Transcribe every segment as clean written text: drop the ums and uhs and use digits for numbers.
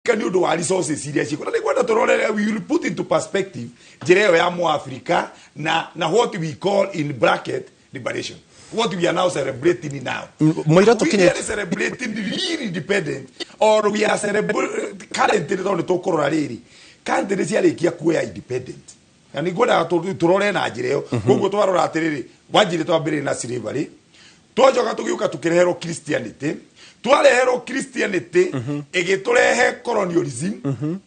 Nĩ ũndũ wa resources iria ciĩkuo, na nĩngwenda tũrorere, we will put into perspective njĩra ĩyo ya Mũafrika na what we call in bracket liberation, what we are now celebrating now. Mũira We tũkinyĩte are celebrating real independence or we are celebrating currently, tondũ nĩ tũkũrora rĩrĩ country ciarĩkia kuoya independent, na nĩ ngwendaga tũrore na njĩra ĩyo. Koguo twarora atĩrĩrĩ, wanjire twambĩrĩrie na slavery, twacoka tũgĩũka tũkĩreherwo Christianity, twareherwo Christianity ĩgĩtũrehe colonialism,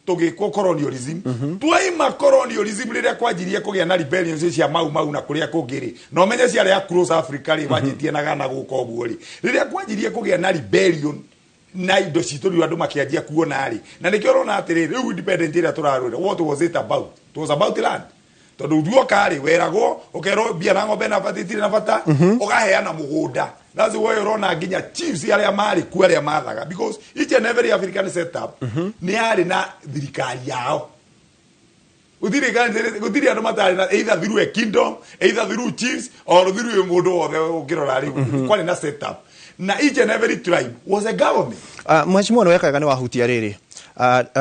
tũgĩkwo colonialism. Twaima colonialism, rĩrĩa kwanjirie kũgĩa na rebellions cia Mau Mau na kũrĩa kũngĩ rĩ, na ũmenye ciarĩ across Africa rĩ, wanjĩtie na Ghana gũka ũguo rĩ, rĩrĩa kwanjirie kũgĩa na rebellion na indo citũ, rĩu andũ makĩanjia kuona rĩ, na nĩkĩo ũrona atĩrĩrĩ, rĩu independent ĩrĩa tũrarũĩra, what was it about? It was about land, tondũ ruoka rĩ, weragwo ũkerwo mbia na ng'ombe na bata itirĩ na bata, ũgaheana mũgũnda. That's why ũrona nginya chiefs arĩa marĩ kuo, arĩa mathaga, because each and every African setup nĩ yarĩ na thirikari yao. Gũtirĩ andũ matarĩ na, either through a kingdom, either through chiefs or through mũndũ wothe. Ũngĩrora rĩu kwarĩ na setup na each and every tribe was a government. Mheshimiwa, nĩ wekaga nĩ wahutia rĩrĩ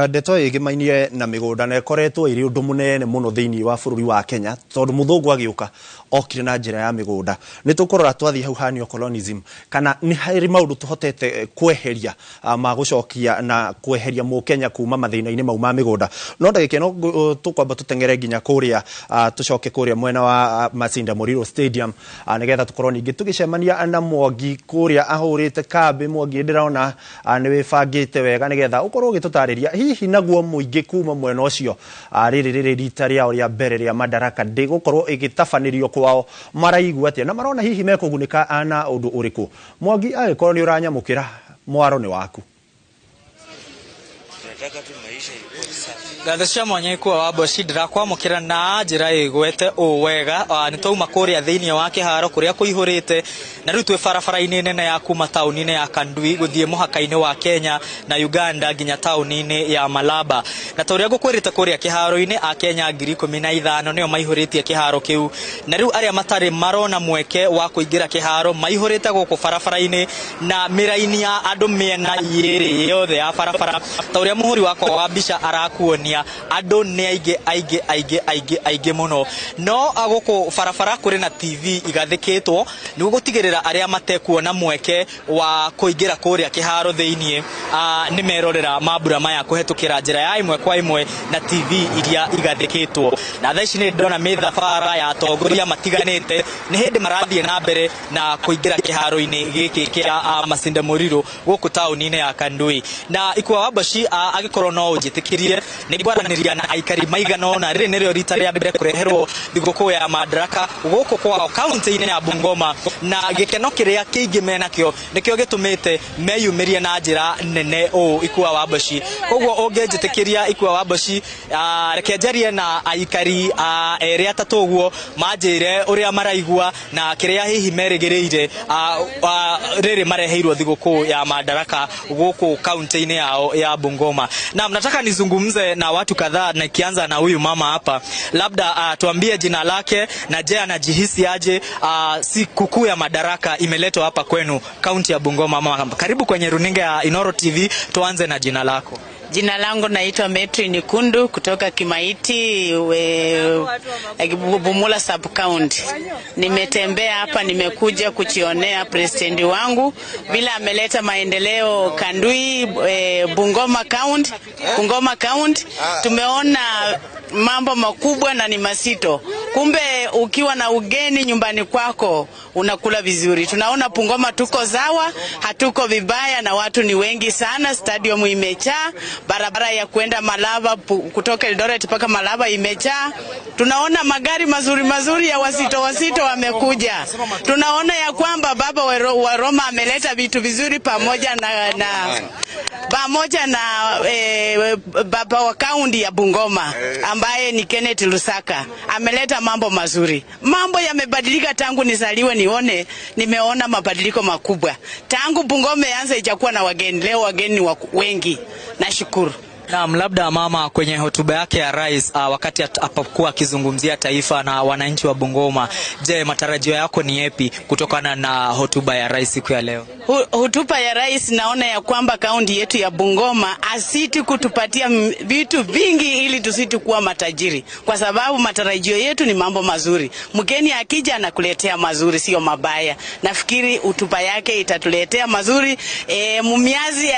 ndeto ĩgĩmainie na mĩgũnda, na ĩkoretwo ĩrĩ ũndũ mũnene mũno thĩinĩ wa bũrũri wa Kenya, tondũ mũthũngũ agĩũka okire na njĩra ya mĩgũnda. Nĩ tũkũrora twathiĩ hau ha neocolonialism kana nĩ harĩ maũndũ tũhotete kweheria ma gũcokia na kweheria mũkenya kuma mathĩna-inĩ mau ma mĩgũnda. No ndagĩka ĩno tũkwamba tũteng'ere nginya kũrĩa, tũcoke kũrĩa mwena wa Masinda Mũriro Stadium, nĩgetha tũkorwo ningĩ tũgĩcemania na Mwangi kũrĩa ahũrĩte kambĩ. Mwangi, ndĩrona nĩ wĩbangĩte wega nĩgetha ũkorwo ũgĩtũtarĩria hihi naguo mũingĩ kuma mwena ũcio, rĩrĩ rĩrĩ rita rĩao rĩa mbere rĩa Madaraka Day gũkorwo ĩgĩtabanĩrio kwao, maraigua atĩa na marona hihi mekũgunĩka na ũndũ ũrĩkũ? Mwangi, angĩkorwo nĩ ũranyamũkĩra, mwaro nĩ waku. Tunataka tu maisha ikuwe safi. Ngatho cia mwanya, Ikuwa wa Mboci, ndĩrakwamũkĩra na njĩra ĩgwete ũũ wega. Nĩ twauma kũrĩa thĩinĩ wa kĩharo kũrĩa kũihũrĩte, na rĩu twĩ barabara-inĩ nene ya kuma taũni-inĩ ya Kandui gũthiĩ mũhaka-inĩ wa Kenya na Uganda nginya taũni-inĩ ya Malaba. Na ta ũrĩa ngũkwĩrĩte, kũrĩa kĩharo-inĩ Akenya 15,000 nĩo maihũrĩtie kĩharo kĩu, na rĩu arĩa matarĩ marona mweke wa kũingĩra kĩharo maihũrĩte gũkũ barabara-inĩ na mĩraini ya andũ mĩena yerĩ yothe ya barabara, ta ũrĩa mũhũri wakwa wa mbica arakuonia. Andũ nĩ aingĩ aingĩ aingĩ aingĩ aingĩ mũno, no gũkũ barabara kũrĩ na TV igathĩkĩtwo nĩguo gũtigĩrĩra arĩa matekuona mweke wa kũingĩra kũrĩa kĩharo thĩinĩ nĩ merorera mambura maya kũhetũkĩra njĩra ya ĩmwe kwa ĩmwe na TV iria igathĩkĩtwo. Na thaa ici nĩ ndĩrona mĩthabara ya atongoria matiganĩte nĩ hĩndĩ marathiĩ na mbere na kũingĩra kĩharo-inĩ gĩkĩ kĩa Masinde Muliro gũkũ taũni-inĩ ya Kandui. Na Ikua wa Mboci, angĩkorwo no ũnjĩtĩkĩrie, nĩ ngwaranĩria na aikari maigana ũna. Rĩrĩ nĩrĩo rita rĩa mbere kũreherwo thigũkũ ya Madaraka gũkũ kwao kaunti-inĩ ya Bungoma, na gĩkeno kĩrĩa kĩingĩ menakĩo nĩkĩo gĩtũmĩte meyumĩrie na njĩra nene ũũ, Ikua wa Mboci. Koguo ũngĩnjĩtĩkĩria, Ikua wa Mboci, reke njarie na aikari erĩ atatũ ũguo manjĩre ũrĩa maraigua na kĩrĩa hihi merĩgĩrĩire rĩrĩ mareheirwo thigũkũ ya Madaraka gũkũ kaunti-inĩ yao ya Bungoma. Naam, nataka nizungumze na watu kadhaa, nikianza na huyu mama hapa, labda tuambie jina lake na je, anajihisi aje sikukuu ya Madaraka imeletwa hapa kwenu kaunti ya Bungoma. Mama, karibu kwenye runinga ya Inoro TV. Tuanze na jina lako. Jina langu naitwa Metri Nikundu kutoka Kimaiti Bumula sub county. Nimetembea hapa, nimekuja kujionea president wangu vile ameleta maendeleo Kandui, Bungoma County, Bungoma County. Tumeona mambo makubwa na ni mazito. Kumbe ukiwa na ugeni nyumbani kwako unakula vizuri. Tunaona Bungoma tuko sawa, hatuko vibaya na watu ni wengi sana, stadium imejaa, barabara ya kwenda Malaba kutoka Eldoret mpaka Malaba imejaa. Tunaona magari mazuri mazuri ya wazito wazito wamekuja. Tunaona ya kwamba baba wa Roma ameleta vitu vizuri pamoja na baba wa kaunti ya Bungoma ambaye ni Kenneth Lusaka ameleta mambo mazuri. Mambo yamebadilika tangu nizaliwe nione, nimeona mabadiliko makubwa. Tangu Bungoma ianze ijakuwa na wageni, leo wageni ni wengi. Nashukuru. Naam, labda mama, kwenye hotuba yake ya rais wakati apokuwa akizungumzia taifa na wananchi wa Bungoma, je, matarajio yako ni yapi kutokana na hotuba ya rais siku ya leo? Hotuba ya rais, naona ya kwamba kaunti yetu ya Bungoma asiti kutupatia vitu vingi ili tusiti kuwa matajiri, kwa sababu matarajio yetu ni mambo mazuri. Mgeni akija anakuletea mazuri, sio mabaya. Nafikiri hotuba yake itatuletea mazuri. Mumiazi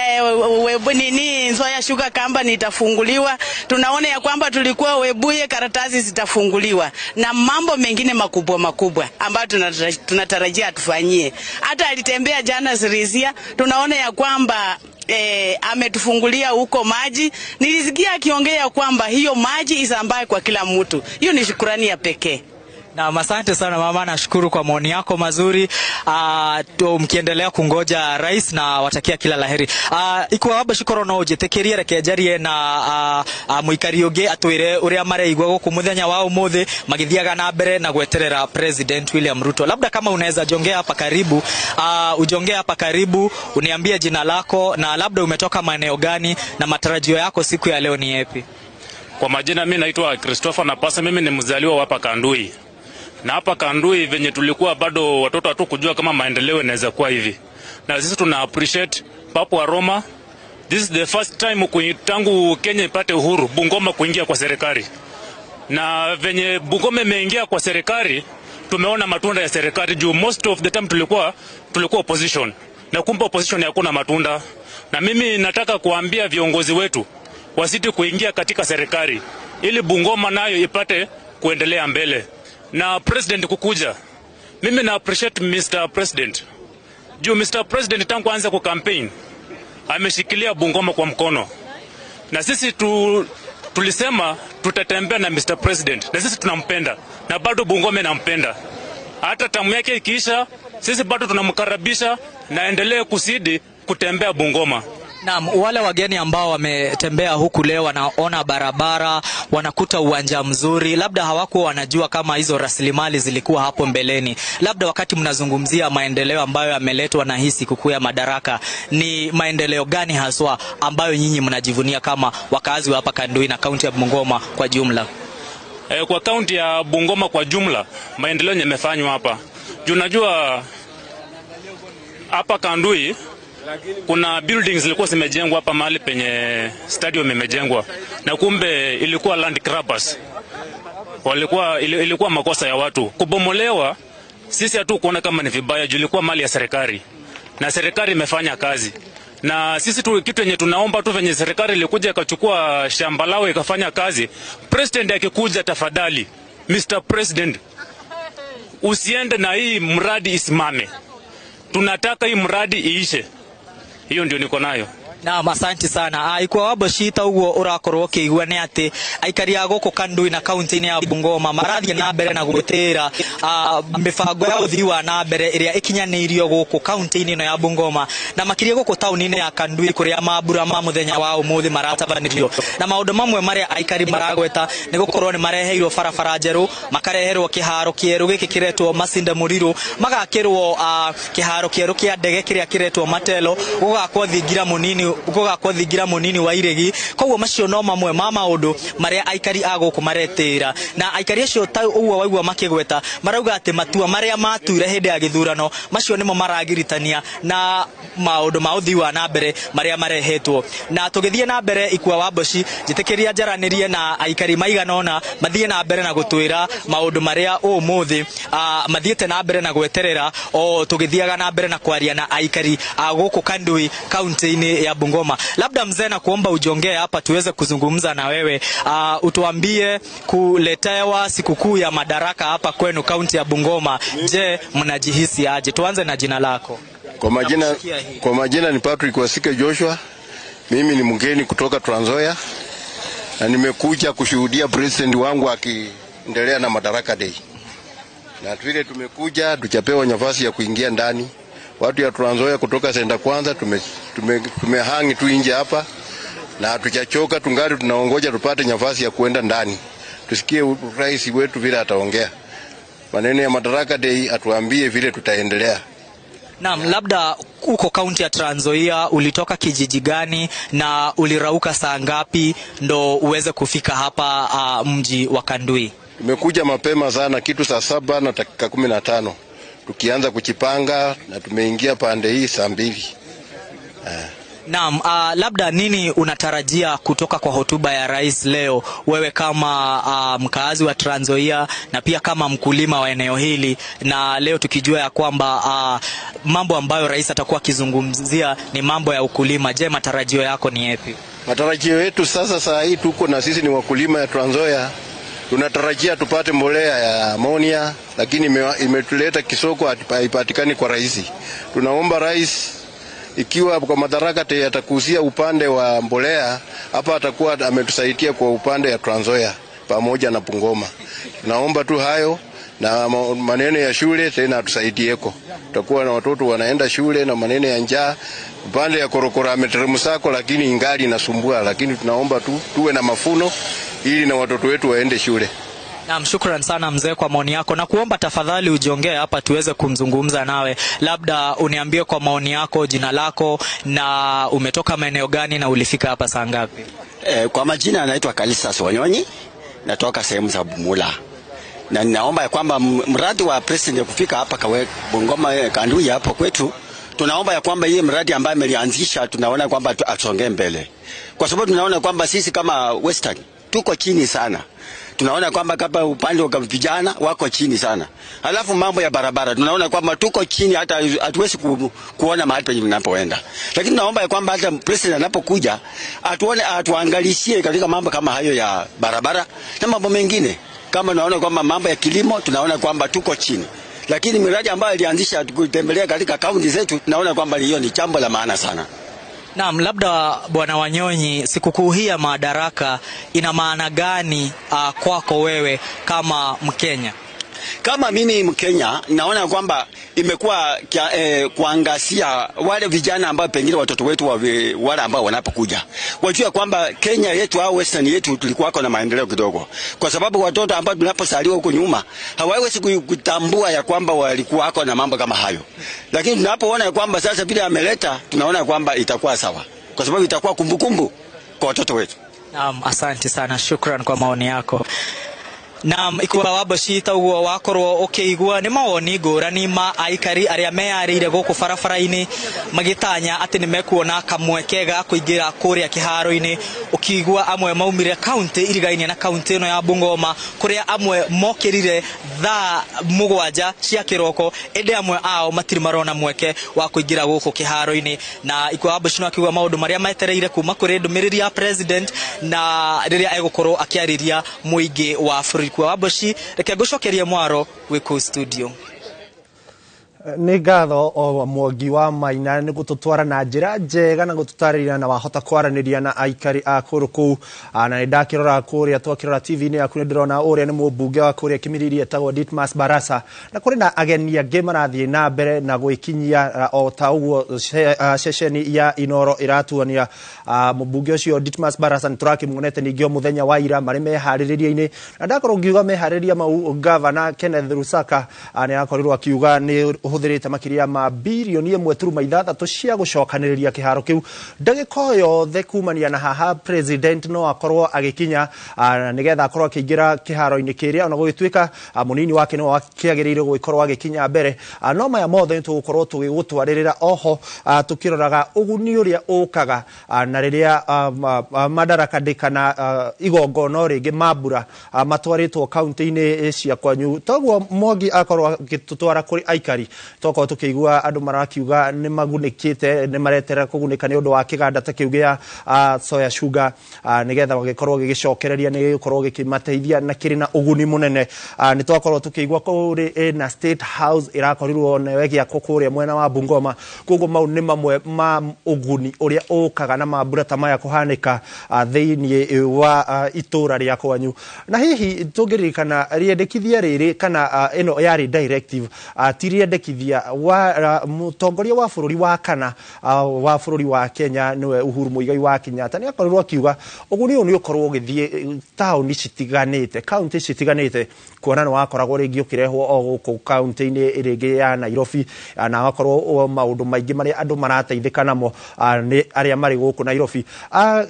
nini Nzoia Sugar Company itafunguliwa. Tunaona ya kwamba tulikuwa Webuye, karatasi zitafunguliwa na mambo mengine makubwa makubwa ambayo tunatarajia atufanyie. Hata alitembea jana Sirisia, tunaona ya kwamba ametufungulia huko maji. Nilisikia akiongea kwamba hiyo maji isambae kwa kila mtu. Hiyo ni shukurani ya pekee. Na asante sana mama, nashukuru kwa maoni yako mazuri. Mkiendelea kungoja rais na watakia kila laheri. Ikwa waba shukoro no ujitekerie reke njarie na muikari ungi atwire uria mareigwa guku muthenya wa umuthi magithiaga na mbere na gweterera President William Ruto. Labda kama unaweza jongea hapa karibu, ujongee hapa karibu, uniambie jina lako na labda umetoka maeneo gani na matarajio yako siku ya leo ni yapi? Kwa majina mimi naitwa Christopher Napasa, mimi ni mzaliwa hapa Kandui. Na hapa Kandui venye tulikuwa bado watoto hatukujua kama maendeleo yanaweza kuwa hivi. Na sisi tuna appreciate Papa wa Roma. This is the first time tangu Kenya ipate uhuru Bungoma kuingia kwa serikali. Na venye Bungoma imeingia kwa serikali tumeona matunda ya serikali juu most of the time tulikuwa opposition. Na kumbe opposition hakuna matunda. Na mimi nataka kuambia viongozi wetu wasiti kuingia katika serikali ili Bungoma nayo ipate kuendelea mbele. Na president kukuja, mimi na appreciate Mr. President. Juu Mr. President tangu aanze ku campaign ameshikilia Bungoma kwa mkono. Na sisi tulisema tutatembea na Mr. President. Na sisi tunampenda na bado Bungoma inampenda. Hata tamu yake ikiisha, sisi bado tunamkaribisha na endelee kusidi kutembea Bungoma. Naam, wale wageni ambao wametembea huku leo wanaona barabara, wanakuta uwanja mzuri, labda hawakuwa wanajua kama hizo rasilimali zilikuwa hapo mbeleni. Labda wakati mnazungumzia maendeleo ambayo yameletwa na hii sikukuu ya Madaraka, ni maendeleo gani haswa ambayo nyinyi mnajivunia kama wakazi wa hapa Kandui na kaunti ya Bungoma kwa jumla? Kwa kaunti ya Bungoma kwa jumla, maendeleo yamefanywa hapa. Unajua hapa Kandui kuna buildings zilikuwa zimejengwa hapa mahali penye stadium imejengwa, na kumbe ilikuwa land grabbers. Walikuwa ilikuwa makosa ya watu kubomolewa. Sisi hatukuona kama ni vibaya juu ilikuwa mali ya serikali na serikali imefanya kazi. Na sisi tu kitu yenye tunaomba tu venye serikali ilikuja ikachukua shamba lao ikafanya kazi, president akikuja, tafadhali Mr. President, usiende na hii mradi isimame. Tunataka hii mradi iishe. Hiyo ndio niko nayo. Naam, asante sana. Ikwa wabo shita uguo urakorwo ukigua ni ati aikari a guku Kandui na kaunti-ini ya Bungoma marathie na mbere na gwitira mibango ya uthii wa na mbere iria ikinyaniirio guku kaunti-ini ino ya Bungoma na makiria guku tauni-ini ya Kandui kuria mambura ma muthenya wa umuthi maratabanirio. Na maundu mamwe maria aikari maragweta ni gukorwo ni mareheirwo barabara njeru, makareherwo kiharo kieru giki kiretwo Masinda Muriru, magakirwo kiharo kieru kia ndege kiria kiretwo Matelo, gugakwo thingira munini wa Iregi. Koguo macio no mamwe ma maundu maria aikari a guku maretira. Na aikari acio ta uguo waigua makigweta marauga ati matua maria matuire hindi ya githurano macio nimo maragiritania na maundu ma uthii wa na mbere maria marehetwo. Na tugithie na mbere Ikua wa Mboci, njitikiria njaranirie na aikari maigana ona mathie na mbere na gutwira maundu maria umuthi mathiete na mbere na gweterera o tugithiaga na mbere na kwaria na aikari a guku Kandui kaunti-ini ya Bungoma. Labda mzee, na kuomba ujongee hapa tuweze kuzungumza na wewe, utuambie kuletewa sikukuu ya Madaraka hapa kwenu kaunti ya Bungoma, je, mnajihisi aje? Tuanze na jina lako. Kwa majina ni Patrick Wasike Joshua. Mimi ni mgeni kutoka Trans Nzoia na nimekuja kushuhudia president wangu akiendelea na Madaraka Day. Na vile tumekuja tuchapewa nafasi ya kuingia ndani. Watu ya Trans Nzoia kutoka Senda Kwanza tumehangi tu nje hapa na hatujachoka, tungali tunaongoja tupate nafasi ya kuenda ndani. Tusikie rais wetu vile ataongea. Maneno ya Madaraka Day atuambie vile tutaendelea. Naam, labda uko kaunti ya Trans Nzoia, ulitoka kijiji gani na ulirauka saa ngapi ndo uweze kufika hapa mji wa Kandui? Tumekuja mapema sana, kitu saa 7:15 tukianza kuchipanga na tumeingia pande hii saa 2. Naam, labda nini unatarajia kutoka kwa hotuba ya rais leo, wewe kama mkaazi wa Trans Nzoia na pia kama mkulima wa eneo hili, na leo tukijua ya kwamba mambo ambayo rais atakuwa akizungumzia ni mambo ya ukulima? Je, matarajio yako ni yapi? Matarajio yetu sasa saa hii tuko na sisi ni wakulima ya Trans Nzoia. Tunatarajia tupate mbolea ya amonia, lakini imetuleta kisoko, haipatikani kwa rahisi. Tunaomba rais ikiwa kwa madaraka atakusia upande wa mbolea hapa, atakuwa ametusaidia kwa upande ya Trans Nzoia pamoja na Bungoma. Tunaomba tu hayo na maneno ya shule tena atusaidieko. Tutakuwa na watoto wanaenda shule na maneno ya njaa. Upande ya korokoro ameteremsako, lakini ingali inasumbua, lakini tunaomba tu tuwe na mafuno ili na watoto wetu waende shule. Naam, shukran sana mzee kwa maoni yako, na kuomba tafadhali ujiongee hapa tuweze kumzungumza nawe. Labda uniambie kwa maoni yako, jina lako na umetoka maeneo gani na ulifika hapa saa ngapi? Kwa majina anaitwa Kalisa Sonyonyi, natoka sehemu za Bumula. Na ninaomba ya kwamba mradi wa president kufika hapa kawe Bungoma Kandui hapo kwetu, tunaomba ya kwamba hii mradi ambayo amelianzisha tunaona kwamba atusongee mbele. Kwa sababu tunaona kwamba sisi kama Western tuko chini sana. Tunaona kwamba kama upande wa vijana wako chini sana. Halafu mambo ya barabara tunaona kwamba tuko chini, hata hatuwezi kuona mahali penye tunapoenda. Lakini tunaomba ya kwamba hata president anapokuja atuone, atuangalishie katika mambo kama hayo ya barabara na mambo mengine. Kama tunaona kwamba mambo ya kilimo tunaona kwamba tuko chini. Lakini miradi ambayo ilianzisha kutembelea katika kaunti zetu tunaona kwamba hiyo ni jambo la maana sana. Naam, labda Bwana Wanyonyi, sikukuu hii ya Madaraka ina maana gani kwako wewe kama Mkenya? Kama mimi Mkenya naona kwamba imekuwa kuangazia wale vijana ambao pengine watoto wetu wale ambao wanapokuja wajue kwamba Kenya yetu au Western yetu tulikuwa na maendeleo kidogo, kwa sababu watoto ambao tunaposaliwa huko nyuma hawawezi kutambua ya kwamba walikuwa na mambo kama hayo. Lakini tunapoona kwamba sasa vile ameleta, tunaona kwamba itakuwa sawa, kwa sababu itakuwa kumbukumbu kwa watoto wetu. Naam, asante sana, shukran kwa maoni yako. Naam, ikiwa waboshita uguo wakorwo ukiigua ni mawoni ngũrani ma aikari arĩa meyarĩire gũkũ barabara-inĩ magĩtanya atĩ nĩ mekuona kamweke ga kũingĩra kũrĩa kĩharo-inĩ, ũkiigua amwe maumire kaunti irigainie na kaunti ĩno ya Bungoma, kũrĩa amwe mokĩrire thaa 7 cia kĩroko, ĩndĩ amwe ao matirĩ marona mweke wa kũingĩra gũkũ kĩharo-inĩ. Na ikiwa waboshi akiuga maũndũ marĩa metereire kuma kũrĩ ndũmĩrĩri ya president na rĩrĩa egũkorwo akĩarĩria mũingĩ wa bũrũri. Kwa waboshi, reke ngũcokerie mwaro wĩ studio. Nĩ ngatho o Mwangi wa Maina nĩ gũtũtwara na njĩra njega na gũtũtarĩria na wahota kwaranĩria na aikari a kũrũ kũu. Na nĩ ndakĩrora kũrĩa twakĩrora TV-inĩ yaku nĩ ndĩrona ũrĩa nĩ mũmbunge wa kũrĩa Kimilili etagwo Ditmas Barasa, na kũrĩ na ageni angĩ marathiĩ na mbere na gwĩkinyia o ta ũguo ceceni ya Inoro ĩratuonia. Mũmbunge ũcio Ditmas Barasa nĩ tũrakĩmuonete ningĩ o mũthenya wa ira marĩ meharĩrĩria-inĩ, na ndakorwo ngiuga meharĩrĩria mau, Gavana Kenneth Lusaka nĩ arakorirwo akiuga nĩ hũthĩrĩte makĩria ma birioni 1.6 cia gũcokanĩrĩria kĩharo kĩu. Ndagĩka o yothe kumania na haha president no akorwo agĩkinya nĩgetha akorwo akĩingĩra kĩharo-inĩ kĩrĩa, ona gũgĩtuĩka mũnini wake nĩwe wakĩagĩrĩire gũgĩkorwo agĩkinya mbere. No maya mothe nĩtũgũkorwo tũgĩgũtwarĩrĩra oho tũkĩroraga ũguni ũrĩa ũkaga na rĩrĩa Madaraka Day kana igongona rĩngĩ mambura matwarĩtwo kaunti-inĩ cia kwanyu. Toguo Mwangi akorwo agĩtũtwara kũrĩ aikari, tokorwo tukiigua andũ marakiuga nĩ magunĩkĩte, nĩ maretera kũgunĩka nĩ ũndũ wa kĩganda ta kĩu gĩa soya sugar, nĩgetha gĩkorwo gĩgĩcokereria, nĩ gĩgũkorwo gĩkĩmateithia na kĩrĩ na ũguni mũnene. Nĩ twakorwo tũkĩigua kũrĩ na State House ĩrakorirwo nayo ĩgĩakwo kũrĩa mwena wa Bungoma. Koguo mau nĩ mamwe ma ũguni ũrĩa ũkaga na mambura ta maya kũhanĩka thĩinĩ wa itũra rĩa kwanyu. Na hihi tũngĩririkana rĩendekithia rĩrĩ kana ĩno yarĩ directive, ti rĩendekithia kwandĩkithia wa mũtongoria wa bũrũri wa kana wa bũrũri wa Kenya nĩwe Uhuru Muigai wa Kenyatta nĩ akorirwo akiuga ũguni ũyũ nĩ ũkorwo ũgĩthiĩ taũni citiganĩte, kaunti citiganĩte, kuona nĩ wakoragwo rĩngĩ ũkĩrehwo o gũkũ kaunti-inĩ rĩngĩ ya Nairobi, na agakorwo maũndũ maingĩ marĩa andũ marateithĩka namo nĩ arĩa marĩ gũkũ Nairobi.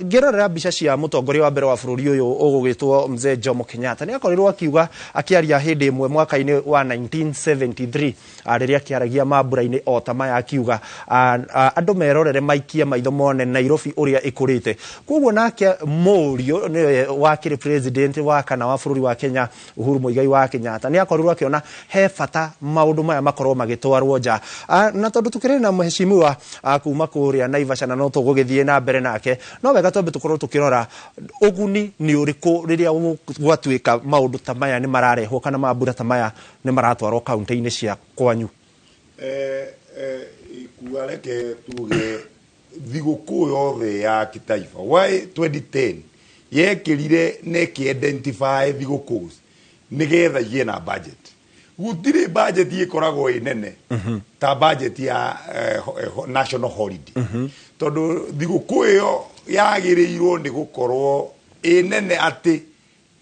Ngĩrorera mbica cia mũtongoria wa mbere wa bũrũri ũyũ ũgũgĩtwo Mzee Jomo Kenyatta, nĩ akorirwo akiuga akĩaria hĩndĩ ĩmwe mwaka-inĩ wa 1973 rĩrĩa akĩaragia mambura-inĩ o ta maya, akiuga andũ merorere maikie maitho mone Nairobi ũrĩa ĩkũrĩte. Koguo nake mũriũ nĩwe wakĩrĩ president wa kana wa bũrũri wa Kenya Uhuru Muigai wa Kenyatta nĩ akorirwo akĩona he bata maũndũ maya makorwo magĩtwarwo nja. Na tondũ tukĩrĩ na mheshimiwa kuma kũrĩa Naivasha na no tũgũgĩthiĩ na mbere nake, no wega twambe tũkorwo tũkĩrora ũguni nĩ ũrĩkũ rĩrĩa gwatuĩka maũndũ ta maya nĩ mararehwo kana mambura ta maya nĩ maratwarwo kaunti-inĩ cia kwanyu. Kuga reke tuge thigũkũ yothe ya kitaifa why 2010 yekĩrire na ĩkĩ-identify thigũkũ nĩgetha igĩe na budget. Gũtirĩ budget ĩkoragwo ĩ nene ta budget ya national holiday, tondũ thigũkũ ĩyo yagĩrĩirwo nĩ gũkorwo ĩ nene atĩ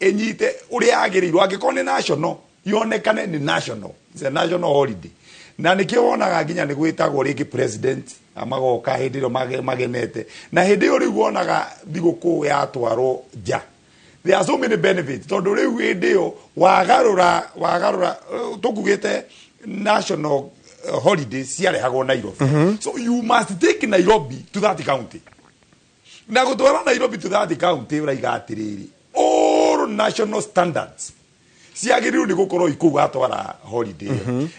ĩnyite ũrĩa yagĩrĩirwo. Angĩkorwo nĩ national, yonekane nĩ national, it's a national holiday. Na nĩkĩo wonaga nginya nĩ gwĩtagwo rĩngĩ president magoka hĩndĩ ĩyo magenete, na hĩndĩ ĩyo rĩu wonaga thigũkũ yatwarwo nja. There are so many benefits, tondũ rĩu hĩndĩ ĩyo wagarũra tũkugĩte national holidays ciarehagwo Nairobi. So you must take Nairobi to that county. Na gũtwara Nairobi to that county ũraiga atĩrĩrĩ, all national standards ciagĩrĩirwo nĩ gũkorwo ikũu gatwara holiday.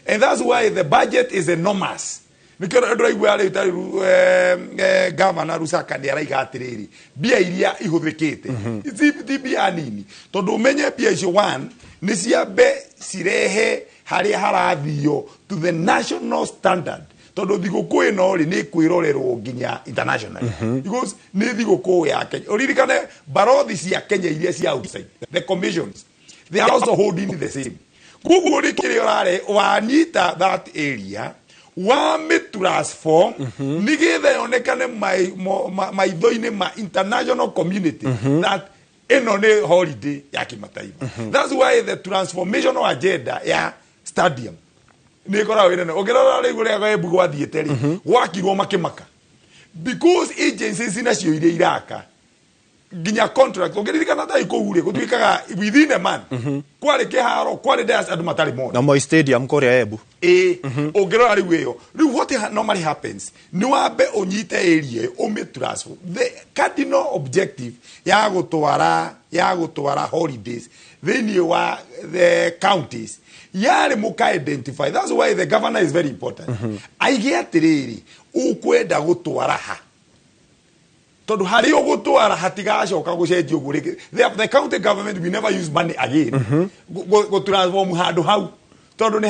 And that's why the budget is enormous. Nĩkĩo ndĩraigua rĩu ta rĩu governor Lusaka nĩ araiga atĩrĩrĩ, mbia iria ihũthĩkĩte ti mbia nini, tondũ ũmenye mbia icio one nĩ ciambe cirehe harĩa harathio to the national standard, tondũ thigũkũ ĩno rĩ nĩ kwĩrorerwo nginya internationally, because nĩ thigũkũ ya Kenya. Ũririkane barothi cia Kenya iria cia outside, the commissions, they are also holding the same. Koguo rĩ kĩrĩa ũrare wanyita that area wamĩ transform nĩgetha yonekane maitho-inĩ ma international community that ĩno nĩ holiday ya kimataifa. That's why the transformational agenda ya stadium nĩ ĩkoragwo ĩ nene. Ũngĩrora rĩu ũrĩa Embu gwathiĩte rĩ, gwakirwo makĩmaka because agencies nacio iria iraka nginya contract, ũngĩririkana ta kũu rĩ gũtuĩkaga within a month kwarĩ kĩharo, kwarĩ dais andũ matarĩ mona na Moi Stadium kũrĩa Embu. Ĩ ũngĩrora rĩu ĩyo rĩu what normally happens nĩ wambe ũnyite area ũmĩ transform. The cardinal objective ya gũtwara holidays thĩinĩ wa the counties yarĩ mũka identify. That's why the governor is very important. Aige atĩrĩrĩ, ũkwenda gũtwara ha, tondũ harĩa ũgũtwara hatigacoka gũcenjio ũguo rĩngĩ. The county government will never use money again gũ transform handũ hau, tondũ nĩ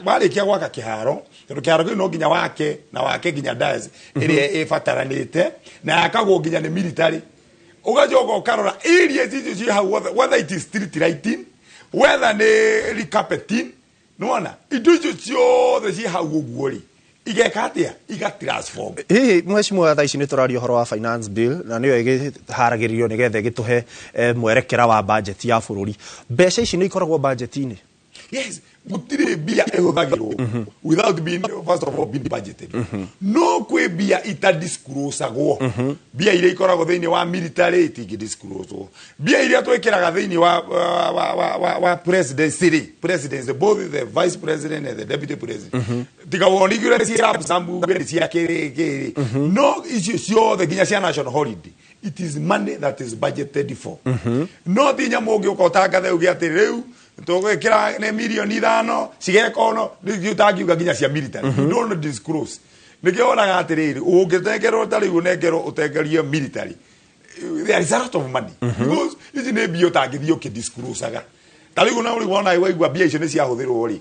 warĩkia gwaka kĩharo, tondũ kĩharo kĩu no nginya wake na wake nginya dais ĩrĩa ĩbataranĩte na yakagwo nginya nĩ military. Ũgacoka ũkarora area icio ciĩ hau, whether it is street lighting, whether nĩ recarpeting, nĩwona indo icio ciothe ciĩ hau ũguo rĩ igeka atĩa, iga transform. Hihi mheshimiwa, thaa ici nĩ tũraria ũhoro wa finance bill na nĩyo ĩgĩharagĩrĩrio nĩgetha ĩgĩtũhe mwerekera wa budget ya bũrũri. Mbeca ici nĩ ikoragwo budget-inĩ? Yes, gũtirĩ mbia ĩhũthagĩrwo without being first of all being budgeted. No kwĩ mbia itadisclosagwo, mbia iria ikoragwo thĩinĩ wa military itingĩdiscloswo, mbia iria twĩkĩraga thĩinĩ wa presidency rĩ, presidency, both the vice president and the deputy president, tiga wonigire cia sambu cia kĩrĩ kĩrĩ, no icio ciothe nginya cia national holiday, it is money that is budgeted for. No ti nyamũ ũngĩũka ũtangathe uge atĩ rĩu tũgwĩkĩra nĩ mirioni 5 cigeka ũno, nĩkĩo ũtangiuga nginya cia military you don't disclose. Nĩkĩo wonaga atĩrĩrĩ, ũngĩtengerwo ta rĩu ũnengerwo ũtengerie military, there is a lot of money, because ici nĩ mbia ũtangĩthiĩ ũkĩdisclosaga. Ta rĩu na ũrĩ wona waigua mbia icio nĩ ciahũthĩrwo rĩ,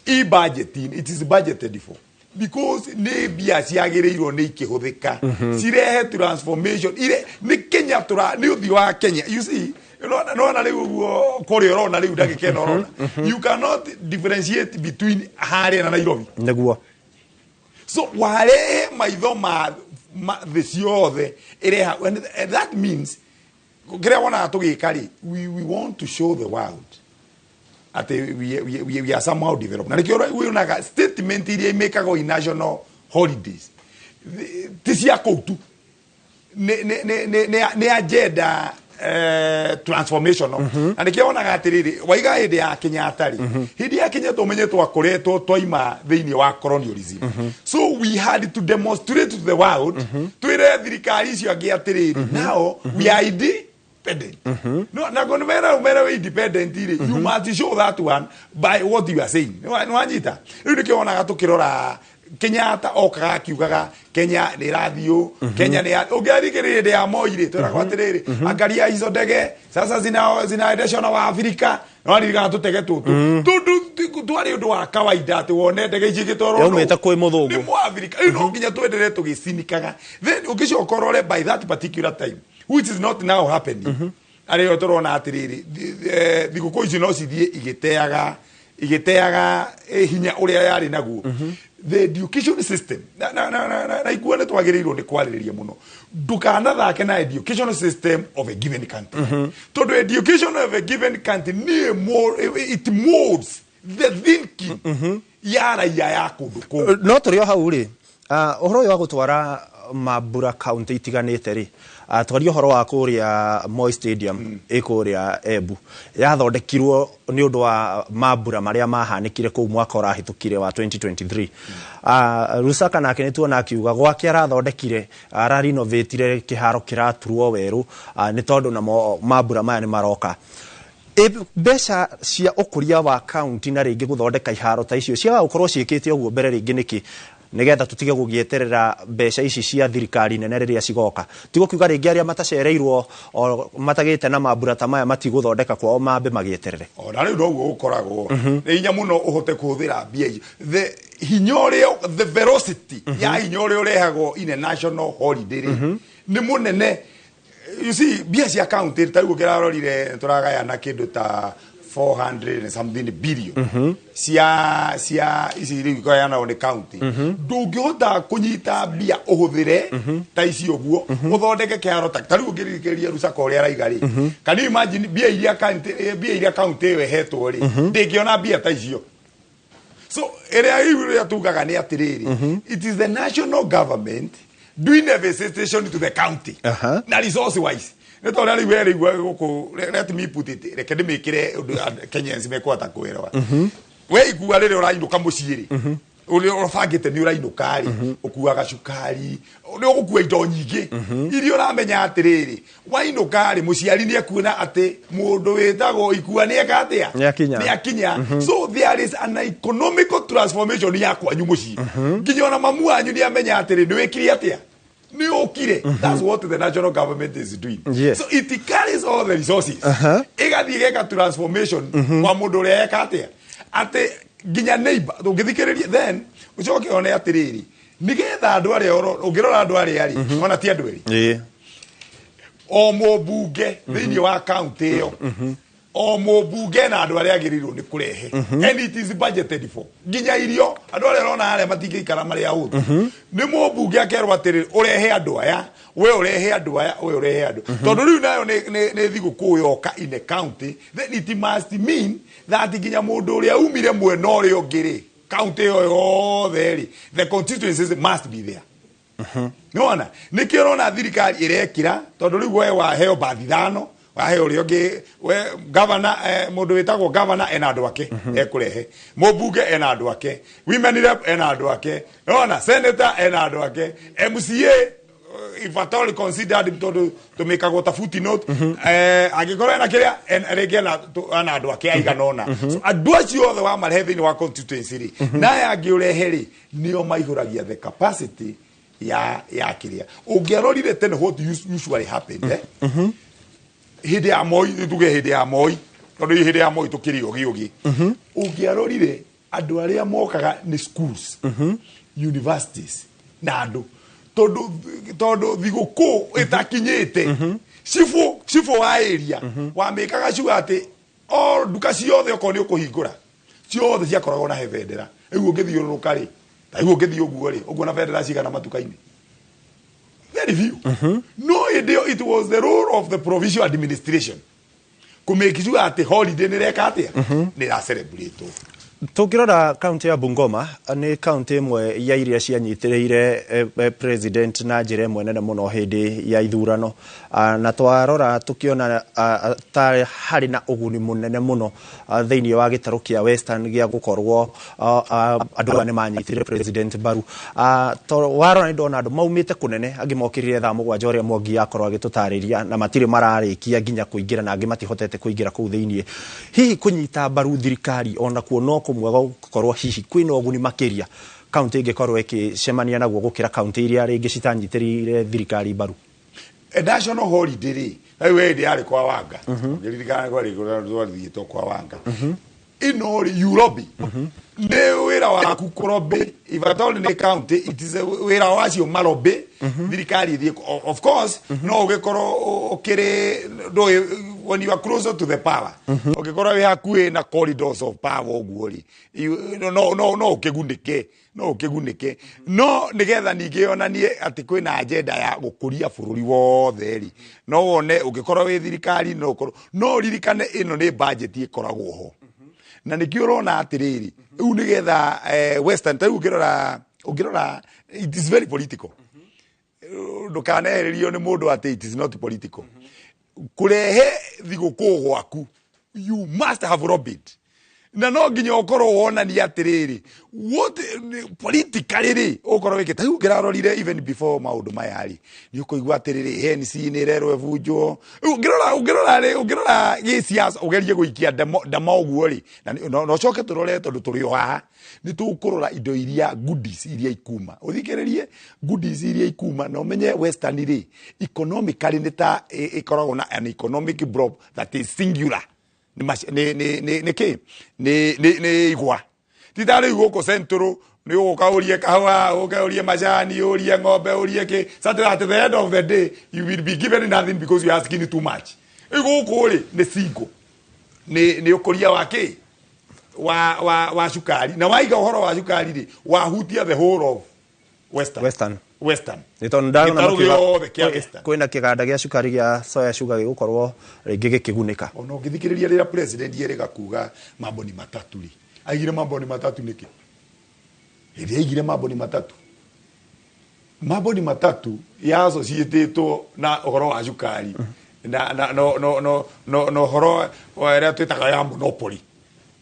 i budgeting, it is budgeted for, because nĩ mbia ciagĩrĩirwo nĩ ikĩhũthĩka cirehe transformation ire nĩ Kenya tũra nĩ ũthiũ wa Kenya. You see, Nona rĩu ũguo kũrĩa ũrona rĩu ndagĩka ĩno ũrona, you cannot differentiate between harĩa na Nairobi. So warehe maitho ma thĩ ciothe ĩreha, and that means kĩrĩa wonaga tũgĩka rĩ, we want to show the world atĩ we are somehow developed, na nĩkĩo wĩonaga statement iria imĩkagwo in national holidays ti cia kũu tu, nĩ agenda transformational. Na nĩkĩo wonaga atĩrĩrĩ, waiga hĩndĩ ya Kenyatta rĩ, hĩndĩ ya Kenyatta ũmenye twakoretwo twaima thĩinĩ wa colonialism, so we had to demonstrate to the world, twĩre thirikari icio angĩ atĩrĩrĩ, now we are independent. No na kono mera mera we independent rĩ, you must show that one by what you are saying. Nĩ wanyita? Rĩu nĩkĩo wonaga tũkĩrora Kenyatta okaga akiugaga Kenya nĩ ĩrathiĩ ũũ, Kenya nĩ ũngĩathikĩrĩria hĩndĩ ya Moi rĩ, twĩragwo atĩrĩrĩ, angalia hizo ndege sasa zinaendeshwa na Waafrika. Nĩwaririkana tũtege tũtũ tũndũ twarĩ ũndũ wa kawaida atĩ wone ndege ici igĩtwarwo Yaumĩte kwĩ mũthũngũ. Nĩ Mũafrika. Rĩu no nginya twenderee tũgĩcinikaga, then ũngĩcoka ũrore by that particular time, which is not now happening, arĩo tũrona atĩrĩrĩ, thigũkũ ici no cithiĩ igĩteaga hinya ũrĩa yarĩ naguo, the education system na ikua nĩ twagĩrĩirwo nĩ kwarĩrĩria mũno. Ndũkanathake na education system of a given country, tondũ education of a given country nĩ it molds the thinking ya raia ya kũndũ kũu. No tũrĩ o hau rĩ, ũhoro ũyũ wa gũtwara mambura kaunti itiganĩte rĩ, twarie ũhoro wa kũrĩa Moi Stadium ĩ kũrĩa Embu, yathondekirwo nĩ ũndũ wa mambura marĩa mahanĩkire kũu mwaka ũrahĩtũkire wa 2023. Lusaka nake nĩ tuona akiuga gwake arathondekire, ararinovatire kĩharo kĩraturwo werũ, nĩ tondũ namo mambura maya nĩ maroka. Mbeca cia ũkũria wa kaunti na rĩngĩ gũthondeka iharo ta icio ciaga gũkorwo ciĩkĩte ũguo mbere rĩngĩ nĩkĩ, nĩgetha tũtige gũgĩeterera mbeca ici cia thirikari nene rĩrĩa cigoka? Tigo kiuga rĩngĩ arĩa matacereirwo o matagĩte na mambura ta maya matigũthondeka kwao, mambe magĩeterere. Ona rĩu noguo gũkoragwo, nĩ hinya mũno ũhote kũhũthĩra mbia icio, the hinya ũrĩa, the velocity ya hinya ũrĩa ũrehagwo in a national holiday rĩ, nĩ mũnene. You see, mbia cia county ta rĩu ũkĩrarorire tũragayana kĩndũ ta 400 and something billion cia ici rĩu ikayanagwo nĩ county. Ndũngĩhota kũnyita mbia ũhũthĩre ta ici ũguo ũthondeke kĩharo ta rĩu ũngĩrikĩria Lusaka ũrĩa araiga rĩ, can you imagine mbia iria county ĩyo ĩhetwo rĩ, ndĩngĩona mbia ta icio. So ĩrĩa rĩu ĩrĩa tugaga nĩ atĩrĩrĩ, it is the national government doing a visitation to the county na resource wise nĩ ta ũrĩa rĩu werĩigua gũkũ. Let me put it, reke ndĩmĩkĩre ũndũ Kenyans mekũhota kwĩrewa. We ikua rĩrĩa ũrainũka mũciĩ rĩ, ũrĩa ũbangĩte nĩ ũrainũka rĩ, ũkuaga cukari, nĩ ũgũkua indo nyingĩ iria ũramenya atĩrĩrĩ, wainũka rĩ, mũciari nĩ ekuona atĩ mũndũ wĩtagwo ikua nĩ eka atĩa? Nĩ akinya. Nĩ akinya. So there is an economical transformation ya kwanyu mũciĩ, nginya ona mamu wanyu nĩ amenya atĩrĩ, nĩ wĩkire atĩa, nĩ ũkire. That's what the national government is doing. So it carries all the resources, ĩgathiĩ ĩgeka transformation kwa mũndũ ũrĩa eka atĩa, atĩ nginya neighbor ũngĩthikĩrĩria, then ũcoke one atĩrĩrĩ, nĩgetha andũ arĩa ũngĩrora andũ arĩa rĩ, ona ti andũ erĩ, o mũmbunge thĩinĩ wa kaunti ĩyo, o mũmbunge na andũ arĩa agĩrĩirwo nĩ kũrehe, and it is budgeted for, nginya irio. Andũ arĩa ũrona harĩa matingĩikara marĩ ahũtu, nĩ mũmbunge akerwo atĩrĩrĩ, ũrehe andũ aya, we ũrehe andũ aya, we ũrehe andũ, tondũ rĩu nayo nĩ thigũkũ yoka in a county, then it must mean that nginya mũndũ ũrĩa umire mwena ũrĩa ũngĩ rĩ, county ĩyo yothe rĩ, the constituencies must be there. Nĩwona nĩkĩo ũrona thirikari ĩrekĩra, tondũ rĩu we waheo bathi ithano, waheo ũrĩa ũngĩ, we governor, mũndũ wĩtagwo governor ena andũ ake ekũrehe, mũmbunge ena andũ ake, women rep ena andũ ake, nĩwona senator ena andũ ake, MCA, if at all considered, tondũ tũmĩkagwo ta footnote, angĩkorwo ena kĩrĩa rĩngĩ ena andũ ake aigana ũna. So andũ acio othe wamarehe thĩinĩ wa constituency rĩ, na aya angĩ ũrehe rĩ, nĩo maihũragia the capacity ya kĩrĩa ũngĩarorire tene. What usually happened, hĩndĩ ya Moi, tuge hĩndĩ ya Moi, tondũ hĩndĩ ya Moi tũkĩrĩ ũgĩ ũgĩ, ũngĩarorire andũ arĩa mokaga nĩ schools, universities na andũ, tondũ thigũkũ ĩtakinyĩte. Cibũ wa area wamĩkaga ciuga atĩ o nduka ciothe okorwo nĩ ũkũhingũra ciothe ciakoragwo na he bendera. Rĩu ũngĩthiũrũrũka rĩ, ta rĩu ũngĩthiĩ ũguo rĩ, ũkuona bendera cigana matuka-inĩ? Very few. No hĩndĩ ĩyo it was the role of the provincial administration kũmake sure atĩ holiday nĩ reka atĩa, nĩ ĩra celebrate. Tũngĩrora kaunti ya Bungoma, nĩ kaunti ĩmwe ya iria cianyitĩrĩire president na njĩra ĩmwe nene mũno hĩndĩ ya ithurano. Na twarora tũkĩona ta harĩ na ũguni mũnene mũno thĩinĩ wa gĩtarũ kĩa Western gĩa gũkorwo andũ aya nĩ manyitire president mbaru. Warora nĩ ndona andũ maumĩte kũnene, angĩ mokĩrire thaa 7 ũrĩa Mwangi akorwo agĩtũtarĩria, na matirĩ mararĩkia nginya kũingĩra, na angĩ matihotete kũingĩra kũu thĩinĩ. Hihi kũnyita mbaru thirikari onakuo no kũmwe gũkorwo hihi kwĩna ũguni makĩria kaunti ĩngĩkorwo ĩkĩcemania naguo gũkĩra kaunti iria rĩngĩ citanyitĩrĩire thirikari mbaru? National holiday rĩ, rĩu hĩndĩ yarĩ kwa Wanga, ngĩririkana kwarĩ twathiĩtwo kwa Wanga ĩno rĩ, you lobby, nĩ wĩra waku kũlobby. If at all nĩ county, it is a wĩra wacio malobby thirikari ĩthiĩ. Of course no ũgĩkorwo ũkĩrĩ ndũĩ when you are closer to the power, ũngĩkorwo wĩ hakuhĩ na corridors of power ũguo rĩ, no ũkĩgunĩke, no ũkĩgunĩke. No nĩgetha ningĩ yonanie atĩ kwĩna agenda ya gũkũria bũrũri wothe rĩ, no wone ũngĩkorwo wĩ thirikari, no ũkorwo no ũririkane ĩno nĩ budget ĩkoragwo ho, na nĩkĩo ũrona atĩrĩrĩ, rĩu nĩgetha Western, ta rĩu ũngĩrora it is very political. Ndũkanehererio nĩ mũndũ atĩ it is not political. Kũrehe thigũkũ gwaku, you must have lobbied, na no nginya ũkorwo wonania atĩrĩrĩ, what politically rĩ ũkorwo wĩkĩte. Rĩu ũngĩrarorire even before maũndũ maya rĩ, nĩ ũkũigua atĩrĩrĩ, NC nĩ ĩrerwo ĩbunjwo. Rĩu ũngĩrora rĩ, ũngĩrora gĩsiasa, ũgerie gũikia ndama ũguo rĩ, na na ũcoke tũrore, tondũ tũrĩ o haha nĩ tũkũrora indo iria goodies iria ikuma, ũthikĩrĩrie goodies iria ikuma, na ũmenye Western rĩ, economically nĩ ta ĩkoragwo na an economic block that is singular. Nĩ kĩ? Nĩ igwa. Ti ta rĩu gũkũ Central nĩ ũgũka ũrie kahũa, ũke ũrie macani, ũrie ng'ombe, ũrie kĩ, so that at the end of the day you will be given nothing because you are asking too much. Rĩu gũkũ rĩ, nĩ single, nĩ ũkũria wa kĩ, wa cukari, na waiga ũhoro wa cukari rĩ, wahutia the whole of Western. Western. Western. Nĩ tondũ ndarona Gĩtarũ makiuga gĩothe kĩa Western. Kwĩna kĩganda gĩa cukari gĩa Soya Sugar gĩgũkorwo rĩngĩ gĩkĩgunĩka. Ona ũngĩthikĩrĩria rĩrĩa president erĩga kuga mambo ni matatu rĩ, aigire mambo ni matatu nĩkĩ? Hĩndĩ aigire mambo ni matatu, mambo ni matatu yassociatĩtwo na ũhoro wa cukari na no no no no no ũhoro wa ĩrĩa twĩtaga ya monopoly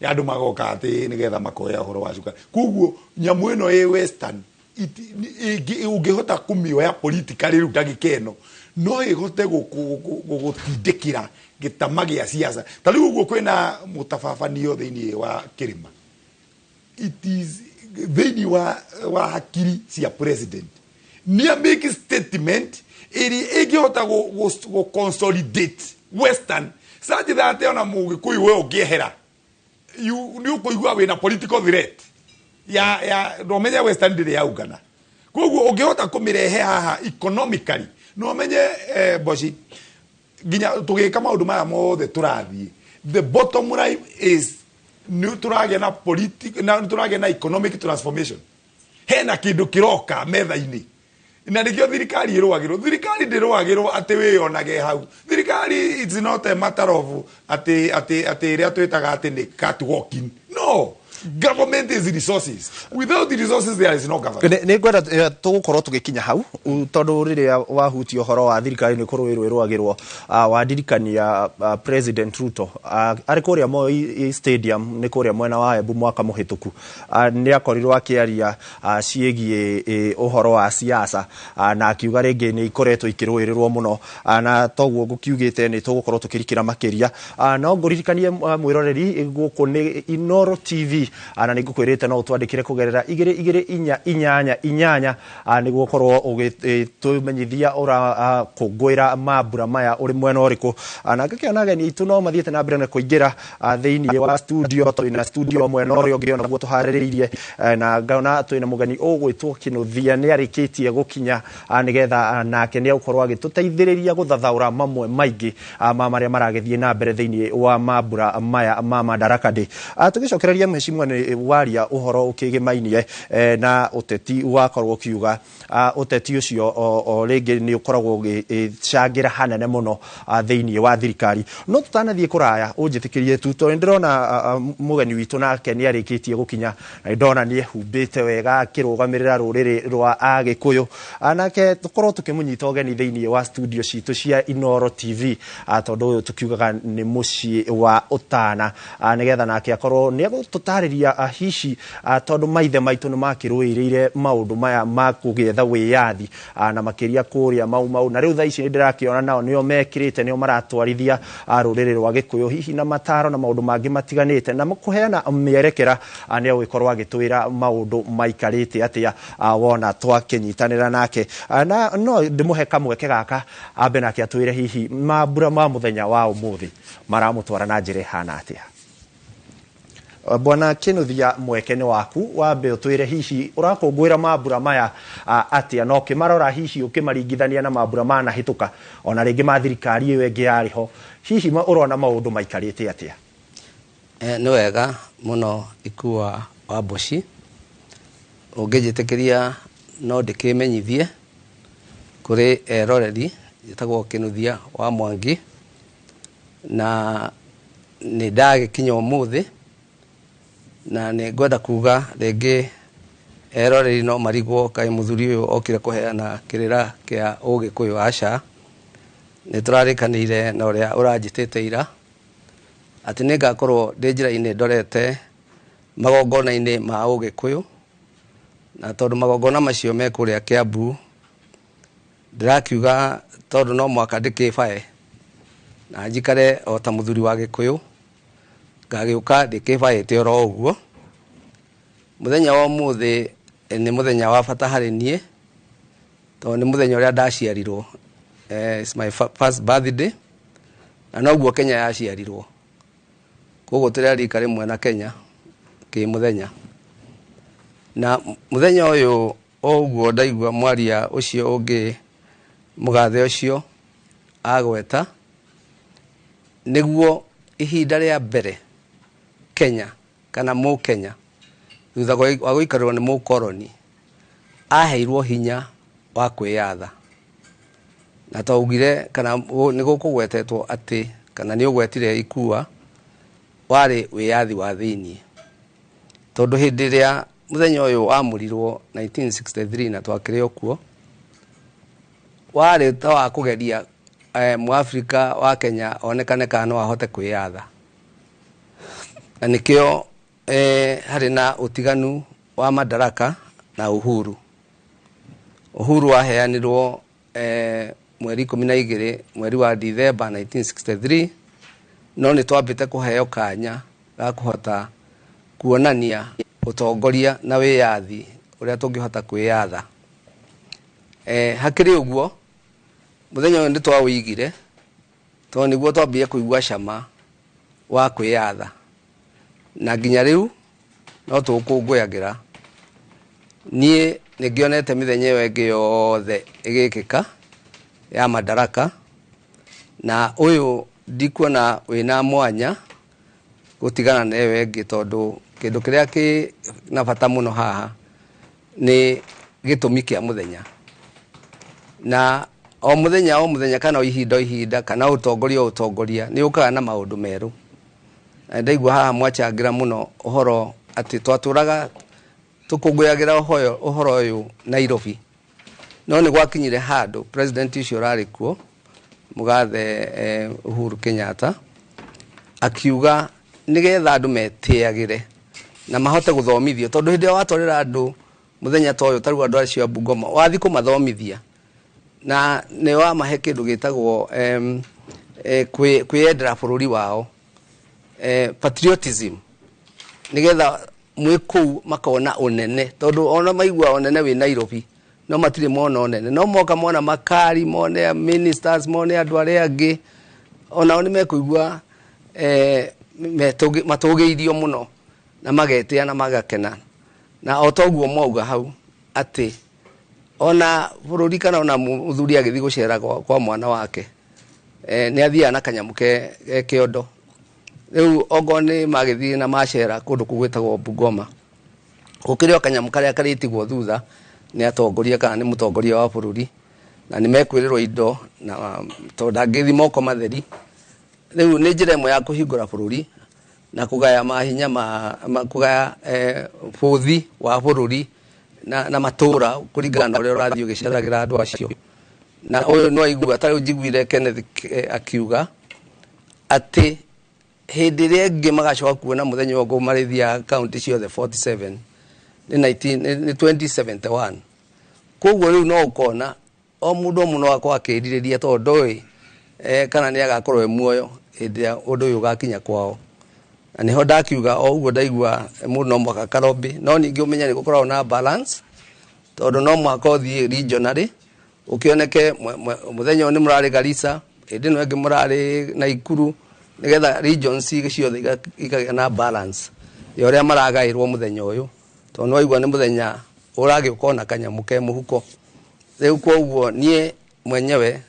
ya andũ magoka atĩ nĩgetha makoya ũhoro wa cukari. Koguo nyamũ ĩno ĩ Western ũngĩhota kũmĩoya politically rĩu ndagĩka ĩno, no ĩhote gũgũtindĩkĩra gĩtama gĩa siasa. Ta rĩu ũguo kwĩna mũtababanio thĩinĩ wa kĩrĩma, it is thĩinĩ wa hakiri cia president nĩ make statement ĩrĩa ĩngĩhota gũ consolidate Western such that ona mũgĩkũyũ we ũngĩehera, nĩ ũkũigua wĩna political threat ya ndũmenye Western ndĩrĩ yaungana. Koguo ũngĩhota kũmĩrehe haha economically, no ũmenye Mboci, nginya tũgĩka maũndũ maya mothe tũrathiĩ, the bottom line is nĩ tũragĩa na na nĩ tũragĩa na economic transformation. Hena kĩndũ kĩroka metha-inĩ, na nĩkĩo thirikari ĩrũagĩrwo. Thirikari ndĩrũagĩrwo atĩ wĩyonage hau. Thirikari, it's not a matter of atĩ ĩrĩa twĩtaga atĩ nĩ catwalking. No, government is resources. Without the resources there is no government. Nĩ ngwenda tũgũkorwo tũgĩkinya hau tondũ rĩrĩa wahutia ũhoro wa thirikari nĩ kũrũĩrwo ĩrũagĩrwo, wandirikania President Ruto arĩ kũrĩa Moi Stadium, nĩ kũrĩa mwena wa Embu, mwaka mũhĩtũku, nĩ akorirwo akĩaria ciĩgiĩ ũhoro wa siasa, na akiuga rĩngĩ nĩ ikoretwo ikĩrũĩrĩrwo mũno, na toguo ngũkiugĩte nĩ tũgũkorwo tũkĩrikĩra makĩria. No ngũririkanie mwĩroreri, gũkũ nĩ Inoro TV. ici. Na nĩ ngũkwĩrĩte no ũtwandĩkĩre kũgerera 2 2 4 8 8 nĩguo ũkorwo ũgĩtũmenyithia ũrakũngũĩra mambura maya ũrĩ mwena ũrĩkũ. Na ngakĩona ageni aitũ no mathiĩte na mbere na kũingĩra thĩinĩ wa studio. Twĩna studio mwena ũrĩa ũngĩ onaguo tũharĩrĩirie, na ngona twĩna mũgeni ũgwĩtwo Kĩnũthia, nĩ arĩkĩtie gũkinya, nĩgetha nake nĩ egũkorwo agĩtũteithĩrĩria gũthathaũra mamwe maingĩ ma marĩa maragĩthiĩ na mbere thĩinĩ wa mambura maya ma Madaraka Day. Tũgĩcokereria, mheshimiwa, nĩ waria ũhoro ũkĩgĩmainie na ũteti, wakorwo ũkiuga ũteti ũcio o rĩngĩ nĩ ũkoragwo ũgĩcangĩra hanene mũno thĩinĩ wa thirikari. No tũtanathiĩ kũraya, ũnjĩtĩkĩrie tu, tondũ nĩ ndĩrona mũgeni witũ nake nĩ arĩkĩtie gũkinya, na nĩ ndona nĩ ehumbĩte wega akĩrũgamĩrĩra rũrĩrĩ rwa Agĩkũyũ. Nake tũkorwo tũkĩmũnyita ũgeni thĩinĩ wa studio citũ cia Inoro TV, tondũ ũyũ tũkiugaga nĩ mũciĩ wa ũtana, nĩgetha nake akorwo nĩ egũtũtarĩria hihi, tondũ maithe maitũ nĩ makĩrũĩrĩire maũndũ maya ma kũgetha wĩyathi, na makĩria kũrĩa Mau Mau, na rĩu thaa ici nĩ ndĩrakĩona nao nĩo mekĩrĩte, nĩo maratwarithia rũrĩrĩ rwa Gĩkũyũ hihi na mataro na maũndũ mangĩ matiganĩte na kũheana mĩerekera. Nĩ egũgĩkorwo agĩtwĩra maũndũ maikarĩte atĩa wona twakĩnyitanĩra nake. Na no ndĩmũhe kamweke gaka ambe nake atwĩre hihi mambura ma mũthenya wa ũmũthĩ maramũtwara na njĩra ĩhana atĩa. Bwana Kinuthia, mweke nĩ waku, wambe ũtwĩre hihi ũrakũngũĩra mambura maya atĩa, na ũkĩmarora hihi ũkĩmaringithania na mambura manahĩtũka, ona rĩngĩ ma thirikari ĩyo ĩngĩ yarĩ ho, hihi ũrona maũndũ maikarĩte atĩa? Nĩ wega mũno, Ikua wa Mboci. Ũngĩnjĩtĩkĩria no ndĩkĩmenyithie kũrĩ eroreri, njĩtagwo Kĩnuthia wa Mwangi, na nĩ ndagĩkinya ũmũthĩ, na nĩ ngwenda kuga rĩngĩ eroreri no marigwo kaĩ mũthuri ũyũ okire kũheana kĩrĩra kĩa Ũgĩkũyũ. Aca, nĩ tũrarĩkanĩire na ũrĩa ũranjĩtĩte ira atĩ nĩ ngakorwo ndĩ njĩra-inĩ ndorete magongona-inĩ ma Ũgĩkũyũ, na tondũ magongona macio me kũrĩa Kiambu, ndĩrakiuga tondũ no mwaka ndĩkĩbae na njikare o ta mũthuri wa Gĩkũyũ, ngagĩũka ndĩkĩbaĩte oro ũguo. Mũthenya wa ũmũthĩ nĩ mũthenya wa bata harĩ niĩ, tondũ nĩ mũthenya ũrĩa ndaciarirwo. It's my first birthday, na noguo Kenya yaciarirwo, koguo tũrĩ a rika rĩmwe na Kenya kĩmũthenya. Na mũthenya ũyũ o ũguo ndaigua mwaria ũcio ũngĩ mũgathe ũcio agweta, nĩguo ihinda rĩa mbere Kenya kana Mũkenya thutha wa gũikarĩrwo nĩ mũkoroni aheirwo hinya wa kwĩyatha. Na twaugire kana nĩ gũkũgwetetwo atĩ kana nĩ ũgwetire, Ikua, warĩ wĩyathi wa thĩiniĩ, tondũ hĩndĩ ĩrĩa mũthenya ũyũ wamũrirwo 1963 na twakĩrĩ o kuo, warĩ ta wa kũgeria Mũafrika wa Kenya onekane kana no ahote kwĩyatha. Na nĩkĩo harĩ na ũtiganu wa madaraka na uhuru. Uhuru waheanirwo mweri 12 mweri wa Dithemba 1963, no nĩ twambĩte kũheo kanya ga kũhota kuonania ũtongoria na wĩyathi ũrĩa tũngĩhota kwĩyatha. Hakĩrĩ ũguo, mũthenya ũyũ nĩ twawĩigire tondũ nĩguo twambire kũigua cama wa kwĩyatha, na nginya rĩu no tũkũngũyagĩra. Niĩ nĩ ngĩonete mĩthenya ĩyo ĩngĩ yothe ĩgĩkĩka ya madaraka, na ũyũ ndikuona wĩna mwanya gũtigana na ĩyo ĩngĩ, tondũ kĩndũ kĩrĩa kĩ na bata mũno haha nĩ gĩtũmi kĩa mũthenya. Na o mũthenya o mũthenya kana o ihinda o ihinda kana ũtongoria o ũtongoria nĩ ũkaga na maũndũ merũ. Na ndaigua haha mwachangĩra mũno ũhoro atĩ twatũraga tũkũngũyagĩra ũhoro ũyũ Nairobi, no nĩ gwakinyire handũ president ũcio ũrarĩ kuo mũgathe Uhuru Kenyatta akiuga nĩgetha andũ metĩagĩre na mahote gũthomithio, tondũ hĩndĩ ĩrĩa watwarĩra andũ mũthenya ta ũyũ, tarĩu andũ acio a Bungoma, wathiĩ kũmathomithia na nĩ wamahe kĩndũ gĩtagwo kwĩyendera bũrũri wao, patriotism, nĩgetha Mwĩ kũu makona ũnene, tondũ ona maigua ũnene wĩ Nairobi no matirĩ mona ũnene, no moka mona makari, mone ministers, mone andũ arĩa angĩ, onao nĩ mekũigua matũgĩirio mũno na magetĩa na magakena. Na o toguo mwauga hau atĩ ona bũrũri kana ona mũthuri agĩthiĩ gũcera kwa mwana wake, nĩ athiaga na kanyamũ ke kĩondo. Rĩu okorwo nĩ magĩthiĩ na macera kũndũ kũu gwĩtagwo Bungoma, gũkĩrĩ o kanyamũ karĩa karĩtigwo thutha nĩ atongoria kana nĩ mũtongoria wa bũrũri, na nĩ mekwĩrĩrwo indo, na tondũ ndangĩthiĩ moko matheri. Rĩu nĩ njĩra ĩmwe ya kũhingũra bũrũri na kũgaya mahinya ma kũgaya bũthi wa bũrũri na matũra kũringana na ũrĩa ũrathiĩ ũgĩceragĩra andũ acio. Na ũyũ no aigua, ta rĩu njiguire Kenneth akiuga atĩ hĩndĩ ĩrĩa ĩngĩ magacoka kuona mũthenya ũyũ marĩthiaga kaunti ciothe 47 nĩ 2071. Koguo rĩu no ũkona o mũndũ o mũno akorwo akĩrirĩria, tondũ ndoĩ kana nĩ agakorwo e muoyo hĩndĩ ĩrĩa ũndũ ũyũ ũgakinya kwao. Na nĩho ndakiuga o ũguo ndaigua mũndũ no mũhaka karombi, no ningĩ ũmenye nĩ gũkoragwo na balance, tondũ no mũhaka ũthiĩ regionally ũkĩoneke mũthenya ũyũ nĩ mũrarĩ Garissa, hĩndĩ ĩno ĩngĩ mũrarĩ Naikuru, nĩgetha regions ciothe ikagĩa na balance ya ũrĩa maragaĩrwo mũthenya ũyũ, tondũ nĩ waigua nĩ mũthenya ũragĩũka ona kanyamũ ke mũhuko. Rĩu koguo niĩ mwenyewe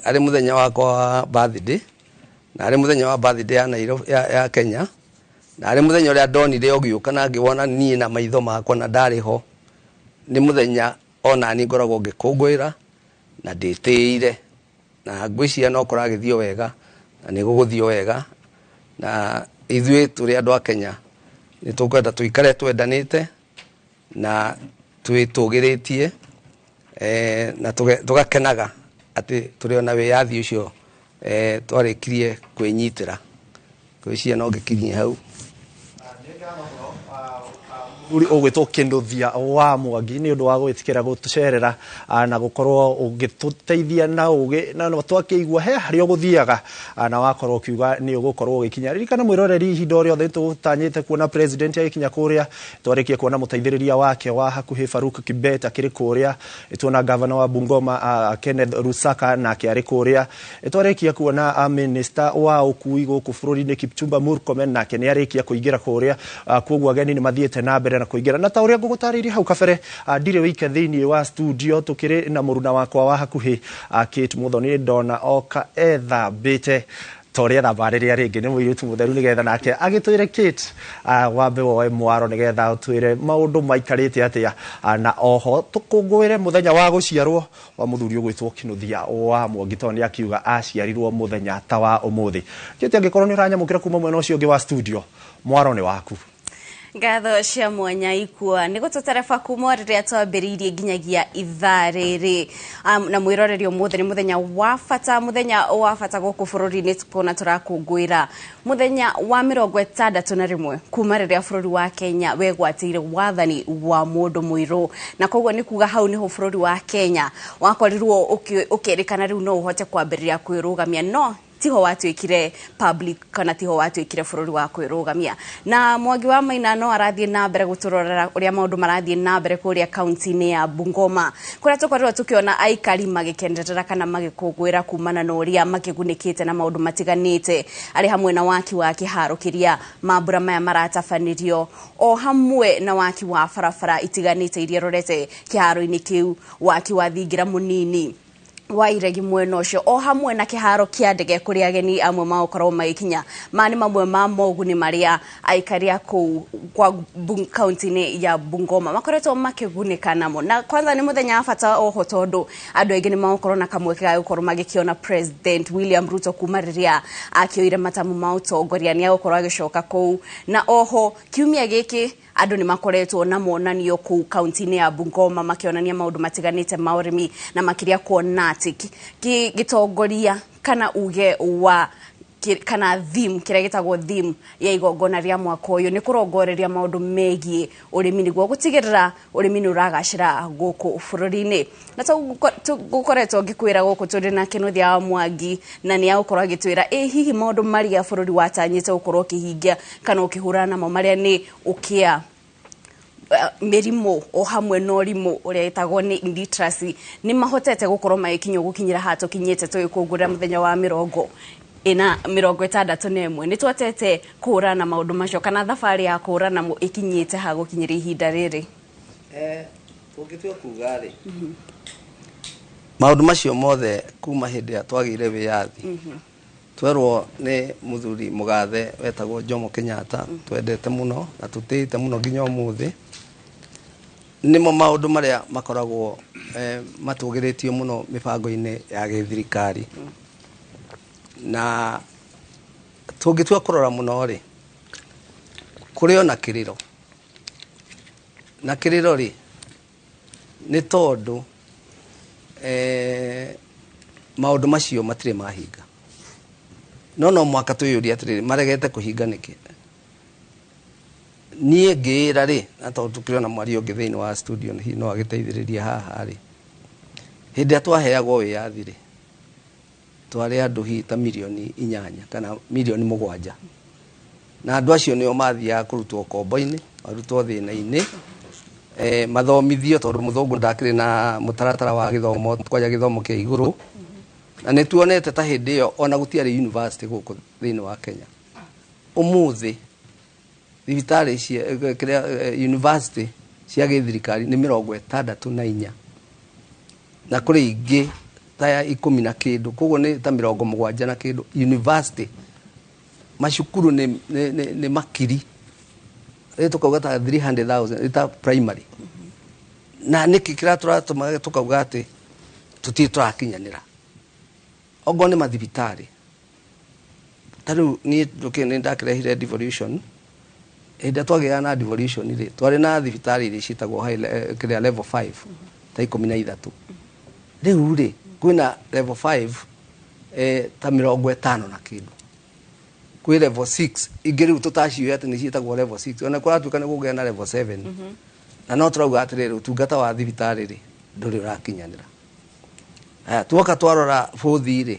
arĩ mũthenya wakwa wa birthday, na arĩ mũthenya wa birthday ya Nairobi, ya Kenya, na arĩ mũthenya ũrĩa ndonire ũgĩũka na ngĩwona niĩ na maitho makwa na ndarĩ ho, nĩ mũthenya ona niĩ ngoragwo ngĩkũngũĩra na ndĩtĩire, na ngwĩciria no kũragĩthiĩ wega na nĩ gũgũthiĩ wega, na ithuĩ tũrĩ andũ a Kenya nĩ tũkwenda tũikare twendanĩte na twĩtũgĩrĩtie, na tũgakenaga atĩ tũrĩ ona wĩyathi ũcio twarĩkirie kwĩnyitĩra. Ngwĩciria no ngĩkinyie hau. Mũthuri ũgwĩtwo Kinuthia wa Mwangi, nĩ ũndũ wa gwĩtĩkĩra gũtũcerera na gũkorwo ũgĩtũteithia na ũgĩ, na no twakĩigua he harĩa ũgũthiaga, na wakorwo ũkiuga nĩ ũgũkorwo ũgĩkinya. Ririkana mwĩroreri, ihinda o rĩothe tũtanyĩte kuona president agĩkinya kũrĩa, twarĩkia kuona mũteithĩrĩria wake wa hakuhĩ Faruk Kibet akĩrĩ kũrĩa, tuona gavana wa Bungoma Kenneth Lusaka nake arĩ kũrĩa, twarĩkia kuona minister wa ũkui gũkũ bũrũri-inĩ Kipchumba Murkomen nake nĩ arĩkia kũingĩra kũrĩa. Koguo ageni nĩ mathiĩte na mbere na kũingĩra, na ta ũrĩa ngũgũtarĩirie hau kabere, ndirĩ wike thĩinĩ wa studio, tũkĩrĩ na mũruna wakwa wa hakuhĩ Kate Muthoni, ndona oka ethambĩte ta ũrĩa ethamba rĩrĩa rĩngĩ, nĩ mũirĩtu mũtheru, nĩgetha nake agĩtwĩre. Kate, wambe woe mwaro nĩgetha ũtwĩre maũndũ maikarĩte atĩa, na oho tũkũngũĩre mũthenya wa gũciarwo wa mũthuri ũgwĩtwo Kinuthia wa Mwangi, tondũ nĩ akiuga aciarirwo mũthenya ta wa ũmũthĩ. Kate, angĩkorwo nĩ ũranyamũkĩra kuma mwena ũcio ũngĩ wa studio, mwaro nĩ waku. Ngatho cia mwanya ikua nĩ gũtũtereba kuma rĩrĩa twambĩrĩirie nginyagia ithaa rĩrĩ. Na mwĩroreri, ũmũthĩ nĩ mũthenya wa bata, mũthenya wa bata gũkũ bũrũri-inĩ, kuona tũrakũngũĩra mũthenya wa 61 kuma rĩrĩa bũrũri wa Kenya wegwatĩire wathani wa mũndũ mũirũ, na koguo nĩ kuga hau nĩho bũrũri wa Kenya wakorirwo ũkĩrĩkana rĩu no ũhote kwambĩrĩria kwĩrũgamia, no tiho watuĩkire public kana tiho watuĩkire bũrũri wa kwĩrũgamia. Na Mwangi wa Maina no arathiĩ na mbere gũtũrorera ũrĩa maũndũ marathiĩ na mbere kũrĩa kaunti-inĩ ya Bungoma, kũrĩa tũkorirwo tũkĩona aikari magĩkenerera kana magĩkũngũĩra kumana na ũrĩa makĩgunĩkĩte na maũndũ matiganĩte, arĩ hamwe na waki wa kĩharo kĩrĩa mambura maya maratabanĩrio, o hamwe na waki wa barabara itiganĩte iria rorete kĩharo-inĩ kĩu, waki wa thingira mũnini wa iregi mwena ũcio, o hamwe na kĩharo kĩa ndege kũrĩa ageni amwe magũkorwo magĩkinya. Maya nĩ mamwe ma moguni marĩa aikari a kũu kwa kaunti-inĩ ya Bungoma makoretwo makĩgunĩka namo. Na kwanza nĩ mũthenya wa bata oho, tondũ andũ aingĩ nĩ magũkorwo na kamweke ga gũkorwo magĩkĩona President William Ruto kuma rĩrĩa akĩoire matamu ma ũtongoria, nĩ agũkorwo agĩcoka kũu. Na oho kiumia gĩkĩ andũ nĩ makoretwo na monanio kũu kaunti-inĩ ya Bungoma makĩonania maũndũ matiganĩte ma ũrĩmi, na makĩria kuona atĩ gĩtongoria kana uge wa kana theme kĩrĩa gĩtagwo theme ya igongona rĩa mwaka ũyũ nĩ kũrongoreria maũndũ megiĩ ũrĩmi nĩguo gũtigĩrĩra ũrĩmi nĩ ũragacĩra gũkũ bũrũri-inĩ. Na tũgũkoretwo ngĩkwĩra gũkũ tũrĩ na Kinuthia wa Mwangi, na nĩ agũkorwo agĩtwĩra ĩ hihi maũndũ marĩa bũrũri watanyĩte gũkorwo ũkĩhingia kana ũkĩhũrana namo marĩa nĩ ũkĩa, mĩrimũ o hamwe na ũrimũ ũrĩa ĩtagwo nĩ illiteracy nĩ mahotete gũkorwo magĩkinywo gũkinyĩra haha tũkinyĩte tũgĩkũngũĩra mũthenya wa 61. Nĩ twatete kũhũrana na maũndũ macio kana thabarĩ ya kũhũrana namo ĩkinyĩte ha gũkinyĩria ihinda rĩrĩ? Ũngĩtua kuga rĩ, maũndũ macio mothe kuma hĩndĩ ĩrĩa twagĩire wĩyathi, twerwo nĩ mũthuri mũgathe wetagwo Jomo Kenyatta, twendete mũno na tũtĩĩte mũno nginya ũmũthĩ, nĩmo maũndũ marĩa makoragwo matũgĩrĩtio mũno mĩbango-inĩ ya gĩthirikari. Na tũngĩtua kũrora mũno rĩ, kũrĩ ona kĩrĩro, na kĩrĩro rĩ nĩ tondũ maũndũ macio matirĩ mahinga. No mwaka twĩyũrie atĩrĩrĩ, maregete kũhinga nĩkĩ? Niĩ ngĩĩra rĩ, na tondũ tũkĩrĩ ona mwaria ũngĩ thĩinĩ wa studio hihi no agĩteithĩrĩrie haha rĩ, hĩndĩ ĩrĩa twaheagwo wĩyathi rĩ, twarĩ andũ hihi ta 8 milioni kana 7 milioni, na andũ acio nĩo mathiaga kũrutwo kombo-inĩ, marutwo thĩna-inĩ, mathomithio, tondũ mũthũngũ ndakĩrĩ na mũtaratara wa gĩthomo kwanja gĩthomo kĩa igũrũ. Na nĩ tuonete ta hĩndĩ ĩyo ona gũtiarĩ university gũkũ thĩinĩ wa Kenya. Ũmũthĩ thibitarĩ cia kĩrĩa university cia gĩthirikari nĩ 64, na kũrĩ ingĩ ta ya 10 na kĩndũ, koguo nĩ ta 70 na kĩndũ university. Macukuru nĩ makiri rĩ, tũkauga ta 300,000 ta primary. Na nĩkĩ kĩratũratũma tũkauga atĩ tũtirĩ tũrakinyanĩra? Okorwo nĩ mathibitarĩ, ta rĩu niĩ ndũkĩ nĩ ndakĩrehire devolution. Hĩndĩ ĩrĩa twagĩaga na devolution rĩ, twarĩ na thibitarĩ iria ciĩtagwo kĩrĩa level 5 ta 13. Rĩu rĩ, kwĩna level 5 ta 50 na kĩndũ, kwĩ level 6 ingĩ rĩu tũtaciũĩ atĩ nĩ ciĩtagwo level 6, ona kũratuĩka nĩ kũgĩa na level 7. Na no tũrauga atĩrĩrĩ, ũtungata wa thibitarĩ rĩ ndũrĩ ũrakinyanĩra. Haya, tuoka twarora bũthi rĩ,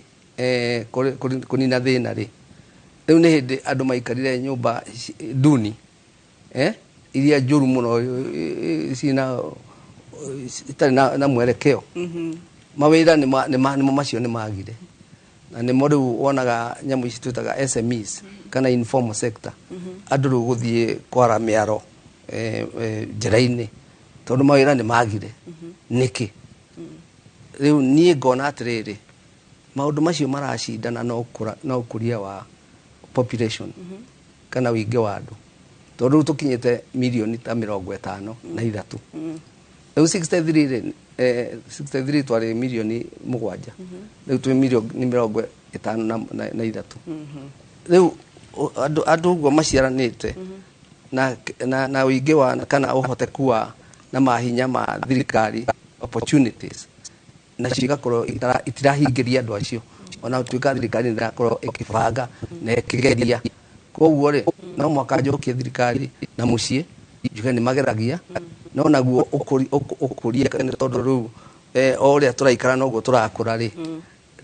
kũnina thĩna rĩ, rĩu nĩ hĩndĩ andũ maikarire nyũmba nduni, iria njũru mũno, ciĩna itarĩ na mwerekeo. Mawĩra nĩmo macio nĩ magire, na nĩmo rĩu wonaga nyamũ ici twĩtaga SMEs kana informal sector, andũ rĩu gũthiĩ kwara mĩaro njĩra-inĩ tondũ mawĩra nĩ magire. Nĩkĩ? Rĩu niĩ ngona atĩrĩrĩ, maũndũ macio maracindana na ũkũria wa population kana ũingĩ wa andũ, tondũ rĩu tũkinyĩte milioni ta 53. Rĩu 63 rĩ, 63 twarĩ 7 milioni, rĩu twĩ 53 milioni. Rĩu andũ ũguo maciaranĩte na ũingĩ wa kana ũhoteku wa na mahinya ma thirikari, opportunities nacio igakorwo itirahingĩria andũ acio, ona gũtuĩka thirikari nĩ ĩrakorwo ĩkĩbanga na ĩkĩgeria. Koguo rĩ, no mwaka njokie thirikari na mũciĩ njuge nĩ mageragia, no naguo ũkũria nĩ tondũ rĩu o ũrĩa tũraikara noguo tũrakũra rĩ,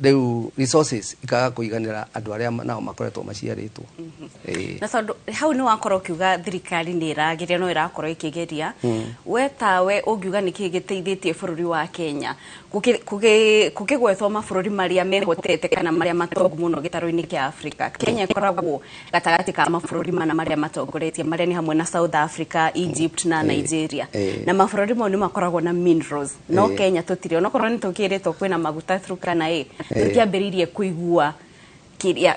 rĩu resources ikaga kũiganĩra andũ arĩa nao makoretwo maciarĩtwo. Ĩĩ. Na tondũ hau nĩ wakorwo ũkiuga thirikari nĩ ĩrageria, no ĩrakorwo ĩkĩgeria, we tawe ũngiuga nĩ kĩĩ gĩteithĩtie bũrũri wa Kenya gũkĩgwetwo mabũrũri marĩa mehotete kana marĩa matongu mũno gĩtarũ-inĩ kĩa Africa? Kenya ĩkoragwo gatagatĩ ka mabũrũri mana marĩa matongoretie, marĩa nĩ hamwe na South Africa, Egypt na Nigeria. Na mabũrũri mau nĩ makoragwo na minerals, no Kenya tũtirĩ. Onokorwo nĩ tũkĩrĩtwo kwĩna maguta Turkana ĩ, tũtiambĩrĩirie kũigua kĩrĩa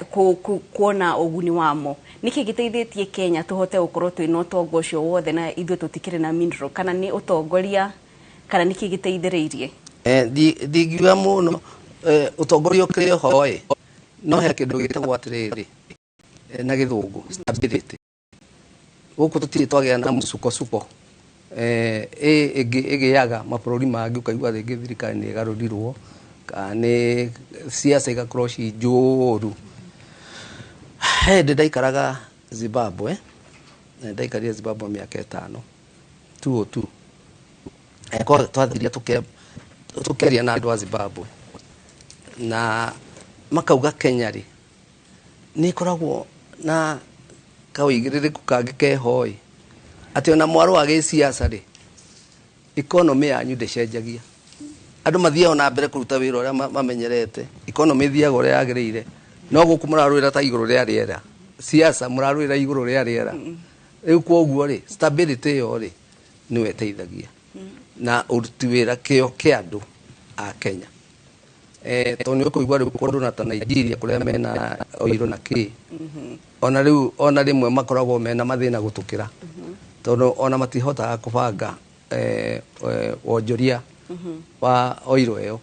kuona ũguni wamo. Nĩkĩ gĩteithĩtie Kenya tũhote gũkorwo twĩna ũtonga ũcio wothe na ithuĩ tũtikĩrĩ na mineral? Kana nĩ ũtongoria, kana nĩkĩ gĩteithĩrĩirie? Ndingiuga mũno ũtongoria ũkĩrĩ ho ĩ, no he kĩndũ gĩtagwo atĩrĩrĩ na gĩthũngũ stability. Gũkũ tũtirĩ twagĩa na mũsukosuko ĩ ĩngĩ ĩgĩaga mabũrũri mangĩ, ũkaigua rĩngĩ thirikari nĩ ĩgarũrirwo kana nĩ siasa igakorwo ci njũru. He hĩndĩ ndaikaraga Zimbabwe, na ndaikarire Zimbabwe mĩaka 5, 202. Twathiire tũkĩaria na andũ a Zimbabwe na makauga Kenya rĩ nĩ ĩkoragwo na kawĩigĩrĩrĩku kangĩ keho ĩ, atĩ ona mwarũ wa gĩsiasa rĩ, economy yanyu ndĩcenjagia, andũ mathiaga na mbere kũruta wĩra ũrĩa mamenyerete, economy ĩthiaga ũrĩa yagĩrĩire. No gũkũ mũrarũĩra ta igũrũ rĩa rĩera, siasa mũrarũĩra igũrũ rĩa rĩera. Rĩu kwoguo rĩ, stability ĩyo rĩ nĩyo ĩteithagia na ũruti wĩra, kĩo kĩa andũ a Kenya, tondũ nĩ ũkũigua rĩu kũndũ na ta Nigeria kũrĩa mena oiro na kĩ, ona rĩu ona rĩmwe makoragwo mena mathĩna gũtũkĩra, tondũ ona matihotaga kũbanga wonjoria wa oiro ĩyo.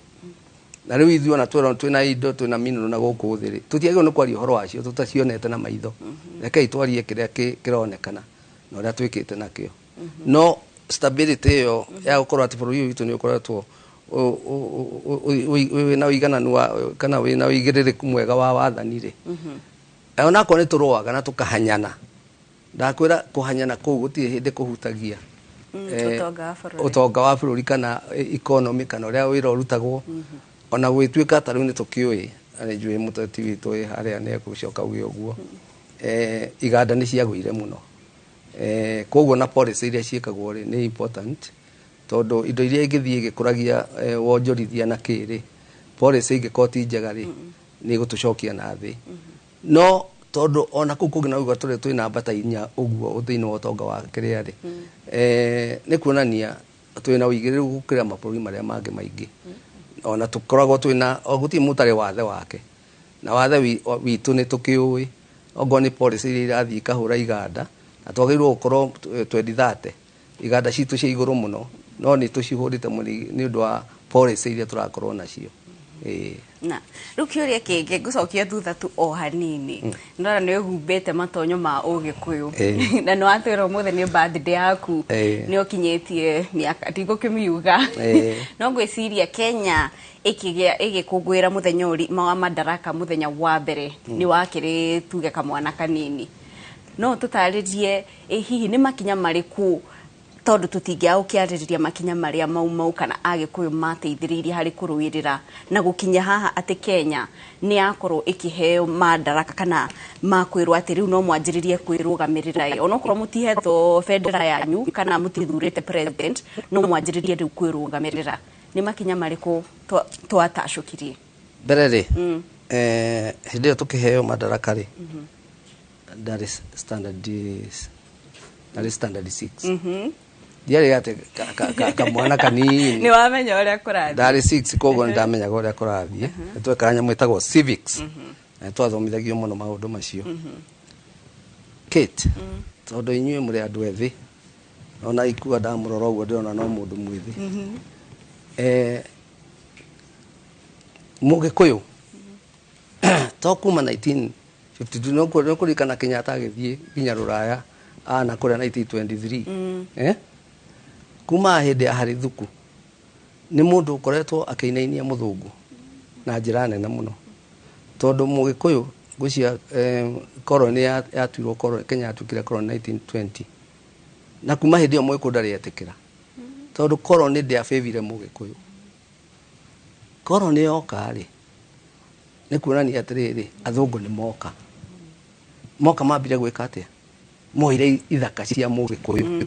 Na rĩu ithuĩ ona twerwo twĩna indo, twĩna mineral na gũkũ thĩ rĩ, tũtiagĩrĩirwo nĩ kwaria ũhoro wacio tũtacionete na maitho. Rekei twarie kĩrĩa kĩronekana na ũrĩa twĩkĩte nakĩo. No stability ĩyo ya gũkorwo atĩ bũrũri ũyũ witũ nĩ ũkoretwo wĩna ũigananu wa kana wĩna ũigĩrĩrĩku mwega wa wathani rĩ, onakorwo nĩ tũrũaga na tũkahanyana, ndakwĩra kũhanyana kũu gũtirĩ hĩndĩ kũhutagia ũtonga wa bũrũri. Ũtonga wa bũrũri kana economy kana ũrĩa wĩra ũrutagwo. Ona gwĩtuĩka ta rĩu nĩ tũkĩũĩ na nĩ njũĩ mũteti witũ wĩ harĩa nĩ egũcoka auge ũguo, iganda nĩ ciagũire mũno. Koguo na policy iria ciĩkagwo rĩ nĩ important, tondũ indo iria ingĩthiĩ igĩkũragia wonjorithia na kĩrĩ, policy ingĩkorwo ti njega rĩ, nĩ igũtũcokia na thĩ. No tondũ ona kũu kũngĩ na ũguo tũrĩ twĩna mbata 4 ũguo thĩinĩ wa ũtonga wa kĩrĩa rĩ, nĩ kuonania twĩna ũigĩrĩrĩku gũkĩra mabũrũri marĩa mangĩ maingĩ. Ona tũkoragwo twĩna o gũtirĩ mũtarĩ wathe wake, na wathe witũ nĩ tũkĩũĩ ongorwo nĩ policy iria irathiĩ ikahũra iganda, na twagĩrĩirwo gũkorwo 2030 iganda citũ cia igũrũ mũno, no nĩ tũcihũrĩte mũno nĩ ũndũ wa policy iria tũrakorwo nacio, ĩĩ. Na rĩu kĩũria kĩngĩ ngũcokia thutha tu o hanini, ndona nĩ ũhumbĩte matonyo ma ũgĩkũyũ na nĩ watwĩra ũmũthĩ nĩ birthday yaku, nĩ ũkinyĩtie mĩaka ndigũkĩmiuga, no ngwĩciria Kenya ĩkĩgĩa ĩgĩkũngũĩra mũthenya ũri wa Madaraka mũthenya wa mbere nĩ wakĩrĩ tuge kamwana kanini. No tũtarĩrie, ĩ hihi nĩ makinya marĩkũ, tondũ tũtingĩaga gũkĩarĩrĩria makinya marĩa Mau Mau kana Agĩkũyũ mateithĩrĩirie harĩ kũrũĩrĩra na gũkinya haha atĩ Kenya nĩ yakorwo ĩkĩheo madaraka kana makwĩrwo atĩ rĩu no mwanjĩrĩrie kwĩrũgamĩrĩra, ĩ onokorwo mũtihetwo bendera yanyu kana mũtithurĩte president, no mwanjĩrĩrie rĩu kwĩrũgamĩrĩra. Nĩ makinya marĩkũ twatacũkirie? Mbere rĩ, hĩndĩ ĩyo tũkĩheo madaraka rĩ, ndarĩ standard 6. Ndiarĩ atĩ kamwana kanini. Nĩ wamenya ũrĩa kũrathiĩ. Ndarĩ 6, koguo nĩ ndamenyaga ũrĩa kũrathiĩ. Nĩ twekaga nyamũ ĩtagwo civics na nĩ twathomithagio mũno maũndũ macio. Kate, tondũ inyuĩ mũrĩ andũ ethĩ, ona ikua ndamũrora ũguo ndĩrona no mũndũ mwĩthĩ, Mũgĩkũyũ to kuma 1952 no kũririkana Kenyatta agĩthiĩ nginya rũraya ana kũrĩa 1923, kuma hĩndĩ ya Harithuku nĩ mũndũ ũkoretwo akĩinainia mũthũngũ na njĩra nene mũno, tondũ Mũgĩkũyũ ngwĩciria koroni yatuirwo koroni, Kenya yatuĩkire koroni 1920, na kuma hĩndĩ ĩyo Mũgĩkũyũ ndarĩ etĩkĩra, tondũ koroni ndĩabĩvire Mũgĩkũyũ. Koroni yoka rĩ, nĩ kuonania atĩrĩrĩ, athũngũ nĩ moka, moka mambire gwĩka atĩa? Moire ithaka cia Mũgĩkũyũ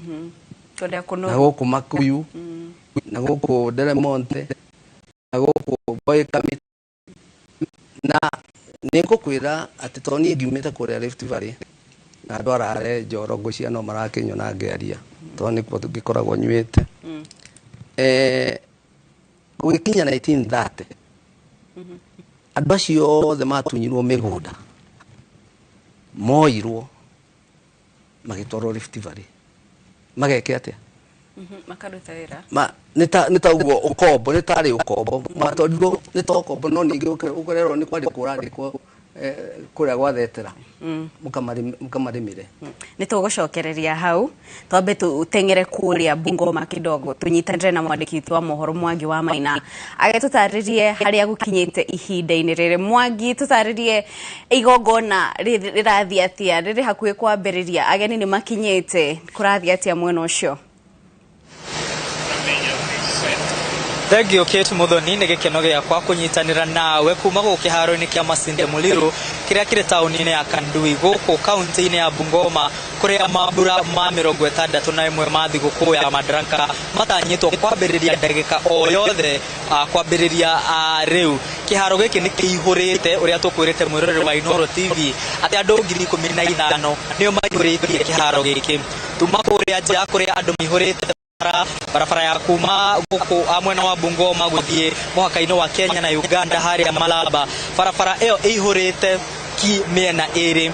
kũrĩa na kũnoru gũkũ Makuyu na gũkũ Deremonte na gũkũ Boy Kamiti. Na nĩ ngũkwĩra atĩ tondũ niĩ ngiumĩte kũrĩa Rift Valley na andũ arare njoro, ngwĩciria no marakĩnyona ngĩaria tondũ nĩkuo ngĩkoragwo nyuĩte. Gũgĩkinya 1930, andũ acio othe matunyirwo mĩgũnda moirwo magĩtwarwo Rift Valley mageke atĩa? Makaruta wĩra. Ma nĩ ta ũguo ũkombo, nĩ tarĩ ũkombo matwarirwo, nĩ ta ũkombo, no ningĩ ũkererwo nĩ kwandĩkwo ũrandĩkwo. Kũrĩa gwathetera mũkamarĩmĩre. Nĩ tũgũcokereria hau, twambe tũteng'ere kũrĩa Bungoma kidogo, tũnyitanĩre na mwandĩki witũ wa mohoro Mwangi wa Maina, agĩtũtarĩrie harĩa gũkinyĩte ihinda-inĩ rĩrĩ. Mwangi, tũtarĩrie igongona rĩrathiĩ atĩa, rĩrĩ hakuhĩ kwambĩrĩria, ageni nĩ makinyĩte, kũrathiĩ atĩa mwena ũcio? Thank you, Kate Muthoni. Nĩ gĩkeno gĩakwa kũnyitanĩra nawe kuma gũkũ kĩharo-inĩ kĩa Masinde Muliro kĩrĩa kĩrĩ taũni-inĩ ya Kandui gũkũ kaunti-inĩ ya Bungoma, kũrĩa mambura ma 61 ma thigũkũ ya Madaraka matanyĩtwo kwambĩrĩria ndagĩka o yothe, kwambĩrĩria rĩu. Kĩharo gĩkĩ nĩ kĩihũrĩte ũrĩa tũkwĩrĩte mwĩroreri wa Inooro TV atĩ andũ 15,000 nĩo maihũrĩtie kĩharo gĩkĩ. Tuma kũrĩa nja kũrĩa andũ maihũrĩte barabara ya kuma gũkũ mwena wa Bungoma gũthiĩ mũhaka-inĩ wa Kenya na Uganda harĩa Malaba, barabara ĩyo ĩihũrĩte ki mĩena ĩrĩ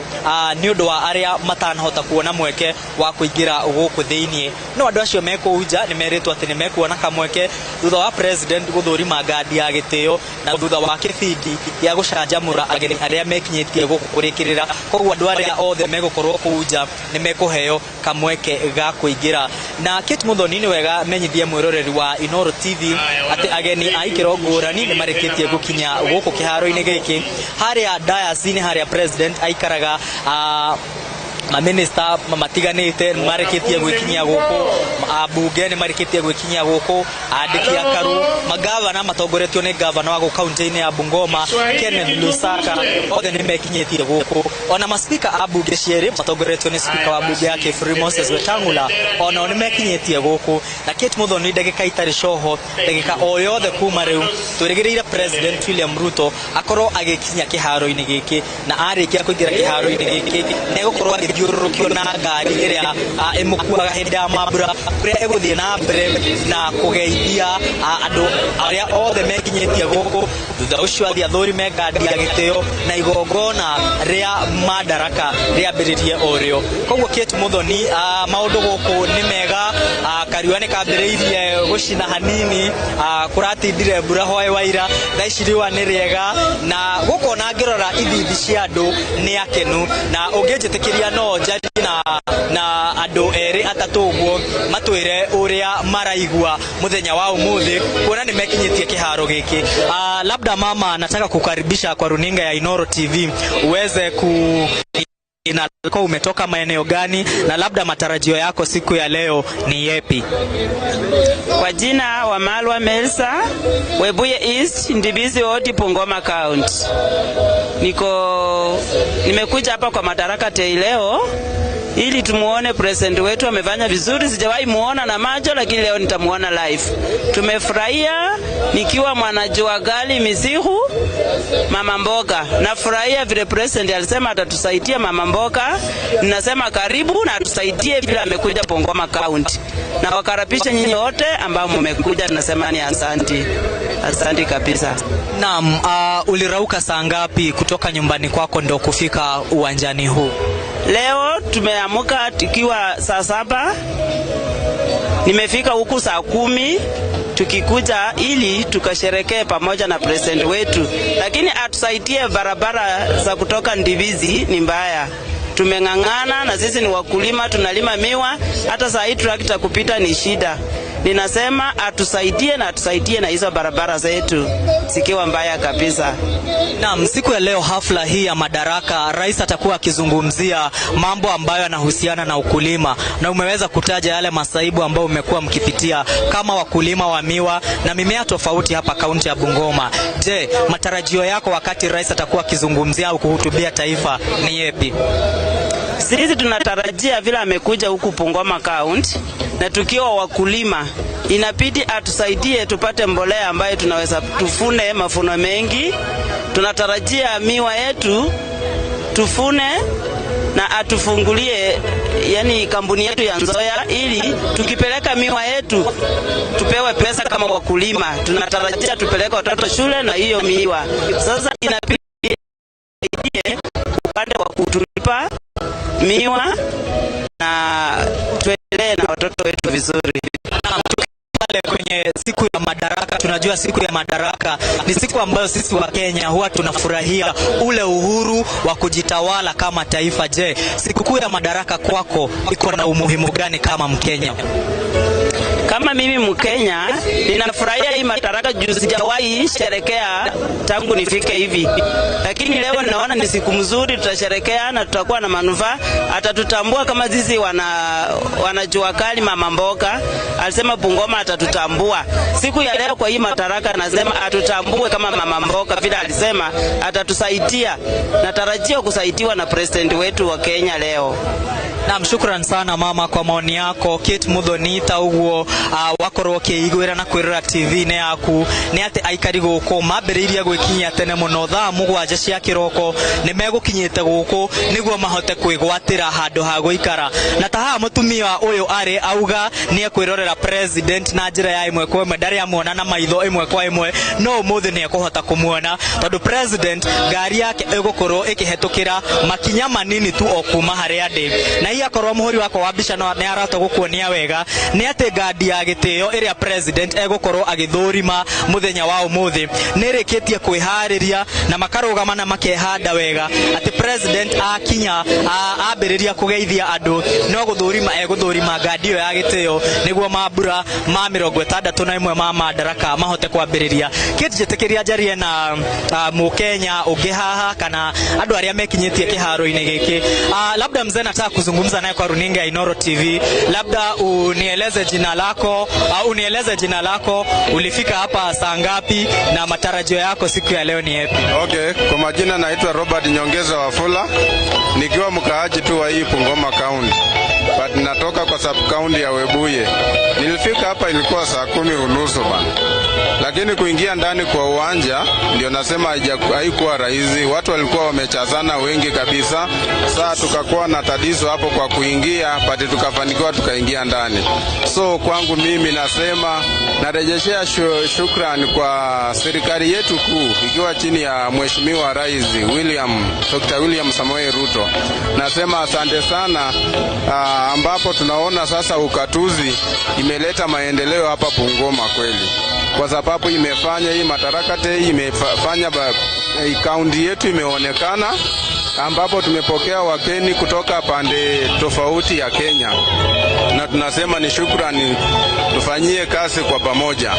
nĩ ũndũ wa arĩa matanahota kuona mweke wa kũingĩra gũkũ thĩiniĩ. No andũ acio me kũu nja nĩ merĩtwo atĩ nĩ mekuona kamweke thutha wa president gũthũrima ngandi ya gĩtĩo na thutha wa kĩbindi gĩa gũcanjamũra ageni arĩa mekinyĩtie gũkũ kũrĩkĩrĩra. Koguo andũ arĩa othe megũkorwo kũu nja nĩ mekũheo kamweke ga kũingĩra. Na Kate Muthoni, nĩ wega menyithie mwĩroreri wa Inooro TV atĩ ageni a ikĩro ngũrani nĩ marĩkĩtie gũkinya gũkũ kĩharo-inĩ gĩkĩ harĩa dayasi-inĩ harĩa president aikaraga. Maminista matiganĩte nĩ marĩkĩtie gwĩkinyia gũkũ, ambunge nĩ marĩkĩtie gwĩkinyia gũkũ, andĩki a karu, magavana matongoretio nĩ gavana wa gũkũ kaunti-inĩ ya Bungoma Kenneth Lusaka, othe nĩ mekinyĩtie gũkũ. Ona maspika a bunge cierĩ matongoretio nĩ spika wa bunge ya Kifuri Moses Wetangula, onao nĩ mekinyĩtie gũkũ. Na Kate Muthoni, ndagĩka itarĩ coho, ndagĩka o yothe kuma rĩu twĩrĩgĩrĩire President William Ruto akorwo agĩkinya kĩharo-inĩ gĩkĩ, na arĩkia kũingĩra kĩharo-inĩ gĩkĩ nĩ egũkorwo agĩthiũrũrũkio na ngari ĩrĩa ĩmũkuaga hĩndĩ ya mambura, kũrĩa ĩgũthiĩ na mbere na kũgeithia andũ arĩa othe mekinyĩtie gũkũ. Thutha ũcio athiĩ athũrime ngandi ya gĩtĩo na igongona rĩa Madaraka rĩambĩrĩrie o rĩo. Koguo Kate Muthoni, maũndũ gũkũ nĩ mega, kariũa nĩ kambĩrĩirie gũcina hanini, kũratindire mbura hwaĩ wa ira, thaa ici riũa nĩ rĩega, na gũkũ ona ngĩrora ithithi cia andũ nĩ akenu. Na ũngĩnjĩtĩkĩria no njarie na andũ erĩ atatũ ũguo matwĩre ũrĩa maraigua mũthenya wa ũmũthĩ kuona nĩ mekinyĩtie kĩharo gĩkĩ. Labda mama, nataka kukaribisha kwa runinga ya Inooro TV uweze ku na umetoka maeneo gani na labda matarajio yako siku ya leo ni yepi? Kwa jina wa Malwa Melsa, Webuye East, Ndibizi Ward, Bungoma County. Nimekuja hapa kwa Madaraka Day leo ili tumuone president wetu amefanya vizuri. Sijawahi muona na macho, lakini leo nitamuona live. Tumefurahia nikiwa mwanajua gali Misihu, mama mboga. Nafurahia vile president alisema atatusaidia mama mboga. Ninasema karibu na atusaidie vile amekuja Bungoma County. Na wakaribisha nyinyi wote ambao mmekuja, tunasema ni asante. Asante kabisa. Naam, ulirauka saa ngapi kutoka nyumbani kwako ndo kufika uwanjani huu? Leo tumeamka tukiwa saa 7. Nimefika huku saa 10 tukikuja ili tukasherekee pamoja na president wetu. Lakini atusaidie, barabara za kutoka Ndibizi ni mbaya. Tumeng'ang'ana na sisi ni wakulima, tunalima miwa, hata saa hii trakta kupita ni shida. Ninasema atusaidie na atusaidie na hizo barabara zetu zikiwa mbaya kabisa. Naam, siku ya leo hafla hii ya Madaraka, rais atakuwa akizungumzia mambo ambayo yanahusiana na ukulima, na umeweza kutaja yale masaibu ambayo umekuwa mkipitia kama wakulima wa miwa na mimea tofauti hapa kaunti ya Bungoma. Je, matarajio yako wakati rais atakuwa akizungumzia au kuhutubia taifa ni yepi? Sisi tunatarajia vile amekuja huku Bungoma County na tukiwa wakulima, inabidi atusaidie tupate mbolea ambayo tunaweza tufune mafuno mengi. Tunatarajia miwa yetu tufune na atufungulie yani kampuni yetu ya Nzoia ili tukipeleka miwa yetu tupewe pesa kama wakulima. Tunatarajia tupeleke watoto shule na hiyo miwa. Sasa inabidi upande wa kutulipa miwa na tuendelee na watoto wetu vizuri. pale kwenye siku ya Madaraka. Tunajua siku ya Madaraka ni siku ambayo sisi wa Kenya huwa tunafurahia ule uhuru wa kujitawala kama taifa. Je, sikukuu ya Madaraka kwako iko na umuhimu gani kama Mkenya? Kama mimi Mkenya ninafurahia hii Madaraka juu sijawahi sherekea tangu nifike hivi, lakini leo naona ni siku mzuri, tutasherekea na tutakuwa na manufaa. Atatutambua kama sisi wanajua kali. Mama mboga alisema Bungoma atatutambua siku ya leo kwa hii Madaraka, anasema atutambue kama mama mboga vile alisema atatusaidia. Natarajia kusaidiwa na president wetu wa Kenya leo. Naam, shukran sana mama kwa maoni yako. Kate Muthoni ta uguo wakorwo ũkĩiguĩra na kwĩrora TV-inĩ yaku nĩ atĩ aikari gũkũ mambĩrĩirie gwĩkinyia tene mũno thaa 7 cia kĩroko nĩ megũkinyĩte gũkũ nĩguo mahote kwĩgwatĩra handũ ha gũikara. Na ta haha mũtumia ũyũ arĩ auga nĩ ekwĩrorera president na njĩra ya ĩmwe kwa ĩmwe, ndarĩ amuona na maitho ĩmwe kwa ĩmwe, no ũmũthĩ nĩ ekũhota kũmuona tondũ president ngari yake ĩgũkorwo ĩkĩhetũkĩra makinya manini tu o kuma harĩa ndĩ. Na hihi akorwo mũhũri wakwa wa mbica no nĩ arahota gũkuonia wega nĩ atĩ ngandi ya gĩtĩo ĩrĩa president egũkorwo agĩthũrima mũthenya wa ũmũthĩ nĩ ĩrĩkĩtie kwĩharĩria na makarũgama na makehanda wega atĩ president akinya ambĩrĩria kũgeithia andũ no gũthũrima egũthũrima ngandi ĩyo ya gĩtĩo nĩguo mambura ma 61 ma Madaraka mahote kwambĩrĩria. Kĩnjĩtĩkĩria njarie na Mũkenya ũngĩ haha kana andũ arĩa mekinyĩtie kĩharo-inĩ gĩkĩ. Labda mzee, nataka kuzungumza naye kwa runinga ya Inoro TV. Labda unieleze jina lako, au unieleze jina lako, ulifika hapa saa ngapi na matarajio yako siku ya leo ni yapi? Okay, kwa majina naitwa Robert Nyongeza Wafula, nikiwa mkaaji tu wa hii Bungoma County. But natoka kwa sub county ya Webuye. Nilifika hapa ilikuwa saa 10:15 bana. Lakini kuingia ndani kwa uwanja ndio nasema haikuwa rahisi. Watu walikuwa wamechazana wengi kabisa. Saa tukakuwa na tatizo hapo kwa kuingia, but tukafanikiwa tukaingia ndani. So kwangu mimi nasema narejeshea shukrani kwa serikali yetu kuu ikiwa chini ya Mheshimiwa Rais Dr. William Samoei Ruto. Nasema asante sana, ambapo tunaona sasa ukatuzi imeleta maendeleo hapa Bungoma kweli. Kwa sababu imefanya hii Madaraka Day, imefanya kaunti yetu imeonekana, ambapo tumepokea wageni kutoka pande tofauti ya Kenya. Na tunasema ni shukrani, tufanyie kazi kwa pamoja.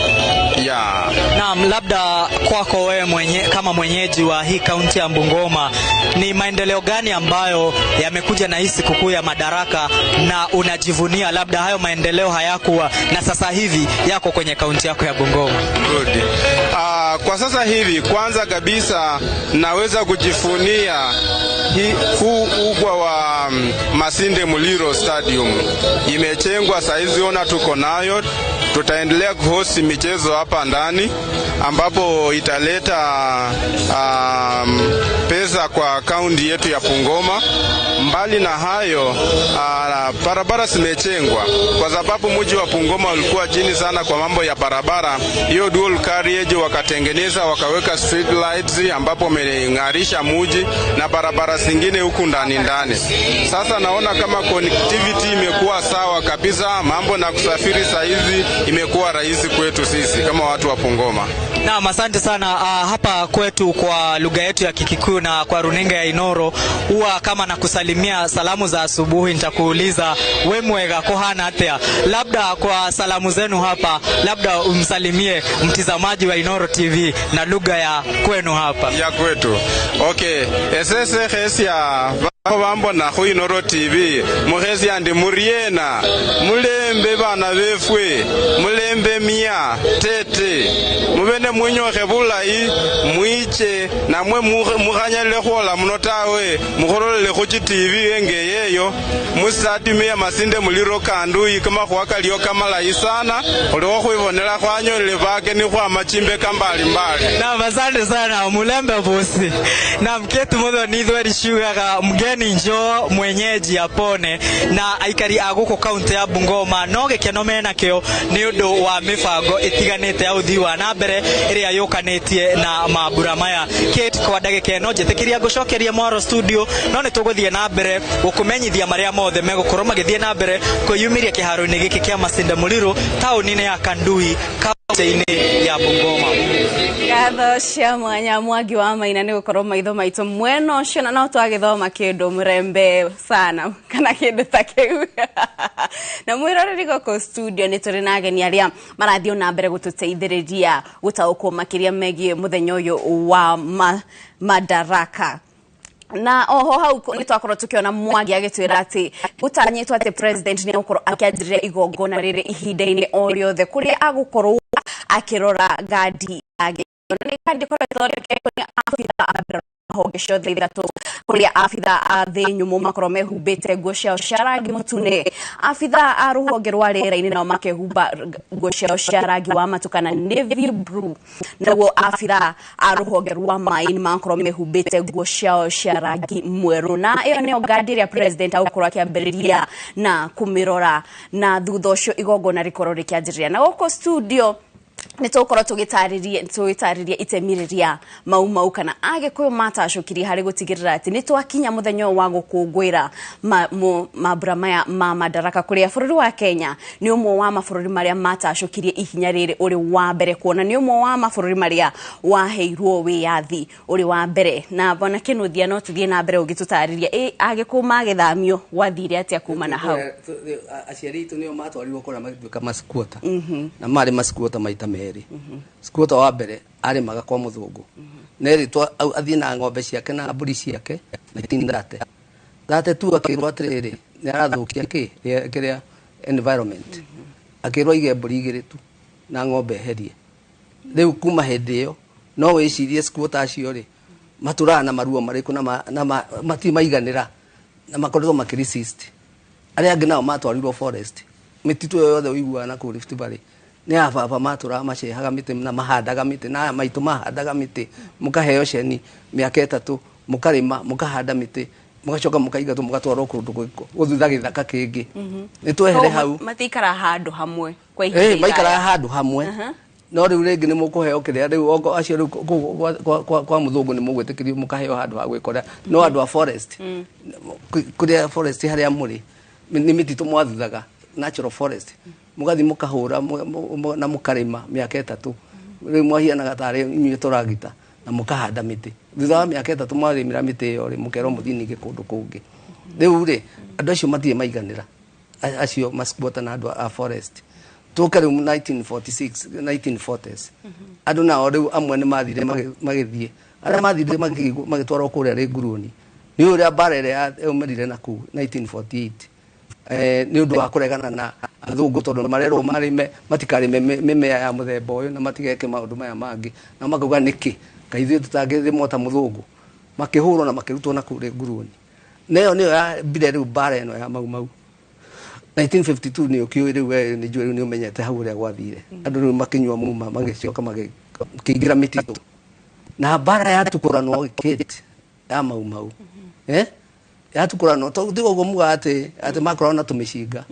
Yeah. Naam, labda kwako wewe kama mwenyeji wa hii kaunti ya Bungoma, ni maendeleo gani ambayo yamekuja na hii sikukuu ya Madaraka na unajivunia labda hayo maendeleo hayakuwa na sasa hivi yako kwenye kaunti yako ya Bungoma? Good. Kwa sasa hivi kwanza kabisa naweza kujivunia huu ugwa wa Masinde Muliro Stadium. Imechengwa saizi, ona tuko nayo. Tutaendelea kuhosti michezo hapa ndani ambapo italeta pesa kwa kaunti yetu ya Bungoma. Mbali na hayo, barabara zimechengwa kwa sababu mji wa Bungoma ulikuwa chini sana kwa mambo ya barabara. Hiyo dual carriage wakatengeneza, wakaweka street lights ambapo wameng'arisha mji na barabara zingine huku ndani ndani. Sasa naona kama connectivity imekuwa sawa kabisa, mambo na kusafiri saizi imekuwa rahisi kwetu sisi kama watu wa Bungoma. Naam, asante sana. Hapa kwetu kwa lugha yetu ya Kikikuyu na kwa runinga ya Inoro huwa kama nakusalimia salamu za asubuhi nitakuuliza we mwega kohana atia. Labda kwa salamu zenu hapa, labda umsalimie mtizamaji wa Inoro TV na lugha ya kwenu hapa. Ya kwetu. Okay, esese khesia bambo na khu Inoro TV mukhesi andi muriena mulembe bana befwe mulembe mia tete mubene mwinyokhe bulayi mwiche namwe mukhanyalile khwola muno tawe mukhorolele khu TV engeyeyo musatime Masinde Muliro Kanduyi kamakhuwa kaliyo kamalayi sana khulikho khwibonela khwanyolele bakeni khwama chimbeka mbalimbali. Naam, asante sana mulembe bosi. Naam, ketu motho ni thweri shugaga mgeni Mgeni njoo mwenyeji apone. Na aikari a gũkũ kaunti ya Bungoma no gĩkeno menakĩo nĩ ũndũ wa mĩbango ĩtiganĩte ya ũthii wa na mbere ĩrĩa yũkanĩtie na mambura maya. Kate, kwa ndagĩka ĩno njĩtĩkĩria ngũcokerie mwaro studio, no nĩ tũgũthiĩ na mbere gũkũmenyithia marĩa mothe megũkorwo magĩthiĩ na mbere kwĩyumĩria kĩharo-inĩ gĩkĩ kĩa Masinda Muliro taũni-inĩ ya Kandui kaunti-inĩ ya Bungoma. Ngatho cia mwanya Mwangi wa Maina nĩ gũkorwo maitho maitũ mwena ũcio, na no twagĩthoma kĩndũ mũrembe sana kana kĩndũ ta kĩu. Na mwĩroreri gũkũ studio nĩ tũrĩ na ageni arĩa marathiĩ na mbere gũtũteithĩrĩria gũtaũkwo makĩria megiĩ mũthenya ũyũ wa Madaraka. Na oho hau nĩ twakorwo tukiona Mwangi agĩtwĩra atĩ gũtanyĩtwo atĩ president nĩ egũkorwo akĩanjĩrĩria igongona rĩrĩ ihinda-inĩ o rĩothe, kũrĩa agũkorwo akĩrora ngandi yake. Nĩ ngandi ĩkorwo ĩthondeketwo nĩ abitha a mbere honge ciothe ithatũ, kũrĩa abitha a thĩ nyũmũ makorwo mehumbĩte nguo ciao cia rangi mũtune, abitha a rũhonge rwa rĩera-inĩ nao makehumba nguo ciao cia rangi wa matu kana navy blue, naguo abitha a rũhonge rwa maĩ makorwo mehumbĩte nguo ciao cia rangi mwerũ. Na ĩyo nĩyo ngandi ĩrĩa president agũkorwo akĩambĩrĩria na kũmĩrora, na thutha ũcio igongona rĩkorwo rĩkĩanjĩrĩria. Na gũkũ studio nĩ tũgũkorwo tũgĩtarĩria itemi rĩrĩa Mau Mau kana Agĩkũyũ matacũkirie harĩ gũtigĩrĩra atĩ nĩ twakinya mũthenya ũyũ wa gũkũngũĩra mambura maya ma Madaraka, kũrĩa bũrũri wa Kenya nĩ ũmwe wa mabũrũri marĩa matacũkirie ihinya rĩrĩ ũrĩ wa mbere, kuona nĩ ũmwe wa mabũrũri marĩa waheirwo wĩyathi ũrĩ wa mbere. Na Bwana Kĩnuthia, no tũthiĩ na mbere ũgĩtũtarĩria Agĩkũyũ magĩthamio gwathire atĩa kuma na hau? Aciari aitũ nĩo matwarirwo kũrĩa magĩtuĩka maskuota, na marĩ maskuota maita merĩ. Skuota wa mbere arĩmaga kwa mũthũngũ, nerĩtwo athiĩ na ng'ombe ciake na mbũri ciake 1930 tu, akĩrwo atĩrĩrĩ nĩ arathũkia kĩrĩa environment, akĩrwo aige mbũri igĩrĩ tu na ng'ombe eherie. Rĩu kuma hĩndĩ ĩyo no wĩcirie skuota acio rĩ matũraga na maruo marĩkũ na matimaiganĩra na makoretwo makĩresist. Arĩa angĩ nao matwarirwo forest, mĩtitũ ĩyo yothe ũiguaga na kũu Rift Valley nĩ a baba matũraga macehaga mĩtĩ na mahandaga mĩtĩ, na aya maitũ mahandaga mĩtĩ, mũkaheo ceni mĩaka 3, mũkarĩma mũkahanda mĩtĩ, mũgacoka mũkaingatwo mũgatwarwo kũndũ gũthutha gĩthaka kĩngĩ. Nĩ twehere hau matikara handũ hamwe kwa ihinda, maikaraga handũ hamwe, no rĩu rĩngĩ nĩ mũkũheo kĩrĩa rĩu ongo acio rĩu kwa mũthũngũ nĩ mũgwĩtĩkĩrio mũkaheo handũ ha gwĩkora, no andũ a forest kũrĩa forest harĩa mũrĩ nĩ mĩtitũ mwathuthaga, natural forest, mũgathiĩ mũkahũra na mũkarĩma mĩaka 3, rĩu mwahianaga tarĩ inyuĩ tũragita na mũkahanda mĩtĩ. Thutha wa mĩaka 3 mwarĩmĩra mĩtĩ ĩyo rĩ, mũkerwo mũthiĩ ningĩ kũndũ kũngĩ. Rĩu rĩ andũ acio matirĩ maiganĩra, acio masquota na andũ a forest. Tũke rĩu 1946 1940s, andũ nao rĩu amwe nĩ mathire magĩthiĩ, arĩa mathire magĩtwarwo kũrĩa Rĩngurũni nĩ ũrĩa mbara ĩrĩa yaumĩrire na kũu 1948, nĩ ũndũ wa kũregana na athũngũ tondũ marerwo marĩme matikarĩme mĩmea ya mũthemba ũyũ na matigeke maũndũ maya mangĩ, na makauga nĩkĩ kaĩ ithuĩ tũtangĩrĩmwo ta mũthũngũ, makĩhũrwo na makĩrutwo na kũu Rĩngurũni. Na ĩyo nĩyo yambire rĩu mbara ĩno ya Mau Mau. 1952 nĩ ũkĩũĩ rĩu we nĩ njũĩ rĩu nĩ ũmenyete hau ũrĩa gwathire, andũ rĩu makĩnyua muma magĩcoka makĩingĩra mĩtitũ na mbara yatukũranwo Kate ya Mau Mau, yatukũranwo tondũ ti ũguo muga atĩ makoragwo na tũmĩcinga.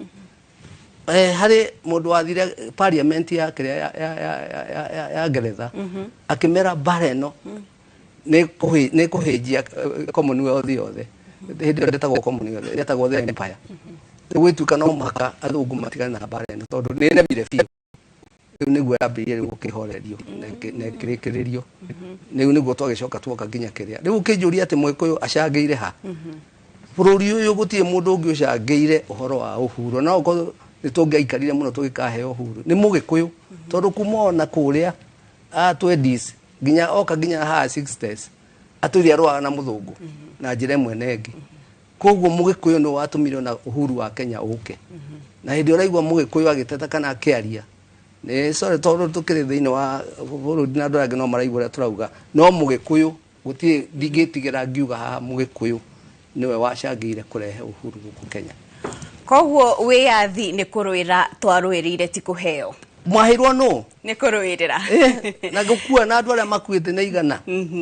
Harĩ mũndũ wathire parliament ya kĩrĩa ya Ngeretha akĩmera mbara ĩno nĩ kũhĩnjia Commonwealth yothe. Hĩndĩ ĩyo ndĩtagwo Commonwealth, yetagwo the Empire. Gwĩtuĩka no mũhaka athũngũ matigane na mbara ĩno tondũ nĩ ĩremire biũ. Rĩu nĩguo yambĩrĩirie rĩu gũkĩhorerio na ĩkĩrĩkĩrĩrio. Rĩu nĩguo twagĩcoka tuoka nginya kĩrĩa. Rĩu ũkĩnjũria atĩ Mũgĩkũyũ acangĩire ha? Bũrũri ũyũ gũtirĩ mũndũ ũngĩ ũcangĩire ũhoro wa ũhuru, no ũkorwo nĩ tũngĩaikarire mũno tũgĩkaheo ũhuru nĩ Mũgĩkũyũ, tondũ kuma ona kũrĩa 20s nginya oka nginya haha 60s atũire arũaga na mũthũngũ na njĩra ĩmwe na ĩngĩ. Koguo Mũgĩkũyũ nĩ watũmire na ũhuru wa Kenya ũke. Na hĩndĩ ũraigua Mũgĩkũyũ agĩteta kana akĩaria, nĩ sorry tondũ tũkĩrĩ thĩinĩ wa bũrũri na andũ arĩa angĩ no maraigua ũrĩa tũrauga, no Mũgĩkũyũ gũtirĩ, ndingĩtigĩra ngiuga haha Mũgĩkũyũ nĩwe wacangĩire kũrehe ũhuru gũkũ Kenya. Koguo wĩyathi nĩ kũrũĩra twarũĩrĩire ti kũheo. Mwaheirwo nũ? Nĩ kũrũĩrĩra. Na gũkua na andũ arĩa makuĩte nĩ igana.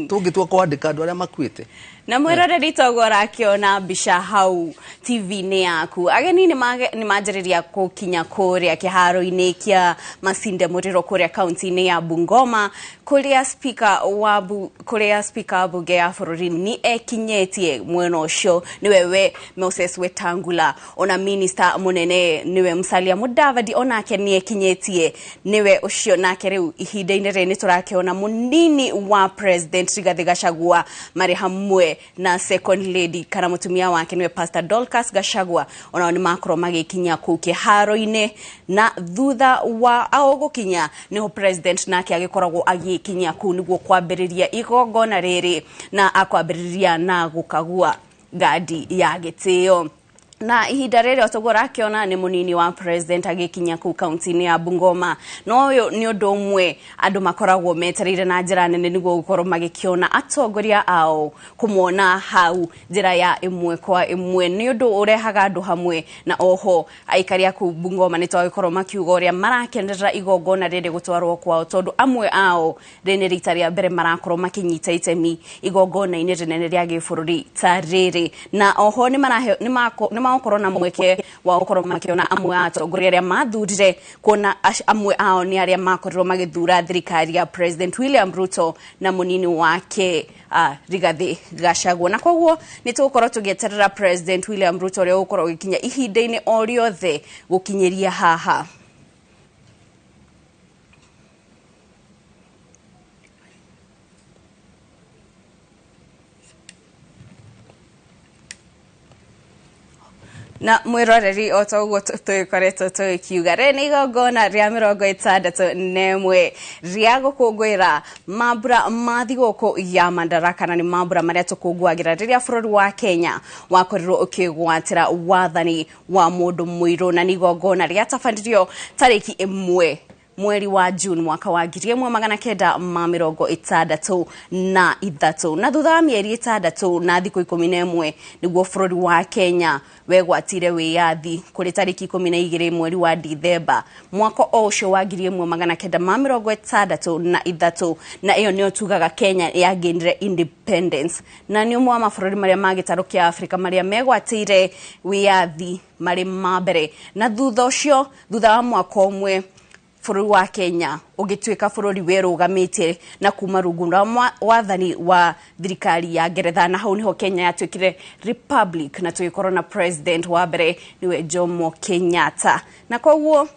Tũngĩtua kwandĩka andũ arĩa makuĩte. Na mwiroreri toguo ũrakĩona mbica hau TV-inĩ yaku, ageni nĩ manjĩrĩria gũkinya kũrĩa kĩharo-inĩ kĩa Masinde Muliro kũrĩa kaunti-inĩ ya Bungoma, kũrĩa speaker wa bunge ya bũrũri nĩ ekinyĩtie mwena ũcio, nĩwe we Moses Wetangula, ona minister mũnene nĩwe Musalia Mudavadi onake nĩ ekinyĩtie, nĩwe ũcio. Nake rĩu ihinda-inĩ rĩrĩ nĩ tũrakĩona mũnini wa President Rigathi Gachagua marĩ hamwe na second lady kana mũtumia wake nĩwe Pastor Dorcas Gachagua, onao nĩ makorwo magĩkinya kũu kĩharo-inĩ. Na thutha wa ao gũkinya nĩho president nake agĩkoragwo agĩkinya kũu nĩguo kwambĩrĩria igongona rĩrĩ, na akwambĩrĩria na gũkagua ngandi ya gĩtĩo. Na ihinda rĩrĩ otoguo ũrakĩona nĩ mũnini wa president agĩkinya kũu kaunti-inĩ ya Bungoma. No ũyũ nĩ ũndũ ũmwe andũ makoragwo metereire na njĩra nene nĩguo gũkorwo magĩkĩona atongoria ao, kũmona hau njĩra ya ĩmwe kwa ĩmwe nĩ ũndũ ũrehaga andũ hamwe. Na oho aikari a kũu Bungoma nĩ twagĩkorwo makiuga ũrĩa marakenerera igongona rĩrĩ gũtwarwo kwao, tondũ amwe ao rĩrĩ nĩ rita rĩa mbere marakorwo makĩnyita itemi igongona-inĩ rĩnene rĩa gĩbũrũri ta rĩrĩ. Na oho nĩ makorwo na mweke wa gũkorwo makĩona amwe a atongoria arĩa mathurire, kuona amwe ao nĩ arĩa makorirwo magĩthura thirikari ya President William Ruto na mũnini wake Rigathi Gachagua. Na koguo nĩ tũgũkorwo tũgĩeterera President William Ruto ũrĩa ũgũkorwo ũgĩkinya ihinda-inĩ o rĩothe gũkinyĩria haha. Na mwiroreri o ta ũguo tũgĩkoretwo tũgĩkiuga, rĩrĩ nĩ igongona rĩa 61 rĩa gũkũngũĩra mambura ma thigũkũ ya Madaraka, na nĩ mambura marĩa tũkũngũagĩra rĩrĩa bũrũri wa Kenya wakorirwo ũkĩgwatĩra wathani wa mũndũ mũirũ, na nĩ igongona rĩatabanirio tarĩki 1 mweri wa June mwaka wa 1963, na thutha wa mĩeri 6 na thikũ 11 nĩguo bũrũri wa Kenya wegwatire wĩyathi kũrĩ tarĩki 12 mweri wa Dithemba mwaka o ũcio wa 1963, na ĩyo nĩyo tugaga Kenya yagĩire independence, na nĩ ũmwe wa mabũrũri marĩa ma gĩtarũ kĩa Afrika marĩa megwatĩire wĩyathi marĩ ma mbere. Na thutha ũcio, thutha wa mwaka ũmwe, bũrũri wa Kenya ũgĩtuĩka bũrũri wĩrũgamĩtie na kuma rungu rwa wathani wa thirikari ya Ngeretha, na hau niho Kenya yatuĩkire republic na tũgĩkorwo na president wa mbere niwe Jomo Kenyatta. Na koguo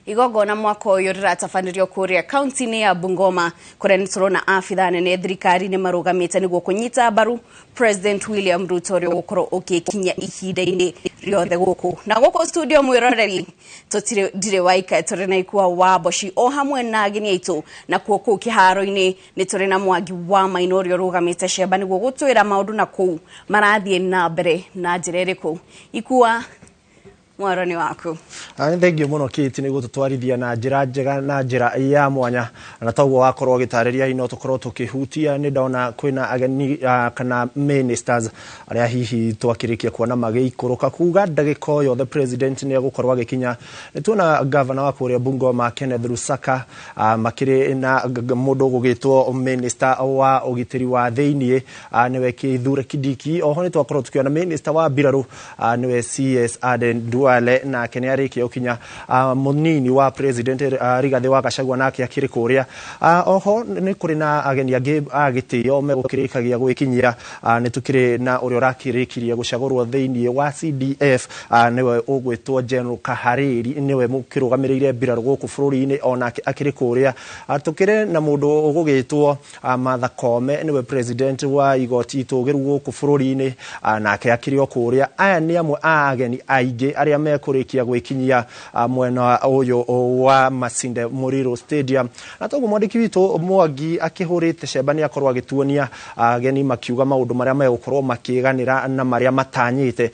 igongona mwaka ũyũ rĩratabanĩrio kũrĩa kaunti-inĩ ya Bungoma, kũrĩa nĩ tũrona abithaa nene thirikari nĩ marũgamĩte nĩguo kũnyita mbaru President William Ruto ũrĩa ũgũkorwo ũgĩkinya ihinda-inĩ rĩothe gũkũ. Na gũkũ studio mwĩroreri tũtirĩ ndirĩ waika, tũrĩ na Ikua wa Mboci o hamwe na ageni aitũ, na kuo kũu kĩharo-inĩ nĩ tũrĩ na Mwangi wa Maina ũrĩa ũrũgamĩte cemba nĩguo gũtwĩra maũndũ na kũu marathiĩ na mbere na njĩra ĩrĩkũ. Ikua, mwaro nĩ waku. Nĩ thengiũ mũno Kate nĩ gũtũtwarithia na njĩra njega na njĩra ya mwanya, na toguo wakorwo ũgĩtarĩria hihi no tũkorwo tũkĩhutia. Nĩ ndona kwĩna ageni kana ministers arĩa hihi twakĩrĩkia kuona magĩikũrũka, kuga ndagĩka o yothe president nĩ egũkorwo agĩkinya. Nĩ tuona governor wa kũrĩa Bungoma Kenneth Lusaka, makĩrĩ na mũndũ ũgũgĩtwo minister wa ũgitĩri wa thĩiniĩ, nĩwe Kithure Kindiki. Oho nĩ twakorwo tũkĩona minister wa mbirarũ, nĩwe CS Aden Duale, nake nĩ arĩkia gũkinya. Mũnini wa president Rigathi wa Gachagua nake akĩrĩ kũrĩa. Oho nĩ kũrĩ na ageni angĩ a gĩtĩo megũkĩrĩkagia gwĩkinyia. Nĩ tũkĩrĩ na ũrĩa ũrakĩrĩkirie gũcagũrwo thĩiniĩ wa CDF, nĩwe ũgwĩtwo General Kahariri, nĩwe mũkĩrũgamĩrĩire mbirarũ gũkũ bũrũri-inĩ, onake akĩrĩ kũrĩa. Tũkĩrĩ na mũndũ ũgũgĩtwo Martha Koome, nĩwe president wa igoti itũgĩru gũkũ bũrũri-inĩ, nake akĩrĩ o kũrĩa. Aya nĩ amwe a ageni aingĩ arĩa mekũrĩkia gwĩkinyia mwena ũyũ wa Masinde Muliro Stadium. Na toguo mwandĩki witũ Mwangi akĩhũrĩte cemba nĩ akorwo agĩtuonia ageni makiuga maũndũ marĩa megũkorwo makĩganĩra na marĩa matanyĩte.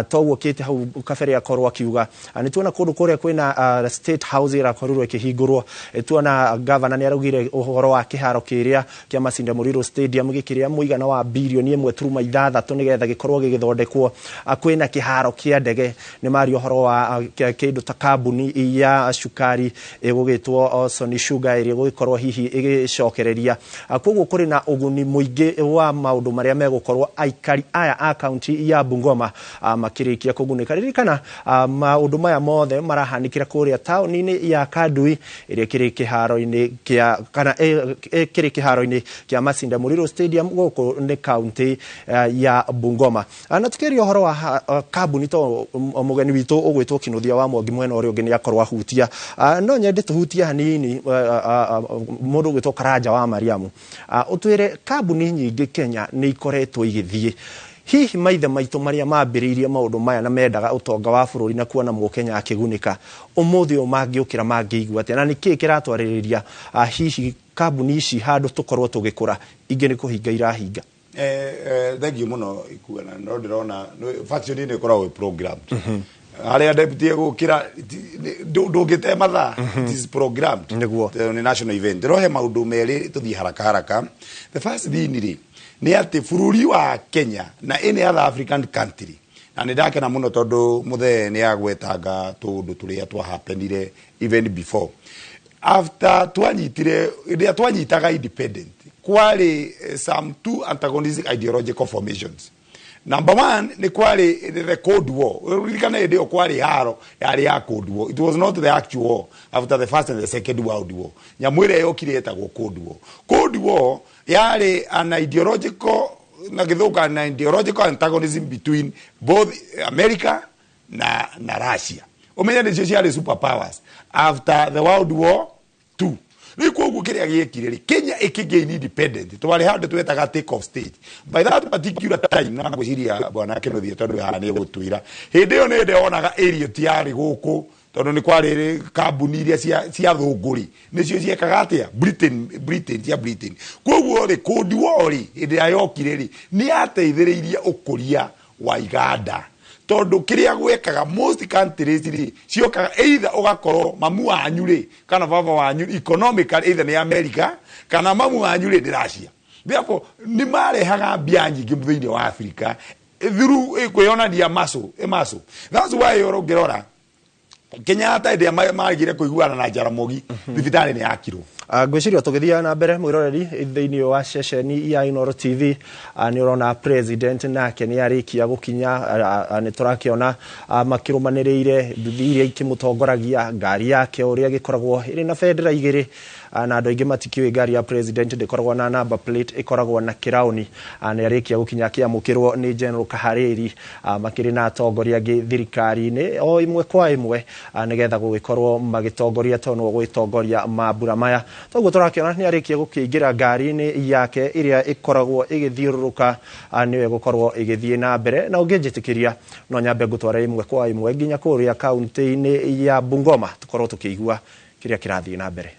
Toguo kĩte hau kabere akorwo akiuga, nĩ tuona kũndũ kũrĩa kwĩna State House ĩrakorirwo ĩkĩhingũrwo. Tuona governor nĩ araugire ũhoro wa kĩharo kĩrĩa kĩa Masinde Muliro Stadium gĩkĩrĩa mũigana wa birioni 1.6 nĩgetha gĩkorwo gĩgĩthondekwo. Kwĩna kĩharo kĩa ndege nĩ maria ũhoro wa kĩndũ ta kambuni ya cukari ĩgũgĩtwo Sony Sugar ĩrĩa ĩgũgĩkorwo hihi ĩgĩcokereria. Koguo kũrĩ na ũguni mũingĩ wa maũndũ marĩa megũkorwo aikari aya a kaunti ya Bungoma makĩrĩkia kũgunĩka. Ririkana maũndũ maya mothe marahanĩkĩra kũrĩa taũni-inĩ ya Kandui ĩrĩa ĩkĩrĩ kĩharo-inĩ kĩa kana ĩkĩrĩ kĩharo-inĩ kĩa Masinda Muliro Stadium gũkũ nĩ kaunti ya Bungoma. Na tukĩaria ũhoro wa kambuni to mũgeni witũ ũgwĩtwo Kinuthia wa Mwangi mwena ũrĩa ũngĩ nĩ akorwo ahutia. No nyende tũhutie hanini mũndũ ũgwĩtwo Karanja wa Mariamu. Ũtwĩre kambuni nyingĩ Kenya nĩ ikoretwo igĩthiĩ. Hihi maithe maitũ marĩa mambĩrĩirie maũndũ maya na mendaga ũtonga wa bũrũri na kuona mũkenya akĩgunĩka ũmũthĩ ũyũ mangĩũkĩra mangĩigua atĩa, na nĩkĩĩ kĩratwarĩrĩria hihi kambuni ici handũ tũkorwo tũgĩkũra ingĩ nĩ kũhinga irahinga? Thank you mũno Ikuana, no ndĩrona faction nĩ ĩkoragwo ĩ programmed. Harĩa deputy egũkĩra ndũngĩte mathaa, it is programmed. Nĩguo. Nĩ national event. Ndĩrohe maũndũ merĩ tũthiĩ haraka haraka. The first thing rĩ nĩ atĩ bũrũri wa Kenya na any other African country, na nĩ ndakena mũno tondũ mũthee nĩ agwetanga tũũndũ tũrĩa twahappenire even before. After twanyitire rĩrĩa twanyitaga independent kwarĩ some two antagonistic ideological formations. Number one nĩ kwarĩ the Cold War. Ririkana hĩndĩ ĩyo kwarĩ haro yarĩ ya Cold War. It was not the actual war after the first and the second world war. Nyamũ ĩrĩa yokire yetagwo Cold War. Cold War yarĩ an ideological na gĩthũngũ an ideological antagonism between both America na Russia. Ũmenye nĩcio ciarĩ superpowers after the World War II. Rĩu koguo kĩrĩa gĩekire rĩ, Kenya ĩkĩgain independent twarĩ handũ twetaga take off stage. By that particular time na ngwĩciria bwana Kinuthia tondũ haha nĩ egũtwĩra, hĩndĩ ĩyo nĩ ndeonaga area ti yarĩ gũkũ tondũ nĩ kwarĩ kambuni iria cia thũngũri nĩcio ciekaga atĩa Britain cia Britain. Koguo rĩ Cold War rĩ hĩndĩ ĩrĩa yokire rĩ nĩ yateithĩrĩirie ũkũria wa iganda tondũ kĩrĩa gwekaga most countries rĩ ciokaga either ũgakorwo mamu wanyu rĩ kana baba wanyu economically either nĩ America kana mamu wanyu rĩ nĩ Russia. Therefore nĩ marehaga mbia nyingĩ thĩinĩ wa Africa through kwĩyonania muscle. That's why ũngĩrora Kenyatta hĩndĩ ĩrĩa marigire kũiguana na Jaramogi thibitarĩ nĩ yakirwo. Ngwĩciria tũgĩthiaga na mbere mwĩroreri thĩinĩ wa ceceni ya Inooro TV nĩ ũrona president nake nĩ arĩkia gũkinya. Nĩ tũrakĩona makĩrũmanĩrĩire nduthi iria ikĩmũtongoragia ngari yake ũrĩa ĩgĩkoragwo ĩrĩ na bendera igĩrĩ, na andũ aingĩ matikĩũĩ ngari ya president ndĩkoragwo na number plate, ĩkoragwo na kĩraũni. Nĩ arĩkia gũkinya akĩamũkĩrwo nĩ General Kahariri makĩrĩ na atongoria angĩ thirikari-inĩ o ĩmwe kwa ĩmwe nĩgetha gũgĩkorwo magĩtongoria tondũ gũgĩtongoria mambura maya. Toguo tũrakĩona nĩ arĩkia gũkĩingĩra ngari-inĩ yake ĩrĩa ĩkoragwo ĩgĩthiũrũrũka nĩyo ĩgũkorwo ĩgĩthiĩ na mbere, na ũngĩnjĩtĩkĩria no nyambe ngũtware ĩmwe kwa ĩmwe nginya kũrĩa kaunti-inĩ ya Bungoma tũkorwo tũkĩigua kĩrĩa kĩrathiĩ na mbere.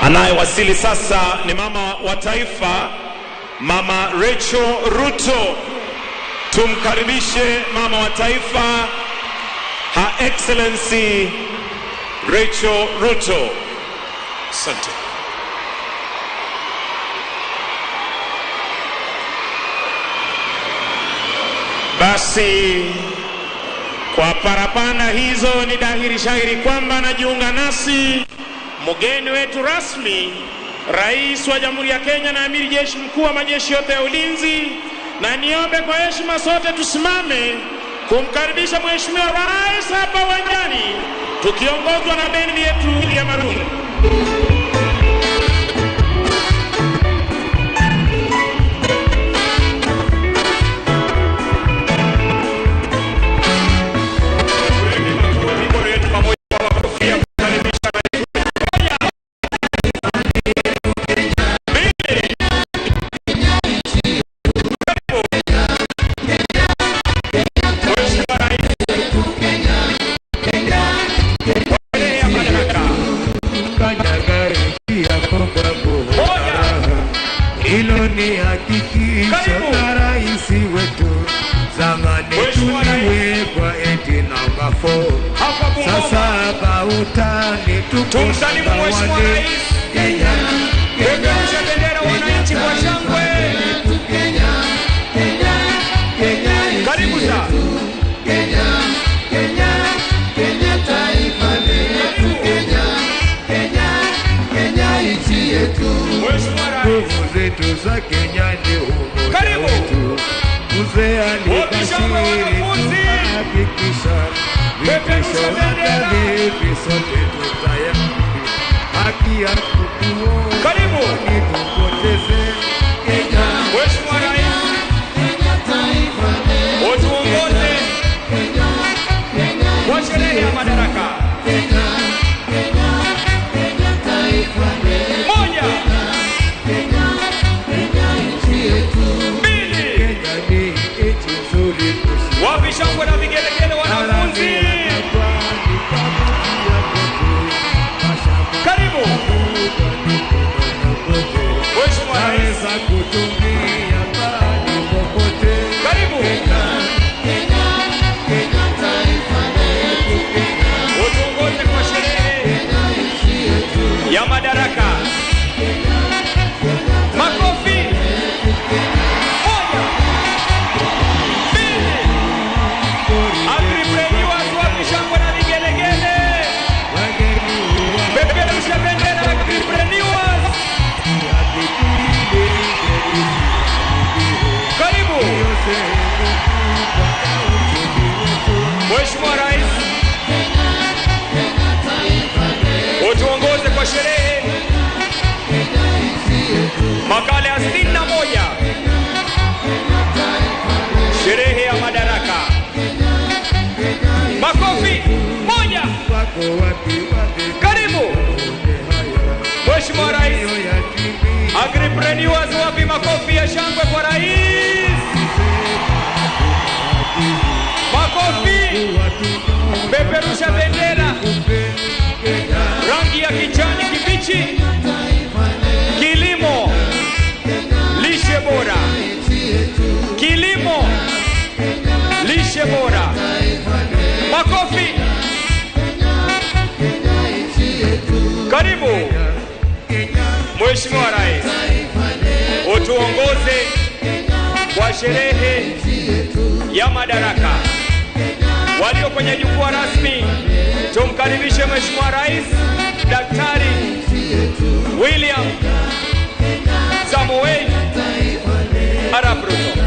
Anayewasili sasa ni mama wa taifa, Mama Rachel Ruto. Tumkaribishe mama wa taifa, Her Excellency Rachel Ruto. Asante. Basi Kwa parapanda hizo ni dhahiri shahiri kwamba anajiunga nasi mgeni wetu rasmi, Rais wa Jamhuri ya Kenya na Amiri Jeshi Mkuu wa majeshi yote ya ulinzi, na niombe kwa heshima sote tusimame kumkaribisha Mheshimiwa Rais hapa uwanjani tukiongozwa na bendi yetu ya Maroon. Hilo ni hakikisho la rais wetu. Zamani tuliwekwa eti namba 4, sasa hapa utani tuko Tumsalimu Mheshimiwa Rais. Kenya, Peperusha bendera wananchi kwa shangwe. Kenya, Kenya, Kenya, Karibu sana. Kenya, Kenya, Kenya taifa letu. Kenya, Kenya, Kenya nchi yetu. Nguvu zetu za Kenya ni umoja wetu. Mzee alibashiri tuhakikisha vitisho hata vipi, sote tutayari. Haki ya kutuona tupoteze Kenya. Mheshimiwa Rais, utuongoze kwa sherehe ya madaraka. Moja, mbili. Wapi shangwe na vigelegele wanafunzi? Karibu Mheshimiwa Rais. Karibu utuongoze kwa sherehe ya madaraka. Makofi. Moja, mbili. Agripreneurs, wapi shangwe na vigelegele? Peperusha bendera agripreneurs. Karibu Mheshimiwa Rais, utuongoze kwa sherehe makala ya 61, sherehe ya madaraka. Makofi. Moja. Karibu Mheshimiwa Rais. Agripreneurs, wapi makofi ya shangwe kwa rais? Makofi. Peperusha bendera rangi ya kijani kibichi. Kilimo, lishe bora. Kilimo, lishe bora. Makofi. Karibu Mheshimiwa Rais, utuongoze kwa sherehe ya madaraka. Walio kwenye jukwaa rasmi, tumkaribishe Mheshimiwa Rais Daktari William Samoei Arap Ruto.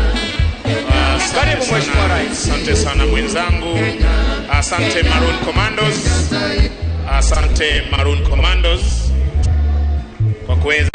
Karibu Mheshimiwa Rais. Asante sana mwenzangu. Asante Maroon Commandos. Asante Maroon Commandos kwa kuweza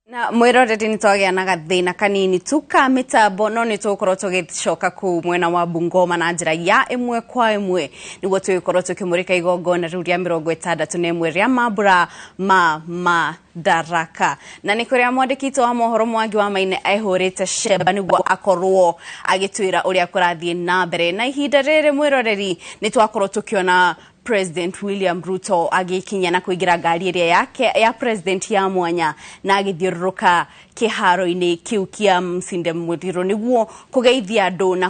Na mwiroreri nĩ twagĩa na gathĩna kanini tu ka mĩtambo, no nĩ tũgũkorwo tũgĩcoka kũu mwena wa Bungoma na njĩra ya ĩmwe kwa ĩmwe nĩguo tũgĩkorwo tũkĩmũrĩka igongona rĩu rĩa 61 rĩa mambura ma madaraka. Na nĩ kũrĩa mwandĩki witũ wa mohoro Mwangi wa Maina ehũrĩte cemba nĩguo akorwo agĩtwĩra ũrĩa kũrathiĩ na mbere. Na ihinda rĩrĩ mwĩroreri nĩ twakorwo tũkĩona President William Ruto agĩkinya na kũingĩra ngari ĩrĩa yake ya president ya mwanya na agĩthiũrũrũka kĩharo-inĩ kĩu kĩa Msinde Mutiro nĩguo kũgeithia andũ na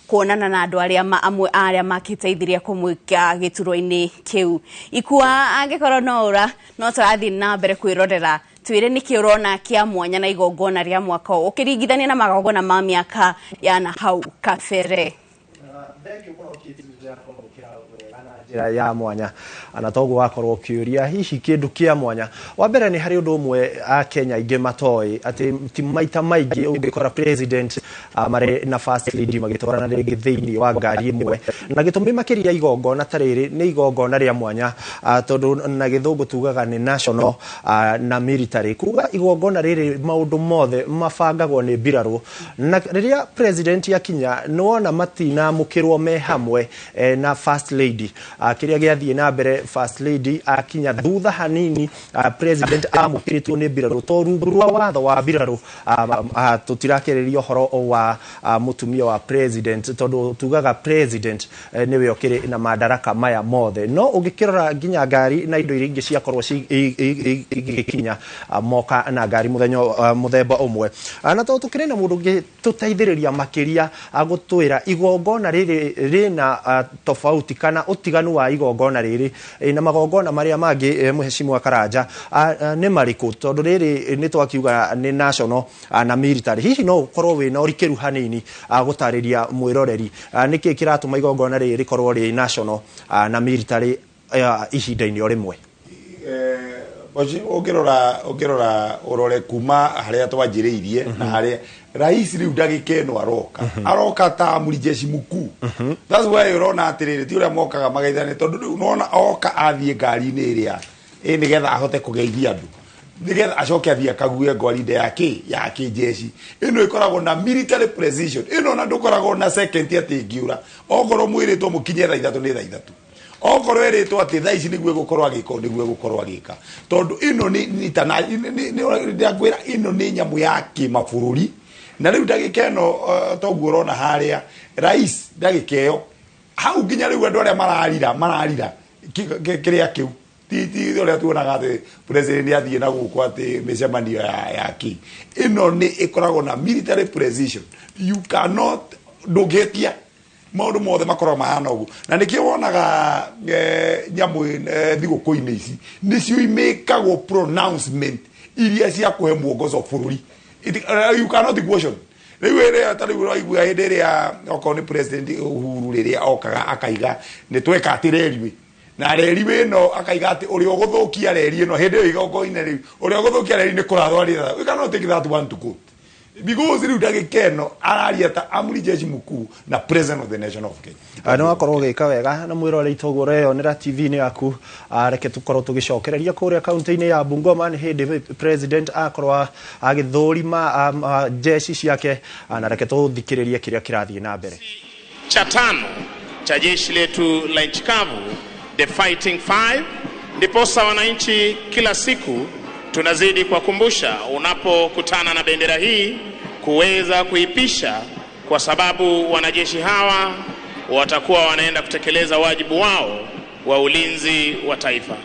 kuonana na andũ arĩa amwe arĩa makĩteithirie kũmwĩka gĩturwa-inĩ kĩu. Ikua angĩkorwo no ũra no tũrathiĩ na mbere kwĩrorera twĩre nĩkĩ ũrona kĩa mwanya na igongona rĩa mwaka ũyũ ũkĩringithania na magongona ma mĩaka ya na hau kabere. Njĩra ya mwanya na toguo wakorwo ũkĩũria hihi kĩndũ kĩa mwanya. Wa mbere nĩ harĩ ũndũ ũmwe a Kenya aingĩ matoĩ atĩ ti maita maingĩ ũngĩkora president marĩ na first lady magĩtwarana rĩngĩ thĩinĩ wa ngari ĩmwe, na gĩtũmi makĩria igongona ta rĩrĩ nĩ igongona rĩa mwanya tondũ na gĩthũngũ tugaga nĩ national na military, kuga igongona rĩrĩ maũndũ mothe mabangagwo nĩ mbirarũ, na rĩrĩa president akinya nĩwona matinamũkĩrwo me hamwe na first lady. Kĩrĩa gĩathiĩ na mbere first lady akinya thutha hanini president amũkĩrĩtwo nĩ mbirarũ to rungu rwa watho wa mbirarũ tũtirakĩrĩria ũhoro wa mũtumia wa president tondũ tugaga president nĩwe ũkĩrĩ na madaraka maya mothe, no ũngĩkĩrora nginya ngari na indo iria ingĩ ciakorwo igĩkinya moka na ngari mũthenya mũthemba ũmwe. Na tondũ tũkĩrĩ na mũndũ ũngĩ tũteithĩrĩria makĩria gũtwĩra igongona rĩrĩ rĩna tofauti kana ũtiganu wa igongona rĩrĩ na magongona marĩa mangĩ Mheshimiwa Karanja nĩ marĩkũ, tondũ rĩrĩ nĩ twakiuga nĩ national na military, hihi no ũkorwo wĩna ũrikĩru hanini gũtarĩria mwĩroreri nĩkĩ kĩratũma igongona rĩrĩ rĩkorwo rĩ national na military ihinda-inĩ o rĩmwe? Ũngĩrora ũrore kuma harĩa twanjĩrĩirie na harĩa rais rĩu ndagĩka ĩno aroka aroka ta amuri jeshi mkuu. That's why ũrona atĩrĩrĩ ti ũrĩa mokaga magaithane, tondũ rĩu nona oka athiĩ ngari-inĩ ĩrĩa nĩgetha ahote kũgeithia andũ nĩgetha acoke athiĩ akague ngwarinde ya kĩjeshi. Ĩno ĩkoragwo na military precision, ĩno ona ndũkoragwo na second atĩ ĩngiũra, okorwo mwĩrĩtwo mũkinye thaa 3 nĩ thaa 3, okorwo ĩrĩtwo atĩ thaa ici nĩguo ĩgũkorwo agĩka nĩguo ĩgũkorwo agĩka, tondũ ĩno nĩ ĩno nĩ nyamũ ya kĩmabũrũri. Na rĩu ndagĩka ĩno toguo ũrona harĩa rais ndagĩka ĩyo hau nginya rĩu andũ arĩa mararira kĩrĩa kĩu ti ũrĩa tuonaga atĩ president athiĩ na gũkũ atĩ mĩcemanio ya kĩ, ĩno nĩ ĩkoragwo na military precision, you cannot ndũngĩtia maũndũ mothe makoragwo mahana ũguo. Na nĩkĩo wonaga nyamũ thigũkũ-inĩ ici nĩcio imĩkagwo pronouncement iria cia kũhe mwongozo bũrũri. You cannot question. Rĩu ĩrĩa ta rĩu ũraigua hĩndĩ ĩrĩa okorwo nĩ president Uhuru rĩrĩa okaga akaiga nĩ tweka atĩ reri na reri ĩno akaiga atĩ ũrĩa ũgũthũkia reri ĩno hĩndĩ ĩyo igongona rĩu ũrĩa ũgũthũkia reri nĩ kũrathwo rĩtha. We cannot take that one to court because rĩu ndagĩka ĩno araria ta amuri jeshi mkuu na president of the nation of Kenya. Nĩ wakorwo ũgĩka wega na mwĩroreri toguo ũreyonera TV-inĩ yaku, reke tũkorwo tũgĩcokereria kũrĩa kaunti-inĩ ya Bungoma nĩ hĩndĩ president akorwo agĩthũrima jeshi ciake, na reke tũthikĩrĩrie kĩrĩa kĩrathiĩ na mbere. Cha tano cha jeshi letu la nchi kavu, the Fighting Five, ndiposa wananchi kila siku tunazidi kuwakumbusha unapokutana na bendera hii kuweza kuipisha, kwa sababu wanajeshi hawa watakuwa wanaenda kutekeleza wajibu wao wa ulinzi wa taifa.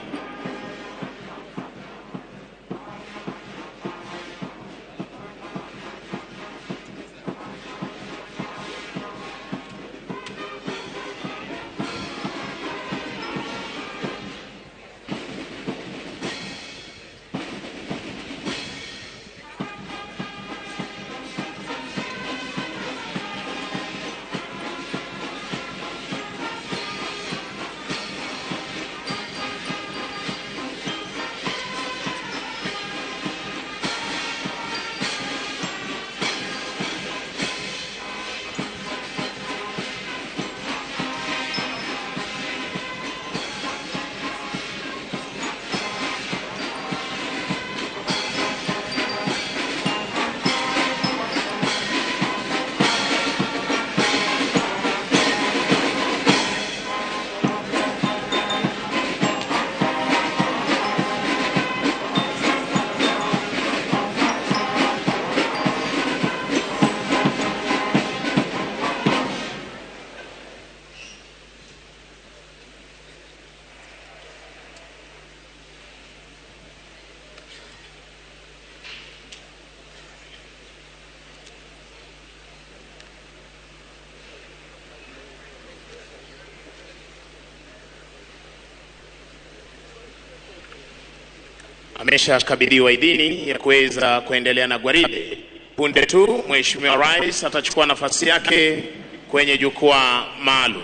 Ameshakabidhiwa idhini ya kuweza kuendelea na gwaride. Punde tu Mheshimiwa Rais atachukua nafasi yake kwenye jukwaa maalum.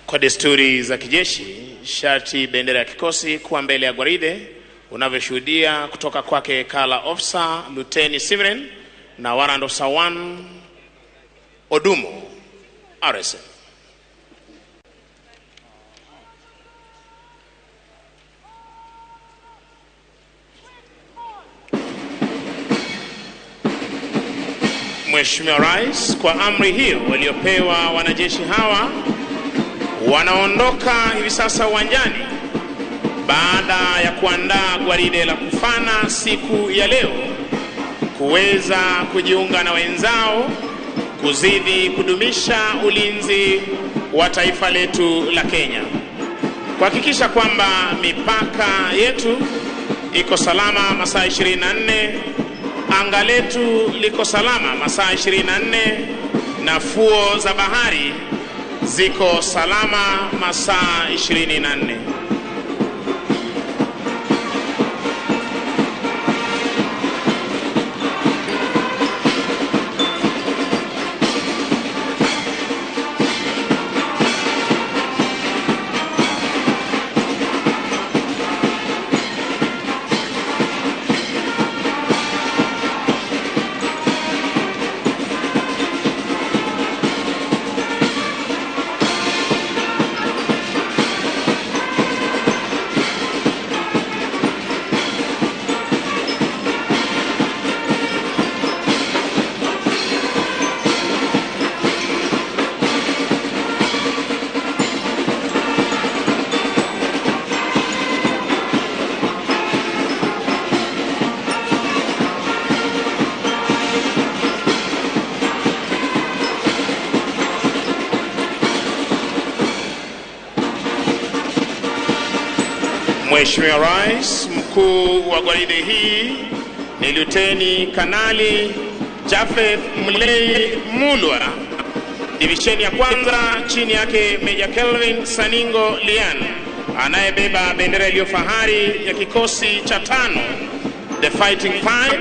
Kwa desturi za kijeshi, sharti bendera ya kikosi kuwa mbele ya gwaride unavyoshuhudia kutoka kwake Kala Officer Luteni Siverin na Warrant Officer 1 Odumo RSM. Mheshimiwa Rais, kwa amri hiyo waliopewa wanajeshi hawa wanaondoka hivi sasa uwanjani baada ya kuandaa gwaride la kufana siku ya leo kuweza kujiunga na wenzao kuzidi kudumisha ulinzi wa taifa letu la Kenya, kuhakikisha kwamba mipaka yetu iko salama masaa 24, anga letu liko salama masaa 24, na fuo za bahari ziko salama masaa 24. Mheshimiwa Rais, mkuu wa gwaride hii ni Luteni Kanali Jafeth Mlei Mulwa, divisheni ya kwanza, chini yake Meja Kelvin Saningo Lian anayebeba bendera iliyo fahari ya kikosi cha 5 The Fighting Five,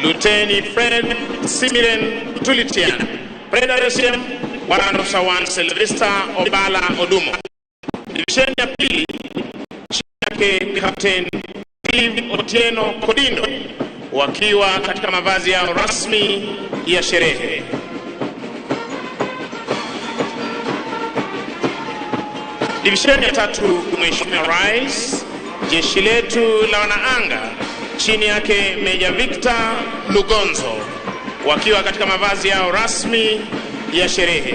Luteni Fred Simiren Tulitian, President Warrant Officer 1 Sylvester Obala Odumo. Divisheni ya pili, chini yake Captain Steve Otieno Kodindo, wakiwa katika mavazi yao rasmi ya sherehe. Divisheni ya tatu, Mheshimiwa Rais, jeshi letu la wanaanga, chini yake Meja Victor Lugonzo, wakiwa katika mavazi yao rasmi ya sherehe.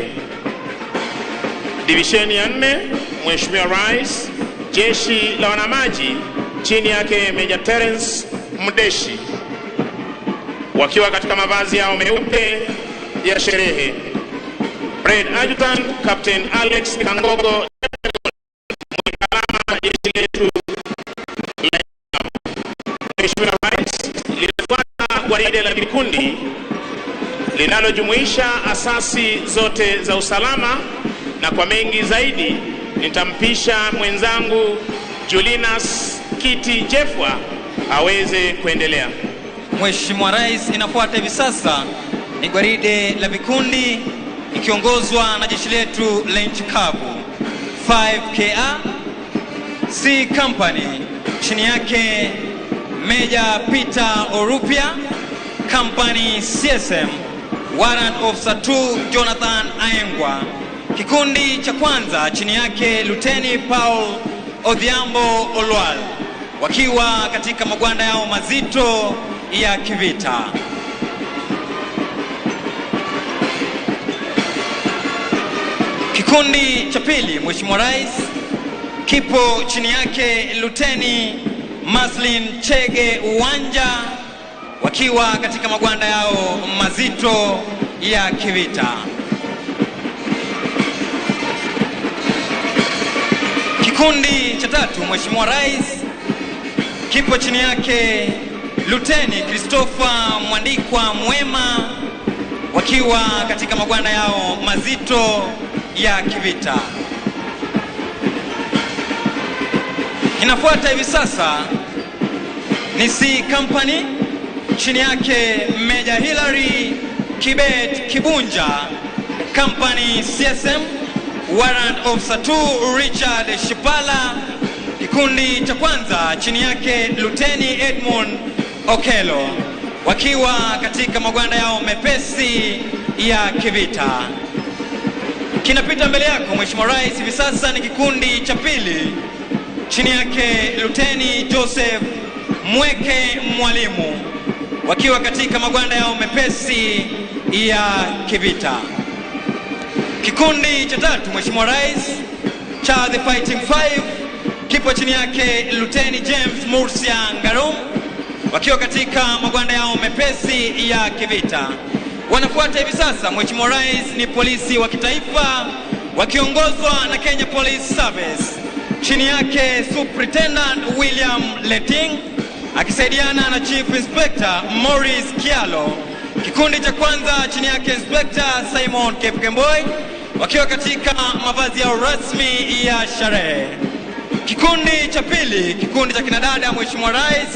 Divisheni ya 4, Mheshimiwa Rais, jeshi la wanamaji, chini yake Meja Terence Mdeshi, wakiwa katika mavazi yao meupe ya sherehe. Red Adjutant Captain Alex Kangogo, alama jeshi letu la. Mheshimiwa Rais, linafuata gwaride la kikundi linalojumuisha asasi zote za usalama, na kwa mengi zaidi nitampisha mwenzangu Julinas Kiti Jefwa aweze kuendelea. Mheshimiwa Rais, inafuata hivi sasa ni gwaride la vikundi ikiongozwa na jeshi letu la nchi kavu 5KA C Company, chini yake Meja Peter Orupia, Company CSM, Warrant Officer 2 Jonathan Aengwa. Kikundi cha kwanza chini yake Luteni Paul Odhiambo Olwal, wakiwa katika magwanda yao mazito ya kivita. Kikundi cha pili, Mheshimiwa Rais, kipo chini yake Luteni Maslin Chege Uwanja, wakiwa katika magwanda yao mazito ya kivita. Kikundi cha tatu, Mheshimiwa Rais, kipo chini yake Luteni Christopher Mwandikwa Mwema, wakiwa katika magwanda yao mazito ya kivita. Inafuata hivi sasa ni C Company, chini yake Meja Hilary Kibet Kibunja, Company CSM, Warrant Officer 2 Richard Shipala. Kikundi cha kwanza chini yake Luteni Edmund Okelo, wakiwa katika magwanda yao mepesi ya kivita. Kinapita mbele yako Mheshimiwa Rais hivi sasa ni kikundi cha pili, chini yake Luteni Joseph Mweke Mwalimu, wakiwa katika magwanda yao mepesi ya kivita. Kikundi cha tatu, Mheshimiwa Rais, cha The Fighting Five, kipo chini yake Luteni James Murcia Ngarum, wakiwa katika magwanda yao mepesi ya kivita. Wanafuata hivi sasa, Mheshimiwa Rais, ni polisi wa kitaifa wakiongozwa na Kenya Police Service, chini yake Superintendent William Leting akisaidiana na Chief Inspector Maurice Kialo. Kikundi cha kwanza chini yake Inspector Simon Kepkemboi, wakiwa katika mavazi yao rasmi ya sherehe. Kikundi cha pili, kikundi cha kinadada, Mheshimiwa Rais,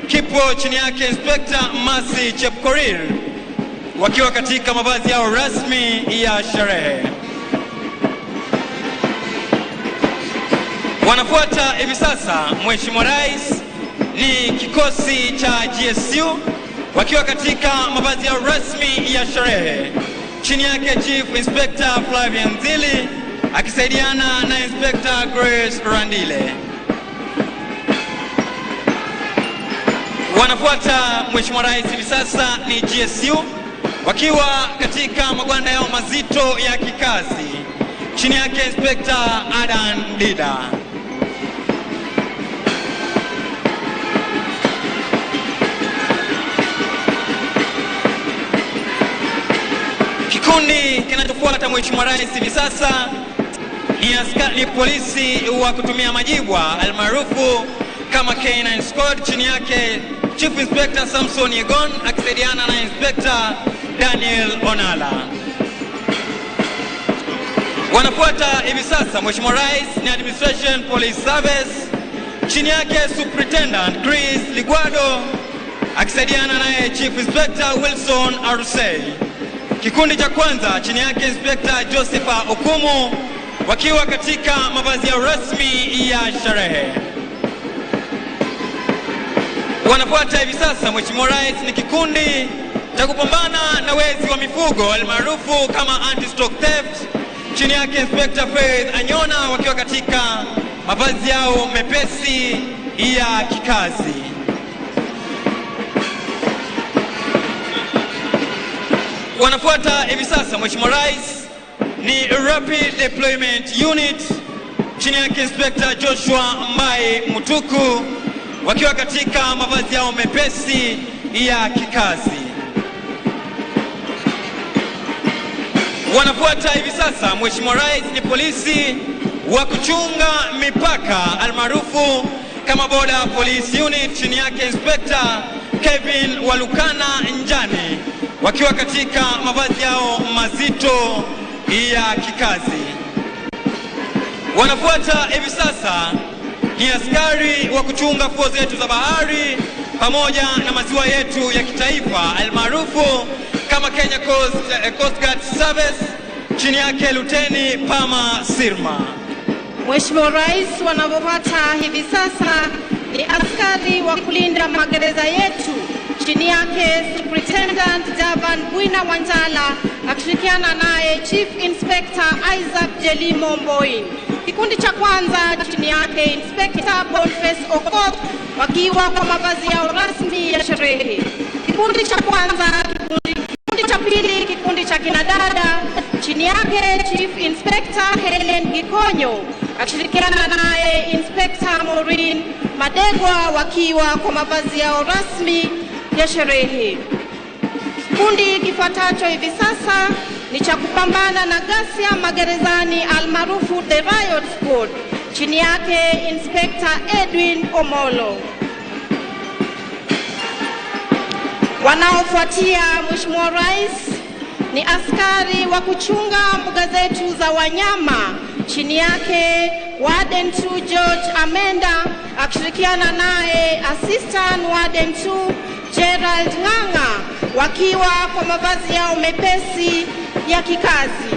kipo chini yake Inspector Mercy Chepkorir, wakiwa katika mavazi yao rasmi ya sherehe. Wanafuata hivi sasa, Mheshimiwa Rais, ni kikosi cha GSU wakiwa katika mavazi yao rasmi ya sherehe, chini yake Chief Inspector Flavian Zili akisaidiana na Inspector Grace Randile. Wanafuata, Mheshimiwa Rais, hivi sasa ni GSU wakiwa katika magwanda yao mazito ya kikazi, chini yake Inspector Adan Dida. Kikundi kinachofuata, Mheshimiwa Rais, hivi sasa ni ni polisi wa kutumia majibwa almaarufu kama K9 Squad, chini yake Chief Inspector Samson Yegon akisaidiana na Inspector Daniel Onala. Wanafuata hivi sasa, Mheshimiwa Rais, ni Administration Police Service, chini yake Superintendent Chris Ligwado akisaidiana naye Chief Inspector Wilson Arusei. Kikundi cha kwanza chini yake Inspector Joseph Okumu wakiwa katika mavazi yao rasmi ya sherehe. Wanafuata hivi sasa, Mheshimiwa Rais, ni kikundi cha kupambana na wezi wa mifugo almaarufu kama anti-stock theft, chini yake Inspector Faith Anyona wakiwa katika mavazi yao mepesi ya kikazi. Wanafuata hivi sasa, Mheshimiwa Rais, ni Rapid Deployment Unit, chini yake Inspector Joshua Mbai Mutuku wakiwa katika mavazi yao mepesi ya kikazi. Wanafuata hivi sasa, Mheshimiwa Rais, ni polisi wa kuchunga mipaka almaarufu kama Border Police Unit, chini yake Inspector Kevin Walukana Njani wakiwa katika mavazi yao mazito ya kikazi. Wanafuata hivi sasa ni askari wa kuchunga fuo zetu za bahari pamoja na maziwa yetu ya kitaifa almaarufu kama Kenya Coast Guard Service, chini yake Luteni Pama Sirma. Mheshimiwa Rais, wanaofuata hivi sasa ni askari wa kulinda magereza yetu, chini yake Superintendent Javan Bwina Wanjala akishirikiana naye Chief Inspector Isaac Jelimo Mboin. Kikundi cha kwanza chini yake Inspector Boniface Okoth wakiwa kwa mavazi yao rasmi ya sherehe. Kikundi cha kwanza, kikundi cha pili, kikundi cha kinadada chini yake Chief Inspector Helen Gikonyo akishirikiana naye Inspector Maureen Madegwa wakiwa kwa mavazi yao rasmi ya sherehe. Kikundi kifuatacho hivi sasa ni cha kupambana na ghasia magerezani almaarufu The Riot Squad, chini yake Inspector Edwin Omolo. Wanaofuatia, Mheshimiwa Rais, ni askari wa kuchunga mbuga zetu za wanyama, chini yake Warden 2 George Amenda akishirikiana naye Assistant Warden 2 Gerald Ng'ang'a wakiwa kwa mavazi yao mepesi ya kikazi.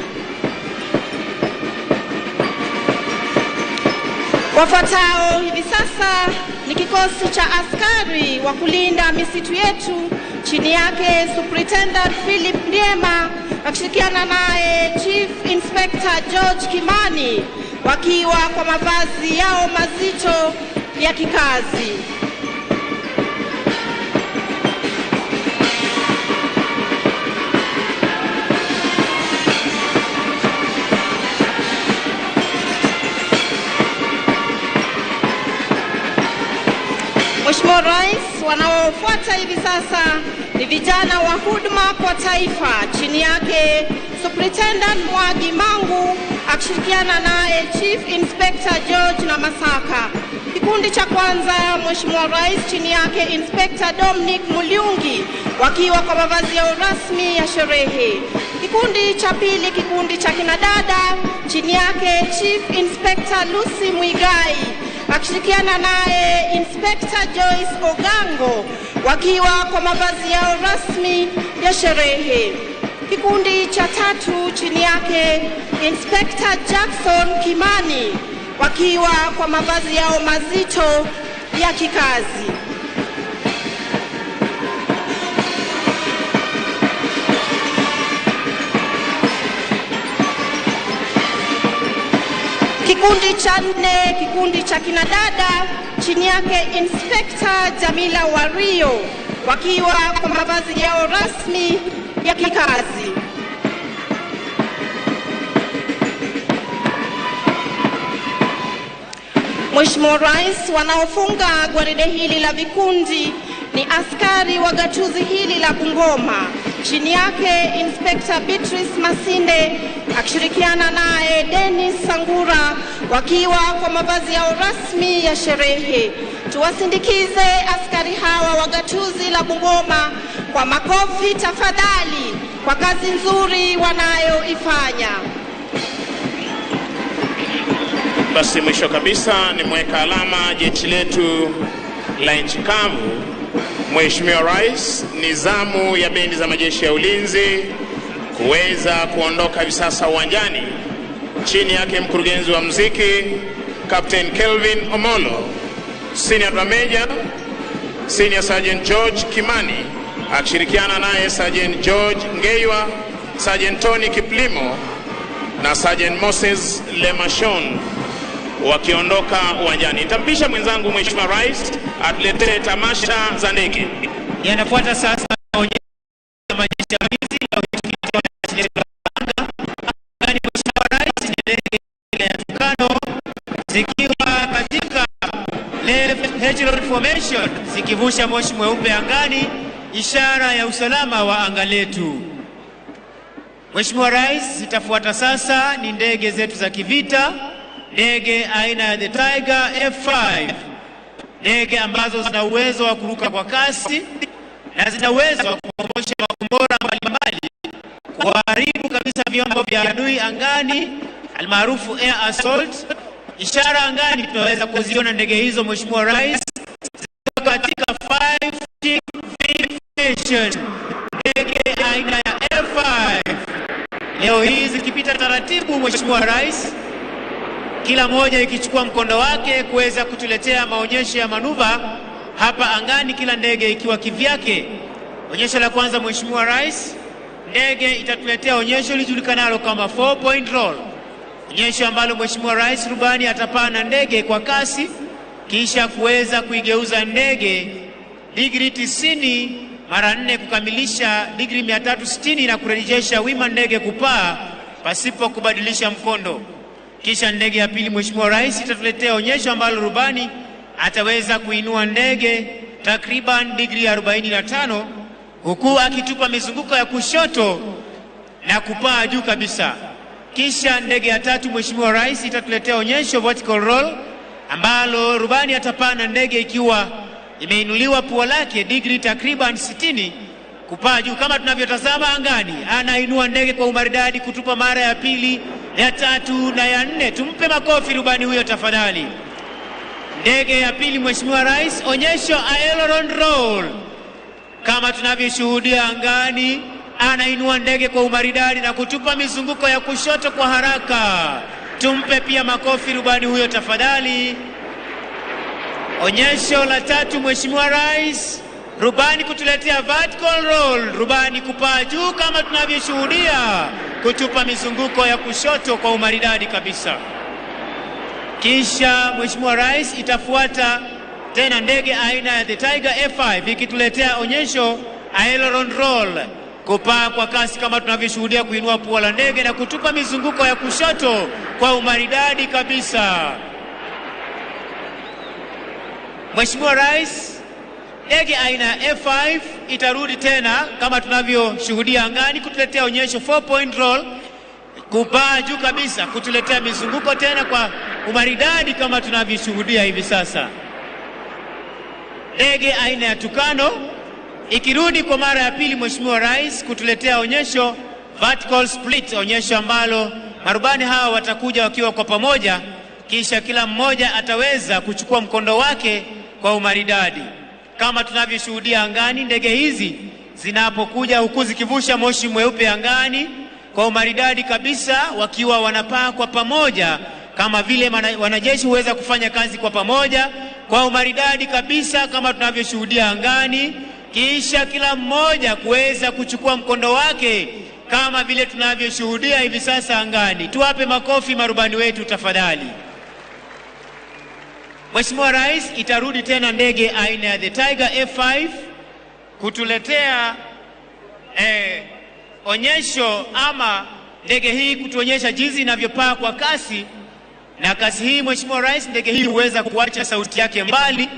Wafuatao hivi sasa ni kikosi cha askari wa kulinda misitu yetu, chini yake Superintendent Philip Ndiema akishirikiana naye Chief Inspector George Kimani wakiwa kwa mavazi yao mazito ya kikazi. Mheshimiwa Rais, wanaofuata hivi sasa ni vijana wa huduma kwa taifa, chini yake Superintendent Mwagi Mangu akishirikiana naye Chief Inspector George na Masaka. Kikundi cha kwanza, Mheshimiwa Rais, chini yake Inspector Dominic Muliungi wakiwa kwa mavazi yao rasmi ya sherehe. Kikundi cha pili, kikundi cha kinadada, chini yake Chief Inspector Lucy Muigai akishirikiana naye Inspector Joyce Ogango wakiwa kwa mavazi yao rasmi ya sherehe. Kikundi cha tatu, chini yake Inspector Jackson Kimani wakiwa kwa mavazi yao mazito ya kikazi. Kikundi cha nne, kikundi cha kinadada, chini yake Inspector Jamila Wario wakiwa kwa mavazi yao rasmi ya kikazi. Mheshimiwa Rais, wanaofunga gwaride hili la vikundi ni askari wa gatuzi hili la Bungoma, chini yake Inspector Beatrice Masinde akishirikiana naye Dennis Sangura wakiwa kwa mavazi yao rasmi ya sherehe. Tuwasindikize askari hawa wa gatuzi la Bungoma kwa makofi tafadhali kwa kazi nzuri wanayoifanya. Basi mwisho kabisa ni mweka alama jeshi letu la nchi kavu. Mheshimiwa Rais, ni zamu ya bendi za majeshi ya ulinzi kuweza kuondoka hivi sasa uwanjani. Chini yake mkurugenzi wa muziki Captain Kelvin Omolo, Senior Drum Major Senior Sergeant George Kimani akishirikiana naye Sergeant George Ngeiwa, Sergeant Tony Kiplimo na Sergeant Moses Lemashon wakiondoka uwanjani. Nitampisha mwenzangu Mheshimiwa Rais atuletee tamasha za ndege. Yanafuata sasa maonyesho ya majeshi ya ulinzi na utumishi wa anga. Angani, Mheshimiwa Rais, ni ndege ya Tukano zikiwa katika left echelon formation zikivusha moshi mweupe angani, ishara ya usalama wa anga letu. Mheshimiwa Rais, zitafuata sasa ni ndege zetu za kivita, ndege aina ya the Tiger F5, ndege ambazo zina uwezo wa kuruka kwa kasi na zina uwezo wa kuondosha makombora mbalimbali, kuharibu kabisa vyombo vya adui angani, almaarufu air assault. Ishara angani tunaweza kuziona ndege hizo, Mheshimiwa Rais, zikiwa katika 5 formation, ndege aina ya F5. Leo hii zikipita taratibu, Mheshimiwa Rais, kila moja ikichukua mkondo wake kuweza kutuletea maonyesho ya manuva hapa angani, kila ndege ikiwa kivyake. Onyesho la kwanza, Mheshimiwa Rais, ndege itatuletea onyesho lijulikanalo kama 4 point roll, onyesho ambalo Mheshimiwa Rais rubani atapaa na ndege kwa kasi kisha kuweza kuigeuza ndege digrii 90 mara 4 kukamilisha digrii 360 na kurejesha wima ndege kupaa pasipo kubadilisha mkondo. Kisha ndege ya pili, Mheshimiwa Rais, itatuletea onyesho ambalo rubani ataweza kuinua ndege takriban digrii 45 huku akitupa mizunguko ya kushoto na kupaa juu kabisa. Kisha ndege ya tatu, Mheshimiwa Rais, itatuletea onyesho vertical roll ambalo rubani atapaa na ndege ikiwa imeinuliwa pua lake digrii takriban 60 kupaa juu kama tunavyotazama angani. Anainua ndege kwa umaridadi kutupa mara ya pili, ya tatu na ya nne. Tumpe makofi rubani huyo tafadhali. Ndege ya pili, Mheshimiwa Rais, onyesho aileron roll kama tunavyoshuhudia angani. Anainua ndege kwa umaridadi na kutupa mizunguko ya kushoto kwa haraka. Tumpe pia makofi rubani huyo tafadhali. Onyesho la tatu, Mheshimiwa Rais, rubani kutuletea vertical roll, rubani kupaa juu kama tunavyoshuhudia, kutupa mizunguko ya kushoto kwa umaridadi kabisa. Kisha Mheshimiwa Rais, itafuata tena ndege aina ya the Tiger F5 ikituletea onyesho aileron roll, kupaa kwa kasi kama tunavyoshuhudia, kuinua pua la ndege na kutupa mizunguko ya kushoto kwa umaridadi kabisa. Mheshimiwa Rais, ndege aina ya F5 itarudi tena kama tunavyoshuhudia angani kutuletea onyesho 4 point roll, kupaa juu kabisa, kutuletea mizunguko tena kwa umaridadi kama tunavyoshuhudia hivi sasa. Ndege aina ya Tukano ikirudi kwa mara ya pili, Mheshimiwa Rais, kutuletea onyesho vertical split, onyesho ambalo marubani hawa watakuja wakiwa kwa pamoja, kisha kila mmoja ataweza kuchukua mkondo wake kwa umaridadi kama tunavyoshuhudia angani. Ndege hizi zinapokuja huku zikivusha moshi mweupe angani kwa umaridadi kabisa, wakiwa wanapaa kwa pamoja kama vile wanajeshi huweza kufanya kazi kwa pamoja kwa umaridadi kabisa kama tunavyoshuhudia angani, kisha kila mmoja kuweza kuchukua mkondo wake kama vile tunavyoshuhudia hivi sasa angani. Tuwape makofi marubani wetu tafadhali. Mheshimiwa Rais, itarudi tena ndege aina ya the Tiger F5 kutuletea onyesho ama ndege hii kutuonyesha jinsi inavyopaa kwa kasi, na kasi hii Mheshimiwa Rais, ndege hii huweza kuacha sauti yake mbali.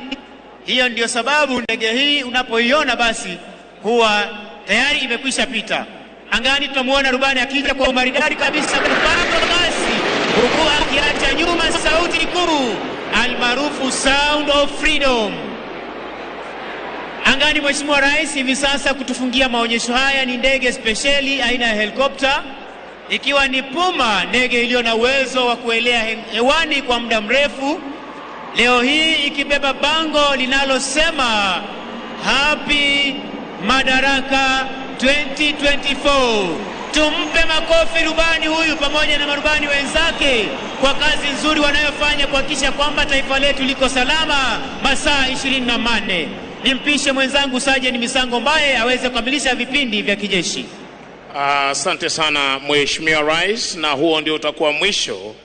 Hiyo ndio sababu ndege hii unapoiona basi huwa tayari imekwisha pita. Angani tunamuona rubani akija kwa umaridadi kabisa kupanda basi, huku akiacha nyuma sauti kuu almaarufu Sound of Freedom. Angani Mheshimiwa Rais hivi sasa kutufungia maonyesho haya ni ndege spesheli aina ya helikopta, ikiwa ni Puma, ndege iliyo na uwezo wa kuelea hewani kwa muda mrefu, leo hii ikibeba bango linalosema Happy Madaraka 2024. Tumpe makofi rubani huyu pamoja na marubani wenzake kwa kazi nzuri wanayofanya kuhakikisha kwamba taifa letu liko salama masaa 24. Nimpishe mwenzangu Sajeni Misango Mbaye aweze kukamilisha vipindi vya kijeshi. Asante sana Mheshimiwa Rais, na huo ndio utakuwa mwisho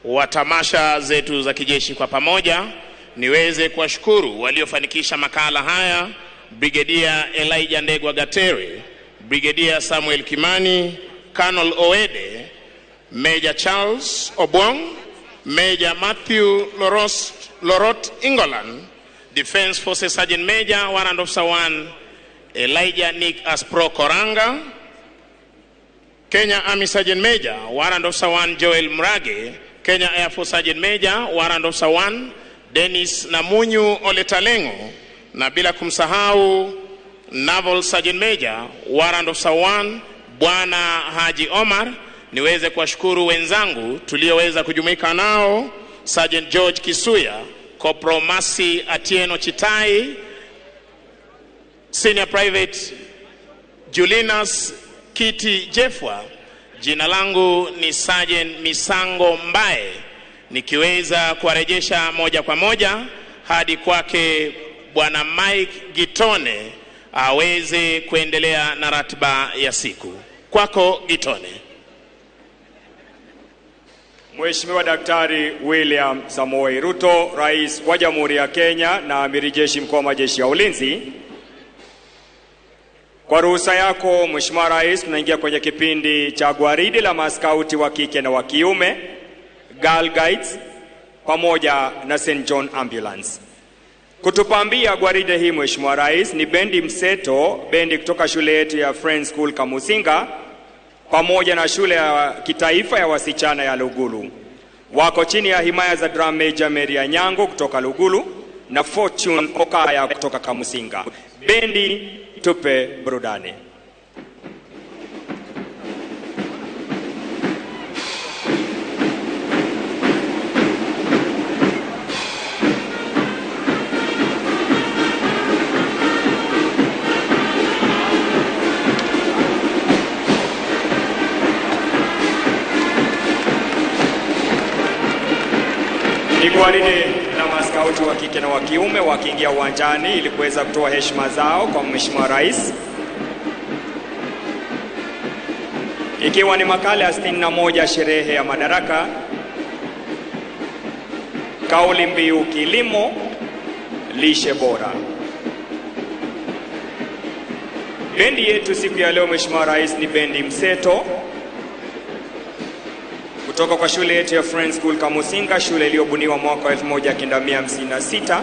wa tamasha zetu za kijeshi kwa pamoja. Niweze kuwashukuru waliofanikisha makala haya: Brigedia Elijah Ndegwa Gatere, Brigedia Samuel Kimani, Colonel Oede, Major Charles Obwong, Major Matthew Lorot Ingolan, Defense Forces Sergeant Major Warrant Officer 1 Elijah Nick Aspro Koranga, Kenya Army Sergeant Major Warrant Officer 1 Joel Mrage, Kenya Air Force Sergeant Major Warrant Officer 1 Dennis Namunyu Oletalengo, na bila kumsahau Naval Sergeant Major Warrant Officer 1 Bwana Haji Omar. Niweze kuwashukuru wenzangu tulioweza kujumuika nao: Sergeant George Kisuya, Corporal Masi Atieno Chitai, Senior Private Julinas Kiti Jefwa. Jina langu ni Sergeant Misango Mbaye, nikiweza kuwarejesha moja kwa moja hadi kwake Bwana Mike Gitone aweze kuendelea na ratiba ya siku. Kwako Gitone. Mheshimiwa Daktari William Samoei Ruto, Rais wa Jamhuri ya Kenya na Amiri Jeshi Mkuu wa Majeshi ya Ulinzi, kwa ruhusa yako Mheshimiwa Rais, tunaingia kwenye kipindi cha gwaridi la maskauti wa kike na wa kiume, Girl Guides pamoja na St. John Ambulance. Kutupambia gwaride hii Mheshimiwa Rais ni bendi mseto, bendi kutoka shule yetu ya Friends School Kamusinga pamoja na shule ya kitaifa ya wasichana ya Lugulu. Wako chini ya himaya za Drum Major Mary Nyango kutoka Lugulu na Fortune Okaya kutoka Kamusinga. Bendi, tupe burudani. Ni gwaride la maskauti wa kike na wa kiume wakiingia uwanjani ili kuweza kutoa heshima zao kwa Mheshimiwa Rais, ikiwa ni makala ya 61 sherehe ya Madaraka, kauli mbiu kilimo lishe bora. Bendi yetu siku ya leo Mheshimiwa Rais ni bendi mseto kutoka kwa shule yetu ya Friends School Kamusinga, shule iliyobuniwa mwaka 1956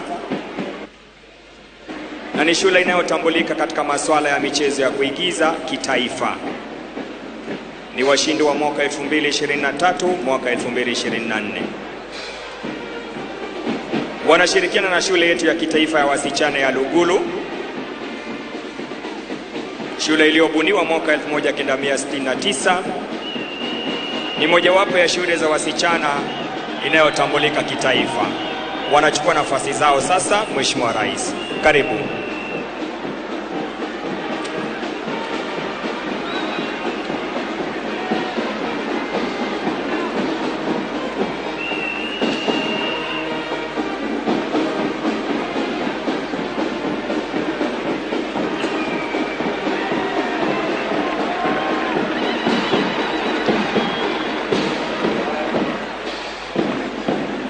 na ni shule inayotambulika katika masuala ya michezo ya kuigiza kitaifa. Ni washindi wa mwaka 2023, mwaka 2024. Wanashirikiana na shule yetu ya kitaifa ya wasichana ya Lugulu, shule iliyobuniwa mwaka 1969. Ni mojawapo ya shule za wasichana inayotambulika kitaifa. Wanachukua nafasi zao sasa. Mheshimiwa Rais, karibu.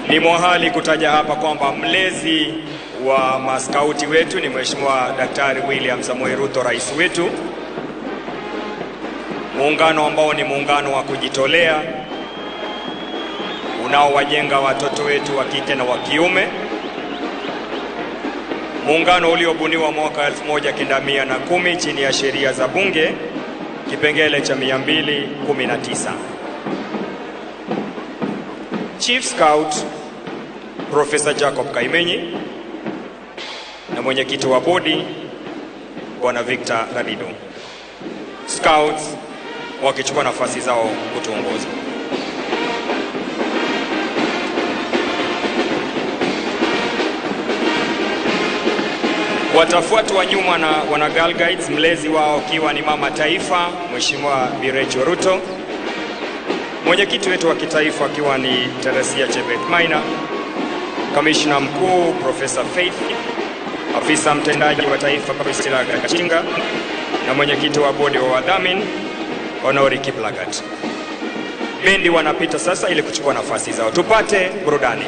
Ni muhali kutaja hapa kwamba mlezi wa maskauti wetu ni Mheshimiwa Daktari William Samoei Ruto, rais wetu. Muungano ambao ni muungano wa kujitolea unaowajenga watoto wetu wa kike na wa kiume Muungano uliobuniwa mwaka 1910 chini ya sheria za bunge kipengele cha 219. Chief Scout Professor Jacob Kaimenyi na mwenyekiti wa bodi Bwana Victor Radido. Scouts wakichukua nafasi zao kutuongoza. Watafuatwa nyuma na wana Girl Guides, mlezi wao akiwa ni mama taifa Mheshimiwa Bi Rachel Ruto, mwenyekiti wetu wa kitaifa akiwa ni Teresia Chebet Maina, kamishna mkuu Professor Faith, afisa mtendaji wa taifa Priscilla Gachinga na mwenyekiti wa bodi wa wadhamini Honori Kiplagat. Bendi wanapita sasa ili kuchukua nafasi zao. Tupate burudani.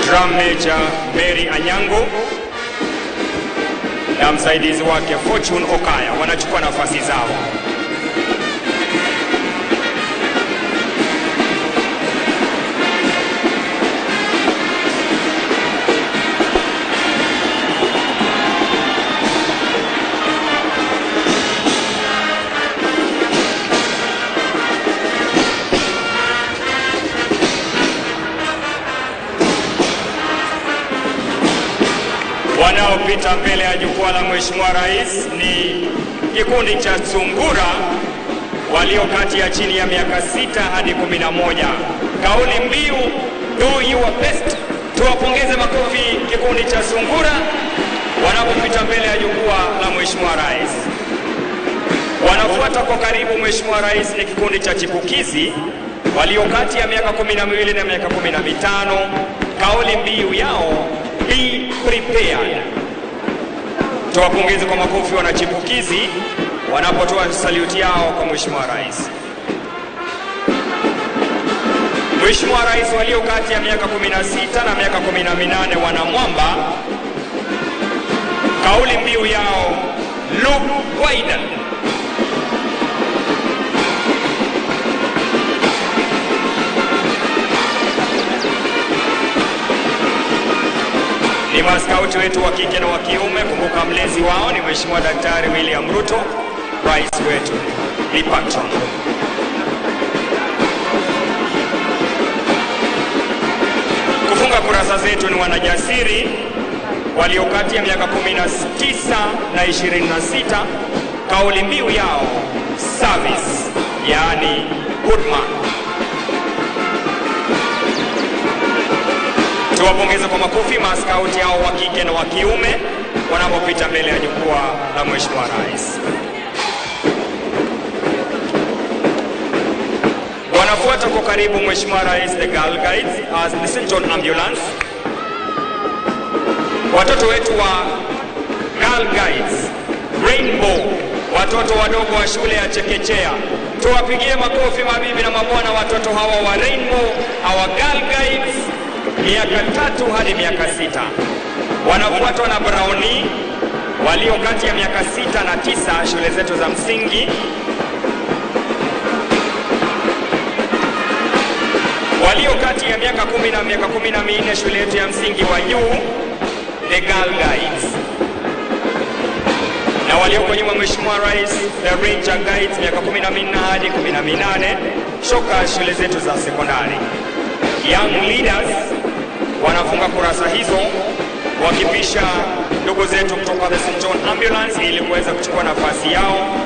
Drum Major Mary Anyango na msaidizi wake Fortune Okaya wanachukua nafasi zao. Wanaopita mbele ya jukwaa la Mheshimiwa Rais ni kikundi cha Sungura walio kati ya chini ya miaka 6 hadi 11. Kauli mbiu do your best. Tuwapongeze makofi kikundi cha Sungura wanapopita mbele ya jukwaa la Mheshimiwa Rais. Wanafuata kwa karibu Mheshimiwa Rais ni kikundi cha Chipukizi walio kati ya miaka 12 na miaka 15. Kauli mbiu yao be prepared. Tuwapongeze kwa makofi wanachipukizi wanapotoa saluti yao kwa Mheshimiwa Rais. Mheshimiwa Rais, walio kati ya miaka 16 na miaka 18 wanamwamba, kauli mbiu yao look wider. Ni maskauti wetu wa kike na wa kiume. Kumbuka mlezi wao ni Mheshimiwa Daktari William Ruto, rais wetu ni patron. Kufunga kurasa zetu ni wanajasiri walio kati ya miaka 19 na 26. Kauli mbiu yao service, yaani huduma. Tuwapongeze kwa makofi maskauti hao wa kike na wa kiume wanapopita mbele ya jukwaa la Mheshimiwa Rais. Wanafuata kwa karibu Mheshimiwa Rais the Girl Guides as the St. John Ambulance. Watoto wetu wa Girl Guides Rainbow, watoto wadogo wa shule ya chekechea. Tuwapigie makofi mabibi na mabwana watoto hawa wa Rainbow, our Girl Guides, miaka 3 hadi miaka 6. Wanafuatwa na Brownie walio kati ya miaka 6 na 9, shule zetu za msingi. Walio kati ya miaka 10 na miaka 14, shule yetu ya msingi wa juu, the Girl Guides. Na walioko nyuma Mheshimiwa Rais, the Ranger Guides, miaka 14 hadi 18, shoka shule zetu za sekondari. Young Leaders wanafunga kurasa hizo wakipisha ndugu zetu kutoka the St. John Ambulance ili kuweza kuchukua nafasi yao.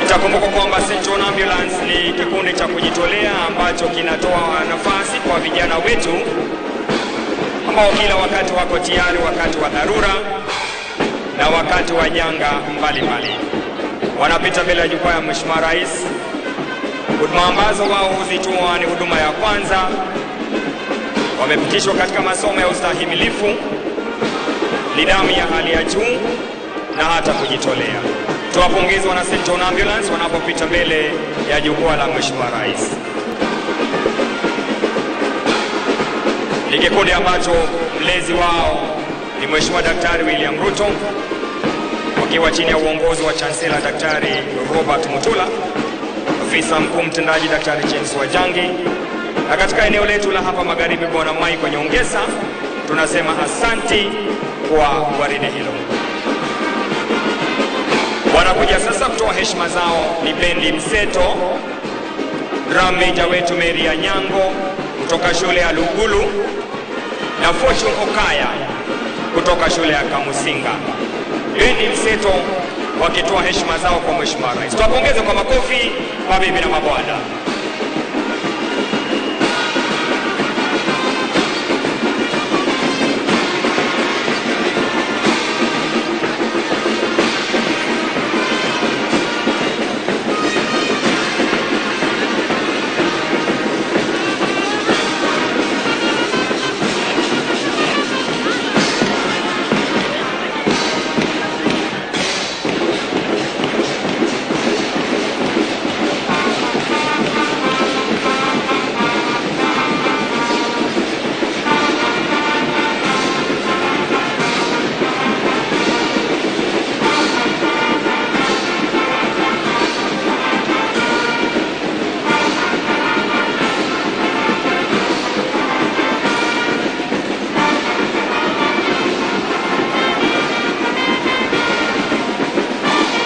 Itakumbuka kwamba St. John Ambulance ni kikundi cha kujitolea ambacho kinatoa nafasi kwa vijana wetu ambao kila wakati wako tayari wakati wa dharura na wakati wa janga mbalimbali. Wanapita mbele ya jukwaa ya Mheshimiwa Rais. Huduma ambazo wao huzitoa ni huduma ya kwanza. Wamepitishwa katika masomo ya ustahimilifu, nidhamu ya hali ya juu na hata kujitolea. Tuwapongeze wana St. John Ambulance wanapopita mbele ya jukwaa la Mheshimiwa Rais. Ni kikundi ambacho mlezi wao ni Mheshimiwa Daktari William Ruto, wakiwa chini ya uongozi wa Chancellor Daktari Robert Mutula, afisa mkuu mtendaji Daktari James Wajangi, na katika eneo letu la hapa magharibi Bwana Mike Nyongesa. Tunasema asanti kwa gwaride hilo. Wanakuja sasa kutoa heshima zao ni bendi mseto, drum major wetu Mary Anyango kutoka shule ya Lugulu na Fortune Okaya kutoka shule ya Kamusinga. Bendi mseto wakitoa heshima zao kwa Mheshimiwa Rais. Tuwapongeze kwa makofi mabibi na mabwana.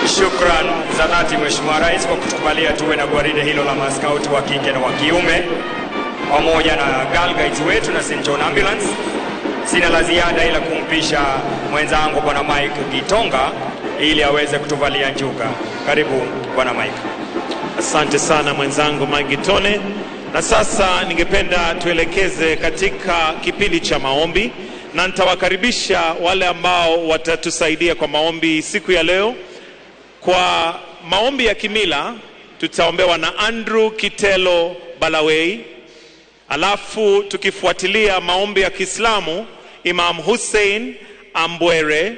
Shukran za dhati Mheshimiwa Rais kwa kutukubalia tuwe na gwaride hilo la maskauti wa kike na wa kiume pamoja na Girl Guides wetu na St. John Ambulance. Sina la ziada ila kumpisha mwenzangu Bwana Mike Gitonga ili aweze kutuvalia njuga. Karibu Bwana Mike. Asante sana mwenzangu Mike Gitone. Na sasa ningependa tuelekeze katika kipindi cha maombi, na nitawakaribisha wale ambao watatusaidia kwa maombi siku ya leo. Kwa maombi ya kimila tutaombewa na Andrew Kitelo Balawei, alafu tukifuatilia maombi ya Kiislamu Imam Hussein Ambwere,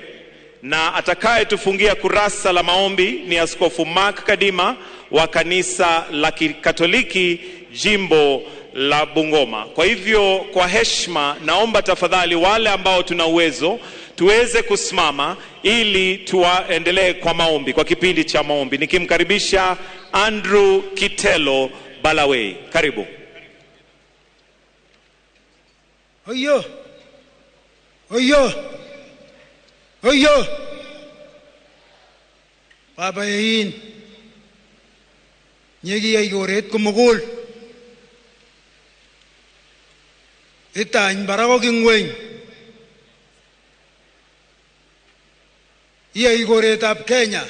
na atakayetufungia kurasa la maombi ni Askofu Mark Kadima wa kanisa la Kikatoliki jimbo la Bungoma. Kwa hivyo kwa heshima naomba tafadhali wale ambao tuna uwezo tuweze kusimama ili tuendelee kwa maombi, kwa kipindi cha maombi, nikimkaribisha Andrew Kitelo Balawei. Karibu. Oyo. Oyo. Oyo. Baba yein. Nyegi koret komugul. Itany barak ak ingweny. Iyai koretab Kenya.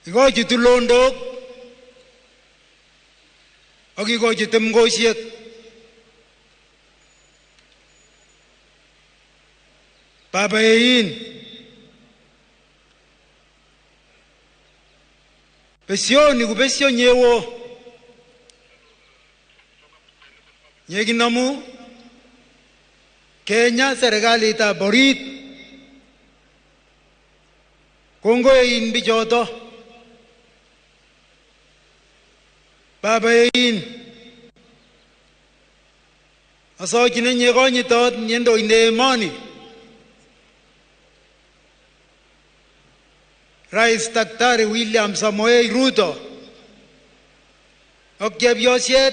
Ikochi tulondok ak ikochi temkosiek. Baba yein. Besioni ku besio nyewo. Nyekinamu Kenya serikalitab orit. Kongoi bichoto. Baba yein. Asochine nyekonyitot nyendoinde emoni. Rais Daktari William Samoei Ruto ak chepyosiet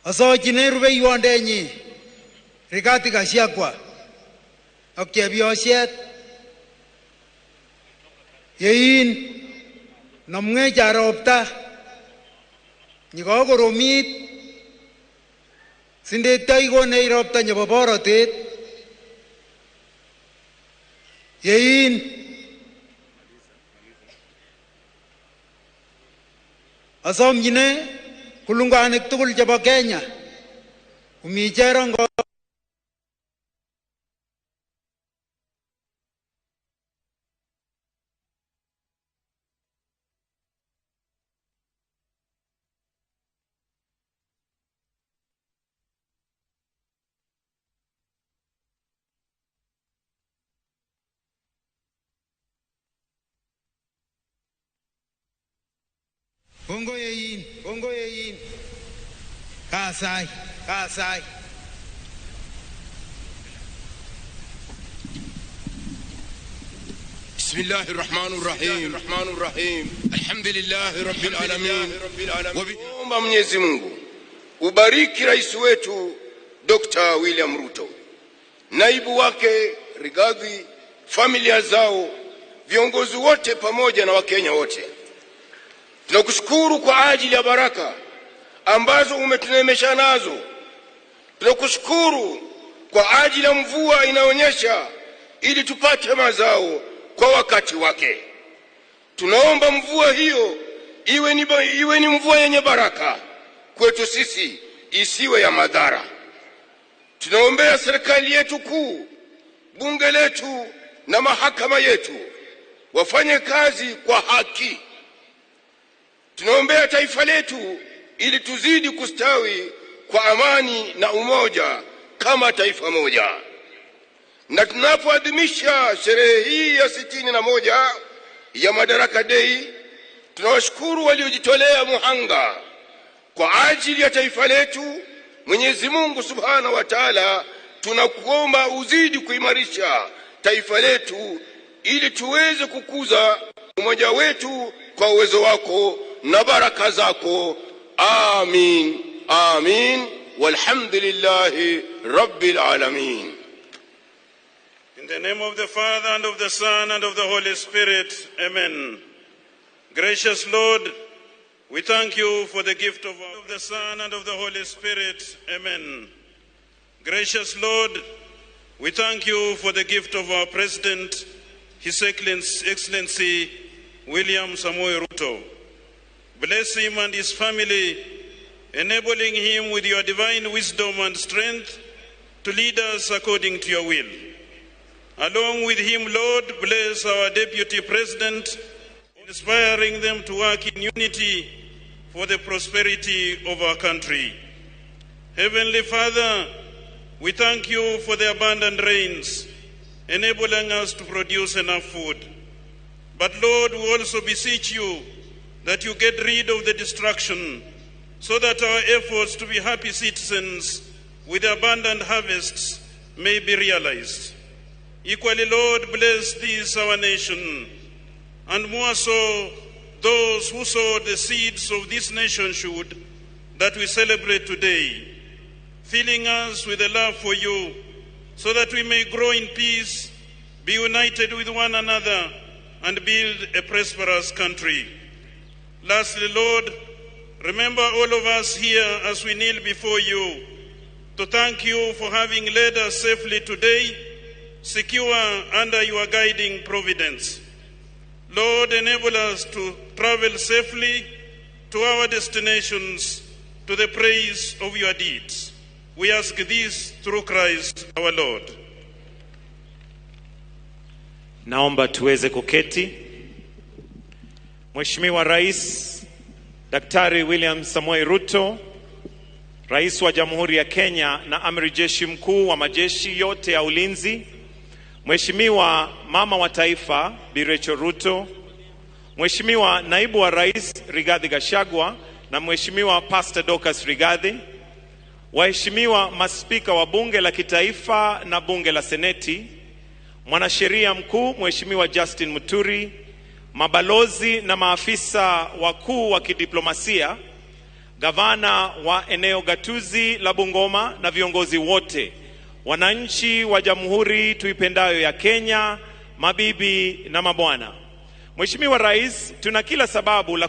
asochine rubeiwondenyi Rigathi Gachagua ak chepyosiet yein nomwech ropta nyikokoromit sindetoi konech ropta nebo borotet yein Asomchine kulunganik tugul chebo Kenya umi cherongo Kongoi yein. Kasai. بسم الله الرحمن الرحيم الحمد لله رب العالمين. Omba Mwenyezi Mungu ubariki rais wetu Dr. William Ruto, naibu wake Rigathi, familia zao, viongozi wote pamoja na Wakenya wote. Tunakushukuru kwa ajili ya baraka ambazo umetuneemesha nazo. Tunakushukuru kwa ajili ya mvua inaonyesha ili tupate mazao kwa wakati wake. Tunaomba mvua hiyo iwe ni mvua yenye baraka kwetu sisi, isiwe ya madhara. Tunaombea serikali yetu kuu, bunge letu na mahakama yetu wafanye kazi kwa haki. Tunaombea taifa letu ili tuzidi kustawi kwa amani na umoja kama taifa moja. Na tunapoadhimisha sherehe hii ya 61 ya Madaraka Day, tunawashukuru waliojitolea muhanga kwa ajili ya taifa letu. Mwenyezi Mungu Subhanahu wa Ta'ala, tunakuomba uzidi kuimarisha taifa letu ili tuweze kukuza umoja wetu kwa uwezo wako na baraka zako. Amin, amin, walhamdulillahi rabbil alamin. In the name of the Father, and of the Son, and of the Holy Spirit, amen. Gracious Lord, we thank you for the gift of the Son and of the Holy Spirit, amen. Gracious Lord, we thank you for the gift of our President, His Excellency William Samoei Ruto. Bless him and his family, enabling him with your divine wisdom and strength to lead us according to your will. Along with him, Lord, bless our Deputy President, inspiring them to work in unity for the prosperity of our country. Heavenly Father, we thank you for the abundant rains, enabling us to produce enough food. But Lord, we also beseech you that you get rid of the destruction, so that our efforts to be happy citizens with abundant harvests may be realized. Equally, Lord, bless this our nation, and more so those who sowed the seeds of this nationhood that we celebrate today, filling us with a love for you, so that we may grow in peace, be united with one another, and build a prosperous country. Lastly, Lord, remember all of us here as we kneel before you to thank you for having led us safely today, secure under your guiding providence. Lord, enable us to travel safely to our destinations to the praise of your deeds. We ask this through Christ our Lord. Naomba tuweze kuketi. Mheshimiwa Rais Daktari William Samoei Ruto, Rais wa Jamhuri ya Kenya na Amiri Jeshi Mkuu wa majeshi yote ya ulinzi, Mheshimiwa Mama wa Taifa Bi Rachel Ruto, Mheshimiwa Naibu wa Rais Rigathi Gachagua na Mheshimiwa Pastor Dorcas Rigathi, waheshimiwa maspika wa Bunge la Kitaifa na Bunge la Seneti, Mwanasheria Mkuu Mheshimiwa Justin Muturi, mabalozi na maafisa wakuu wa kidiplomasia, gavana wa eneo gatuzi la Bungoma na viongozi wote, wananchi wa jamhuri tuipendayo ya Kenya, mabibi na mabwana. Mheshimiwa Rais, tuna kila sababu la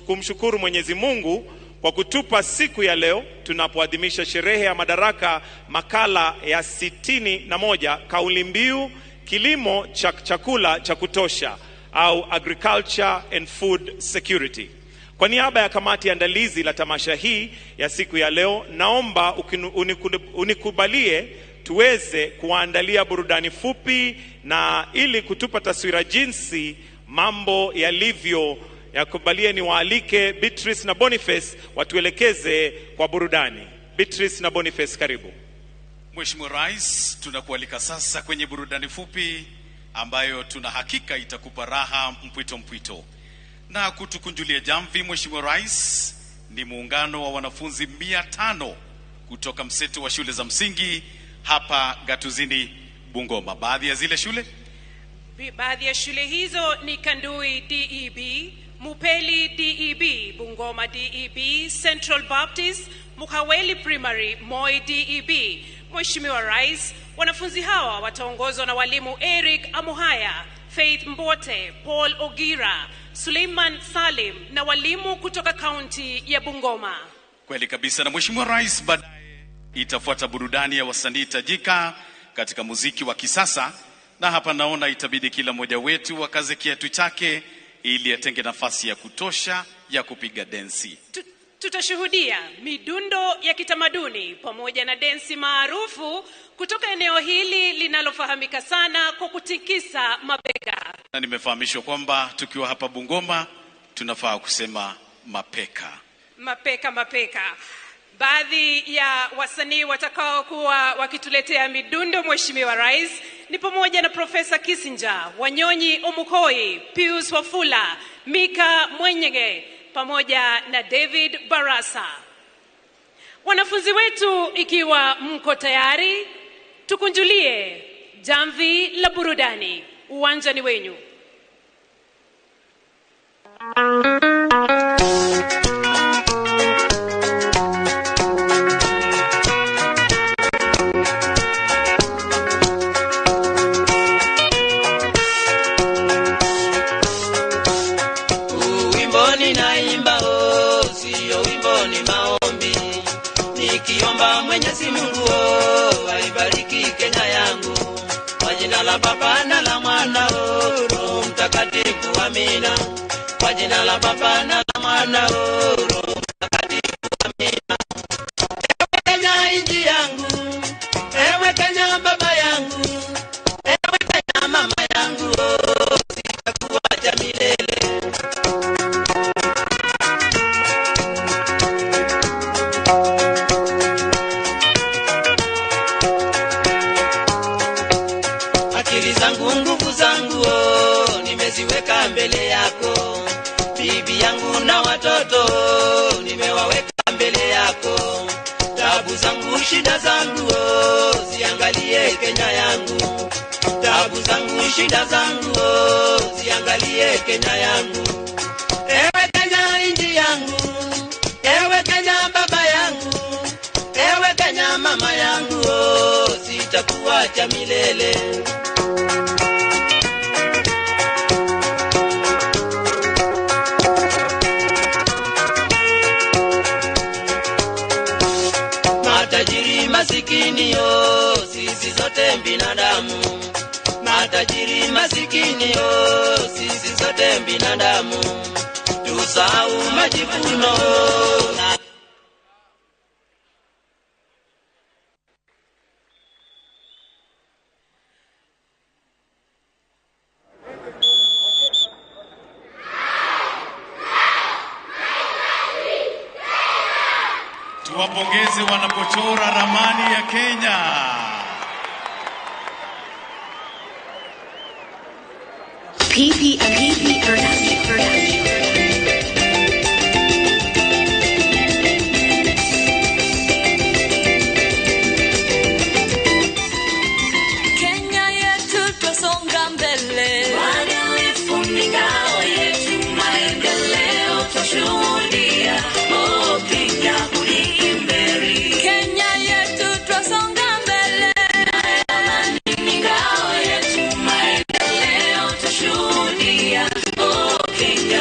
kumshukuru Mwenyezi Mungu kwa kutupa siku ya leo tunapoadhimisha sherehe ya Madaraka makala ya 61, kauli mbiu kilimo cha chakula cha kutosha au agriculture and food security. Kwa niaba ya kamati andalizi la tamasha hii ya siku ya leo, naomba unikubalie tuweze kuandalia burudani fupi na ili kutupa taswira jinsi mambo yalivyo. Yakubalie niwaalike Beatrice na Boniface watuelekeze kwa burudani. Beatrice na Boniface, karibu. Mheshimiwa Rais, tunakualika sasa kwenye burudani fupi ambayo tuna hakika itakupa raha mpwito mpwito. Na kutukunjulia jamvi, Mheshimiwa Rais, ni muungano wa wanafunzi 500 kutoka mseto wa shule za msingi hapa Gatuzini Bungoma. Baadhi ya zile shule? Baadhi ya shule hizo ni Kandui DEB, Mupeli DEB, Bungoma DEB, Central Baptist, Mukaweli Primary, Moi DEB. Mheshimiwa Rais, wanafunzi hawa wataongozwa na walimu Eric Amuhaya, Faith Mbote, Paul Ogira, Suleiman Salim na walimu kutoka kaunti ya Bungoma. Kweli kabisa. Na Mheshimiwa Rais, baadaye itafuata burudani ya wasanii tajika katika muziki wa kisasa, na hapa naona itabidi kila mmoja wetu akaze kiatu chake ili atenge nafasi ya kutosha ya kupiga densi. Tutashuhudia midundo ya kitamaduni pamoja na densi maarufu kutoka eneo hili linalofahamika sana kwa kutikisa mabega. Na nimefahamishwa kwamba tukiwa hapa Bungoma tunafaa kusema mapeka. Mapeka, mapeka. Baadhi ya wasanii watakao kuwa wakituletea midundo, Mheshimiwa Rais, ni pamoja na Profesa Kissinger, Wanyonyi Omukoi, Pius Wafula, Mika Mwenyege pamoja na David Barasa. Wanafunzi wetu, ikiwa mko tayari, tukunjulie jamvi la burudani. Uwanja ni wenyu. Nikiomba Mwenyezi Mungu aibariki Kenya yangu, kwa jina la Baba na la Mwana Roho Mtakatifu, amina. Kwa jina la Baba na la Mwana Roho Mtakatifu, amina. Ewe Kenya nchi yangu, ewe Kenya baba yangu, ewe Kenya mama yangu, sitakuacha milele. Nimeziweka mbele yako, bibi yangu na watoto nimewaweka mbele yako. Tabu zangu shida zangu ziangalie Kenya yangu, tabu zangu shida zangu ziangalie Kenya yangu. Ewe Kenya nchi yangu, ewe Kenya baba yangu, ewe Kenya mama yangu, sitakuacha milele. Matajiri masikini yo, sisi zote binadamu. Matajiri masikini yo, sisi zote binadamu. Tusahau majivuno na Tuwapongeze wanapochora ramani ya Kenya. PPP Production. Kenya yetu twasonga mbele. Uadilifu ni ngao yetu, maendeleo twashuhudia. Oh, Kenya uliimberi. Kenya yetu twasonga mbele. Amani ni ngao yetu, maendeleo twashuhudia. Oh, Kenya.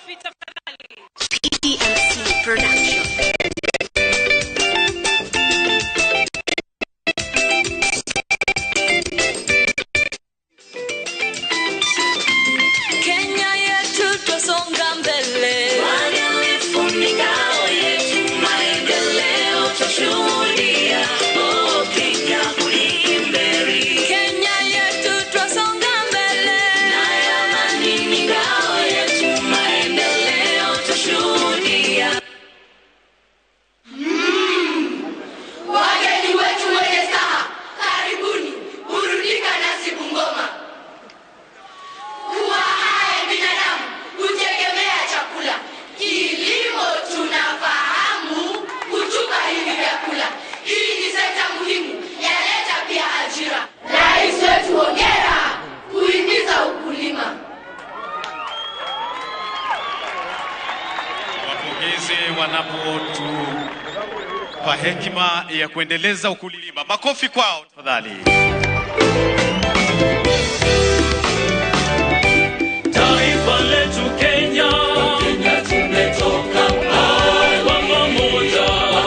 Makofi tafadhali. PMC Production. Kenya yetu twasonga mbele. Uadilifu ni ngao yetu, maendeleo twashuhudia. Oh, Kenya ulimberi. Kenya yetu twasonga mbele. Na amani ni ngao yetu, maendeleo twashuhudia. Wageni wetu wenye staha, karibuni, burudika nasi Bungoma. Kuwa hai binadamu hutegemea chakula. Kilimo tunafahamu kutupa hivi vyakula. Hii ni sekta muhimu, yaleta pia ajira. Rais wetu hongera kuhimiza ukulima. Wapongeze wanapotupa hekima ya kuendeleza ukulima. Makofi kwao tafadhali. Taifa letu Kenya, Kenya tumetoka mbali, kwa pamoja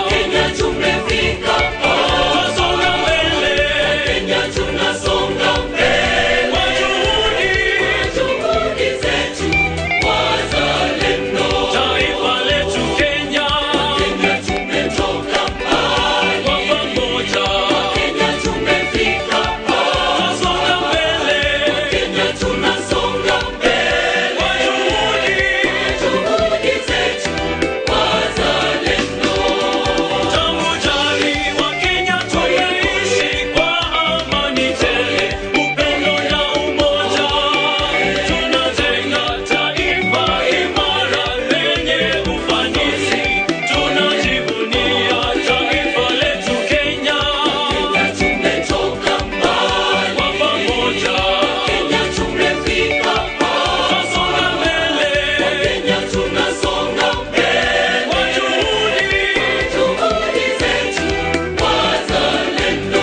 Kenya tumefika mbali, tunasonga mbele, Kenya tunasonga mbele, kwa juhudi zetu wazalendo. Taifa letu Kenya, Kenya tumetoka mbali, kwa pamoja Kenya tumefika mbali, tunasonga mbele, Kenya tunasonga mbele, kwa juhudi zetu wazalendo. Tangu jadi wa Kenya tumeishi kwa amani tele, upendo na umoja, tunajenga taifa imara lenye ufanisi, tunajivunia taifa letu Kenya. Kenya tumetoka mbali, kwa pamoja Kenya tumefika mbali, tunasonga mbele, Kenya tunasonga mbele, kwa juhudi zetu wazalendo.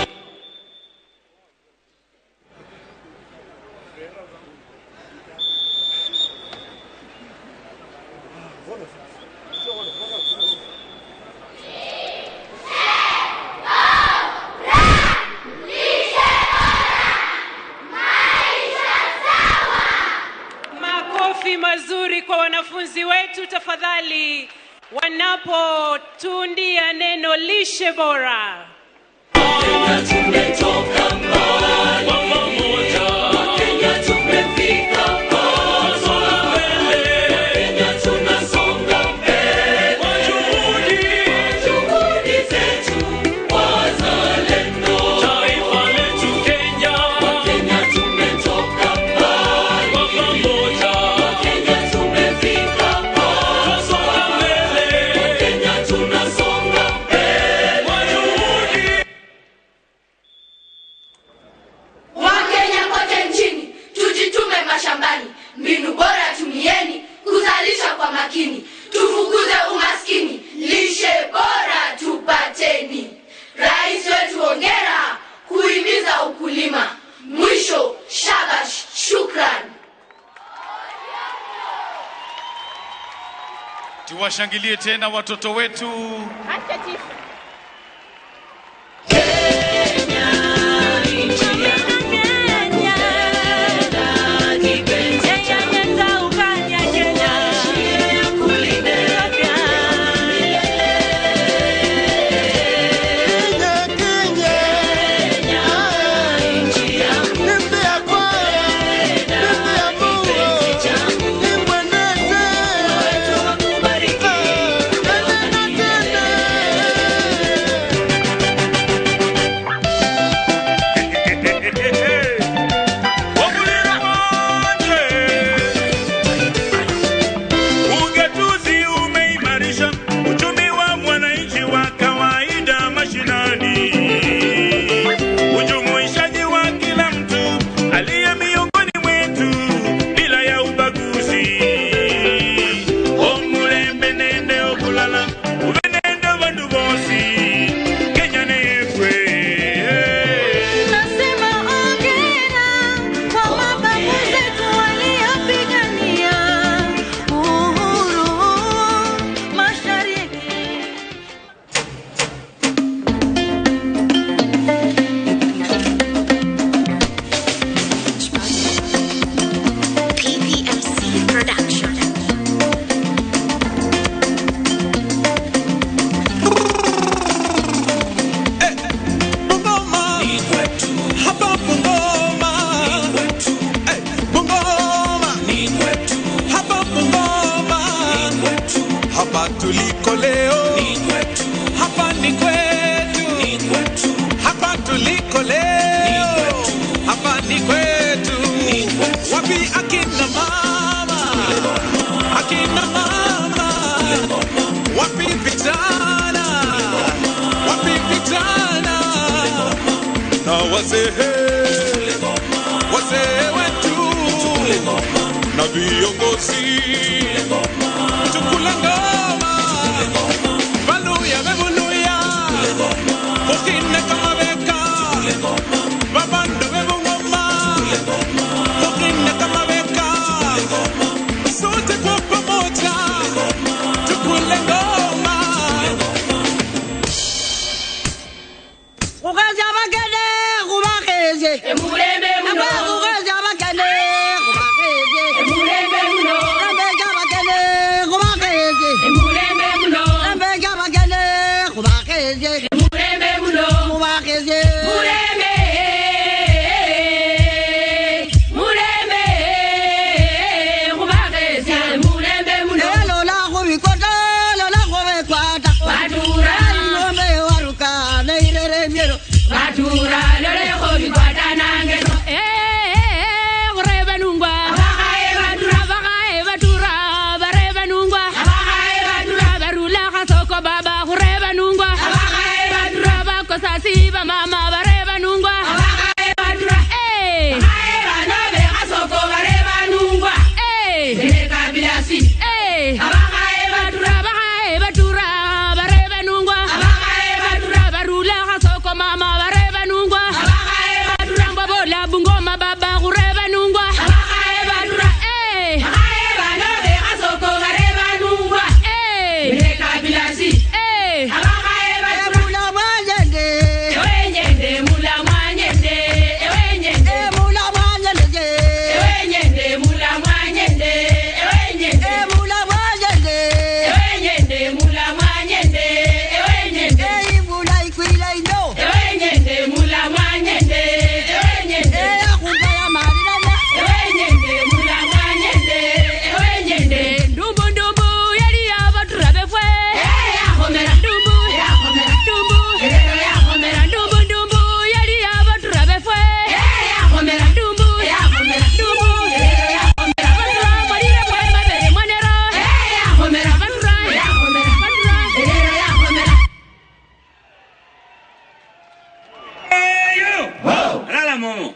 Makofi mazuri kwa wanafunzi wetu tafadhali, wanapotundia neno lishe bora. Kenya tumetoka mbali, kwa pamoja Kenya tumefika mbali, tunasonga mbele, Kenya tunasonga mbele, kwa juhudi zetu wazalendo. Taifa letu Kenya, Kenya tumetoka mbali, kwa pamoja Kenya tumefika mbali, tunasonga mbele, Kenya tunasonga mbele, kwa juhudi. Wakenya kote nchini, tujitume mashambani, mbinu bora tumieni kuzalisha kwa makini, tufukuze umaskini, lishe bora tupateni. Rais wetu hongera kuhimiza ukulima. Mwisho, shabash, shukran. Tuwashangilie tena watoto wetu. Kenya. Hapa tuliko leo ni kwetu, hapa ni kwetu, ni kwetu. Hapa tuliko leo ni kwetu, hapa ni kwetu, ni kwetu. Wapi akina mama, akina mama, wapi vijana, wapi vijana na wazee, wazee wetu na viongozi, tukule ngoma, baluya bebuluya, ukine kama beka, babandu bebungoma, ukine kama beka, sote kwa pamoja, tukule ngoma. Kukaza bakene kubakeze Emurembe muno. Kukaza bakene kubakeze Emurembe muno. Embeka bakene kubakeze Emurembe muno. Embeka bakene kubakeze Emurembe muno. Kubakeze Murembe Murembe kubakeze Murembe muno. Lola kubikwata lola kubikwata Batura Nombe waruka neirere miero Batura lole kubikwata nange Kureba nungwa Abakae batura Abakae batura bareba nungwa Abakae batura barula khasoko baba kureba nungwa Abakae batura bakosasi ba mama bareba nungwa Abakae batura Abakae banobe khasoko bareba nungwa Nekabilasi Abakae batura Abakae batura bareba nungwa Abakae batura barula khasoko mama bareba nungwa Abakae batura mbobola bungoma baba kureba nungwa Abakae batura Abakae banobe khasoko bareba nungwa Nekabilasi Abakae batura Mula mwanyende Ewenyende mula mwanyende Ewenyende Mula mwanyende Ewenyende mula mwanyende Ewenyende Mula mwanyende Ewenyende mula mwanyende Ewenyende Ibula ikwila ino Ewenyende mula mwanyende Ewenyende Akumba ya marirana Ewenyende mula mwanyende Ewenyende Ndumbu ndumbu yali abatura befwe Yakhomera Ndumbu Yakhomera ndumbu Yakhomera ndumbu ndumbu yali abatura befwe Yakhomera ndumbu Yakhomera ndumbu Yakhomera batura mwalire mwe mabere mwanero Yakhomera batura Yakhomera batura Yakhomera Lala momo.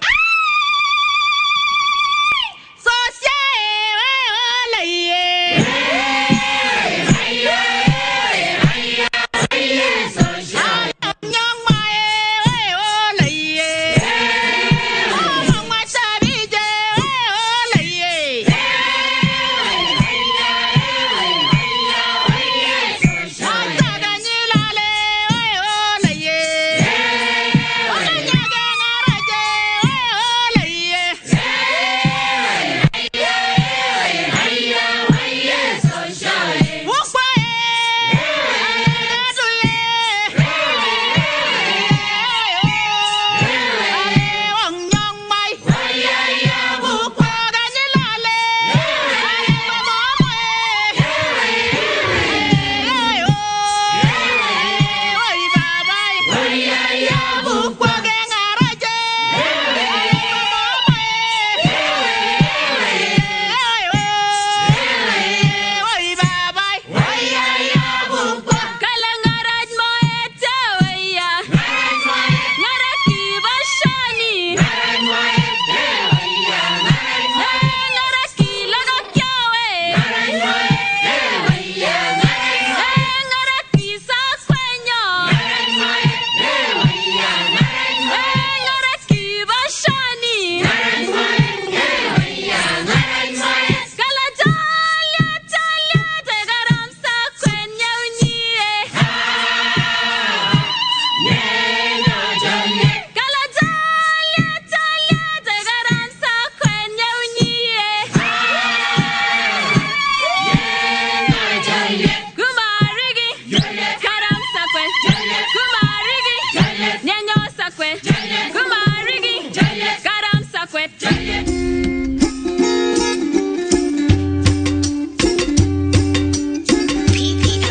PPMC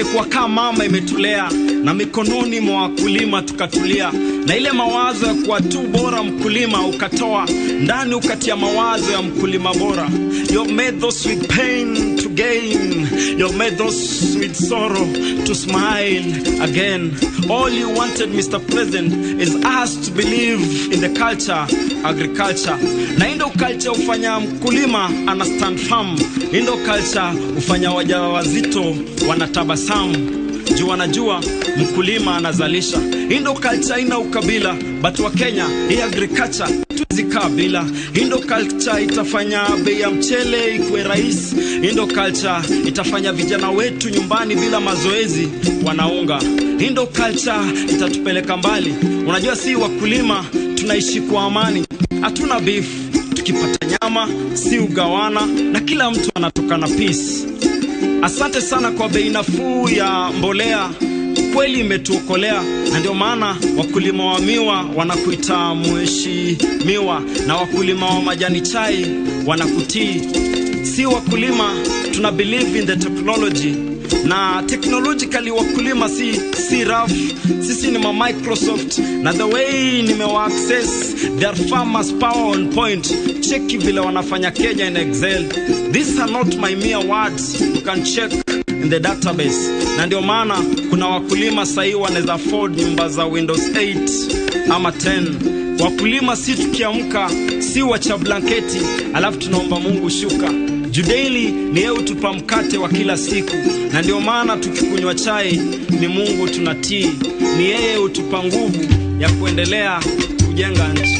imekuwa kama mama imetulea, na mikononi mwa wakulima tukatulia, na ile mawazo ya kuwa tu bora mkulima ukatoa ndani ukatia mawazo ya mkulima bora. You made those with pain to gain, you made those with sorrow to smile again. All you wanted, Mr. President, is us to believe in the culture, agriculture. Na indo culture ufanya mkulima ana stand firm, indo culture ufanya wajawazito wanatabasamu juu wanajua mkulima anazalisha. Indo culture ina ukabila, but wa Kenya hii agriculture tuzikaa bila. Indo culture itafanya bei ya mchele ikuwe rahisi. Indo culture itafanya vijana wetu nyumbani bila mazoezi wanaunga. Indo culture itatupeleka mbali. Unajua si wakulima tunaishi kwa amani, hatuna beef, tukipata nyama si ugawana, na kila mtu anatoka na peace. Asante sana kwa bei nafuu ya mbolea, kweli imetuokolea, na ndio maana wakulima wa miwa wanakuita mheshimiwa, na wakulima wa majani chai wanakutii. Si wakulima tuna believe in the technology, na technologically wakulima si rough, sisi ni ma Microsoft, na the way nimewa access their farmers power on point. Cheki vile wanafanya Kenya in Excel. These are not my mere words, you can check in the database. Na ndio maana kuna wakulima sahi wanaweza afford nyumba za Windows 8 ama 10. Wakulima si tukiamka si wacha blanketi alafu tunaomba Mungu shuka. Judaily ni yeye utupa mkate wa kila siku, na ndio maana tukikunywa chai ni Mungu tunatii, ni yeye utupa nguvu ya kuendelea kujenga nchi.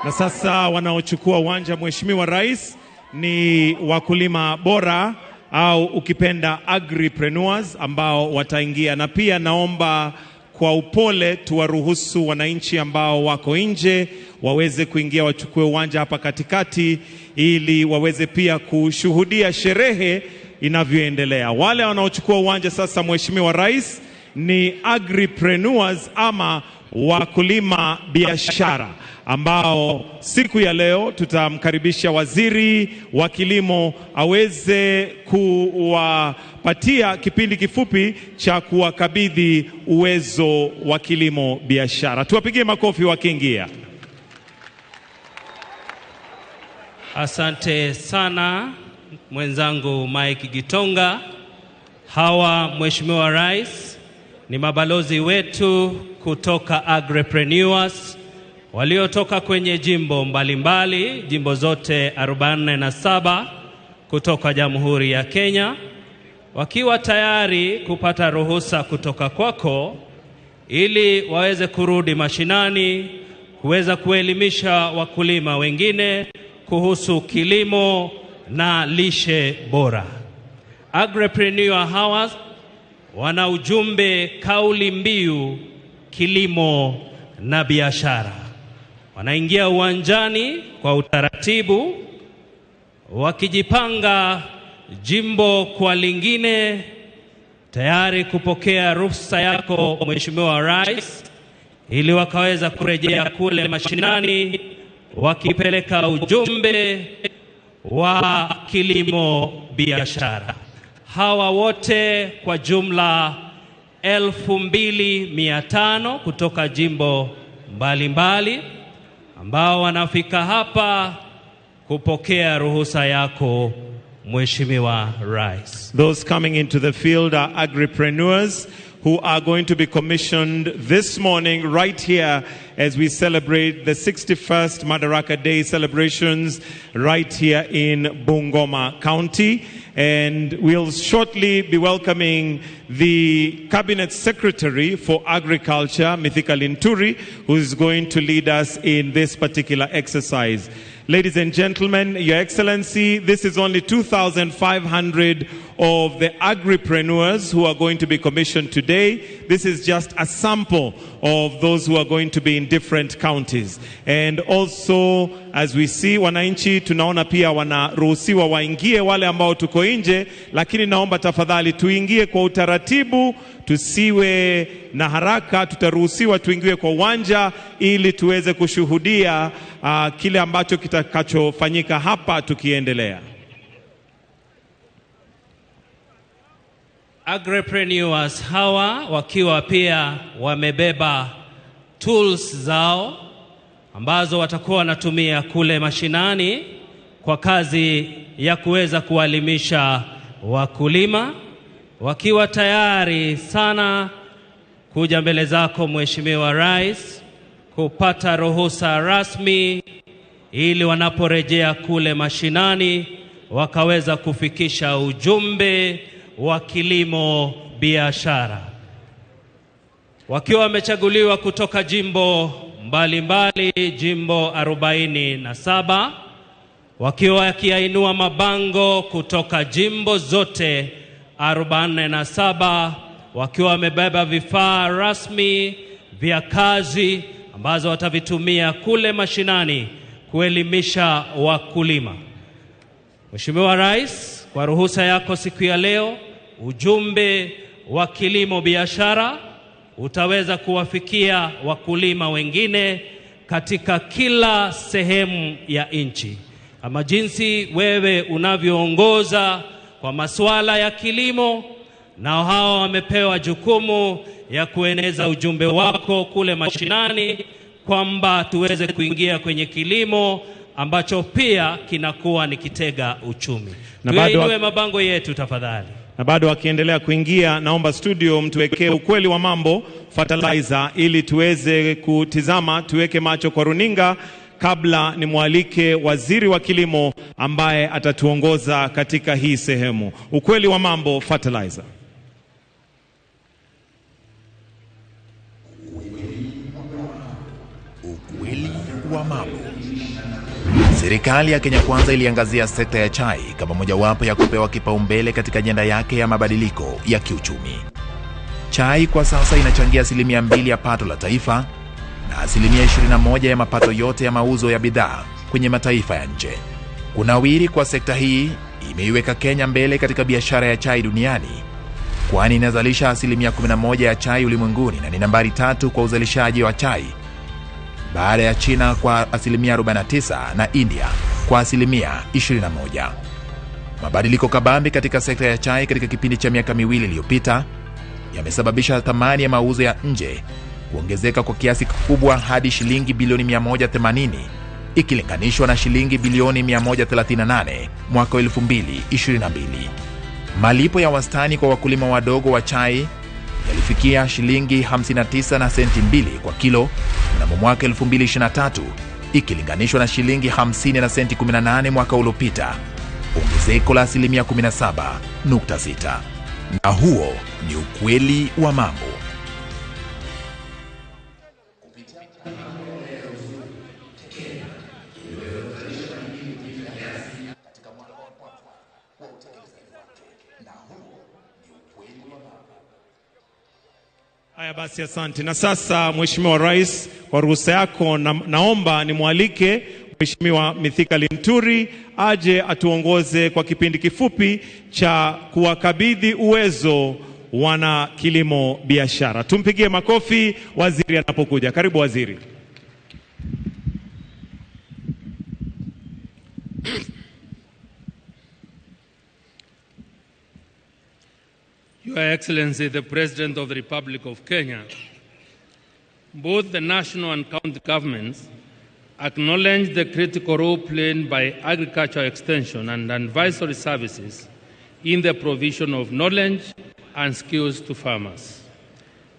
Na sasa wanaochukua uwanja, Mheshimiwa Rais, ni wakulima bora au ukipenda agripreneurs ambao wataingia, na pia naomba kwa upole tuwaruhusu wananchi ambao wako nje waweze kuingia wachukue uwanja hapa katikati ili waweze pia kushuhudia sherehe inavyoendelea. Wale wanaochukua uwanja sasa, Mheshimiwa Rais, ni agripreneurs ama wakulima biashara ambao siku ya leo tutamkaribisha waziri wa kilimo aweze kuwapatia kipindi kifupi cha kuwakabidhi uwezo wa kilimo biashara. Tuwapigie makofi wakiingia. Asante sana mwenzangu Mike Gitonga. Hawa, Mheshimiwa Rais, ni mabalozi wetu kutoka Agripreneurs waliotoka kwenye jimbo mbalimbali mbali, jimbo zote 47 kutoka Jamhuri ya Kenya, wakiwa tayari kupata ruhusa kutoka kwako ili waweze kurudi mashinani kuweza kuelimisha wakulima wengine kuhusu kilimo na lishe bora. Agripreneur hawa wana ujumbe, kauli mbiu kilimo na biashara. Wanaingia uwanjani kwa utaratibu, wakijipanga jimbo kwa lingine, tayari kupokea ruhusa yako Mheshimiwa Rais, ili wakaweza kurejea kule mashinani wakipeleka ujumbe wa kilimo biashara. Hawa wote kwa jumla 2500 kutoka jimbo mbalimbali mbali, ambao wanafika hapa kupokea ruhusa yako Mheshimiwa Rais. Those coming into the field are agripreneurs who are going to be commissioned this morning right here as we celebrate the 61st Madaraka Day celebrations right here in Bungoma County. And we'll shortly be welcoming the Cabinet Secretary for Agriculture, Mithika Linturi, who is going to lead us in this particular exercise. Ladies and gentlemen, Your Excellency, this is only 2,500 of the agripreneurs who are going to be commissioned today. This is just a sample of those who are going to be in different counties. And also, as we see, wananchi tunaona pia wanaruhusiwa waingie wale ambao tuko nje, lakini naomba tafadhali tuingie kwa utaratibu, tusiwe na haraka. Tutaruhusiwa tuingie kwa uwanja ili tuweze kushuhudia kile ambacho kitakachofanyika hapa tukiendelea. Agripreneurs hawa wakiwa pia wamebeba tools zao ambazo watakuwa wanatumia kule mashinani kwa kazi ya kuweza kuwaelimisha wakulima, wakiwa tayari sana kuja mbele zako Mheshimiwa Rais kupata ruhusa rasmi ili wanaporejea kule mashinani wakaweza kufikisha ujumbe wa kilimo biashara. Wakiwa wamechaguliwa kutoka jimbo mbalimbali, jimbo 47, wakiwa wakiinua mabango kutoka jimbo zote 47, wakiwa wamebeba vifaa rasmi vya kazi ambazo watavitumia kule mashinani kuelimisha wakulima. Mheshimiwa Rais, kwa ruhusa yako siku ya leo, ujumbe wa kilimo biashara utaweza kuwafikia wakulima wengine katika kila sehemu ya nchi. Kama jinsi wewe unavyoongoza kwa masuala ya kilimo, nao hao wamepewa jukumu ya kueneza ujumbe wako kule mashinani kwamba tuweze kuingia kwenye kilimo ambacho pia kinakuwa ni kitega uchumi. Tuinue mabango yetu tafadhali. Na bado wakiendelea kuingia, naomba studio mtuwekee ukweli wa mambo fertilizer ili tuweze kutizama, tuweke macho kwa runinga kabla nimwalike waziri wa kilimo ambaye atatuongoza katika hii sehemu. Ukweli wa mambo fertilizer. Ukweli wa mambo. Serikali ya Kenya Kwanza iliangazia sekta ya chai kama mojawapo ya kupewa kipaumbele katika ajenda yake ya mabadiliko ya kiuchumi. Chai kwa sasa inachangia 2% ya pato la taifa na 21% ya mapato yote ya mauzo ya bidhaa kwenye mataifa ya nje. Kunawiri kwa sekta hii imeiweka Kenya mbele katika biashara ya chai duniani, kwani inazalisha 11% ya chai ulimwenguni na ni nambari 3 kwa uzalishaji wa chai baada ya China kwa 49% na India kwa 21%. Mabadiliko kabambe katika sekta ya chai katika kipindi cha miaka miwili iliyopita yamesababisha thamani ya mauzo ya nje kuongezeka kwa kiasi kikubwa hadi shilingi bilioni 180 ikilinganishwa na shilingi bilioni 138 mwaka 2022. Malipo ya wastani kwa wakulima wadogo wa chai yalifikia shilingi 59.2 kwa kilo mnamo mwaka 2023 ikilinganishwa na shilingi 50.18 mwaka uliopita, ongezeko la 17.6%. Na huo ni ukweli wa mambo. Haya basi, asante. Na sasa Mheshimiwa Rais, kwa ruhusa yako naomba nimwalike Mheshimiwa Mithika Linturi aje atuongoze kwa kipindi kifupi cha kuwakabidhi uwezo wana kilimo biashara. Tumpigie makofi waziri anapokuja. Karibu waziri. Your Excellency, the President of the Republic of Kenya, both the national and county governments acknowledge the critical role played by agricultural extension and advisory services in the provision of knowledge and skills to farmers.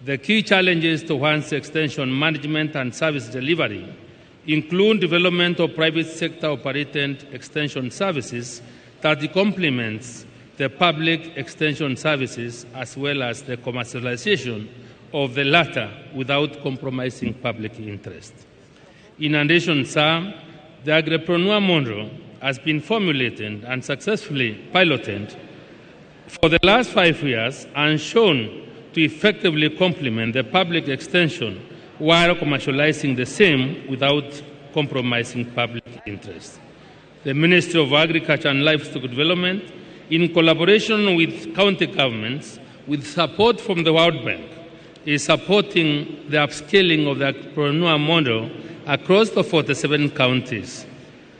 The key challenges towards extension management and service delivery include development of private sector operated extension services that complements the public extension services as well as the commercialization of the latter without compromising public interest. In addition, sir, the agripreneur model has been formulated and successfully piloted for the last 5 years and shown to effectively complement the public extension while commercializing the same without compromising public interest. The Ministry of Agriculture and Livestock Development, in collaboration with county governments, with support from the World Bank, is supporting the upscaling of the agripreneur model across the 47 counties.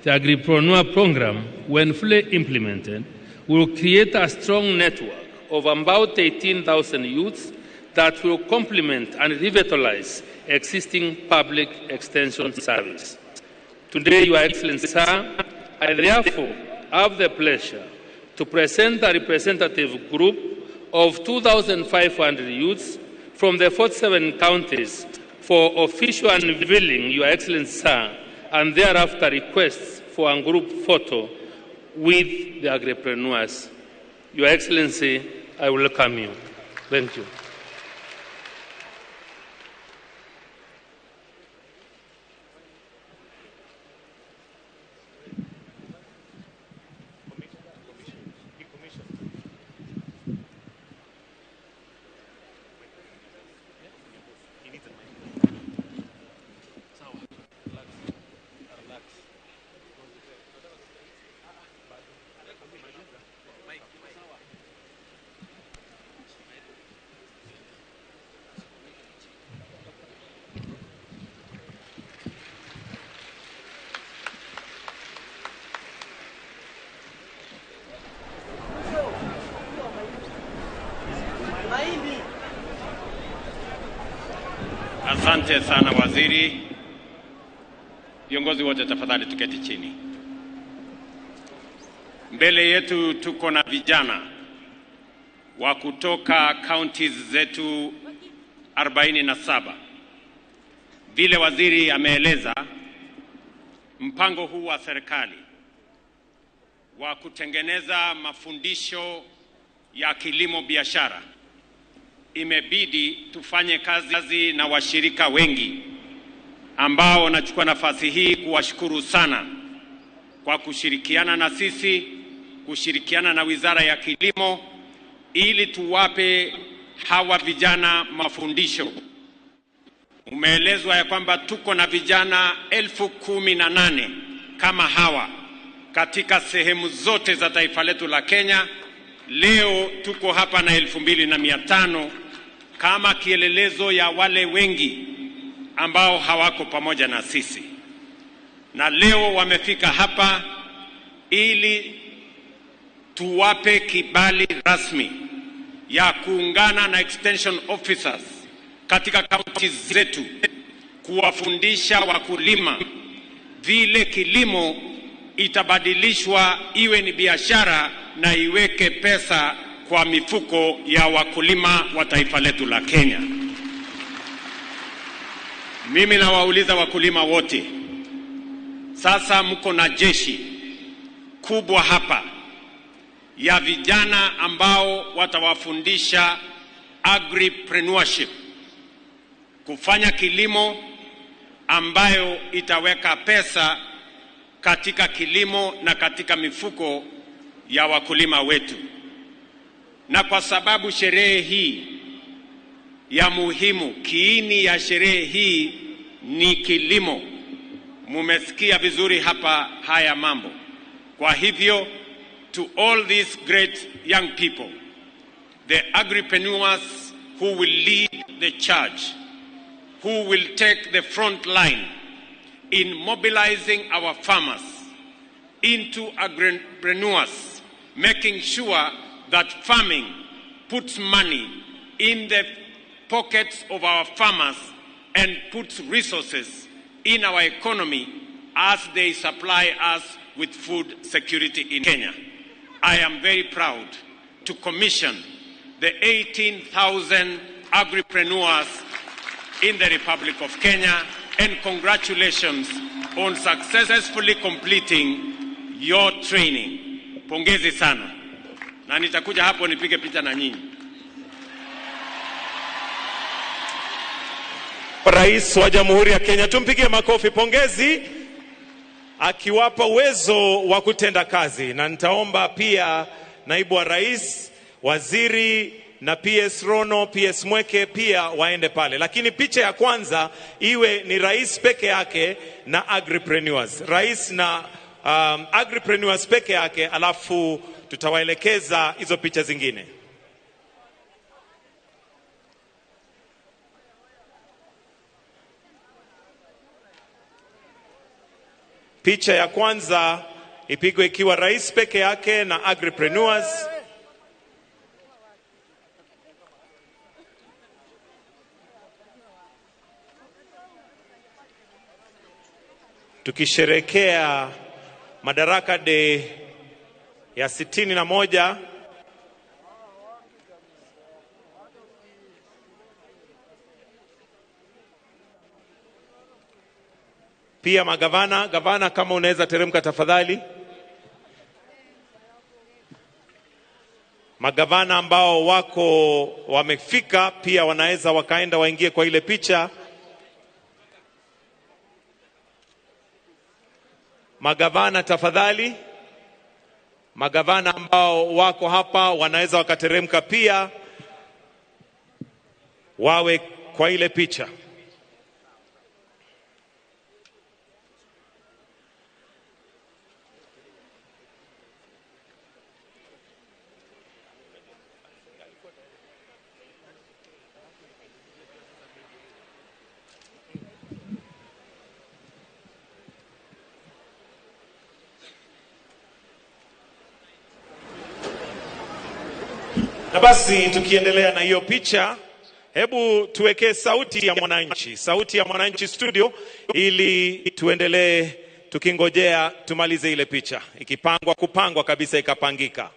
The agripreneur program, when fully implemented, will create a strong network of about 18,000 youths that will complement and revitalize existing public extension service. Today, Your Excellency, sir, I therefore have the pleasure to present a representative group of 2,500 youths from the 47 counties for official unveiling, Your Excellency, sir, and thereafter requests for a group photo with the agripreneurs. Your Excellency, I welcome you. Thank you. Asante sana waziri. Viongozi wote tafadhali tuketi chini. Mbele yetu tuko na vijana wa kutoka counties zetu 47. Vile waziri ameeleza, mpango huu wa serikali wa kutengeneza mafundisho ya kilimo biashara, imebidi tufanye kazi na washirika wengi ambao nachukua nafasi hii kuwashukuru sana. kwa kushirikiana na sisi, kushirikiana na Wizara ya Kilimo ili tuwape hawa vijana mafundisho. Umeelezwa ya kwamba tuko na vijana 18,000 kama hawa katika sehemu zote za taifa letu la Kenya. Leo tuko hapa na 2,500 kama kielelezo ya wale wengi ambao hawako pamoja na sisi. Na leo wamefika hapa ili tuwape kibali rasmi ya kuungana na extension officers katika kaunti zetu kuwafundisha wakulima vile kilimo itabadilishwa iwe ni biashara na iweke pesa kwa mifuko ya wakulima wa taifa letu la Kenya. Mimi nawauliza wakulima wote, sasa mko na jeshi kubwa hapa ya vijana ambao watawafundisha agripreneurship, kufanya kilimo ambayo itaweka pesa katika kilimo na katika mifuko ya wakulima wetu. Na kwa sababu sherehe hii ya muhimu, kiini ya sherehe hii ni kilimo, mumesikia vizuri hapa haya mambo. Kwa hivyo, to all these great young people, the agripreneurs who will lead the charge, who will take the front line in mobilizing our farmers into agripreneurs, making sure that farming puts money in the pockets of our farmers and puts resources in our economy as they supply us with food security in Kenya. I am very proud to commission the 18,000 agripreneurs in the Republic of Kenya, and congratulations on successfully completing your training. Pongezi sana. Na nitakuja hapo nipige picha na nyinyi. Rais wa Jamhuri ya Kenya, tumpigie makofi, pongezi, akiwapa uwezo wa kutenda kazi. Na nitaomba pia naibu wa rais, waziri na PS Rono, PS Mweke pia waende pale. Lakini picha ya kwanza iwe ni rais peke yake na agripreneurs. Rais na agripreneurs peke yake, alafu tutawaelekeza hizo picha zingine. Picha ya kwanza ipigwe ikiwa rais peke yake na agripreneurs. Tukisherekea Madaraka Day ya 61. Pia magavana, gavana kama unaweza teremka tafadhali. Magavana ambao wako wamefika pia wanaweza wakaenda waingie kwa ile picha. Magavana tafadhali. Magavana ambao wako hapa wanaweza wakateremka pia wawe kwa ile picha. Na basi tukiendelea na hiyo picha, hebu tuweke sauti ya mwananchi, sauti ya mwananchi studio, ili tuendelee tukingojea tumalize ile picha. Ikipangwa kupangwa kabisa ikapangika.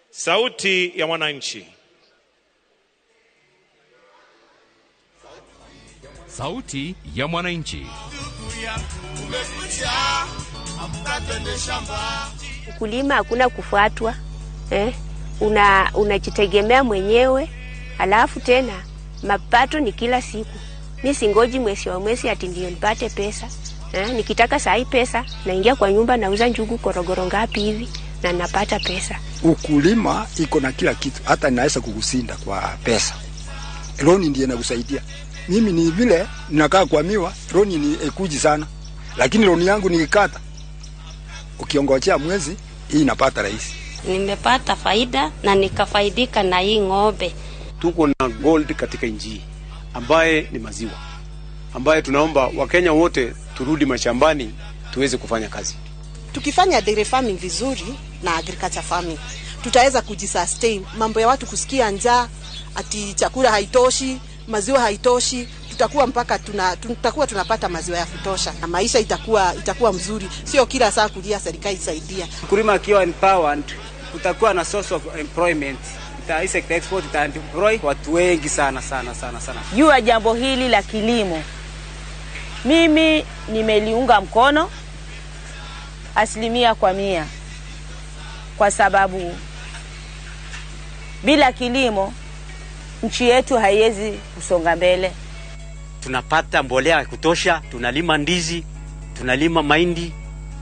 Sauti ya mwananchi. Sauti ya mwananchi. Ukulima hakuna kufuatwa, unajitegemea mwenyewe, alafu tena mapato ni kila siku. Mimi singoji mwezi wa mwezi ati ndio nipate pesa. Nikitaka sahi pesa naingia kwa nyumba nauza njugu korogoro ngapi hivi na napata pesa. Ukulima iko na kila kitu, hata inaweza kukusinda kwa pesa. Loni ndiye inakusaidia. Mimi ni vile nakaa kwa miwa, loni ni ekuji sana. Lakini loni yangu nikikata, ukiongojea mwezi hii inapata rahisi. Nimepata faida na nikafaidika na hii ng'ombe. Tuko na gold katika nchi ambaye ni maziwa, ambaye tunaomba Wakenya wote turudi mashambani tuweze kufanya kazi. Tukifanya dairy farming vizuri na agriculture farming, tutaweza kujisustain. Mambo ya watu kusikia njaa ati chakula haitoshi, maziwa haitoshi, tutakuwa mpaka tutakuwa tunapata maziwa ya kutosha na maisha itakuwa mzuri, sio kila saa kulia serikali isaidia. Mkulima akiwa empowered, kutakuwa na source of employment. Ita export, ita employ watu wengi sana sana sana sana. Juu ya jambo hili la kilimo, mimi nimeliunga mkono 100%, kwa sababu bila kilimo nchi yetu haiwezi kusonga mbele. Tunapata mbolea ya kutosha, tunalima ndizi, tunalima mahindi,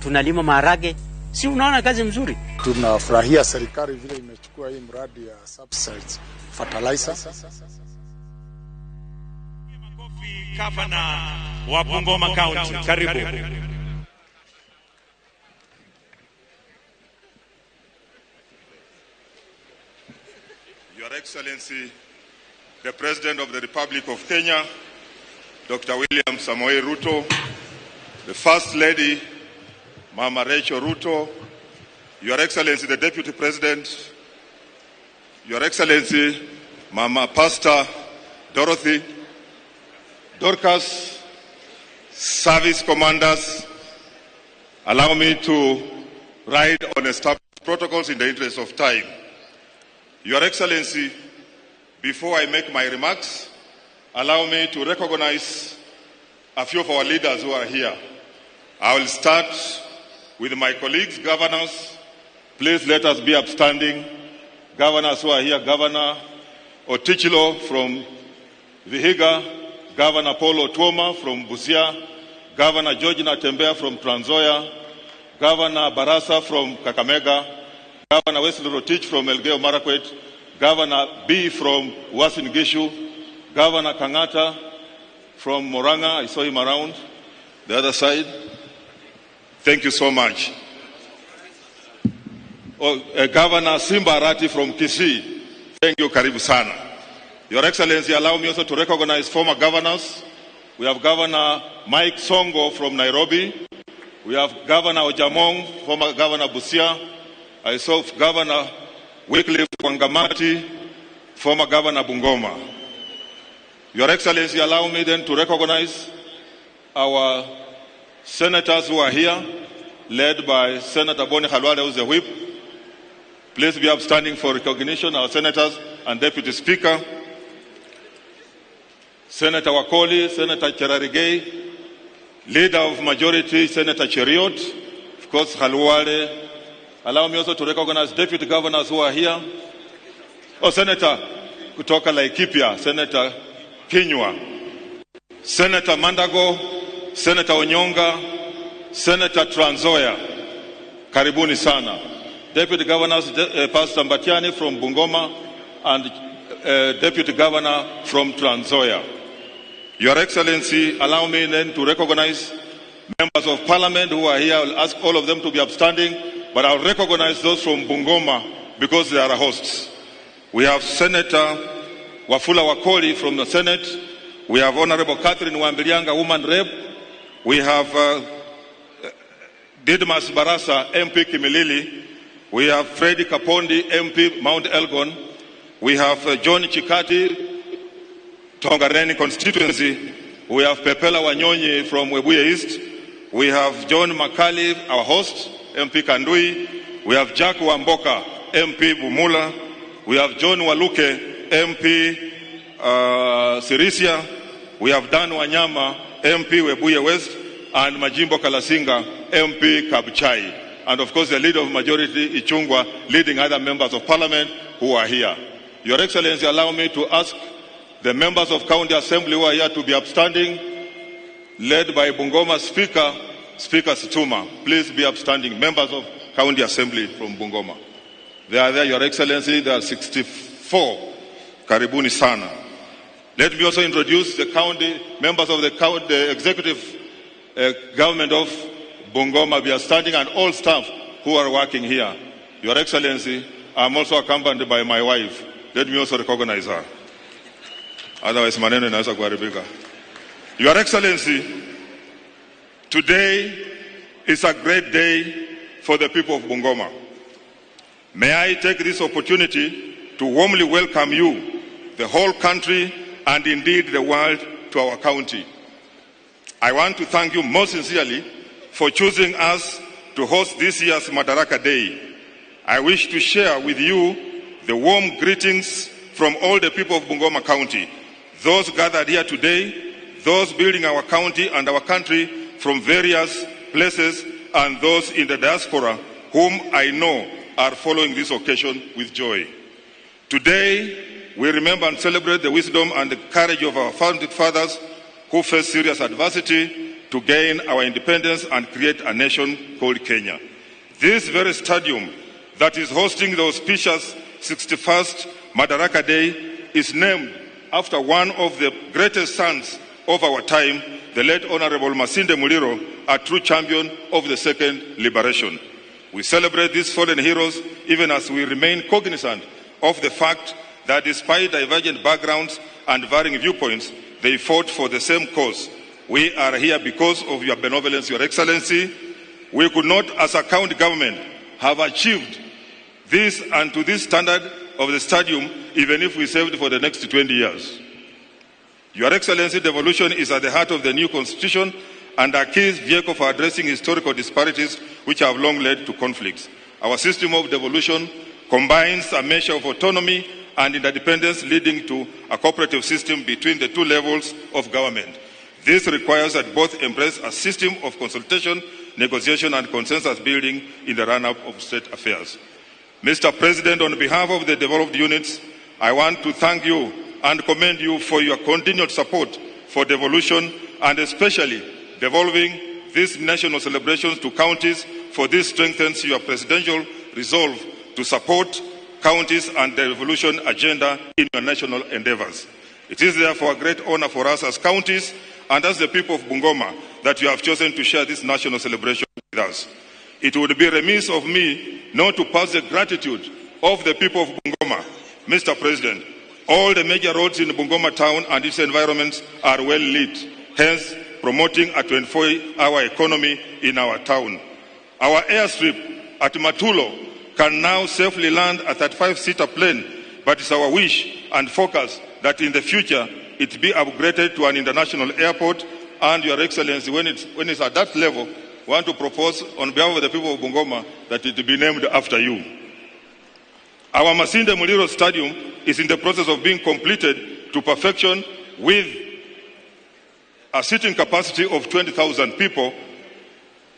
tunalima maharage. Si unaona kazi mzuri? Tunafurahia serikali vile imechukua hii mradi ya subsidies fertilizer. Gavana wa Bungoma County, karibu. Your Excellency, the President of the Republic of Kenya, Dr. William Samoei Ruto, the First Lady, Mama Rachel Ruto, Your Excellency, the Deputy President, Your Excellency, Mama Pastor Dorothy, Dorcas, service commanders, allow me to ride on established protocols in the interest of time. Your Excellency, before I make my remarks, allow me to recognize a few of our leaders who are here. I will start with my colleagues, governors. Please let us be upstanding. Governors who are here, Governor Otichilo from Vihiga, Governor Paul Otuoma from Busia, Governor George Natembeya from Trans Nzoia, Governor Barasa from Kakamega, Governor Wesley Rotich from Elgeyo Marakwet, Governor B from Uasin Gishu, Governor Kangata from Murang'a, I saw him around the other side. Thank you so much. Oh, Governor Simba Arati from Kisii, thank you, karibu sana. Your Excellency, allow me also to recognize former governors. We have Governor Mike Songo from Nairobi. We have Governor Ojamong, former Governor Busia. I saw Governor Wycliffe Wangamati, former Governor Bungoma. Your Excellency, allow me then to recognize our senators who are here, led by Senator Boni Khalwale, who is the whip. Please be upstanding for recognition, our senators and Deputy Speaker. Senator Wakoli, Senator Cherargei, Leader of Majority, Senator Cheriot, of course, Khalwale. Allow me also to recognize deputy governors who are here. Oh, Senator kutoka Laikipia, Senator Kinyua, Senator Mandago, Senator Onyonga, Senator Trans Nzoia. Karibuni sana. Deputy Governors, Pastor Mbatiani from Bungoma and Deputy Governor from Trans Nzoia. Your Excellency, allow me then to recognize members of Parliament who are here. I'll ask all of them to be upstanding, but I'll recognize those from Bungoma because they are hosts. We have Senator Wafula Wakoli from the Senate. We have Honorable Catherine Wambilianga, Woman Rep. We have Didmas Barasa, MP Kimilili. We have Freddy Kapondi, MP Mount Elgon. We have John Chikati, Tongareni constituency. We have Pepela Wanyonyi from Webuye East. We have John Makali, our host, MP Kandui. We have Jack Wamboka, MP Bumula. We have John Waluke, MP Sirisia. We have Dan Wanyama, MP Webuye West, and Majimbo Kalasinga, MP Kabuchai. And of course, the leader of majority, Ichungwa, leading other members of parliament who are here. Your Excellency, allow me to ask the members of County Assembly who are here to be upstanding, led by Bungoma Speaker, Speaker Situma. Please be upstanding. Members of County Assembly from Bungoma. They are there, Your Excellency. There are 64. Karibuni sana. Let me also introduce the county members of the county, the executive government of Bungoma. We are standing, and all staff who are working here. Your Excellency, I'm also accompanied by my wife. Let me also recognize her. Otherwise, maneno inaweza kuharibika. Your Excellency, today is a great day for the people of Bungoma. May I take this opportunity to warmly welcome you, the whole country, and indeed the world, to our county. I want to thank you most sincerely for choosing us to host this year's Madaraka Day. I wish to share with you the warm greetings from all the people of Bungoma County, those gathered here today, those building our county and our country from various places, and those in the diaspora whom I know are following this occasion with joy. Today, we remember and celebrate the wisdom and the courage of our founding fathers who faced serious adversity to gain our independence and create a nation called Kenya. This very stadium that is hosting the auspicious 61st Madaraka Day is named after one of the greatest sons of our time, the late Honorable Masinde Muliro, a true champion of the Second Liberation. We celebrate these fallen heroes even as we remain cognizant of the fact that despite divergent backgrounds and varying viewpoints, they fought for the same cause. We are here because of your benevolence, Your Excellency. We could not, as a county government, have achieved this and to this standard of the stadium even if we saved for the next 20 years. Your Excellency, devolution is at the heart of the new constitution and a key vehicle for addressing historical disparities which have long led to conflicts. Our system of devolution combines a measure of autonomy and interdependence, leading to a cooperative system between the two levels of government. This requires that both embrace a system of consultation, negotiation, and consensus building in the run-up of state affairs. Mr. President, on behalf of the developed units, I want to thank you and commend you for your continued support for devolution and especially devolving these national celebrations to counties, for this strengthens your presidential resolve to support counties and the devolution agenda in your national endeavors. It is therefore a great honor for us as counties and as the people of Bungoma that you have chosen to share this national celebration with us. It would be remiss of me not to pass the gratitude of the people of Bungoma. Mr. President, all the major roads in Bungoma town and its environments are well lit, hence promoting a 24-hour economy in our town. Our airstrip at Matulo can now safely land a 35-seater plane, but it's our wish and focus that in the future it be upgraded to an international airport. And Your Excellency, when it's at that level, we want to propose on behalf of the people of Bungoma that it be named after you. Our Masinde Muliro Stadium is in the process of being completed to perfection with a seating capacity of 20,000 people,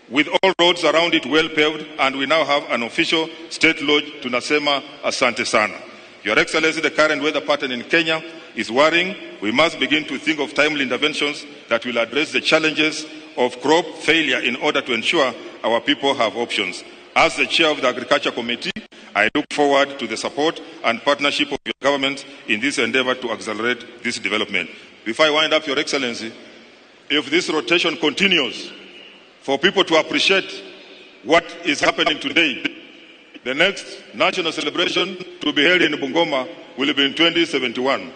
with all roads around it well paved, and we now have an official state lodge. Tunasema asante sana. Your Excellency, the current weather pattern in Kenya is worrying. We must begin to think of timely interventions that will address the challenges of crop failure in order to ensure our people have options. As the chair of the Agriculture Committee, I look forward to the support and partnership of your government in this endeavor to accelerate this development. Before I wind up, Your Excellency, if this rotation continues, for people to appreciate what is happening today, the next national celebration to be held in Bungoma will be in 2071,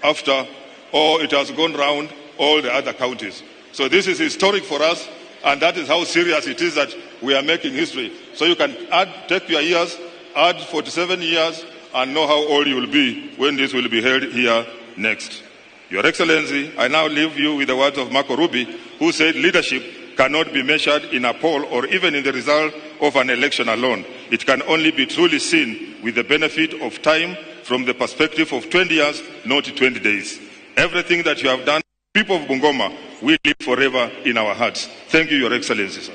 after all it has gone round all the other counties. So this is historic for us, and that is how serious it is that we are making history. So you can add, take your years, add 47 years, and know how old you will be when this will be held here next. Your Excellency, I now leave you with the words of Marco Rubi, who said leadership cannot be measured in a poll or even in the result of an election alone. It can only be truly seen with the benefit of time from the perspective of 20 years, not 20 days. Everything that you have done, people of Bungoma, will live forever in our hearts. Thank you, Your Excellency, sir.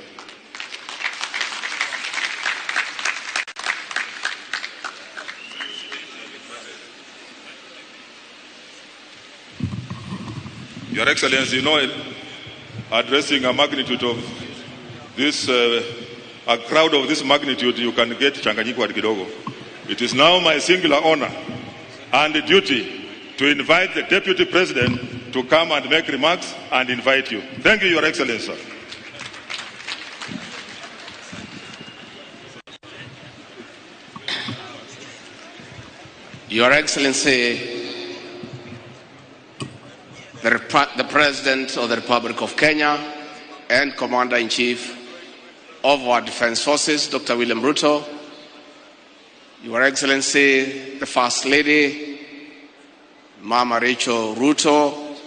Your Excellency, you know, addressing a magnitude of this, a crowd of this magnitude, you can get changanyiko kidogo. It is now my singular honor and duty to invite the Deputy President to come and make remarks and invite you. Thank you, Your Excellency. Your Excellency, the President of the Republic of Kenya and Commander-in-Chief of our Defense Forces, Dr. William Ruto, Your Excellency, the First Lady, Mama Rachel Ruto,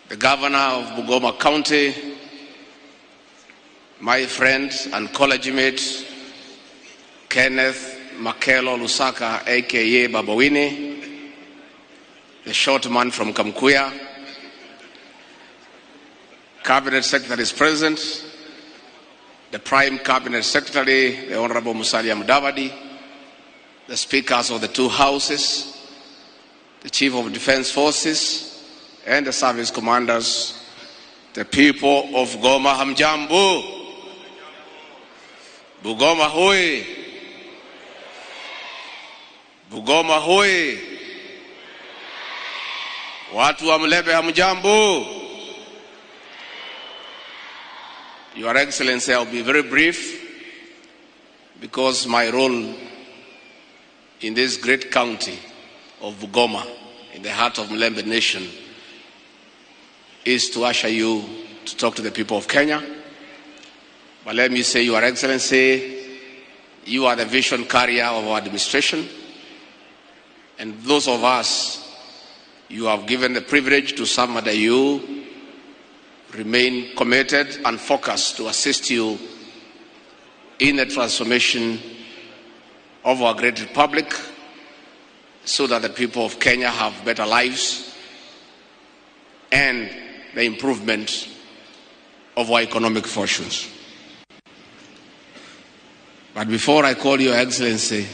the Governor of Bungoma County, my friend and college mate, Kenneth Makelo Lusaka, aka Baba Winnie, the short man from Kamkuya, Cabinet Secretaries present, the Prime Cabinet Secretary, the Honorable Musalia Mudavadi, the speakers of the two houses, the Chief of Defense Forces, and the service commanders, the people of Goma, hamjambo. Bungoma hoi. Bungoma hoi. Watu wa Mulembe hamjambo. Your Excellency, I'll be very brief because my role in this great county of Bungoma, in the heart of Mulembe Nation, is to usher you to talk to the people of Kenya. But let me say, Your Excellency, you are the vision carrier of our administration. And those of us you have given the privilege to serve under you remain committed and focused to assist you in the transformation of our great republic so that the people of Kenya have better lives and the improvement of our economic fortunes. But before I call Your Excellency,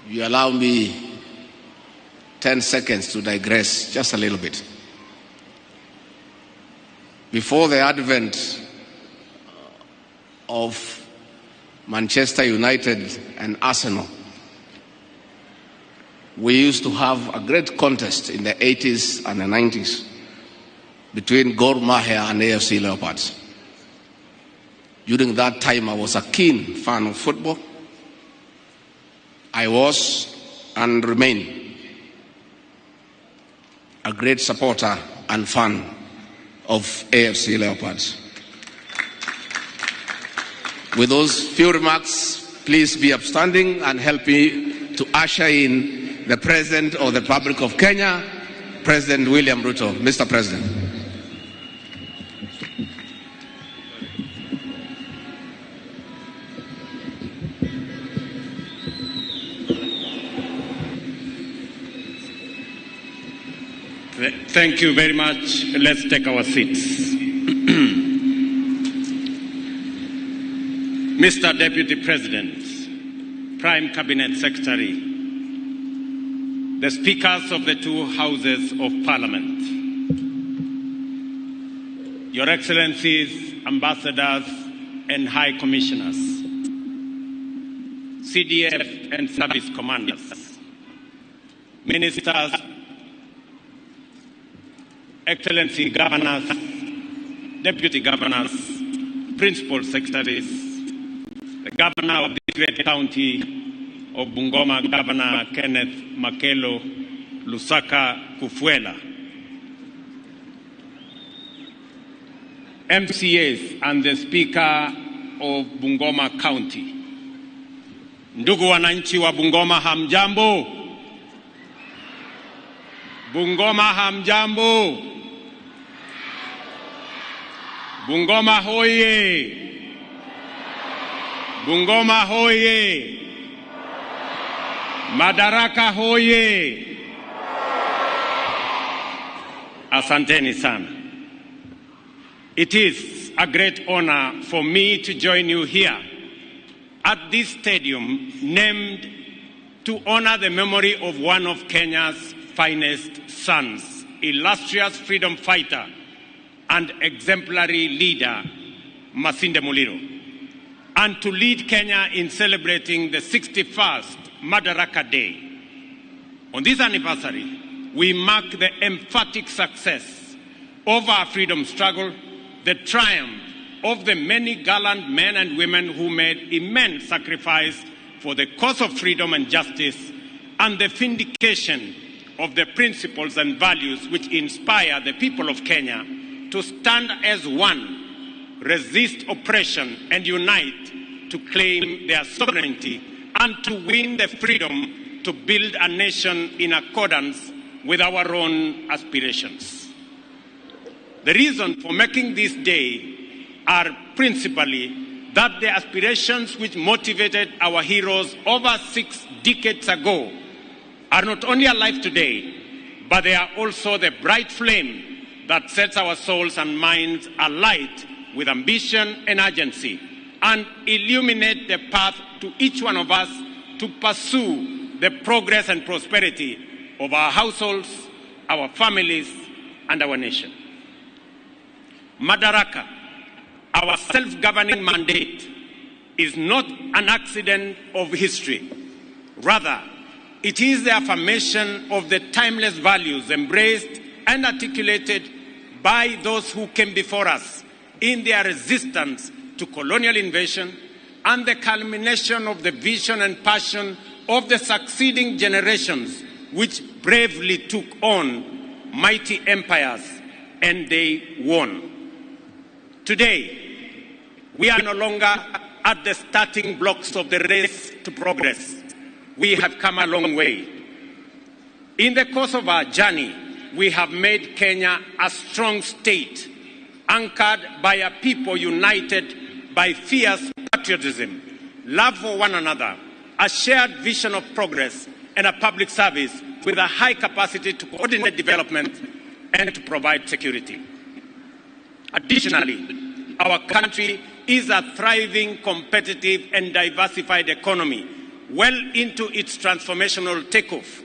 you allow me 10 seconds to digress just a little bit. Before the advent of Manchester United and Arsenal, we used to have a great contest in the 80s and the 90s between Gor Mahia and AFC Leopards. During that time, I was a keen fan of football. I was and remain a great supporter and fan of AFC Leopards. With those few remarks, please be upstanding and help me to usher in the President of the Republic of Kenya, President William Ruto. Mr. President. Thank you very much. Let's take our seats. Mr. Deputy President, Prime Cabinet Secretary, the speakers of the two houses of Parliament, Your Excellencies, Ambassadors and High Commissioners, CDF and Service Commanders, Ministers, Excellency Governors, Deputy Governors, Principal Secretaries, the Governor of the great county of Bungoma, Governor Kenneth Makelo Lusaka Kufuela, MCAs and the Speaker of Bungoma County. Ndugu wananchi wa Bungoma, hamjambo? Bungoma hamjambo? Bungoma hoye! Bungoma hoye! Madaraka hoye! Asanteni sana. It is a great honor for me to join you here at this stadium named to honor the memory of one of Kenya's finest sons, illustrious freedom fighter and exemplary leader, Masinde Muliro, and to lead Kenya in celebrating the 61st Madaraka Day. On this anniversary, we mark the emphatic success of our freedom struggle, the triumph of the many gallant men and women who made immense sacrifice for the cause of freedom and justice, and the vindication of the principles and values which inspire the people of Kenya to stand as one, resist oppression, and unite to claim their sovereignty and to win the freedom to build a nation in accordance with our own aspirations. The reason for making this day are principally that the aspirations which motivated our heroes over 6 decades ago are not only alive today, but they are also the bright flame that sets our souls and minds alight with ambition and urgency, and illuminate the path to each one of us to pursue the progress and prosperity of our households, our families, and our nation. Madaraka, our self-governing mandate, is not an accident of history. Rather, it is the affirmation of the timeless values embraced and articulated by those who came before us in their resistance to colonial invasion, and the culmination of the vision and passion of the succeeding generations which bravely took on mighty empires, and they won. Today, we are no longer at the starting blocks of the race to progress. We have come a long way. In the course of our journey, we have made Kenya a strong state, anchored by a people united by fierce patriotism, love for one another, a shared vision of progress, and a public service with a high capacity to coordinate development and to provide security. Additionally, our country is a thriving, competitive, and diversified economy, well into its transformational takeoff,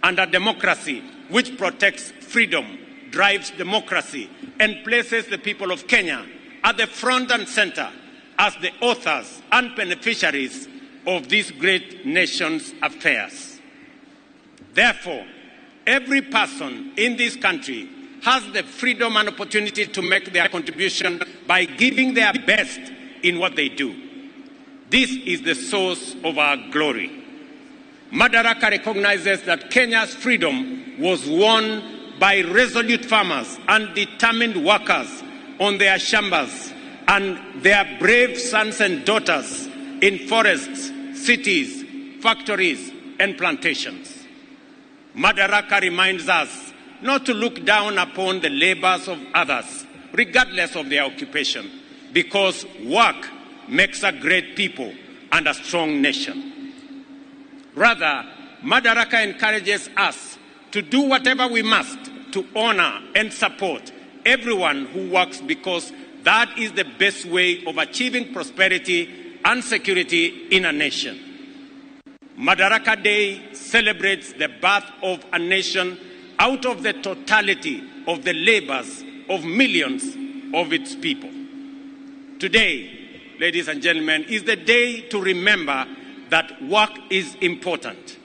and a democracy which protects freedom, drives democracy, and places the people of Kenya at the front and center as the authors and beneficiaries of this great nation's affairs. Therefore, every person in this country has the freedom and opportunity to make their contribution by giving their best in what they do. This is the source of our glory. Madaraka recognizes that Kenya's freedom was won by resolute farmers and determined workers on their shambas and their brave sons and daughters in forests, cities, factories, and plantations. Madaraka reminds us not to look down upon the labors of others, regardless of their occupation, because work makes a great people and a strong nation. Rather, Madaraka encourages us to do whatever we must to honor and support everyone who works, because that is the best way of achieving prosperity and security in a nation. Madaraka Day celebrates the birth of a nation out of the totality of the labors of millions of its people. Today, ladies and gentlemen, is the day to remember that work is important.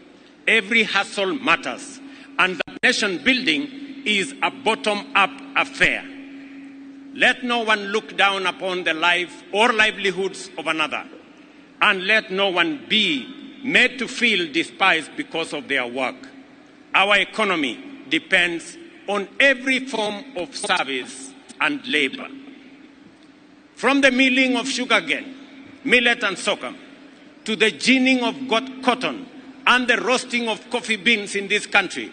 Every hustle matters, and that nation building is a bottom-up affair. Let no one look down upon the life or livelihoods of another, and let no one be made to feel despised because of their work. Our economy depends on every form of service and labor. From the milling of sugarcane, millet and sorghum, to the ginning of cotton and the roasting of coffee beans in this country,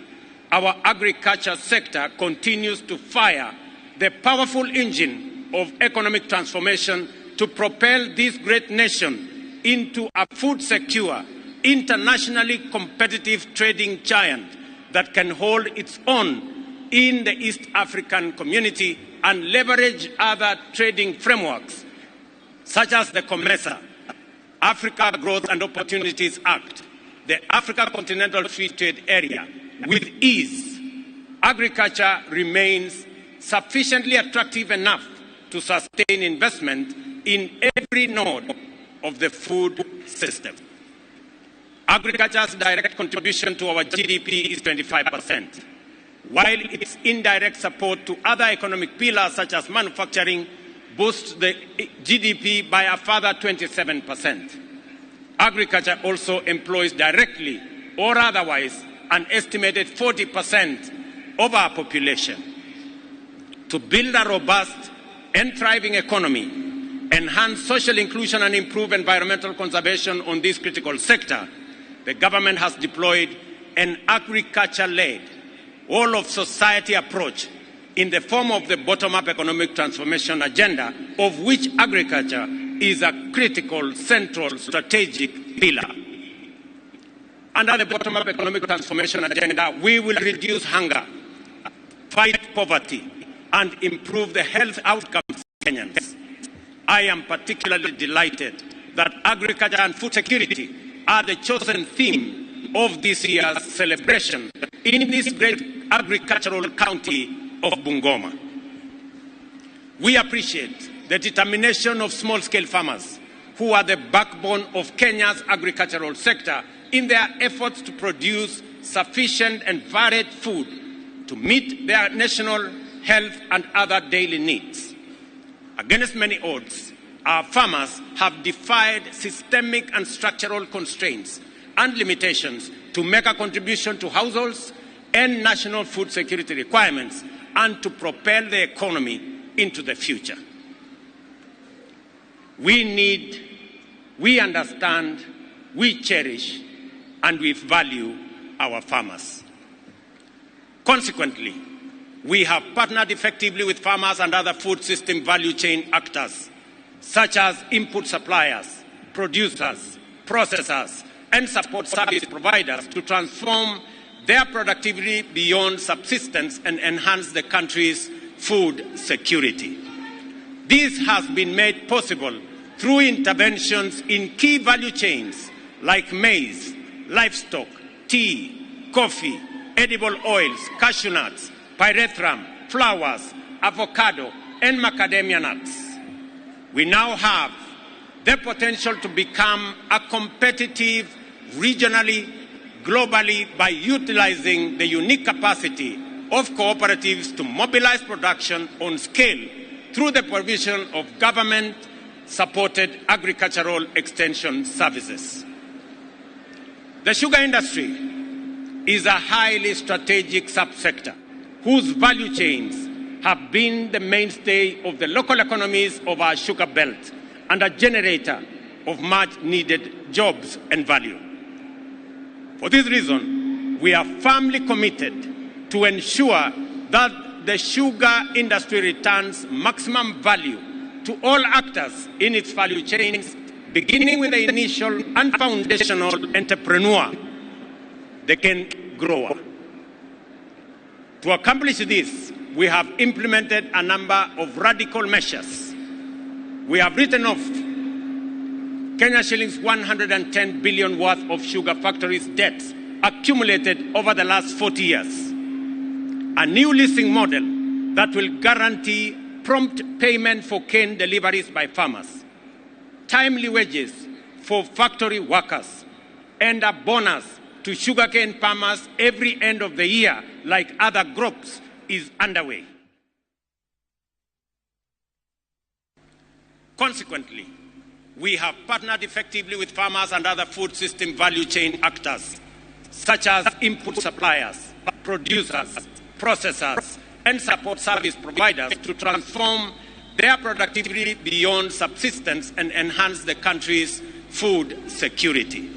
our agriculture sector continues to fire the powerful engine of economic transformation to propel this great nation into a food-secure, internationally competitive trading giant that can hold its own in the East African community and leverage other trading frameworks, such as the COMESA, Africa Growth and Opportunities Act, the Africa Continental Free Trade Area, with ease. Agriculture remains sufficiently attractive enough to sustain investment in every node of the food system. Agriculture's direct contribution to our GDP is 25%, while its indirect support to other economic pillars such as manufacturing boosts the GDP by a further 27%. Agriculture also employs directly or otherwise an estimated 40% of our population. To build a robust and thriving economy, enhance social inclusion and improve environmental conservation on this critical sector, the government has deployed an agriculture-led, all-of-society approach in the form of the bottom-up economic transformation agenda, of which agriculture is a critical, central, strategic pillar. Under the bottom-up economic transformation agenda, we will reduce hunger, fight poverty, and improve the health outcomes of Kenyans. I am particularly delighted that agriculture and food security are the chosen theme of this year's celebration in this great agricultural county of Bungoma. We appreciate the determination of small-scale farmers, who are the backbone of Kenya's agricultural sector, in their efforts to produce sufficient and varied food to meet their national health and other daily needs. Against many odds, our farmers have defied systemic and structural constraints and limitations to make a contribution to households and national food security requirements and to propel the economy into the future. We need, we understand, we cherish, and we value our farmers. Consequently, we have partnered effectively with farmers and other food system value chain actors, such as input suppliers, producers, processors, and support service providers to transform their productivity beyond subsistence and enhance the country's food security. This has been made possible through interventions in key value chains like maize, livestock, tea, coffee, edible oils, cashew nuts, pyrethrum, flowers, avocado, and macadamia nuts. We now have the potential to become a competitive regionally, globally, by utilizing the unique capacity of cooperatives to mobilize production on scale through the provision of government-supported agricultural extension services. The sugar industry is a highly strategic subsector whose value chains have been the mainstay of the local economies of our sugar belt and a generator of much-needed jobs and value. For this reason, we are firmly committed to ensure that the sugar industry returns maximum value to all actors in its value chains, beginning with the initial and foundational entrepreneur, the cane grower. To accomplish this, we have implemented a number of radical measures. We have written off Kenya shillings 110 billion worth of sugar factories' debts accumulated over the last 40 years. A new leasing model that will guarantee prompt payment for cane deliveries by farmers, timely wages for factory workers, and a bonus to sugarcane farmers every end of the year, like other crops, is underway. Consequently, we have partnered effectively with farmers and other food system value chain actors, such as input suppliers, producers, processors, and support service providers to transform their productivity beyond subsistence and enhance the country's food security.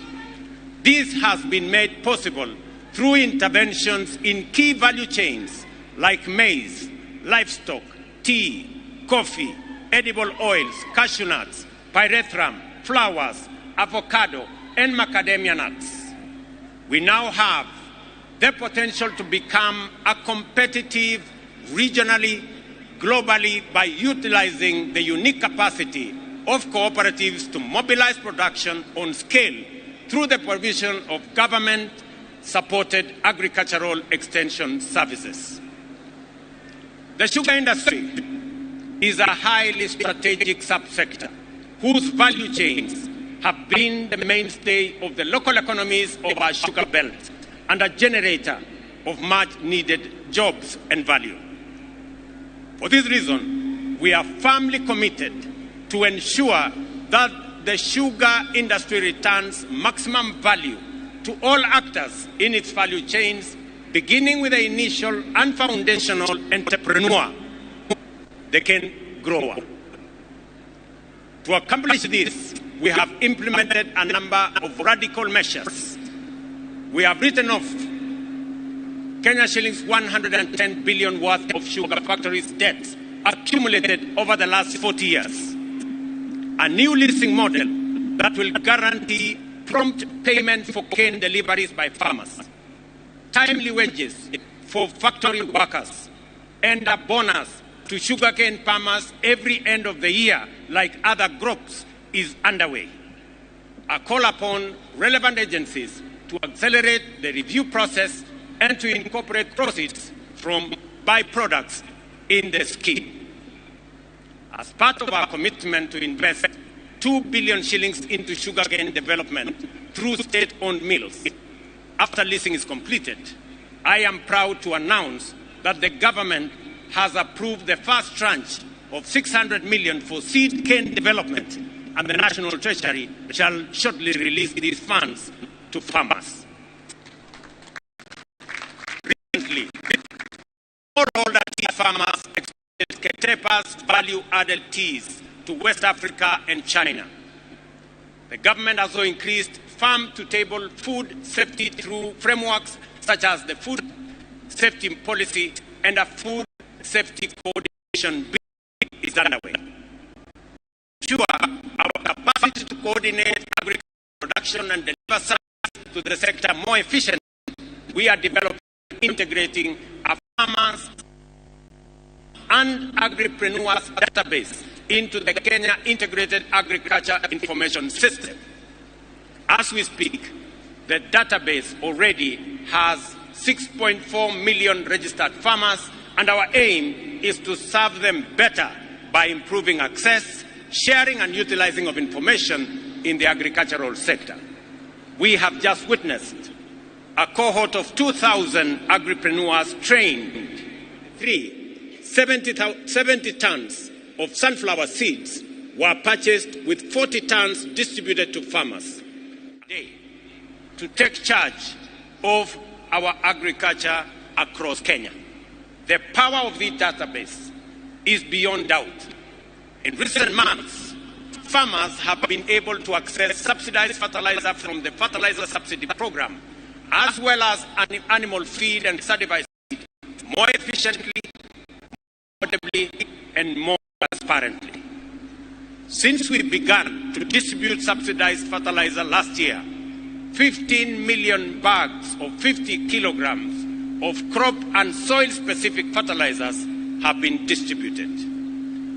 This has been made possible through interventions in key value chains like maize, livestock, tea, coffee, edible oils, cashew nuts, pyrethrum, flowers, avocado, and macadamia nuts. We now have the potential to become a competitive regionally, globally, by utilizing the unique capacity of cooperatives to mobilize production on scale through the provision of government-supported agricultural extension services. The sugar industry is a highly strategic subsector whose value chains have been the mainstay of the local economies of our sugar belt and a generator of much needed jobs and value. For this reason, we are firmly committed to ensure that the sugar industry returns maximum value to all actors in its value chains, beginning with the initial and foundational entrepreneur, the cane grower. To accomplish this, we have implemented a number of radical measures. We have written off Kenya shillings 110 billion worth of sugar factories' debts accumulated over the last 40 years. A new leasing model that will guarantee prompt payment for cane deliveries by farmers, timely wages for factory workers, and a bonus to sugarcane farmers every end of the year, like other crops, is underway. I call upon relevant agencies to accelerate the review process and to incorporate proceeds from byproducts in the scheme. As part of our commitment to invest 2 billion shillings into sugarcane development through state-owned mills, after leasing is completed, I am proud to announce that the government has approved the first tranche of 600 million for seed cane development, and the National Treasury shall shortly release these funds to farmers. Recently, smallholder tea farmers exported Ketepa's value-added teas to West Africa and China. The government also increased farm-to-table food safety through frameworks such as the Food Safety Policy and a Food Safety Coordination Bill is underway. Ensure our capacity to coordinate agricultural production and deliver services to the sector more efficiently, we are developing integrating a farmers and agripreneurs database into the Kenya Integrated Agriculture Information System. As we speak, the database already has 6.4 million registered farmers, and our aim is to serve them better by improving access, sharing and utilizing of information in the agricultural sector. We have just witnessed a cohort of 2,000 agripreneurs trained. 70 tons of sunflower seeds were purchased, with 40 tons distributed to farmers. To take charge of our agriculture across Kenya. The power of the database is beyond doubt. In recent months, farmers have been able to access subsidized fertilizer from the Fertilizer Subsidy Program, as well as animal feed and certified seed, more efficiently, more affordably, and more transparently. Since we began to distribute subsidized fertilizer last year, 15 million bags of 50 kilograms of crop and soil-specific fertilizers have been distributed.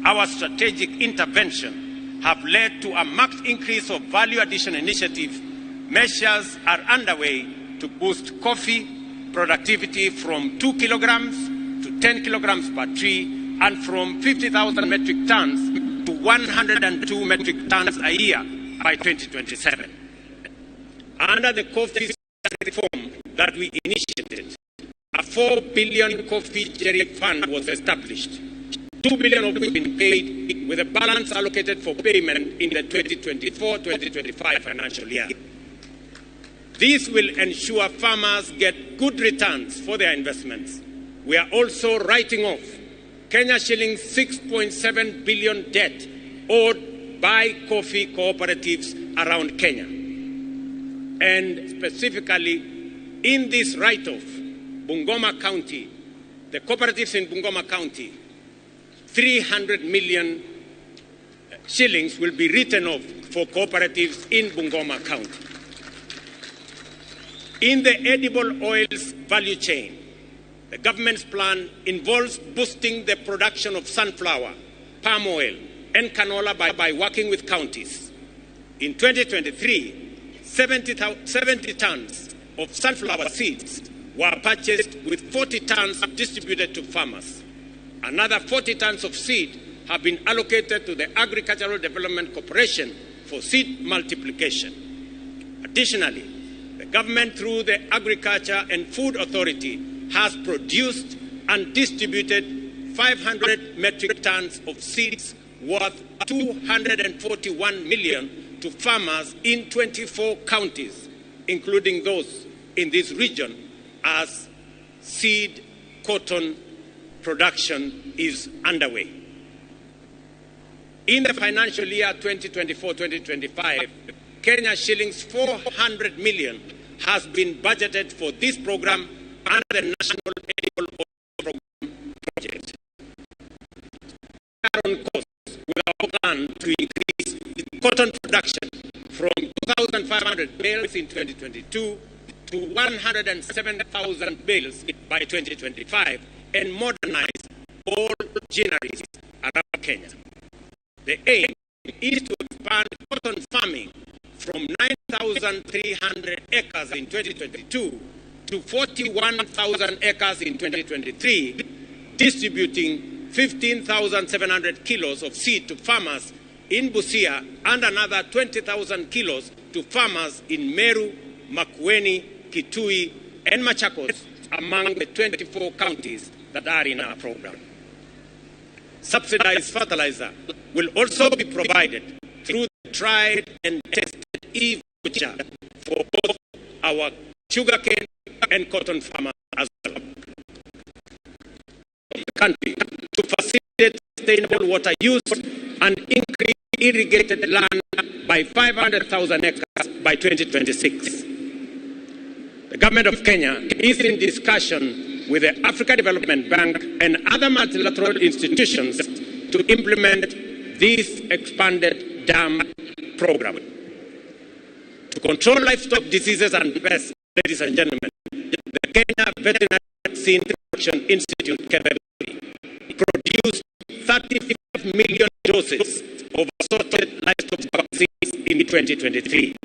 Our strategic intervention have led to a marked increase of value addition initiative. Measures are underway to boost coffee productivity from 2 kilograms to 10 kilograms per tree and from 50,000 metric tons to 102 metric tons a year by 2027. Under the coffee reform that we initiated, a 4 billion coffee jerry fund was established, 2 billion of which has been paid, with a balance allocated for payment in the 2024-2025 financial year. This will ensure farmers get good returns for their investments. We are also writing off Kenya shillings 6.7 billion debt owed by coffee cooperatives around Kenya. And specifically, in this write-off, Bungoma County, the cooperatives in Bungoma County, 300 million shillings will be written off for cooperatives in Bungoma County. In the edible oils value chain, the government's plan involves boosting the production of sunflower, palm oil, and canola by working with counties. In 2023, 70 tons of sunflower seeds were purchased, with 40 tons distributed to farmers. Another 40 tons of seed have been allocated to the Agricultural Development Corporation for seed multiplication. Additionally, the government, through the Agriculture and Food Authority, has produced and distributed 500 metric tons of seeds worth 241 million to farmers in 24 counties, including those in this region, as seed cotton production is underway. In the financial year 2024-2025, Kenya shillings 400 million has been budgeted for this program under the National Edible Oil Program project. We are on course with our plan to increase cotton production from 2,500 bales in 2022 to 107,000 bales by 2025 and modernize all ginneries around Kenya. The aim is to expand cotton farming from 9,300 acres in 2022 to 41,000 acres in 2023, distributing 15,700 kilos of seed to farmers in Busia and another 20,000 kilos to farmers in Meru, Makueni, Kitui, and Machakos, among the 24 counties that are in our program. Subsidized fertilizer will also be provided through the tried and tested e-voucher for both our sugarcane and cotton farmers as well. The country to facilitate sustainable water use and increase irrigated land by 500,000 acres by 2026. The government of Kenya is in discussion with the Africa Development Bank and other multilateral institutions to implement this expanded dam program. To control livestock diseases and pests, ladies and gentlemen, the Kenya Veterinary Vaccine Production Institute, KEVEVRI, produced 35 million doses of assorted livestock vaccines in 2023.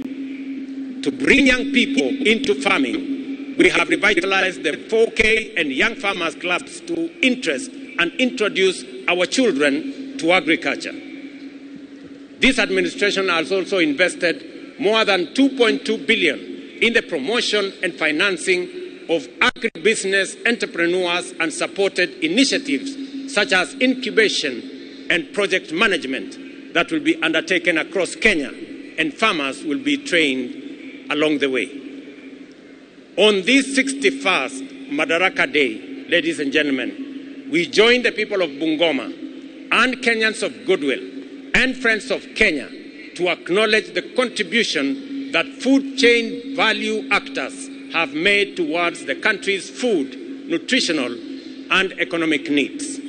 To bring young people into farming, we have revitalized the 4K and Young Farmers Clubs to interest and introduce our children to agriculture. This administration has also invested more than 2.2 billion in the promotion and financing of agribusiness entrepreneurs and supported initiatives such as incubation and project management that will be undertaken across Kenya, and farmers will be trained along the way. On this 61st Madaraka Day, ladies and gentlemen, we join the people of Bungoma and Kenyans of goodwill and friends of Kenya to acknowledge the contribution that food chain value actors have made towards the country's food, nutritional, and economic needs.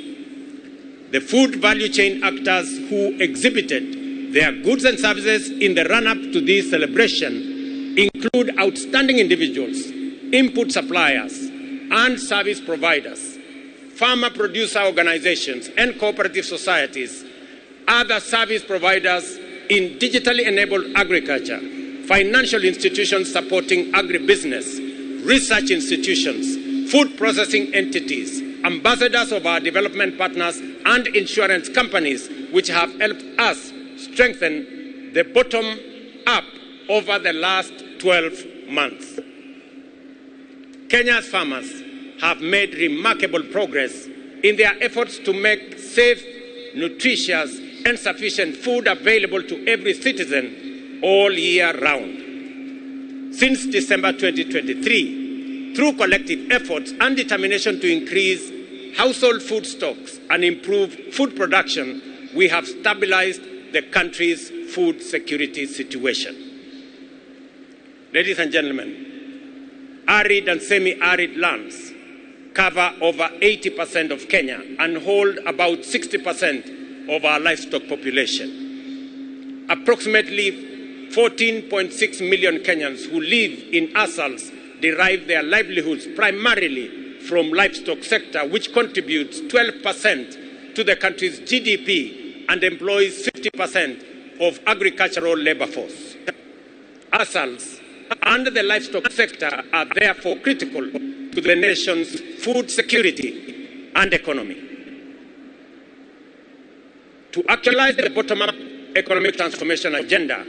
The food value chain actors who exhibited their goods and services in the run-up to this celebration include outstanding individuals, input suppliers, and service providers, farmer-producer organizations and cooperative societies, other service providers in digitally enabled agriculture, financial institutions supporting agribusiness, research institutions, food processing entities, ambassadors of our development partners, and insurance companies, which have helped us strengthen the bottom up over the last 12 months. Kenya's farmers have made remarkable progress in their efforts to make safe, nutritious, and sufficient food available to every citizen all year round. Since December 2023, through collective efforts and determination to increase household food stocks and improve food production, we have stabilized the country's food security situation. Ladies and gentlemen, arid and semi-arid lands cover over 80% of Kenya and hold about 60% of our livestock population. Approximately 14.6 million Kenyans who live in ASALs derive their livelihoods primarily from livestock sector, which contributes 12% to the country's GDP and employs 50% of agricultural labor force. ASALs and the livestock sector are therefore critical to the nation's food security and economy. To actualize the bottom-up economic transformation agenda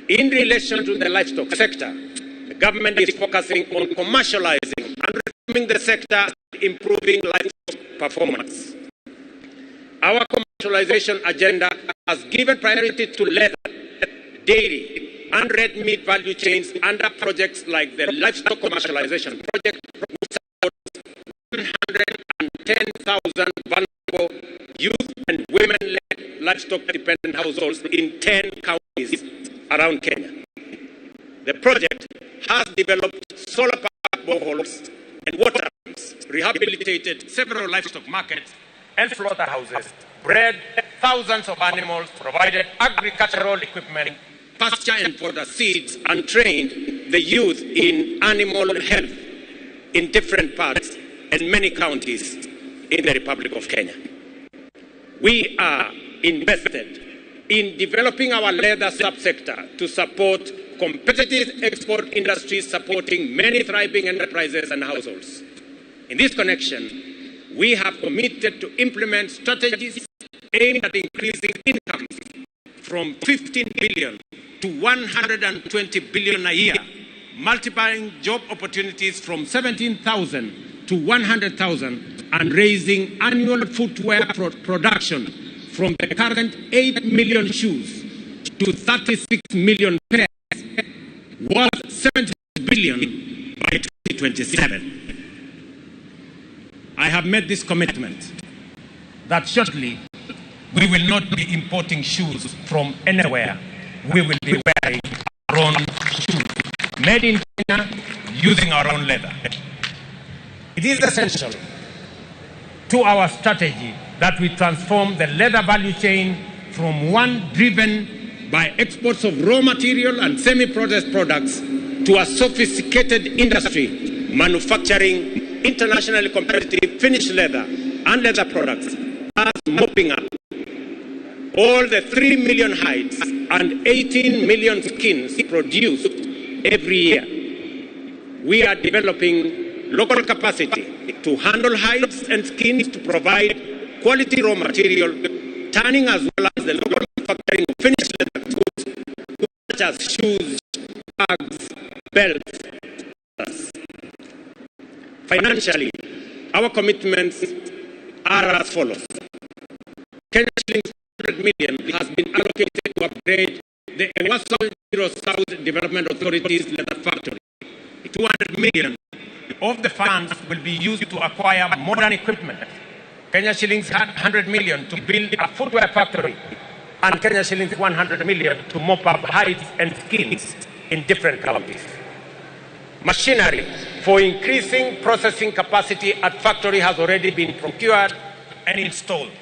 in relation to the livestock sector, the government is focusing on commercializing and reforming the sector, improving livestock performance. Our commercialization agenda has given priority to leather, dairy, and red meat value chains under projects like the Livestock Commercialization Project, which supports 110,000 vulnerable youth and women-led livestock-dependent households in 10 counties around Kenya. The project has developed solar power boreholes and water pumps, rehabilitated several livestock markets and slaughterhouses, bred thousands of animals, provided agricultural equipment, pasture and fodder seeds, and trained the youth in animal health in different parts and many counties in the Republic of Kenya. We are invested in developing our leather subsector to support competitive export industries supporting many thriving enterprises and households. In this connection, we have committed to implement strategies aimed at increasing incomes from 15 billion to 120 billion a year, multiplying job opportunities from 17,000 to 100,000, and raising annual footwear production from the current 8 million shoes to 36 million pairs, worth 70 billion by 2027. I have made this commitment that shortly we will not be importing shoes from anywhere. We will be wearing our own shoes, made in Kenya, using our own leather. It is essential to our strategy that we transform the leather value chain from one driven by exports of raw material and semi-processed products to a sophisticated industry manufacturing internationally competitive finished leather and leather products, as mopping up all the 3 million hides and 18 million skins produced every year. We are developing local capacity to handle hides and skins to provide quality raw material, tanning, as well as the local manufacturing of finished leather goods such as shoes, bags, belts, others. Financially, our commitments are as follows. Kenya shillings 100 million has been allocated to upgrade the Ewaso Nyiro South Development Authority's leather factory. 200 million of the funds will be used to acquire modern equipment. Kenya shillings 100 million to build a footwear factory, and Kenya shillings 100 million to mop up hides and skins in different counties. Machinery for increasing processing capacity at factory has already been procured and installed.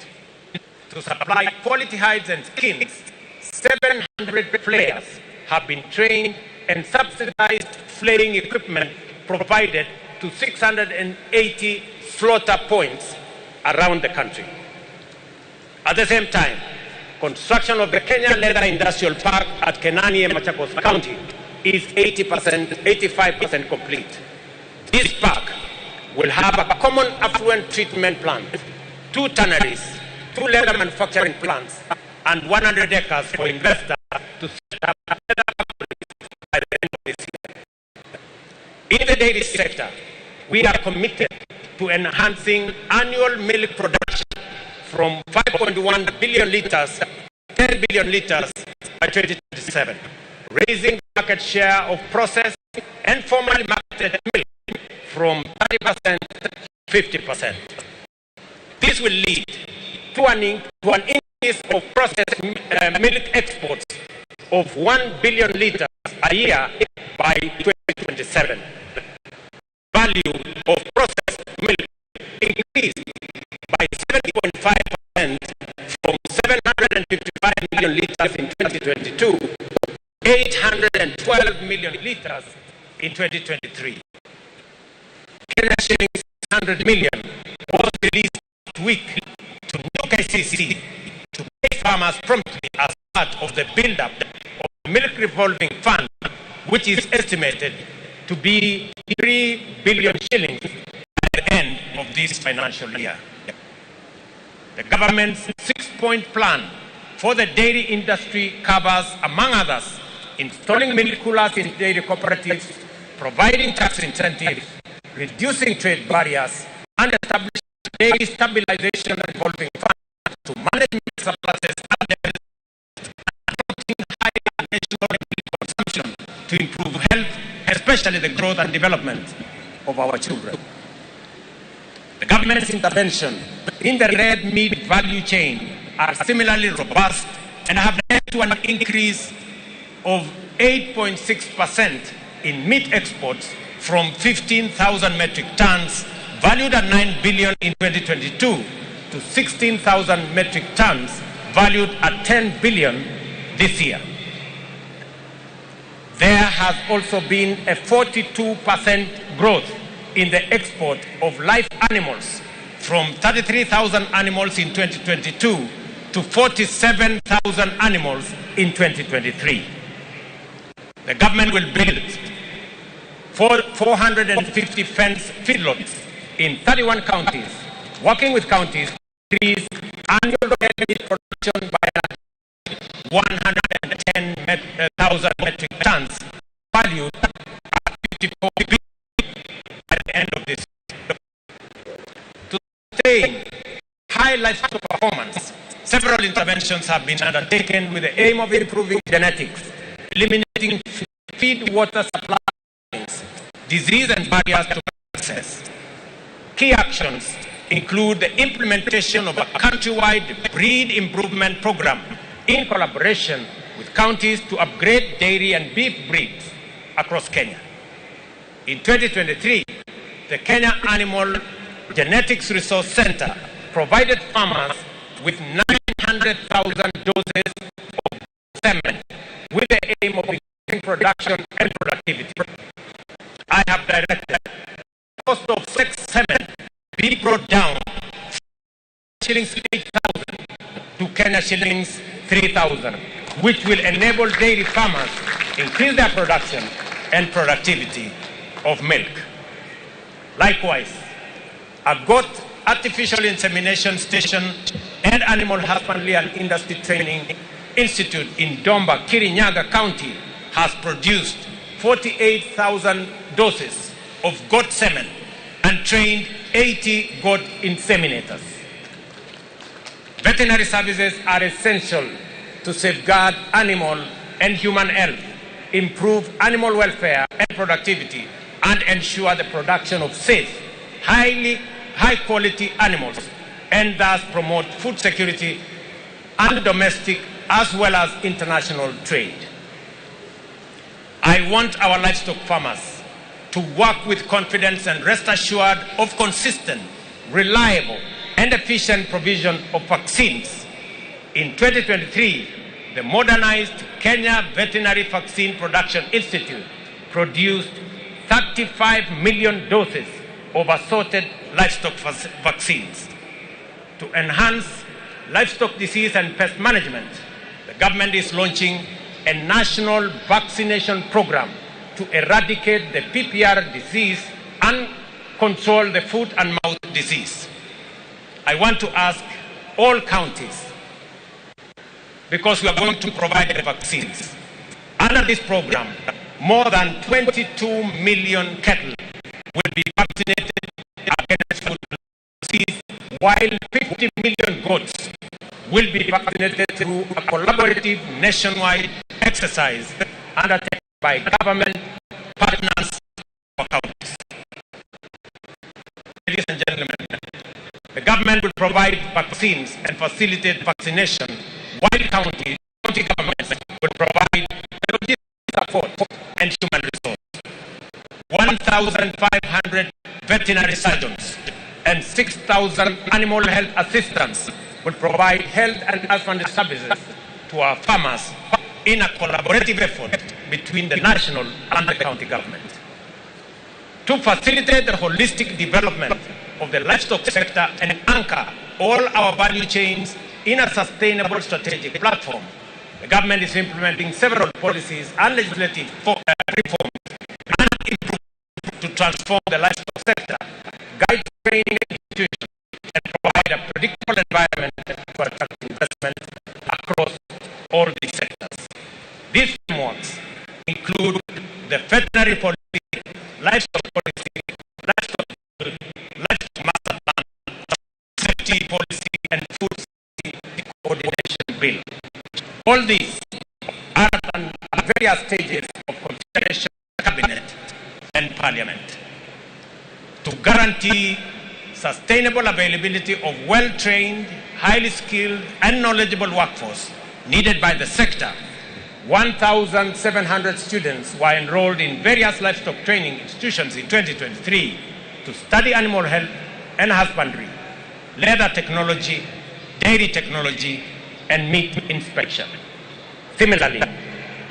To supply quality hides and skins, 700 flayers have been trained and subsidized flaying equipment provided to 680 slaughter points around the country. At the same time, construction of the Kenya Leather Industrial Park at Kenani in Machakos County is 85% complete. This park will have a common effluent treatment plant, 2 tanneries, 2 leather manufacturing plants, and 100 acres for investors to set up leather factories by the end of this year. In the dairy sector, we are committed to enhancing annual milk production from 5.1 billion liters to 10 billion liters by 2027, raising market share of processed and formally marketed milk from 30% to 50%. This will lead to an increase of processed milk exports of 1 billion liters a year by 2027. Value of processed milk increased by 7.5% from 755 million liters in 2022 to 812 million liters in 2023. Kenya shillings 600 million was released last week to New KCC to pay farmers promptly as part of the build-up of the Milk Revolving Fund, which is estimated to be 3 billion shillings at the end of this financial year. The government's 6 6-point plan for the dairy industry covers, among others, installing milk coolers in dairy cooperatives, providing tax incentives, reducing trade barriers, and establishing dairy stabilization and revolving fund to manage milk surpluses and deficits, and promoting high national milk consumption to improve health, especially the growth and development of our children. The government's intervention in the red meat value chain are similarly robust and have led to an increase of 8.6% in meat exports from 15,000 metric tons valued at 9 billion in 2022 to 16,000 metric tons valued at 10 billion this year. There has also been a 42% growth in the export of live animals from 33,000 animals in 2022 to 47,000 animals in 2023. The government will build 450 fenced feedlots in 31 counties, working with counties to increase annual red meat production by 110,000 metric tons, valued at 54 billion at the end of this year. To sustain high livestock performance, several interventions have been undertaken with the aim of improving genetics, eliminating feed water supply, disease and barriers to access. Key actions include the implementation of a countrywide breed improvement program in collaboration with counties to upgrade dairy and beef breeds across Kenya. In 2023, the Kenya Animal Genetics Resource Center provided farmers with 900,000 doses of semen with the aim of increasing production and productivity. I have directed the cost of sex semen be brought down from shillings 8,000 to Kenya shillings 3,000, which will enable dairy farmers increase their production and productivity of milk. Likewise, a goat artificial insemination station and animal husbandry and industry training institute in Domba, Kirinyaga County has produced 48,000 doses of goat semen and trained 80 goat inseminators. Veterinary services are essential to safeguard animal and human health, improve animal welfare and productivity, and ensure the production of safe, high-quality animals, and thus promote food security and domestic as well as international trade. I want our livestock farmers to work with confidence and rest assured of consistent, reliable, and efficient provision of vaccines. In 2023, the modernized Kenya Veterinary Vaccine Production Institute produced 35 million doses of assorted livestock vaccines. To enhance livestock disease and pest management, the government is launching a national vaccination program to eradicate the PPR disease and control the foot and mouth disease. I want to ask all counties, because we are going to provide the vaccines. Under this program, more than 22 million cattle will be vaccinated against foot and mouth disease, while 50 million goats will be vaccinated through a collaborative nationwide exercise undertaken by government, partners, and counties. Ladies and gentlemen, the government will provide vaccines and facilitate vaccination, while county governments will provide logistics support and human resources. 1,500 veterinary surgeons and 6,000 animal health assistants will provide health and husbandry services to our farmers in a collaborative effort between the national and the county government. To facilitate the holistic development of the livestock sector and anchor all our value chains in a sustainable strategic platform, the government is implementing several policies and legislative reforms and improvements to transform the livestock sector, guide training institutions, and provide a predictable environment to attract investment. all these sectors. These frameworks include the veterinary policy, livestock policy, livestock master plan, safety policy, and food safety coordination bill. All these are at various stages of consideration in Cabinet and Parliament to guarantee sustainable availability of well-trained, highly skilled, and knowledgeable workforce needed by the sector. 1,700 students were enrolled in various livestock training institutions in 2023 to study animal health and husbandry, leather technology, dairy technology, and meat inspection. Similarly,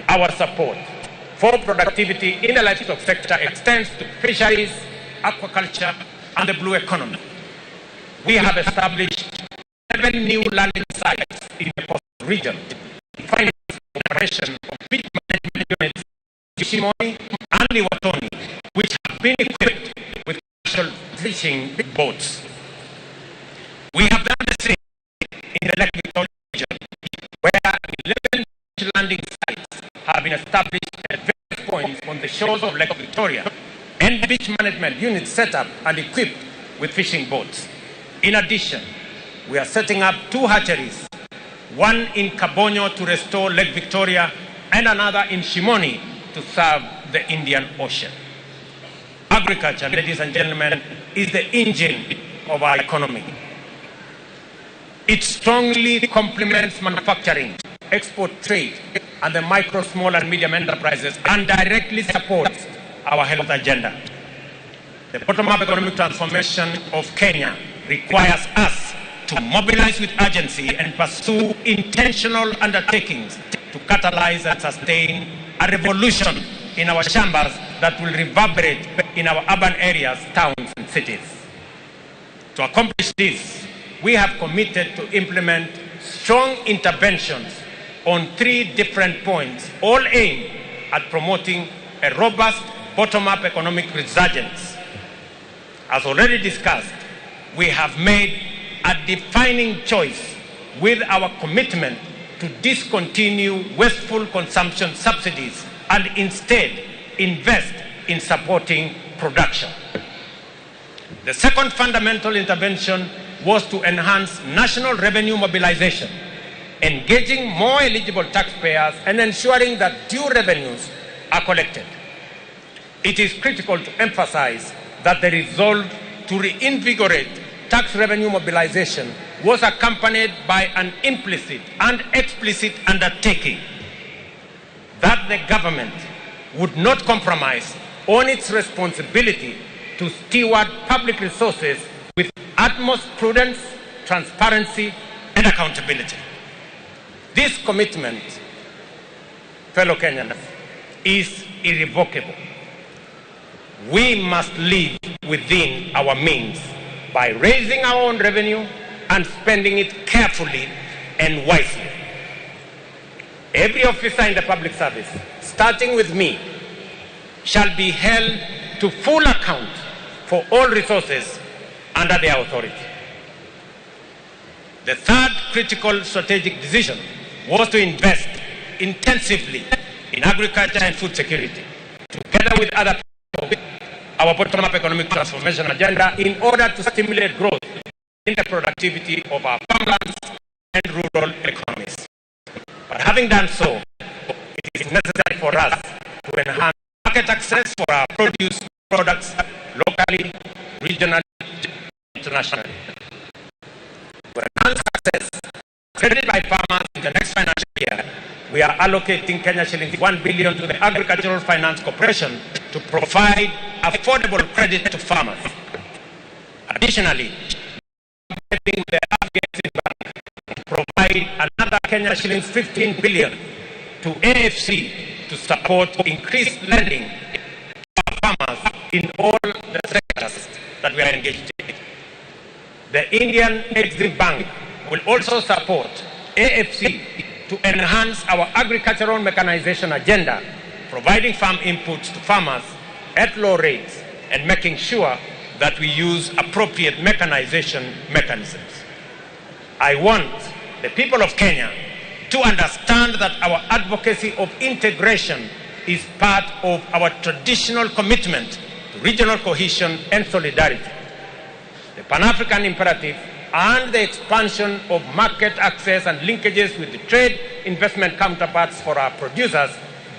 our support for productivity in the livestock sector extends to fisheries, aquaculture, and the blue economy. We have established 7 new landing sites in the coastal region to finance the operation of beach management units in Shimoni and Liwatoni, which have been equipped with commercial fishing boats. We have done the same in the Lake Victoria region, where 11 landing sites have been established at various points on the shores of Lake Victoria, and beach management units set up and equipped with fishing boats. In addition, we are setting up 2 hatcheries, one in Kabonyo to restore Lake Victoria and another in Shimoni to serve the Indian Ocean. Agriculture, ladies and gentlemen, is the engine of our economy. It strongly complements manufacturing, export trade, and the micro, small, and medium enterprises, and directly supports our health agenda. The bottom-up economic transformation of Kenya requires us to mobilize with urgency and pursue intentional undertakings to catalyze and sustain a revolution in our shambas that will reverberate in our urban areas, towns, and cities. To accomplish this, we have committed to implement strong interventions on 3 different points, all aimed at promoting a robust bottom-up economic resurgence. As already discussed, we have made a defining choice with our commitment to discontinue wasteful consumption subsidies and instead invest in supporting production. The second fundamental intervention was to enhance national revenue mobilization, engaging more eligible taxpayers and ensuring that due revenues are collected. It is critical to emphasize that the resolve to reinvigorate tax revenue mobilization was accompanied by an implicit and explicit undertaking that the government would not compromise on its responsibility to steward public resources with utmost prudence, transparency, and accountability. This commitment, fellow Kenyans, is irrevocable. We must live within our means by raising our own revenue and spending it carefully and wisely. Every officer in the public service, starting with me, shall be held to full account for all resources under their authority. The third critical strategic decision was to invest intensively in agriculture and food security, together with other our bottom-up economic transformation agenda, in order to stimulate growth in the productivity of our farmlands and rural economies. But having done so, it is necessary for us to enhance market access for our produce products locally, regionally, internationally. To enhance access credit by farmers in the next financial year, we are allocating Kenya shillings 1 billion to the Agricultural Finance Corporation to provide affordable credit to farmers. Additionally, we are the Afghanistan Bank to provide another Kenya shillings 15 billion to AFC to support increased lending to our farmers in all the sectors that we are engaged in. The Indian Exim Bank will also support AFC to enhance our agricultural mechanization agenda, providing farm inputs to farmers at low rates and making sure that we use appropriate mechanization mechanisms. I want the people of Kenya to understand that our advocacy of integration is part of our traditional commitment to regional cohesion and solidarity. The Pan-African imperative and the expansion of market access and linkages with the trade investment counterparts for our producers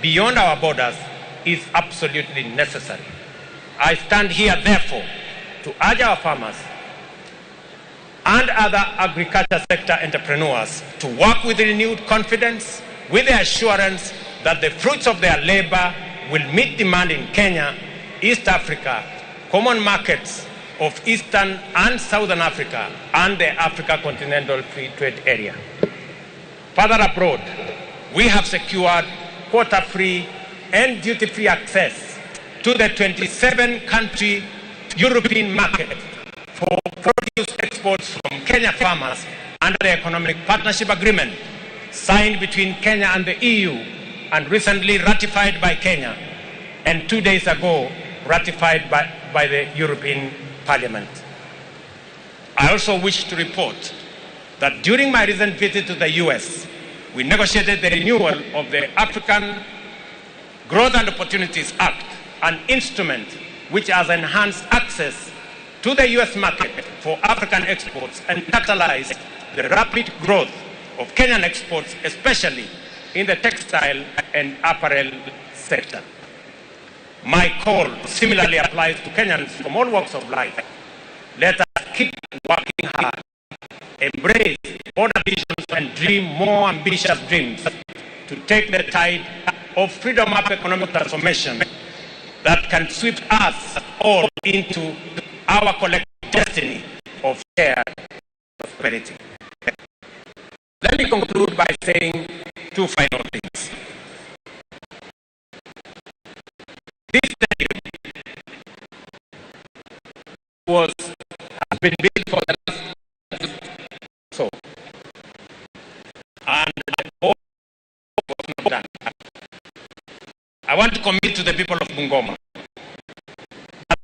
beyond our borders is absolutely necessary. I stand here, therefore, to urge our farmers and other agriculture sector entrepreneurs to work with renewed confidence, with the assurance that the fruits of their labor will meet demand in Kenya, East Africa, common markets of Eastern and Southern Africa, and the Africa Continental Free Trade Area. Further abroad, we have secured quota-free and duty-free access to the 27-country European market for produce exports from Kenya farmers under the Economic Partnership Agreement signed between Kenya and the EU and recently ratified by Kenya, and 2 days ago ratified by the European Parliament. I also wish to report that during my recent visit to the US, we negotiated the renewal of the African Growth and Opportunities Act, an instrument which has enhanced access to the US market for African exports and catalyzed the rapid growth of Kenyan exports, especially in the textile and apparel sector. My call similarly applies to Kenyans from all walks of life. Let us keep working hard, embrace bolder visions and dream more ambitious dreams to take the tide of freedom up economic transformation that can sweep us all into our collective destiny of shared prosperity. Let me conclude by saying two final things. This stadium has been built for the last so, and the whole was not done. I want to commit to the people of Bungoma that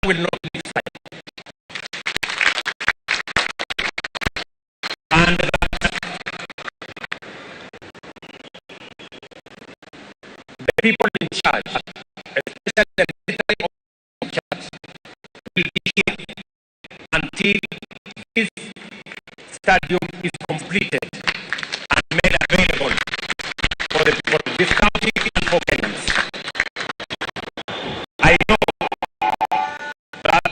I will not leave site, and that the people in charge, especially the military in charge, will be here until this stadium is completed and made available for the people of this county and for Kenyans. I know that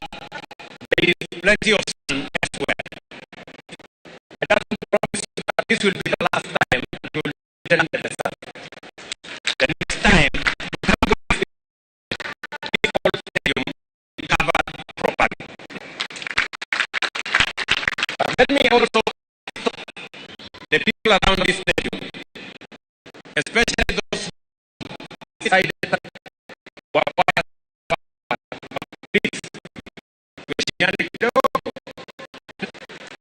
there is plenty of sun elsewhere. I just want to promise you that this will be the last time you will be under the sun. The next time you come to this whole stadium will be covered properly. But let me also the people around this stadium, especially those who decided to acquire, please, tuheshimiane kidogo.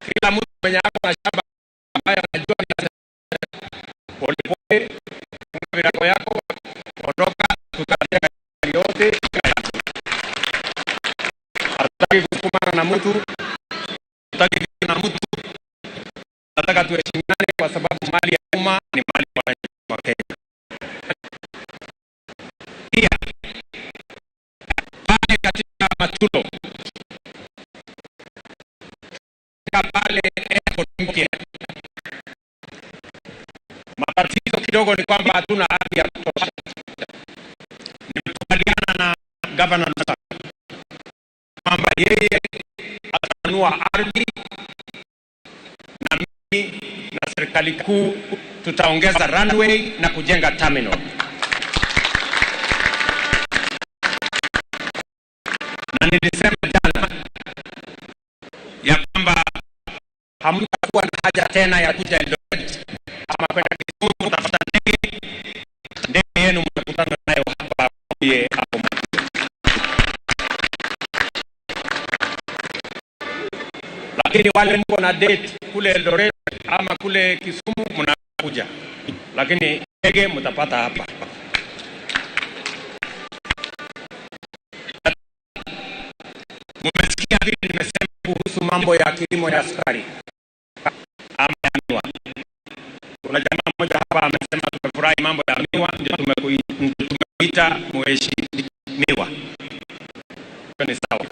Kila mtu mwenye ako na shamba ambayo anajua ni polepole, funga virago yako, ondoka, tutajenga yote. Hatutaki kusukumana na mtu, hatutaki vitu na mtu. Nataka tuheshimiane kwa sababu mali ya umma ni mali ya wananchi wa Kenya. Pia pale katika Matulo, katika pale airport mpya, matatizo kidogo ni kwamba hatuna ardhi ya kutosha. Nimekubaliana na Governor Lusaka kwamba yeye atanunua ardhi na mimi na serikali kuu tutaongeza runway na kujenga terminal. Na nilisema jana ya kwamba hamtakuwa na haja tena ya kuja Eldoret ama kwenda Kisumu kutafuta ndege. Ndege yenu mtakutana nayo hapa ye hapo. Lakini wale mko na date kule Eldoret ama kule Kisumu mnakuja, lakini ndege mtapata hapa. Mmesikia vile nimesema kuhusu mambo ya kilimo ya sukari ama ya miwa. Kuna jamaa ndio tumekuita mheshimiwa. Hiyo ni sawa.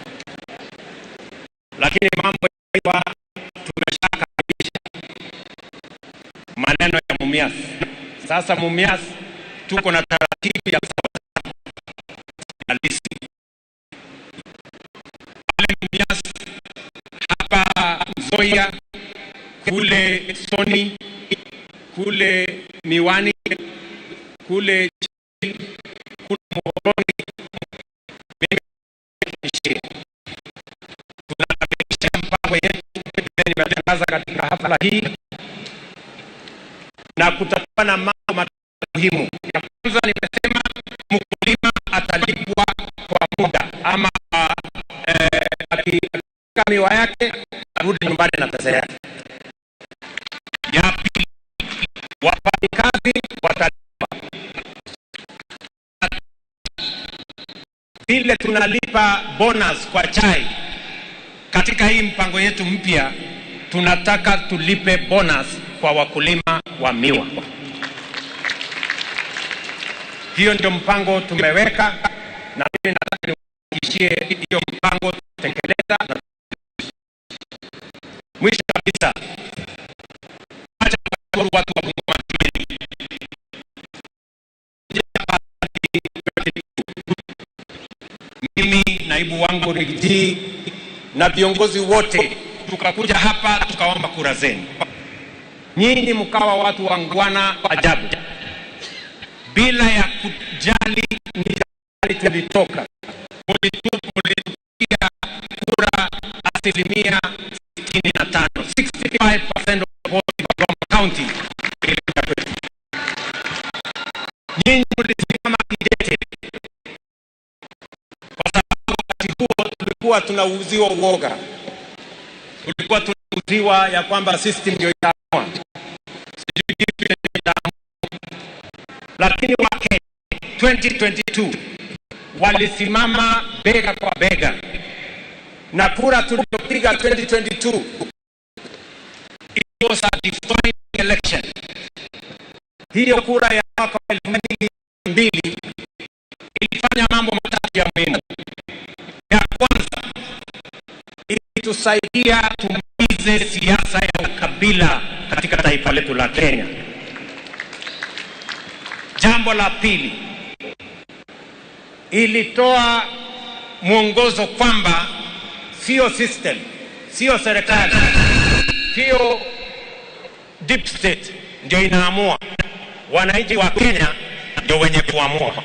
Lakini mambo ya tumeshakamilisha maneno ya Mumias. Sasa Mumias tuko na taratibu ya halisi. Pale Mumias, hapa Nzoia, kule Soni, kule Miwani, kule kule Muhoroni, mimi tunakamilisha mpango yetu nimetangaza katika hafla hii, na kutakuwa na mambo muhimu. Ya kwanza nimesema mkulima atalipwa kwa muda, ama akika miwa yake arudi nyumbani na pesa yake. Ya pili, wafanyikazi watalipwa vile tunalipa bonus kwa chai. Katika hii mpango yetu mpya tunataka tulipe bonus kwa wakulima wa miwa. Hiyo ndio mpango tumeweka, na mimi nataka niwahakikishie hiyo mpango tutekeleza. Na mwisho kabisa, acha watu wa Bungoma. Mimi, naibu wangu Rigiji na viongozi wote tukakuja hapa tukaomba kura zenu. Nyinyi mkawa watu wangwana ajabu, bila ya kujali ni tulitoka. Mlitupigia kura 65%, 65% of votes in Bungoma County. Nyinyi mlisimama kidete, kwa sababu wakati huo tulikuwa tunauziwa uoga, tulikuwa tunauziwa ya kwamba system ndio itaamua, sijui kitu itaamua. Lakini Wakenya 2022 walisimama bega kwa bega, na kura tuliyopiga 2022, it was a defining election. Hiyo kura ya mwaka 2002 ilifanya mambo matatu ya muhimu. Ya kwanza, ilitusaidia tumalize siasa ya ukabila katika taifa letu la Kenya. Jambo la pili, ilitoa mwongozo kwamba sio system, sio serikali, sio deep state ndio inaamua. Wananchi wa Kenya ndio wenye kuamua.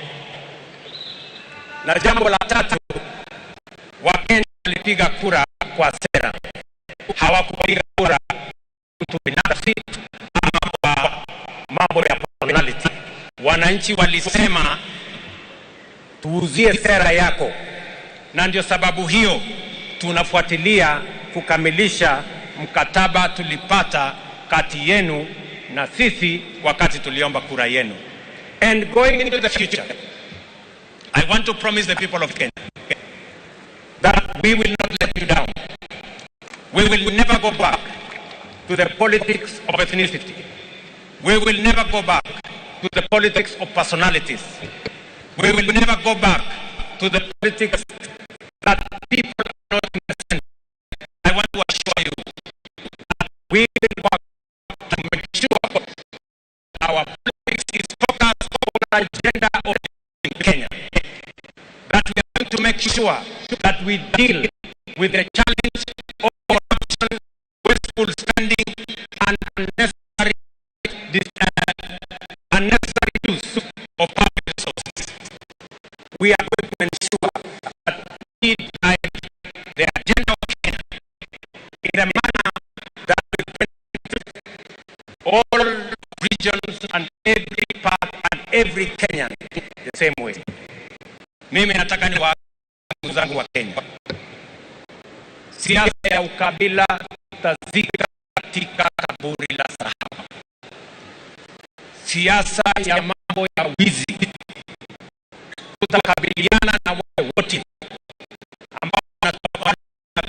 Na jambo la tatu, Wakenya walipiga kura kwa sera, hawakupiga kura mtu binafsi ama kwa mambo ya personality. Wananchi walisema tuuzie sera yako, na ndio sababu hiyo tunafuatilia kukamilisha mkataba tulipata kati yenu na sisi wakati tuliomba kura yenu. And going into the future, I want to promise the people of Kenya that we will not let you down. We will never go back to the politics of ethnicity. We will never go back to the politics of personalities. We will never go back to the politics that people are not in the center. I want to assure you that we will work to make sure our politics is focused on the agenda of Kenya. That we are going to make sure that we deal with the challenge of corruption, wasteful spending, and unnecessary use of public resources. We are going to ensure that we drive the agenda of Kenya in a manner that will benefit all regions and every part and every Kenyan the same way. Mimi nataka ni ndugu zangu wa Kenya, siasa ya ukabila tutazika katika kaburi la sahaba. Siasa ya mambo ya wizi tutakabiliana na wale wote ambao wanatoa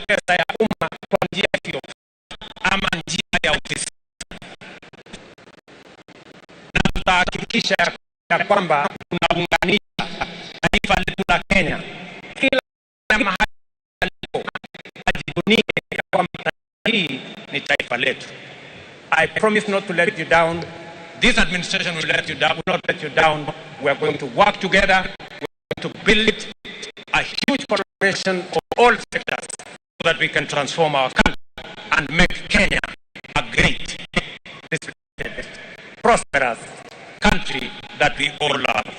pesa ya umma kwa njia isiyo ama njia ya ufisadi, na tutahakikisha ya kwamba tunaunganisha taifa letu la Kenya. Kila mahali alipo ajivunie ya kwamba hii ni taifa letu. I promise not to let you down. This administration will let you down, will not let you down. We are going to work together. We are going to build a huge collaboration of all sectors so that we can transform our country and make Kenya a great, respected, prosperous country that we all love.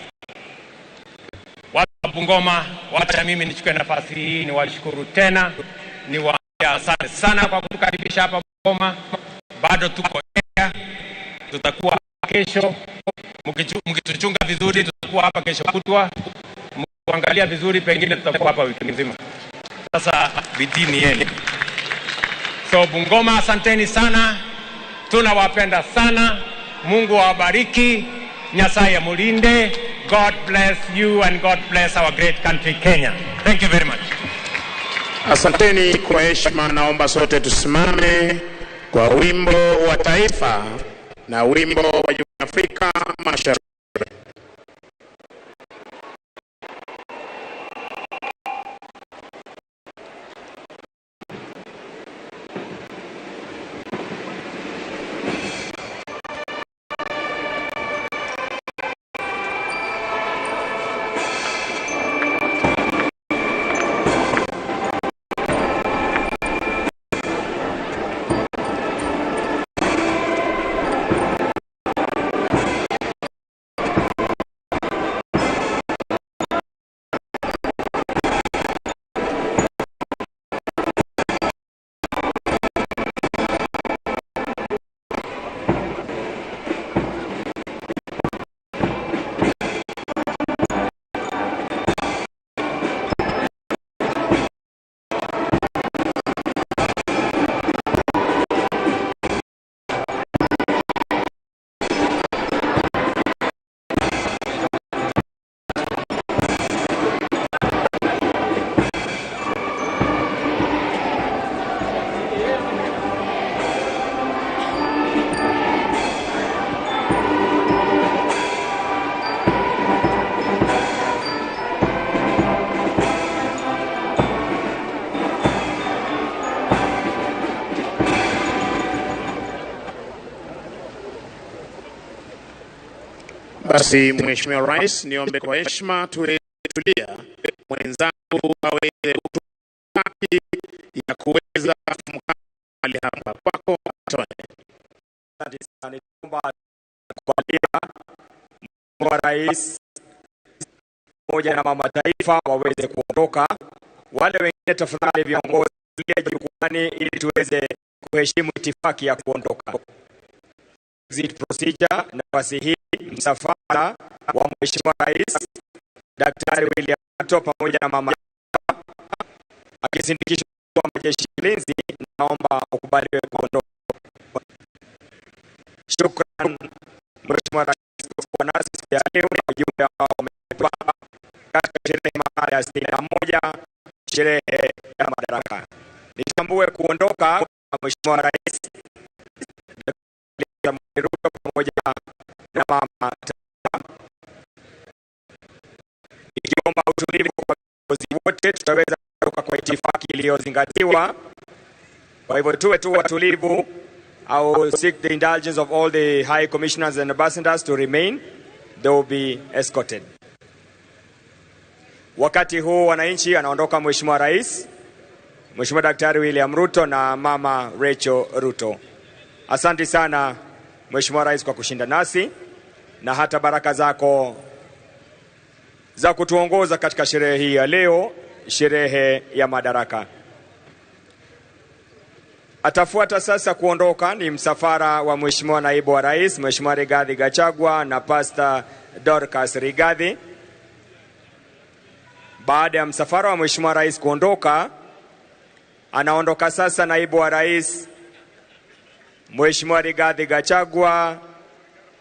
Watu wa Bungoma, wacha mimi nichukue nafasi hii niwashukuru tena, niwaambie asante sana kwa kutukaribisha hapa Bungoma. Bado tuko area, tutakuwa kesho. Mkituchunga vizuri tutakuwa hapa kesho kutwa, mkiangalia vizuri pengine tutakuwa hapa wiki nzima. Sasa bidii ni yenu. So Bungoma, asanteni sana, tunawapenda sana. Mungu awabariki, Nyasaye amulinde. God bless you and God bless our great country Kenya. Thank you very much. Asanteni kwa heshima, naomba sote tusimame kwa wimbo wa taifa na wimbo wa Jumuiya ya Afrika Mashariki. Basi Mheshimiwa Rais, niombe kwa heshima tulia, mwenzangu aweze kutupa haki ya kuweza kumkabidhi hapa kwako. Atoe. Asante sana. Nitaomba kualia Mheshimiwa Rais pamoja na mama taifa waweze kuondoka. Wale wengine tafadhali viongozi jukwani ili tuweze kuheshimu itifaki ya kuondoka. Exit procedure. Nafasi hii msafara wa Mheshimiwa Rais Daktari William Ruto pamoja na mama akisindikishwa kwa majeshi ulinzi, naomba ukubaliwe kuondoka. Shukran Mheshimiwa Rais kwa nasi siku ya leo na ujumbe ambao umetoa katika sherehe mara ya 61, sherehe ya Madaraka. Nitambue kuondoka kwa Mheshimiwa Rais Daktari Ruto pamoja na mama taifa. Nikiomba utulivu kwa viongozi wote, tutaweza kutoka kwa itifaki iliyozingatiwa. Kwa hivyo tuwe tu watulivu. I will seek the indulgence of all the high commissioners and ambassadors to remain. They will be escorted. Wakati huu wananchi, anaondoka Mheshimiwa Rais, Mheshimiwa Daktari William Ruto na Mama Rachel Ruto. Asante sana Mheshimiwa Rais kwa kushinda nasi na hata baraka zako za kutuongoza katika sherehe hii ya leo, sherehe ya Madaraka. Atafuata sasa kuondoka ni msafara wa Mheshimiwa Naibu wa Rais, Mheshimiwa Rigathi Gachagua na Pastor Dorcas Rigathi. Baada ya msafara wa Mheshimiwa Rais kuondoka, anaondoka sasa Naibu wa Rais Mheshimiwa Rigathi Gachagua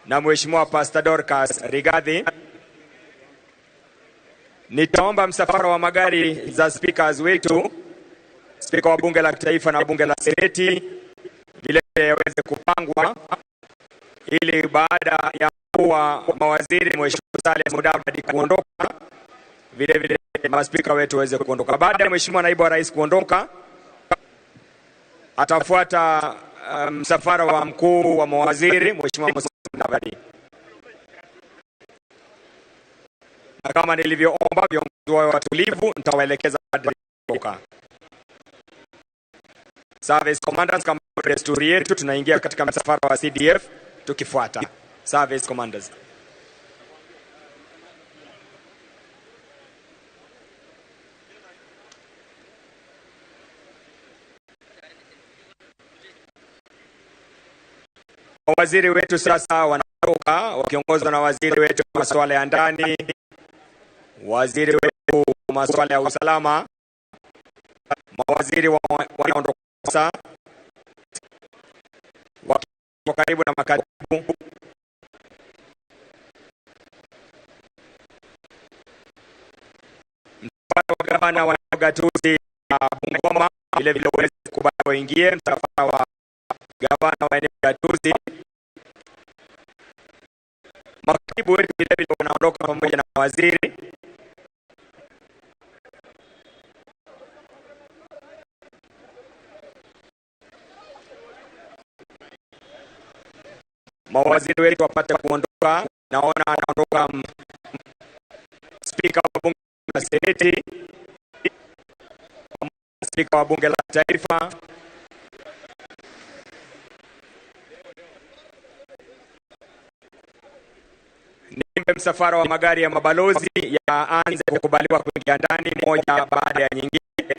na Mheshimiwa Pastor Dorcas Rigathi. Nitaomba msafara wa magari za speakers wetu, Spika wa Bunge la Taifa na Bunge la Seneti, vile yaweze kupangwa ili baada ya mkuu wa mawaziri Mheshimiwa Musalia Mudavadi kuondoka, vile vile maspika wetu waweze kuondoka. Baada ya Mheshimiwa Naibu wa Rais kuondoka, atafuata msafara wa mkuu wa mawaziri Mheshimiwa Musalia Mudavadi. Na kama nilivyoomba viongozi wawe watulivu, nitawaelekeza baada ya kuondoka. Service commanders, kama desturi yetu, tunaingia katika msafara wa CDF tukifuata service commanders. Waziri wetu sasa wanatoka wakiongozwa na waziri wetu wa masuala ya ndani, waziri wetu wa masuala ya usalama. Mawaziri wanaondoka sasa wakiwa karibu na makatibu. Msafara wa gavana wa gatuzi ya Bungoma vile vile uweze kukubali waingie. Msafara wa gavana wa eneo gatuzi, makatibu wetu vile vile wanaondoka pamoja na waziri. Mawaziri wetu wapate kuondoka. Naona anaondoka spika wa bunge la Seneti, spika wa bunge la Taifa. Nimpe msafara wa magari ya mabalozi yaanze kukubaliwa kuingia ndani moja baada ya nyingine.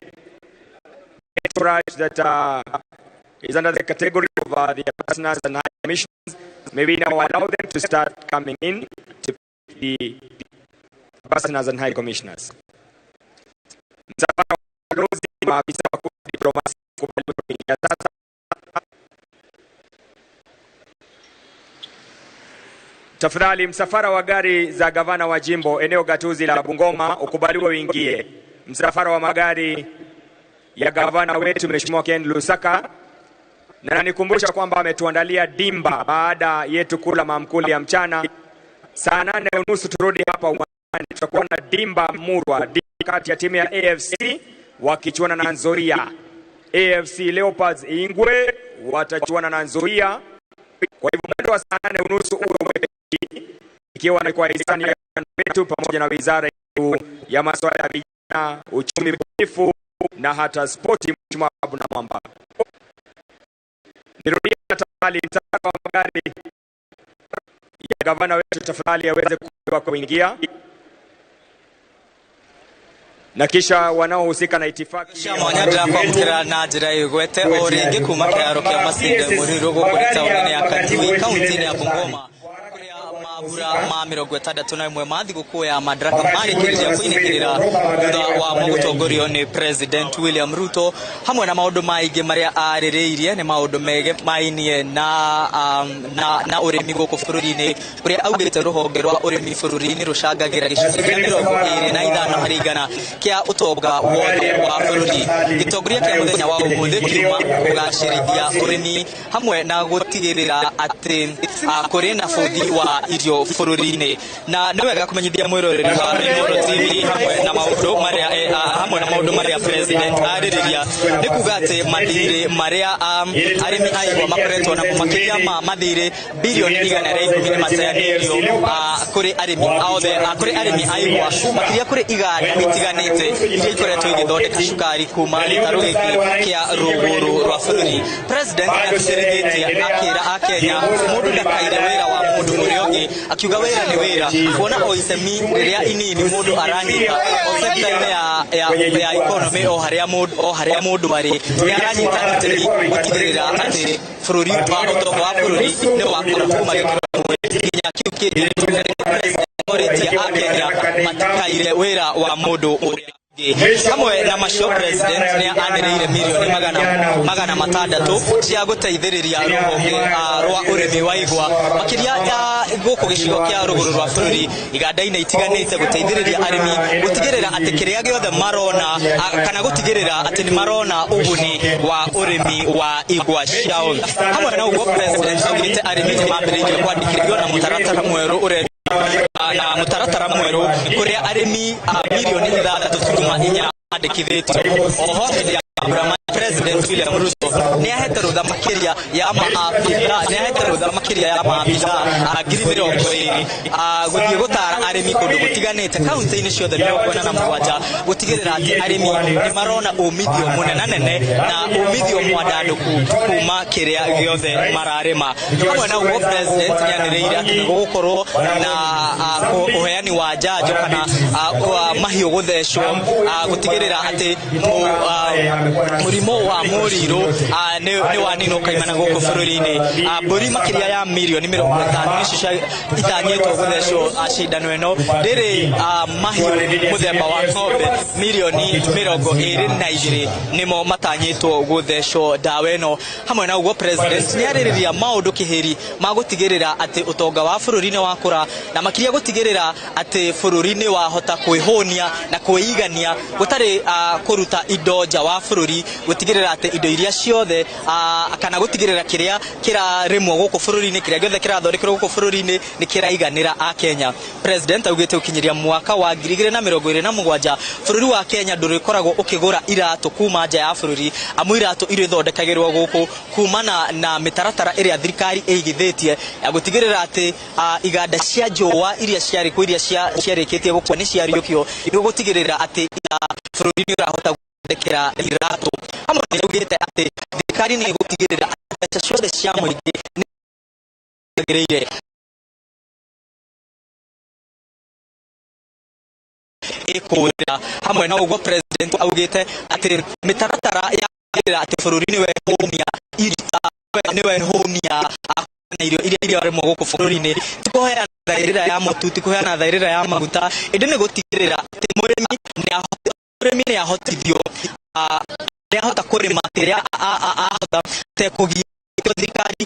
Entourage that is under the category of the ambassadors and high commissioners, may we now allow them to start coming in to the ambassadors and high commissioners. Msafara wa mabalozi, maafisa wakuu wa diplomasia kukubaliwa kuingia sasa. Tafadhali msafara wa gari za gavana wa jimbo eneo gatuzi la Bungoma ukubaliwe uingie. Msafara wa magari ya gavana wetu Mheshimiwa Ken Lusaka, na nikumbusha kwamba ametuandalia dimba baada yetu kula maamkuli ya mchana. Saa 8:30 turudi hapa uwanjani, tutakuwa na dimba murwa, dimba kati ya timu ya AFC wakichuana na Nzoia. AFC Leopards Ingwe watachuana na Nzoia. Kwa hivyo mwendo wa saa 8:30 uwe umefika, ikiwa ni kwa hisani ya wetu pamoja na wizara ya masuala ya vijana, uchumi bunifu na hata spoti, Mheshimiwa Abu na Mwamba. Nirudie tafadhali, msafara wa magari ya gavana wetu tafadhali aweze kuingia, na kisha wanaohusika na itifaki Mwanyanda kwamũkĩra na njĩra ĩgwete o rĩngĩ kuma kĩharo kĩa Masinde Mũrĩrũ gũkũ taũni-inĩ ya Katui kaunti-inĩ ya Bungoma kũrĩa mambura ma 61 ma thigũkũ ya Madaraka marĩkĩrĩria kũinĩkĩrĩra thutha wa gũtongorio nĩ President William Ruto hamwe na maũndũ maingĩ marĩa arĩrĩirie nĩ maũndũ mege mainie na ũrĩmi gũkũ bũrũri-inĩ kũrĩa augĩte rũhonge rwa ũrĩmi bũrũri-inĩ rũcangagĩra gĩcunjĩ kĩa 25 harĩ igana kĩa ũtonga wothe wa bũrũri. Gĩtongoria kĩa mũthenya wa ũmũthĩ kiuma kũgacĩrithia ũrĩmi hamwe na gũtigĩrĩra atĩ kũrĩ na bũthi wa irio bũrũri-inĩ. Na nĩ wega kũmenyithia mwĩroreri wa Inooro TV hamwe na maũndũ marĩa President arĩrĩria nĩ kuga atĩ mathirĩ marĩa arĩmi a igwa makoretwo namo makĩria ma mathirĩ birioni 110 nĩ mateanĩirio kũrĩ arĩmi othe, kũrĩ arĩmi a igwa makĩria kũrĩ iganda itiganĩte iria ikoretwo igĩthondeka cukari kuma gĩtarũ gĩkĩ kĩa rũgũrũ rwa bũrũri. President nĩatĩtĩrithĩtie akĩra akenya mũndũ ndakaire wĩra wa mũndũ ũrĩa ũngĩ, akiuga wĩra nĩ wĩra, kuona o itemi rĩrĩa inini mũndũ aranyita o sekta-inĩ ya economy o harĩa mũndũ arĩ nĩ aranyita itemi gũtigĩrĩra atĩ bũrũri wa ũtonga wa bũrũri nĩ wakũra kuma gĩkĩro kĩmwe nginya kĩu kĩngĩ. Orĩtie akenya matikaire wĩra wa mũndũ ũrĩa Hamwe na macio, president nĩ anĩrĩire mirioni 600 cia gũteithĩrĩria rũhonge rwa ũrĩmi wa igwa, makĩria ya gũkũ gĩcigo kĩa rũgũrũ rwa bũrũri, iganda-inĩ itiganĩte, gũteithĩrĩria arĩmi gũtigĩrĩra atĩ kĩrĩa gĩothe marona kana gũtigĩrĩra atĩ nĩ marona ũguni wa ũrĩmi wa igwa ciao. Hamwe na ũguo, president augĩte arĩmi nĩ mambĩrĩirie kwandĩkithio na mũtaratara mwerũ ũre na mũtaratara mwerũ kũrĩa arĩmi a mirioni 6.4 mandĩkithĩtio. Oho, hĩndĩ ya mambura, President William Ruto nĩ ahete rũtha makĩria ya maabitha nĩ ahete rũtha makĩria ya maabitha a 20,000 gũthiĩ gũtara arĩmi kũndũ gũtiganĩte kaunti-inĩ ciothe 47, gũtigĩrĩra atĩ arĩmi nĩ marona umithio mũnenanene na umithio mwandandũku kuma kĩrĩa gĩothe mararĩma. Hamwe na ũguo, president nĩ anĩrĩire atĩ nĩ gũgũkorwo na ũheani wa njanjo kana mahiũ gũthecwo, gũtigĩrĩra atĩ mũrimũ wa mũrirũ nĩ waninwo kaimana gũkũ bũrũri-inĩ. Mbũri makĩria ya mirioni 50 nĩcio itanyĩtwo gũthecwo cindano ĩno rĩrĩ. Mahiũ mũthemba wa ng'ombe mirioni 22 nĩmo matanyĩtwo gũthecwo ndawa ĩno. Hamwe na ũguo, president nĩ arĩrĩria maũndũ kĩhĩri ma gũtigĩrĩra atĩ ũtonga wa bũrũri nĩ wakũra, na makĩria gũtigĩrĩra atĩ bũrũri nĩ wahota kwĩhũnia na kwĩigania gũtarĩ kũruta indo nja wa bũrũri, gũtigĩrĩra atĩ indo iria ciothe kana gũtigĩrĩra kĩrĩa kĩrarĩmwo gũkũ bũrũri-inĩ, kĩrĩa gĩothe kĩrathondekerwo gũkũ bũrũri-inĩ nĩ kĩraiganĩra a Kenya. President augĩte gũkinyĩria mwaka wa 2027, bũrũri wa Kenya ndũrĩkoragwo ũkĩgũra iratũ kuma nja ya bũrũri, amu iratũ irĩthondekagĩrwo gũkũ kumana na mĩtaratara ĩrĩa thirikari ĩigithĩtie ya gũtigĩrĩra atĩ iganda cia njũa iria ciarĩ kuo, iria ciarĩkĩtie gũkua, nĩ ciariũkio nĩguo gũtigĩrĩra atĩ bũrũri nĩ ũrahota gwĩthondekera iratũ. Hamwe nĩ augĩte atĩ thirikari nĩ ĩgũtigĩrĩra atĩ mbeca ciothe cia mũingĩ nĩ ciagĩrĩire ĩkũhũthĩra. Hamwe na ũguo, president augĩte atĩ mĩtaratara ya gũtigĩrĩra atĩ bũrũri nĩ wehũnia irio, nĩ wehũnia na irio iria irarĩmwo gũkũ bũrũri-inĩ, ti kũheana thaĩrĩra ya mũtu, ti kũheana thaĩrĩra ya maguta, ĩndĩ nĩ gũtigĩrĩra atĩ mũrĩmi nĩ ahotithio, nĩ ahota kũrĩma kĩrĩa ahota tekũgia thirikari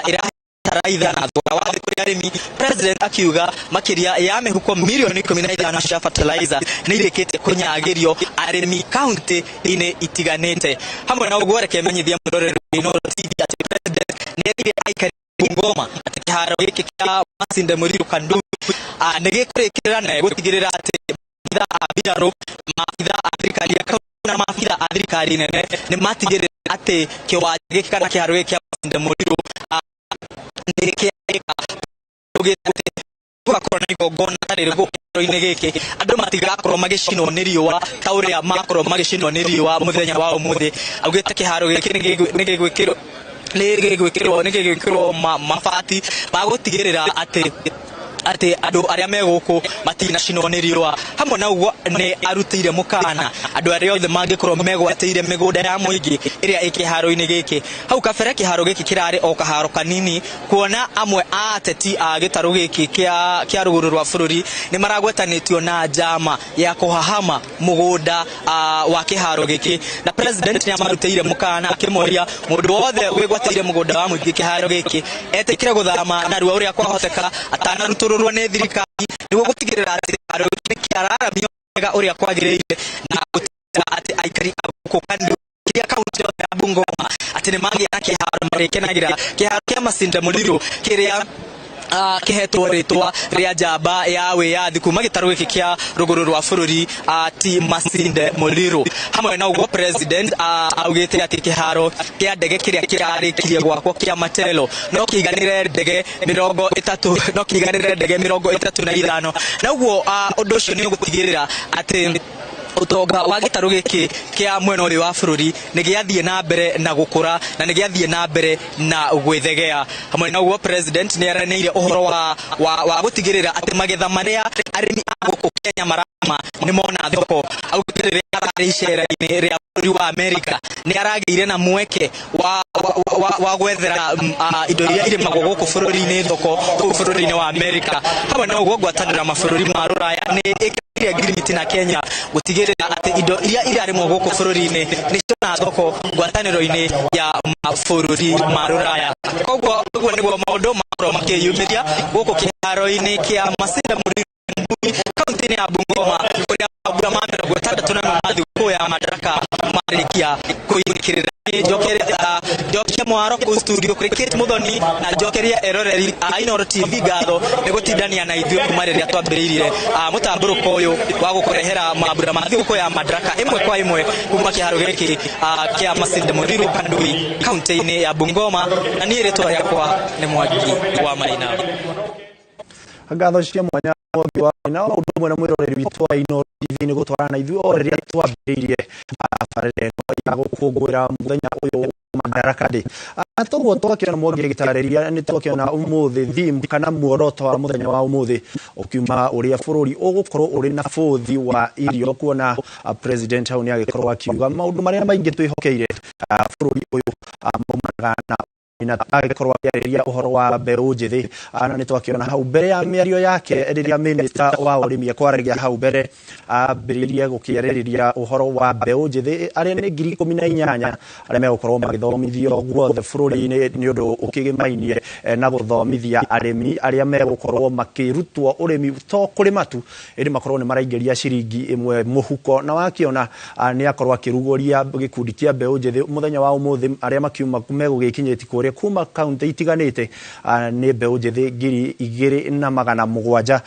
ĩrahe bataraitha na thogora wa thĩ kũrĩ arĩmi. President akiuga makĩria ya mĩhuko mirioni 15 cia fertilizer nĩ irĩkĩtie kũnyagĩrio arĩmi kaunti-inĩ itiganĩte. Hamwe na ũguo, reke menyithie mwĩroreri wa Inooro TV atĩ president nĩ erire aikari Bungoma atĩ kĩharo gĩkĩ kĩa Masinde Muliro Kanduyi nĩ gĩkũrĩkĩrĩra na gũtigĩrĩra atĩ maabitha a mbirarũ, maabitha a thirikari ya kaunti na maabitha a thirikari nene nĩ matigĩrĩra atĩ kĩwanja gĩkĩ kana kĩharo gĩkĩ kĩa Masinde Muliro nĩ kĩarĩka. Atĩ gũgakorwo na igongona rĩrĩ gũkũ kĩharo-inĩ gĩkĩ, andũ matigakorwo magĩcinwo nĩ riũa ta ũrĩa makorwo magĩcinwo nĩ riũa mũthenya wa ũmũthĩ. Augĩte kĩharo gĩkĩ nĩ gĩgwĩkĩrwo mabati ma gũtigĩrĩra atĩ andũ arĩa me gũkũ matinacinwo nĩ riũa. Hamwe na ũguo, nĩ arutĩire mũkana andũ arĩa othe mangĩkorwo megwatĩire mĩgũnda ya mũingĩ ĩrĩa ĩ kĩharo-inĩ gĩkĩ. Hau kabere kĩharo gĩkĩ kĩrarĩ o kaharo kanini, kuona amwe a ateti a gĩtarũ gĩkĩ kĩa rũgũrũ rwa bũrũri nĩ maragwetanĩtio na njama ya kũhahama mũgũnda wa kĩharo gĩkĩ, na president nĩ amarutĩire mũkana akĩmoria mũndũ wothe wĩgwatĩire mũgũnda wa mũingĩ kĩharo gĩkĩ etĩkĩre gũthama narua ũrĩa kwahoteka atanarutũrũrwo nĩ thirikari, nĩguo gũtigĩrĩra atĩ kĩharo gĩkĩ nĩ kĩararamio wega ũrĩa kwagĩrĩire na gũtigĩrĩra atĩ aikari a gũkũ Kandu kĩrĩa kaunti yothe ya Bungoma atĩ nĩ magĩa na kĩharo marĩkenagĩra, kĩharo kĩa Masinde Muliro kĩrĩa kĩhetwo rĩtwa rĩa njamba ya wĩyathi kuma gĩtarũ gĩkĩ kĩa rũgũrũ rwa bũrũri, ti Masinde Muliro. Hamwe na ũguo, president augĩte atĩ kĩharo kĩa ndege kĩrĩa kĩrarĩkirie gwakwo kĩa Matelo no kĩiganĩre ndege 30, no kĩiganĩre ndege 35, na ũguo ũndũ ũcio nĩ ũgũtigĩrĩra atĩ ũtonga wa gĩtarũ gĩkĩ kĩa mwena ũyũ wa bũrũri nĩ gĩathiĩ na mbere na gũkũra na nĩ gĩathiĩ na mbere na gwĩthegea. Hamwe na ũguo, president nĩ aranĩire ũhoro wa gũtigĩrĩra atĩ magetha marĩa arĩmi a gũkũ Kenya marama nĩ mona thoko. Augĩte rĩrĩa ararĩ icera-inĩ rĩa bũrũri wa Amerika nĩ aragĩire na mweke wa gwethera indo iria irĩmagwo gũkũ bũrũri-inĩ thoko kũu bũrũri-inĩ wa Amerika. Hamwe na ũguo, ngwatanĩro ya mabũrũri ma rũraya nĩ Ĩrĩa ngirimiti na Kenya gũtigĩrĩra atĩ indo iria irarĩmwo gũkũ bũrũri-inĩ nĩ ciona thoko ngwatanĩro-inĩ ya mabũrũri ma rũraya. Koguo ũguo nĩguo maũndũ makorwo makĩyumĩria gũkũ kĩharo-inĩ kĩa Masinde Muliro kaunti-inĩ ya Bungoma, kũrĩa mambura ma 61 ma thigũkũ ya Madaraka marĩkia kũinĩkĩrĩra. Njokie mwaro kũu studio kũrĩ Kate Muthoni na njokerie eroreri a Inooro TV ngatho nĩ gũtindania na ithuĩ kuma rĩrĩa twambĩrĩirie mũtambũrũko ũyũ wa gũkũrehera mambura ma thigũkũ ya Madaraka ĩmwe kwa ĩmwe kuma kĩharo gĩkĩ kĩa Masinde Muliro Kandui kaunti-inĩ ya Bungoma, na niĩ rĩtwa rĩakwa nĩ Mwangi wa Maina. Ngatho cia mwanya Mwangi wa Maina, o ũndũ ũmwe na mwĩroreri witũ wa Inooro TV nĩ gũtwarana na ithuĩ o rĩrĩa twambĩrĩirie tabarĩra ĩno ya gũkũngũĩra mũthenya ũyũ wa Madaraka Day. Toguo twakĩona Mwangi agĩtarĩria, nĩ twakĩona ũmũthĩ theme kana muoroto wa mũthenya wa ũmũthĩ ũkiuma ũrĩa bũrũri ũgũkorwo ũrĩ na bũthi wa irio, kuona president hau nĩ agĩkorwo akiuga maũndũ marĩa maingĩ twĩhokeire bũrũri ũyũ maumanaga na na agĩkorwo akĩarĩria ũhoro wa mbeũ njĩthĩ. Na nĩ twakĩona hau mbere ya mĩario yake rĩrĩa minister wa ũrĩmi ekwaragia hau mbere ambĩrĩirie gũkĩarĩrĩria ũhoro wa mbeũ njĩthĩ arĩa nĩ 18,000 arĩa megũkorwo magĩthomithio guothe bũrũri-inĩ nĩ ũndũ ũkĩgĩmainie na gũthomithia arĩmi arĩa megũkorwo makĩrutwo ũrĩmi to kũrĩma tu ĩndĩ makorwo nĩ maraingĩria ciringi ĩmwe mũhuko. Na wakĩona nĩ akorwo akĩrugũria gĩkundi kĩa mbeũ njĩthĩ mũthenya wa ũmũthĩ arĩa makiuma megũgĩkinyĩtie kũrĩa kuma kaunti itiganĩte nĩ mbeũ njĩthĩ 2,700.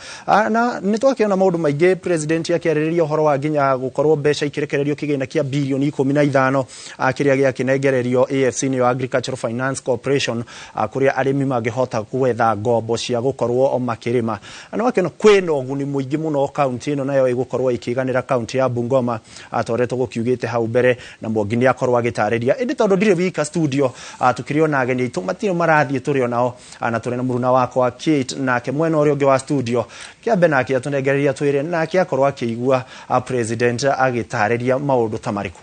Na nĩ twakĩona maũndũ maingĩ president akĩarĩrĩria ũhoro wa nginya gũkorwo mbeca ikĩrekererio kĩgĩna kĩa birioni 15 kĩrĩa gĩakĩnengererio AFC nĩyo Agricultural Finance Corporation, kũrĩa arĩmi mangĩhota gwetha ngombo cia gũkorwo makĩrĩma. Na wakĩona kwĩna ũguni mũingĩ mũno kaunti ĩno nayo ĩgũkorwo ĩkĩiganĩra kaunti ya Bungoma ta ũrĩa tũgũkiugĩte hau mbere, na Mwangi nĩ akorwo agĩtarĩria. Ĩndĩ tondũ ndirĩ wika studio, tũkĩrĩ ona ageni aitũ matirĩ marathiĩ tũrĩ onao, na tũrĩ na mũruna wakwa Kate nake mwena ũrĩa ũngĩ wa studio kĩambe nake atũnengereria twĩre nake akorwo akĩigua president agĩtarĩria maũndũ ta marĩkũ.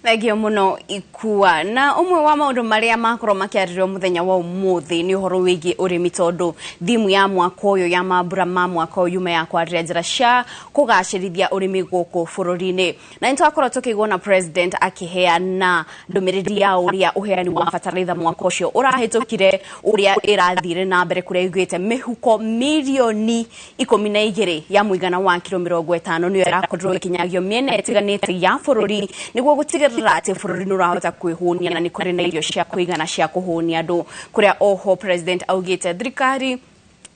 Thengio muno Ikua. Na umwe wa maundu maria makorwo makiarĩrĩrio muthenya wa umuthi ni uhoro wigie urimi, tondu thimu ya mwaka uyu ya mambura ma mwaka uyu yuma ya kwarĩrĩria njĩra cia kũgacĩrithia ũrĩmi gũkũ bũrũri-inĩ. Na nĩtwakorwo tũkĩigua na president akĩheana ndũmĩrĩri ya ũrĩa ũheani wa bataraitha mwaka ũcio ũrahĩtũkire, ũrĩa ĩrathire na mbere, kũrĩa ĩiguĩte mĩhuko mirioni 12 ya mũigana wa kiro 50 nĩyo ĩrakorirwo ĩkinyagio mĩena ĩtiganĩte ya bũrũri nĩguo gũtigĩrĩra atĩ bũrũri nĩ ũrahota kwĩhũnia na nĩ kũrĩ na irio cia kũigana cia kũhũnia andũ. Kũrĩa oho president augĩte thirikari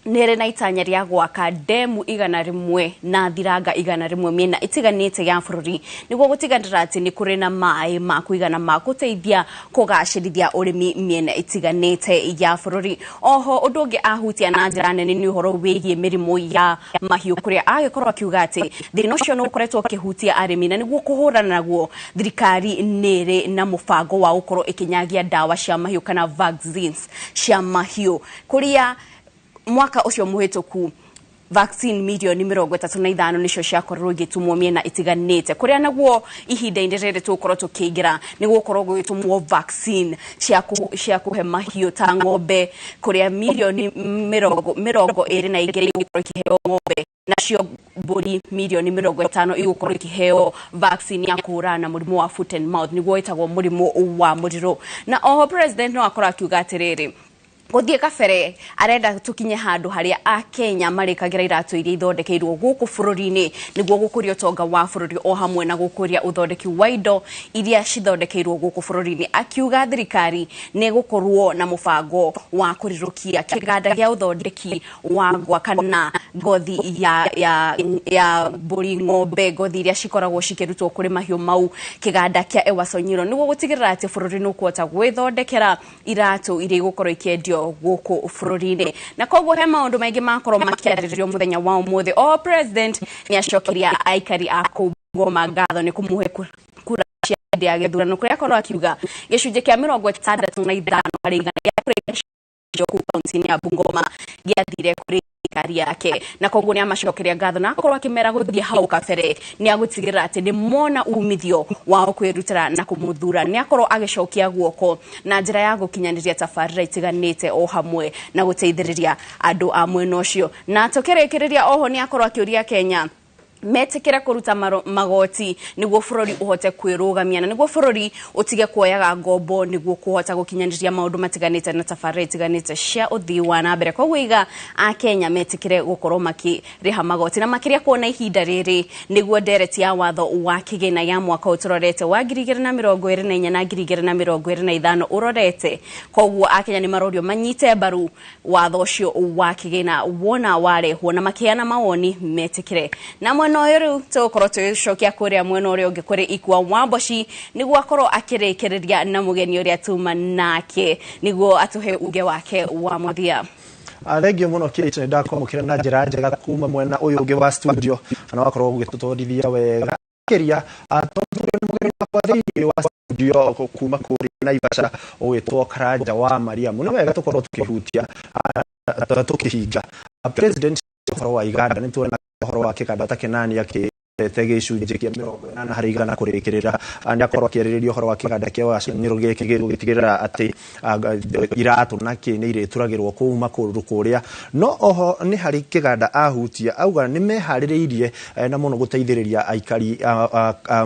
nĩ ĩrĩ na itanya rĩa gwaka ndemu 100 na thiranga 100 mĩena ĩtiganĩte ya bũrũri nĩguo gũtigĩrĩra atĩ nĩ kũrĩ na maĩ ma kũigana ma gũteithia kũgacĩrithia ũrĩmi mĩena ĩtiganĩte ya bũrũri. Oho ũndũ ũngĩ ahutia na njĩra nene nĩ ũhoro wĩgiĩ mĩrimũ ya mahiũ, kũrĩa agĩkorwo akiuga atĩ thĩna ũcio nĩ ũkoretwo ũkĩhutia arĩmi, na nĩguo kũhũrana naguo thirikari nĩ ĩrĩ na mũbango wa gũkorwo ĩkĩnyagia ndawa cia mahiũ kana vaccines cia mahiũ, kũrĩa mwaka ũcio mũhĩtũku vaccine mirioni 35 nicio ciakorirwo igĩtumwo mĩena ĩtiganĩte, kũrĩa naguo ihinda-inĩ rĩrĩ tũgũkorwo tũkĩingĩra nĩ gũkorwo gũgĩtũmwo vaccine cia kũhe mahiũ ta ng'ombe, kũrĩa mirioni 22 igũkorwo ikĩheo ng'ombe, nacio mbũri mirioni 50 igũkorwo ikĩheo vaccine ya kũhũrana na mũrimũ wa foot and mouth, nĩguo wĩtagwo mũrimũ wa mũrirũ. Na oho president no akorwo akiuga atĩrĩrĩ, gũthiĩ kabere arenda tũkinye handũ harĩa akenya marĩkagĩra iratũ iria ithondekeirwo gũkũ bũrũri-inĩ nĩguo gũkũria ũtonga wa bũrũri o hamwe na gũkũria ũthondeki wa indo iria cithondekeirwo gũkũ bũrũri-inĩ. Akiuga thirikari nĩ ĩgũkorwo na mũbango wa kũrirũkia kĩganda gĩa ũthondeki wa ngwa kana ngothi ya mbũri, ng'ombe, ngothi iria cikoragwo cikĩrutwo kũrĩ mahiũ mau, kĩganda kĩa Ewasonyiro, nĩguo gũtigĩrĩra atĩ bũrũri nĩ ũkũhota gwĩthondekera iratũ iria igũkorwo ikĩendio gũkũ bũrũri-inĩ. Na koguo he maũndũ maingĩ makorwo makĩarĩrĩrio mũthenya wa ũmũthĩ. O president nĩ acokeria aikari a kũu Bungoma ngatho nĩ kũmũhe kura cia hĩndĩ ya gĩthurano, kũrĩa akorwo akiuga gĩcunjĩ kĩa 65 harĩ igana gĩa kũrĩa kũu kaunti-inĩ ya Bungoma gĩathire kũrĩ thirikari yake, na koguo nĩ amacokeria ngatho na akorwo akĩmera gũthiĩ hau kabere nĩ agũtigĩrĩra atĩ nĩ mona umithio wao kwĩrutĩra na kũmũthura. Nĩ akorwo agĩcokia guoko na njĩra ya gũkinyanĩria tabarĩra itiganĩte o hamwe na gũteithĩrĩria andũ a mwena ũcio. Na tũkĩrĩkĩrĩria oho nĩ akorwo akĩũria Kenya Metikira kuruta magoti niguo bururi uhote kwirugamia na niguo bururi utige kuoyaga ngombo niguo kuhota gukinyaniria maundu matiganite na tabarira itiganite cia uthii wa na mbere. Koguo iga a Kenya metikire gukorwo makiriha magoti na makiria kuona ihinda riri niguo ndereti ya watho wa kigina ya mwaka uturorete wa 2024 na 2025 urorete. Koguo a Kenya ni marorio manyite mbaru watho ucio wa kigina wona warehwo na makiana mawoni metikire. Na mwena ũyũ rĩu tũgũkorwo tũgĩcokia kũrĩa mwena ũrĩa ũngĩ kũrĩ Ikua Wamboci nĩguo akorwo akĩrĩkĩrĩria na mũgeni ũrĩa tuma nake nĩguo atũhe uge wake wa mũthia. Thengio mũno Kate, nĩ ndakwamũkĩra na njĩra njega kuma mwena ũyũ ũngĩ wa studio na wakorwo ũgĩtũtwarithia wega makĩria tondũ nĩ mũgeni wakwa thĩinĩ wa studio kuma kũrĩa Naivasha ũgĩtwo Karanja wa Mariamu. Nĩ wega tũkorwo tũkĩhutia tũkĩhinga President ũhoro wa Uganda nĩ tuona ũhoro wa kĩganda ta Kenani akĩte gĩcunjĩ kĩa 80 harĩ igana kũrĩkĩrĩra nĩ akorwo akĩarĩrĩria ũhoro wa kĩganda kĩa Wacanyĩrũ gĩkĩ gĩgũtigĩrĩra atĩ iratũ na kĩ nĩ irĩturagĩrwo kuma kũndũ kũrĩa. No oho nĩ harĩ kĩganda ahutia auga nĩ meharĩrĩirie na mũno gũteithĩrĩria aikari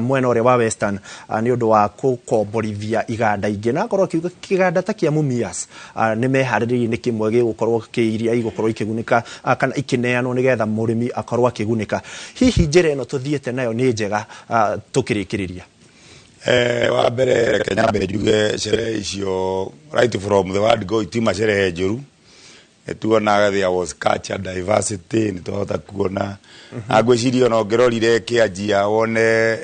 mwena ũrĩa wa Western nĩ ũndũ wa gũkomborithia iganda ingĩ, na akorwo akiuga kĩganda ta kĩa Mumias nĩ meharĩrĩirie nĩ kĩmwe gĩgũkorwo kĩiria igũkorwo ikĩgunĩka kana ikĩneanwo nĩgetha mũrĩmi akorwo akĩgunĩka. Hihi njĩra ĩno tũthiĩte nayo nĩ njega tũkĩrĩkĩrĩria? Wa mbere reke nyambe njuge sherehe icio right from the word go itima sherehe njũru. Nĩtuonaga there was culture diversity, nĩtwahota kuona na ngwĩciria ona ũngĩrorire kĩanjia wone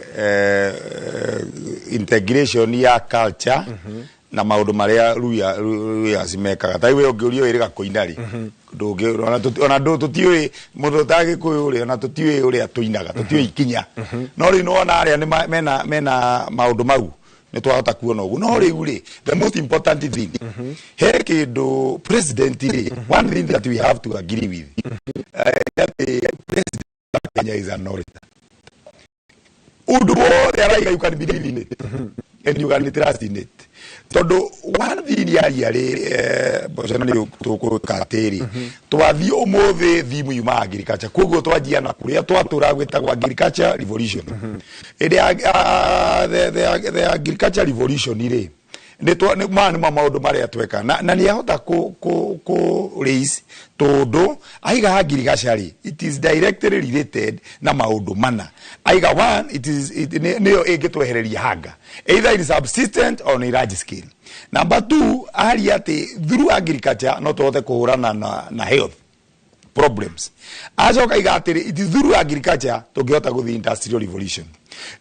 integration ya culture na maũndũ marĩa Luya cimekaga. Ta rĩu ũngĩũrio wĩrĩga kũina rĩ, ona tũtiũĩ mũndũ ũtagĩkũyũ rĩ, ona tũtiũĩ ũrĩa tũinaga, tũtiũĩ ikinya. No rĩu nĩwona arĩa mena maũndũ mau nĩ twahota kuona ũguo. No rĩu rĩ, the most important thing, he kĩndũ president rĩ, one thing that we have to agree with, atĩ president of Kenya is an orator. Ũndũ wothe araiga you can believe in it and you can trust in it. Tondũ one thing yaria rĩ, mboco nĩ tũgũka atĩrĩ, twathiĩ ũmũthĩ thimu yuma agriculture, koguo twanjia na kũrĩa twatũra gwĩtagwo agriculture revolution. Ĩrĩa the agriculture revolution rĩ, maya nĩmo maũndũ marĩa tweka na nĩ ahota kũ raise tondũ aiga agriculture rĩ, it is directly related na maũndũ mana. Aiga one, it is nĩyo ĩngĩtwehereria hunger either in subsistent or in large scale. Number two, aria atĩ through agriculture no tũhote kũhũrana na health problems. Acoka iga atĩrĩ, it is through agriculture tũngĩhota gũthiĩ industrial revolution.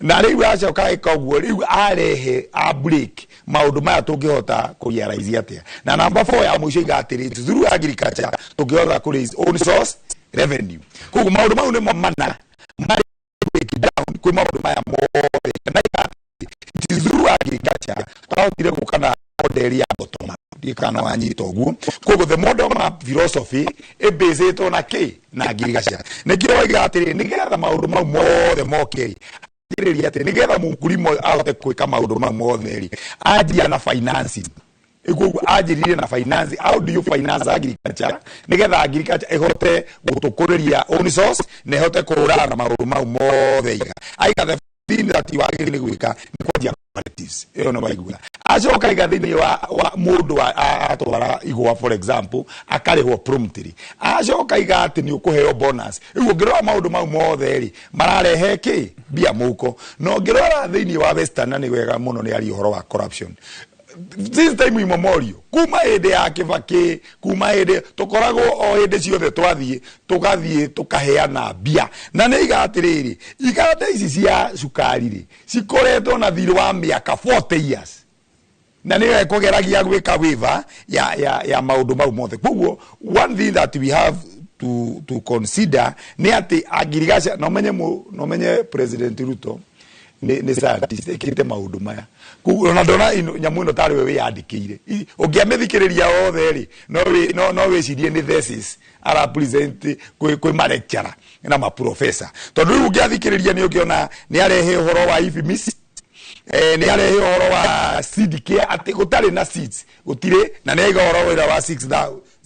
Na rĩu acoka ĩka ũguo, rĩu arehe a break maũndũ maya tũngĩhota kũrealize atĩa. Na number 4 ya mũico iga atĩrĩ, it is through agriculture tũngĩhota kũ raise own source revenue. Koguo maũndũ mau nĩmo mana marĩ break down kwĩ maũndũ maya mothe. Na iga it is through agriculture twahotire gũka na model ya bottom up. Ndikana wanyita ũguo. Koguo the model map philosophy ĩbĩcĩtwo na kĩ na agriculture. Nĩkĩo waiga atĩrĩ, nĩgetha maũndũ mau mothe moke rĩ, anjĩrĩria atĩrĩ, nĩgetha mũkulima ahote gwĩka maũndũ mau mothe rĩ, anjia na financing. Koguo anjĩrĩrie na finance. How do you finance agriculture? Nĩgetha agriculture ĩhote gũtũkũrĩria own source na ĩhote kũhũrana na maũndũ mau mothe. Iga aiga the thing that you are nĩ gwĩka nĩ kwanjia cooperatives. Ĩyo nĩ waigua. Acoka iga thĩinĩ wa mũndũ atwara igwa for example akarĩhwo promptly. Acoka iga atĩ nĩ ũkũheo bonus. Rĩu ũngĩrora maũndũ mau mothe rĩ, mararehe kĩ mbia mũhuko. Na ũngĩrora thĩinĩ wa Western, na nĩ wega mũno nĩ aria ũhoro wa corruption. This time immemorial, kuma hĩndĩ ya Kibaki, kuma hĩndĩ tũkoragwo o hĩndĩ ciothe twathiĩ tũgathiĩ tũkaheana mbia. Na nĩ iga atĩrĩrĩ, iganda ici cia cukari rĩ, cikoretwo na thirĩ wa mĩaka 40 years. Na nĩyo ĩkũgeragia gwĩka waiver ya maũndũ mau mothe. Koguo one thing that we have to consider nĩ atĩ agriculture, no menye President Ruto nĩ scientist ĩkĩte maũndũ maya. Koguo ona ndona nyamũ ĩno tarĩ we wĩyandĩkĩire. Ũngĩamĩthikĩrĩria othe rĩ, no wĩcirie nĩ thesis ara present kwĩ ma lecturer na ma professor. Tondũ rĩu ũngĩathikĩrĩria nĩ ũngĩona nĩ arehe ũhoro wa IFMIS, nĩ arehe ũhoro wa seed care, atĩ gũtarĩ na seeds gũtirĩ, na nĩ aiga ũhoro wĩra wa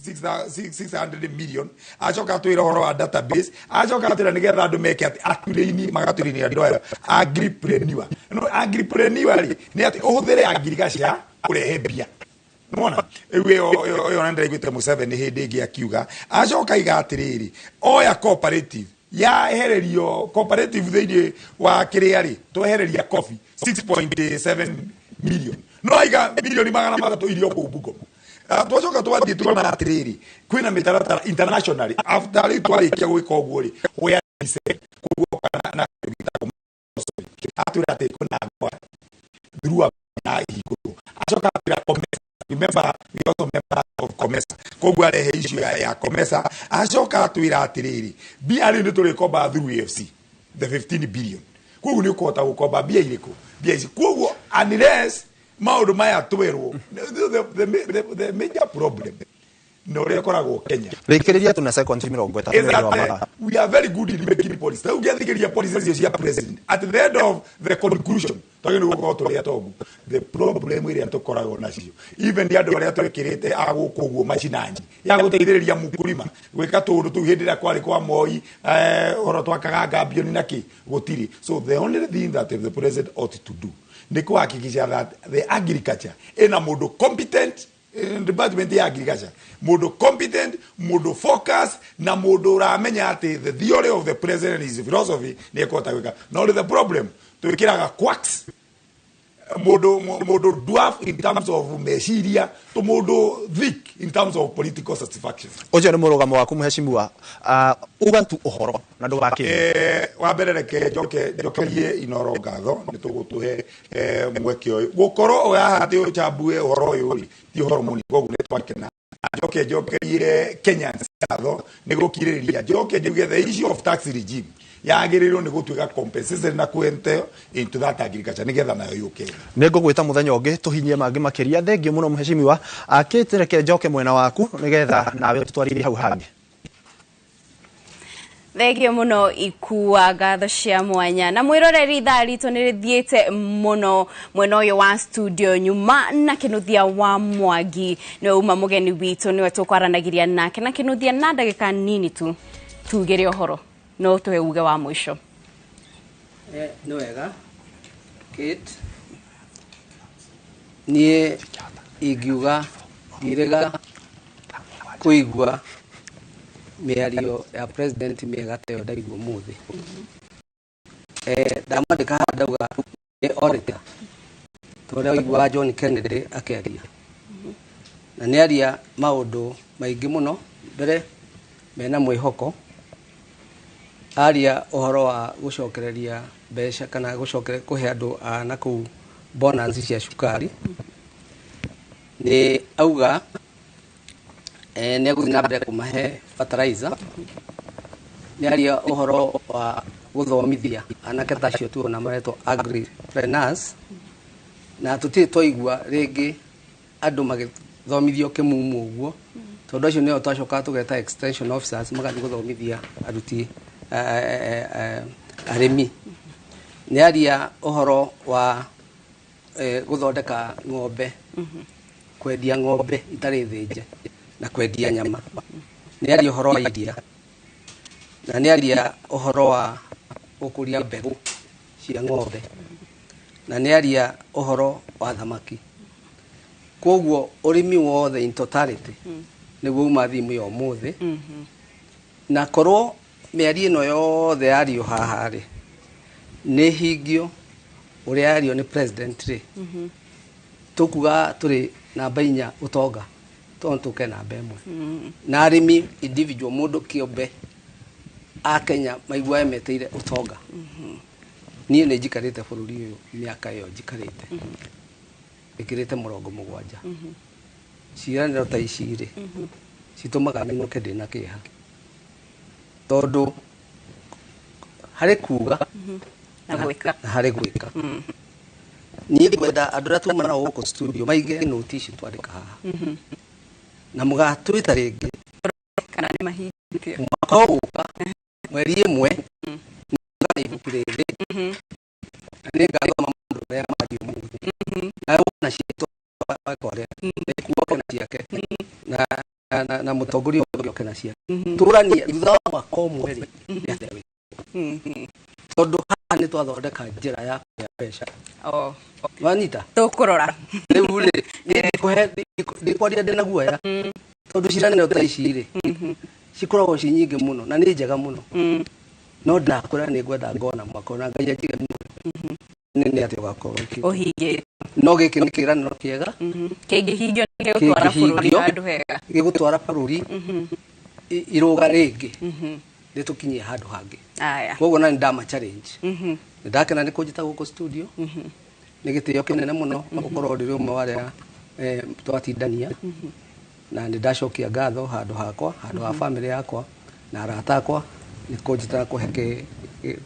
600 million acoka atwĩra ũhoro wa database, acoka atwĩra nĩgetha andũ meke atĩ aturaini magaturaini andũ aya agripreneur. No agripreneur rĩ nĩ atĩ ũhũthĩre agriculture kũrehe mbia. Nĩwona rĩu ĩyo na ndĩraiguĩte Museveni hĩndĩ ĩngĩ akiuga, acoka aiga atĩrĩrĩ, oya cooperative yaehererio cooperative thĩinĩ wa kĩrĩa rĩ, twehereria coffee 6.7 million, no aiga milioni 300 irio kũu Bungoma. Twacoka twathiĩ tuona atĩrĩrĩ, kwĩna mĩtaratara internationally after rĩu twarĩkia gwĩka ũguo rĩ, where koguo na atwĩra atĩ kwĩna ngwa through na ihingũrwo, acoka atwĩra COMESA, remember we also member of COMESA, koguo arehe issue ya COMESA, acoka atwĩra atĩrĩrĩ, mbia rĩu nĩ tũrĩkomba through AFC the 15 billion, koguo nĩ ũkũhota gũkomba mbia irĩkũ, mbia ici, koguo unless maũndũ maya twerwo the major problem na ũrĩa ĩkoragwo Kenya. Rĩkĩrĩria tuna seconds 30 is that we are very good in making policy. Rĩu ũngĩathikĩrĩria policy icio cia president at the end of the conclusion twagĩrĩirwo nĩ gũkorwo tũrĩ atongu. The problem ĩrĩa tũkoragwo nacio even nĩ andũ arĩa twĩkĩrĩte a gũkũ ũguo macinani ya gũteithĩrĩria mũkulima gwĩka tũũndũ tũu hĩndĩ ĩrĩa kwarĩ kwa Moi, ũhoro twakaga ngambioni na kĩ gũtirĩ. So the only thing that the president ought to do nĩ kũhakikisha that the agriculture ĩna mũndũ competent in department ya agriculture, mũndũ competent, mũndũ focus na mũndũ ũramenya atĩ the theory of the president is philosophy nĩ ekũhota gwĩka. No the problem twĩkĩraga quacks, mũndũ dwarf in terms of meciria to mũndũ thick in terms of political satisfaction. Ũcio nĩ mũrũgamo waku mheshimiwa, uga tu ũhoro na ndũgakĩrie. Wa mbere reke njokerie Inoro ngatho nĩ tũgũtũhe mweke ũyũ gũkorwo haha atĩ ũchambue ũhoro ũyũ rĩ ti ũhoro mũnini, koguo nĩ twakena. Njoke njokerie Kenyans ngatho nĩ gũkirĩrĩria, njoke njuge the issue of tax regime yagĩrĩirwo nĩ gũtuĩka compensation na kũente into that agriculture nĩgetha nayo yũke. Nĩ ngũgwĩta mũthenya ũngĩ tũhinyie mangĩ makĩria. Thengiũ mũno mheshimiwa, akĩte njoke mwena waku nĩgetha nawe ũtũtwarĩrie hau hangĩ. Thengio muno Ikua, ngatho cia mwanya na mwiroreri ithaa ritũ nĩ rĩthiĩte mũno mwena ũyũ wa studio nyuma na Kinuthia wa Mwangi nĩwe uma mũgeni witũ, nĩwe tũkwaranagĩria nake na Kinuthia na ndagĩka nini tu tugĩre ũhoro no tũhe uge wa mũico. Nĩ wega Kate, niĩ ingiuga ndirega kũigua mĩario ya president mĩega ta ĩyo ndaigua ũmũthĩ. Ndamwandĩka haha ndauga nĩ orator ta ũrĩa waiguaga John Kennedy akĩaria, na nĩ aria maũndũ maingĩ mũno mbere mena mwĩhoko. Aria ũhoro wa gũcokereria mbeca kana kũhe andũ a nakũu bonus cia cukari, nĩ auga nĩ egũthiĩ na mbere kũmahe fertilizer. Nĩ aria ũhoro wa gũthomithia anake ta acio tuona maretwo agripreneurs, na tũtirĩ twaigua rĩngĩ andũ magĩthomithio kĩmumu ũguo, tondũ acio nĩo twacokaga tũgeta extension officers magathiĩ gũthomithia aruti arĩmi. Nĩ aria ũhoro wa gũthondeka ng'ombe, kwendia ng'ombe itarĩ thĩnje na kwendia nyama. Nĩ aria ũhoro wa iria, na nĩ aria ũhoro wa gũkũria mbegũ cia ng'ombe, na nĩ aria ũhoro wa thamaki. Koguo ũrĩmi wothe in totality nĩguo uma thimu ya ũmũthĩ. Na korwo mĩario ĩno yothe yario haha rĩ nĩ hingio ũrĩa yario nĩ president rĩ, tũkuga tũrĩ namba 4 ũtonga, tondũ tũke namba 1. Na arĩmi individual mũndũ kĩũmbe a Kenya maiguaga meteire ũtonga. Niĩ nĩ njikarĩte bũrũri ũyũ mĩaka ĩyo njikarĩte ĩkĩrĩte 70. Ciĩranĩro ta ici rĩ citũmaga nyinũke ndĩna kĩeha, tondũ harĩ kuga na gwĩka na harĩ gwĩka. Niĩ ngwenda andũ arĩa tuma nao gũkũ studio maige noti ici twandĩka haha, na mũgatwĩta rĩngĩ kana nĩ mahingĩtio mwaka ũgũka mweri 1 nĩ ibuku rĩrĩ, na nĩ ngathoma maũndũ marĩa mario ũmũthĩ, na wona ciĩtwa wakwa na ciake Na mũtongoria ũngĩ oke na ciake tũranie thutha wa mwaka ũmwe rĩ, nĩ atĩa wĩ tondũ haha nĩ twathondeka njĩra ya kũgĩa mbeca. Wanyita? Tũkũrora. Rĩu rĩ, ndikwaria ndĩna guoya tondũ ciranĩro ta ici rĩ, cikoragwo ci nyingĩ mũno na nĩ njega mũno, no ndakwĩra nĩ ngwenda ngona mwaka na Ngai anjige muoyo nĩ atĩ ũgakorwo wĩkĩte. Ũhingĩte. No gĩkĩ nĩ kĩĩranĩro kĩega. Kĩngĩhingio nĩ gĩgũtwara bũrũri handũ hega. Gĩgũtwara bũrũri irũga rĩngĩ, rĩtũkinyie handũ hangĩ. Aya. Koguo na nĩ ndama challenge. Nĩ ndakena nĩ kũnjĩta gũkũ studio. Nĩ gĩtĩo kĩnene mũno gũkorwo ndĩrĩ ũmwe wa arĩa twatindania, na nĩ ndacokia ngatho handũ hakwa, handũ ha famĩlĩ yakwa na arata akwa nĩ kũnjĩta kũhe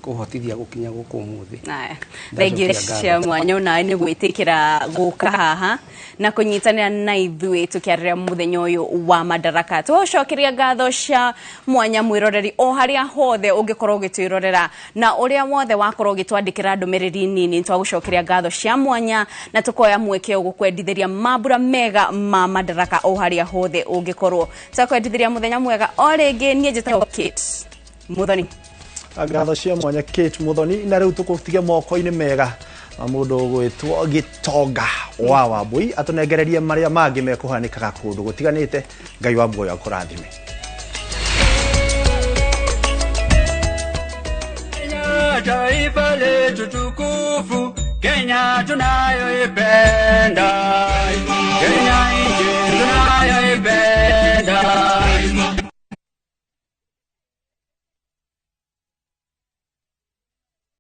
kũhotithia gũkinya gũkũ ũmũthĩ. Aya, thengiũ cia mwanya onawe nĩ gwĩtĩkĩra gũka haha na kũnyitanĩra na ithuĩ tũkĩarĩrĩria mũthenya ũyũ wa Madaraka. Tũgũcokeria ngatho cia mwanya mwĩroreri o harĩa hothe ũngĩkorwo ũgĩtwĩrorera na ũrĩa wothe wakorwo ũgĩtwandĩkĩra ndũmĩrĩri nini, twagũcokeria ngatho cia mwanya na tũkoya mweke ũgũkwendithĩria mambura mega ma Madaraka o harĩa hothe ũngĩkorwo. Twakwendithĩria mũthenya mwega o rĩngĩ. Niĩ njĩtagwo Kate Muthoni. Ngatho cia mwanya Kate Muthoni, na rĩu tũkũtige moko-inĩ mega ma mũndũ ũgwĩtwo Gĩtonga wa Wambui atũnengererie marĩa mangĩ mekũhanĩkaga kũndũ gũtiganĩte. Ngai wa muoyo akũrathime. Kenya, taifa letu tukufu, Kenya tunayoipenda.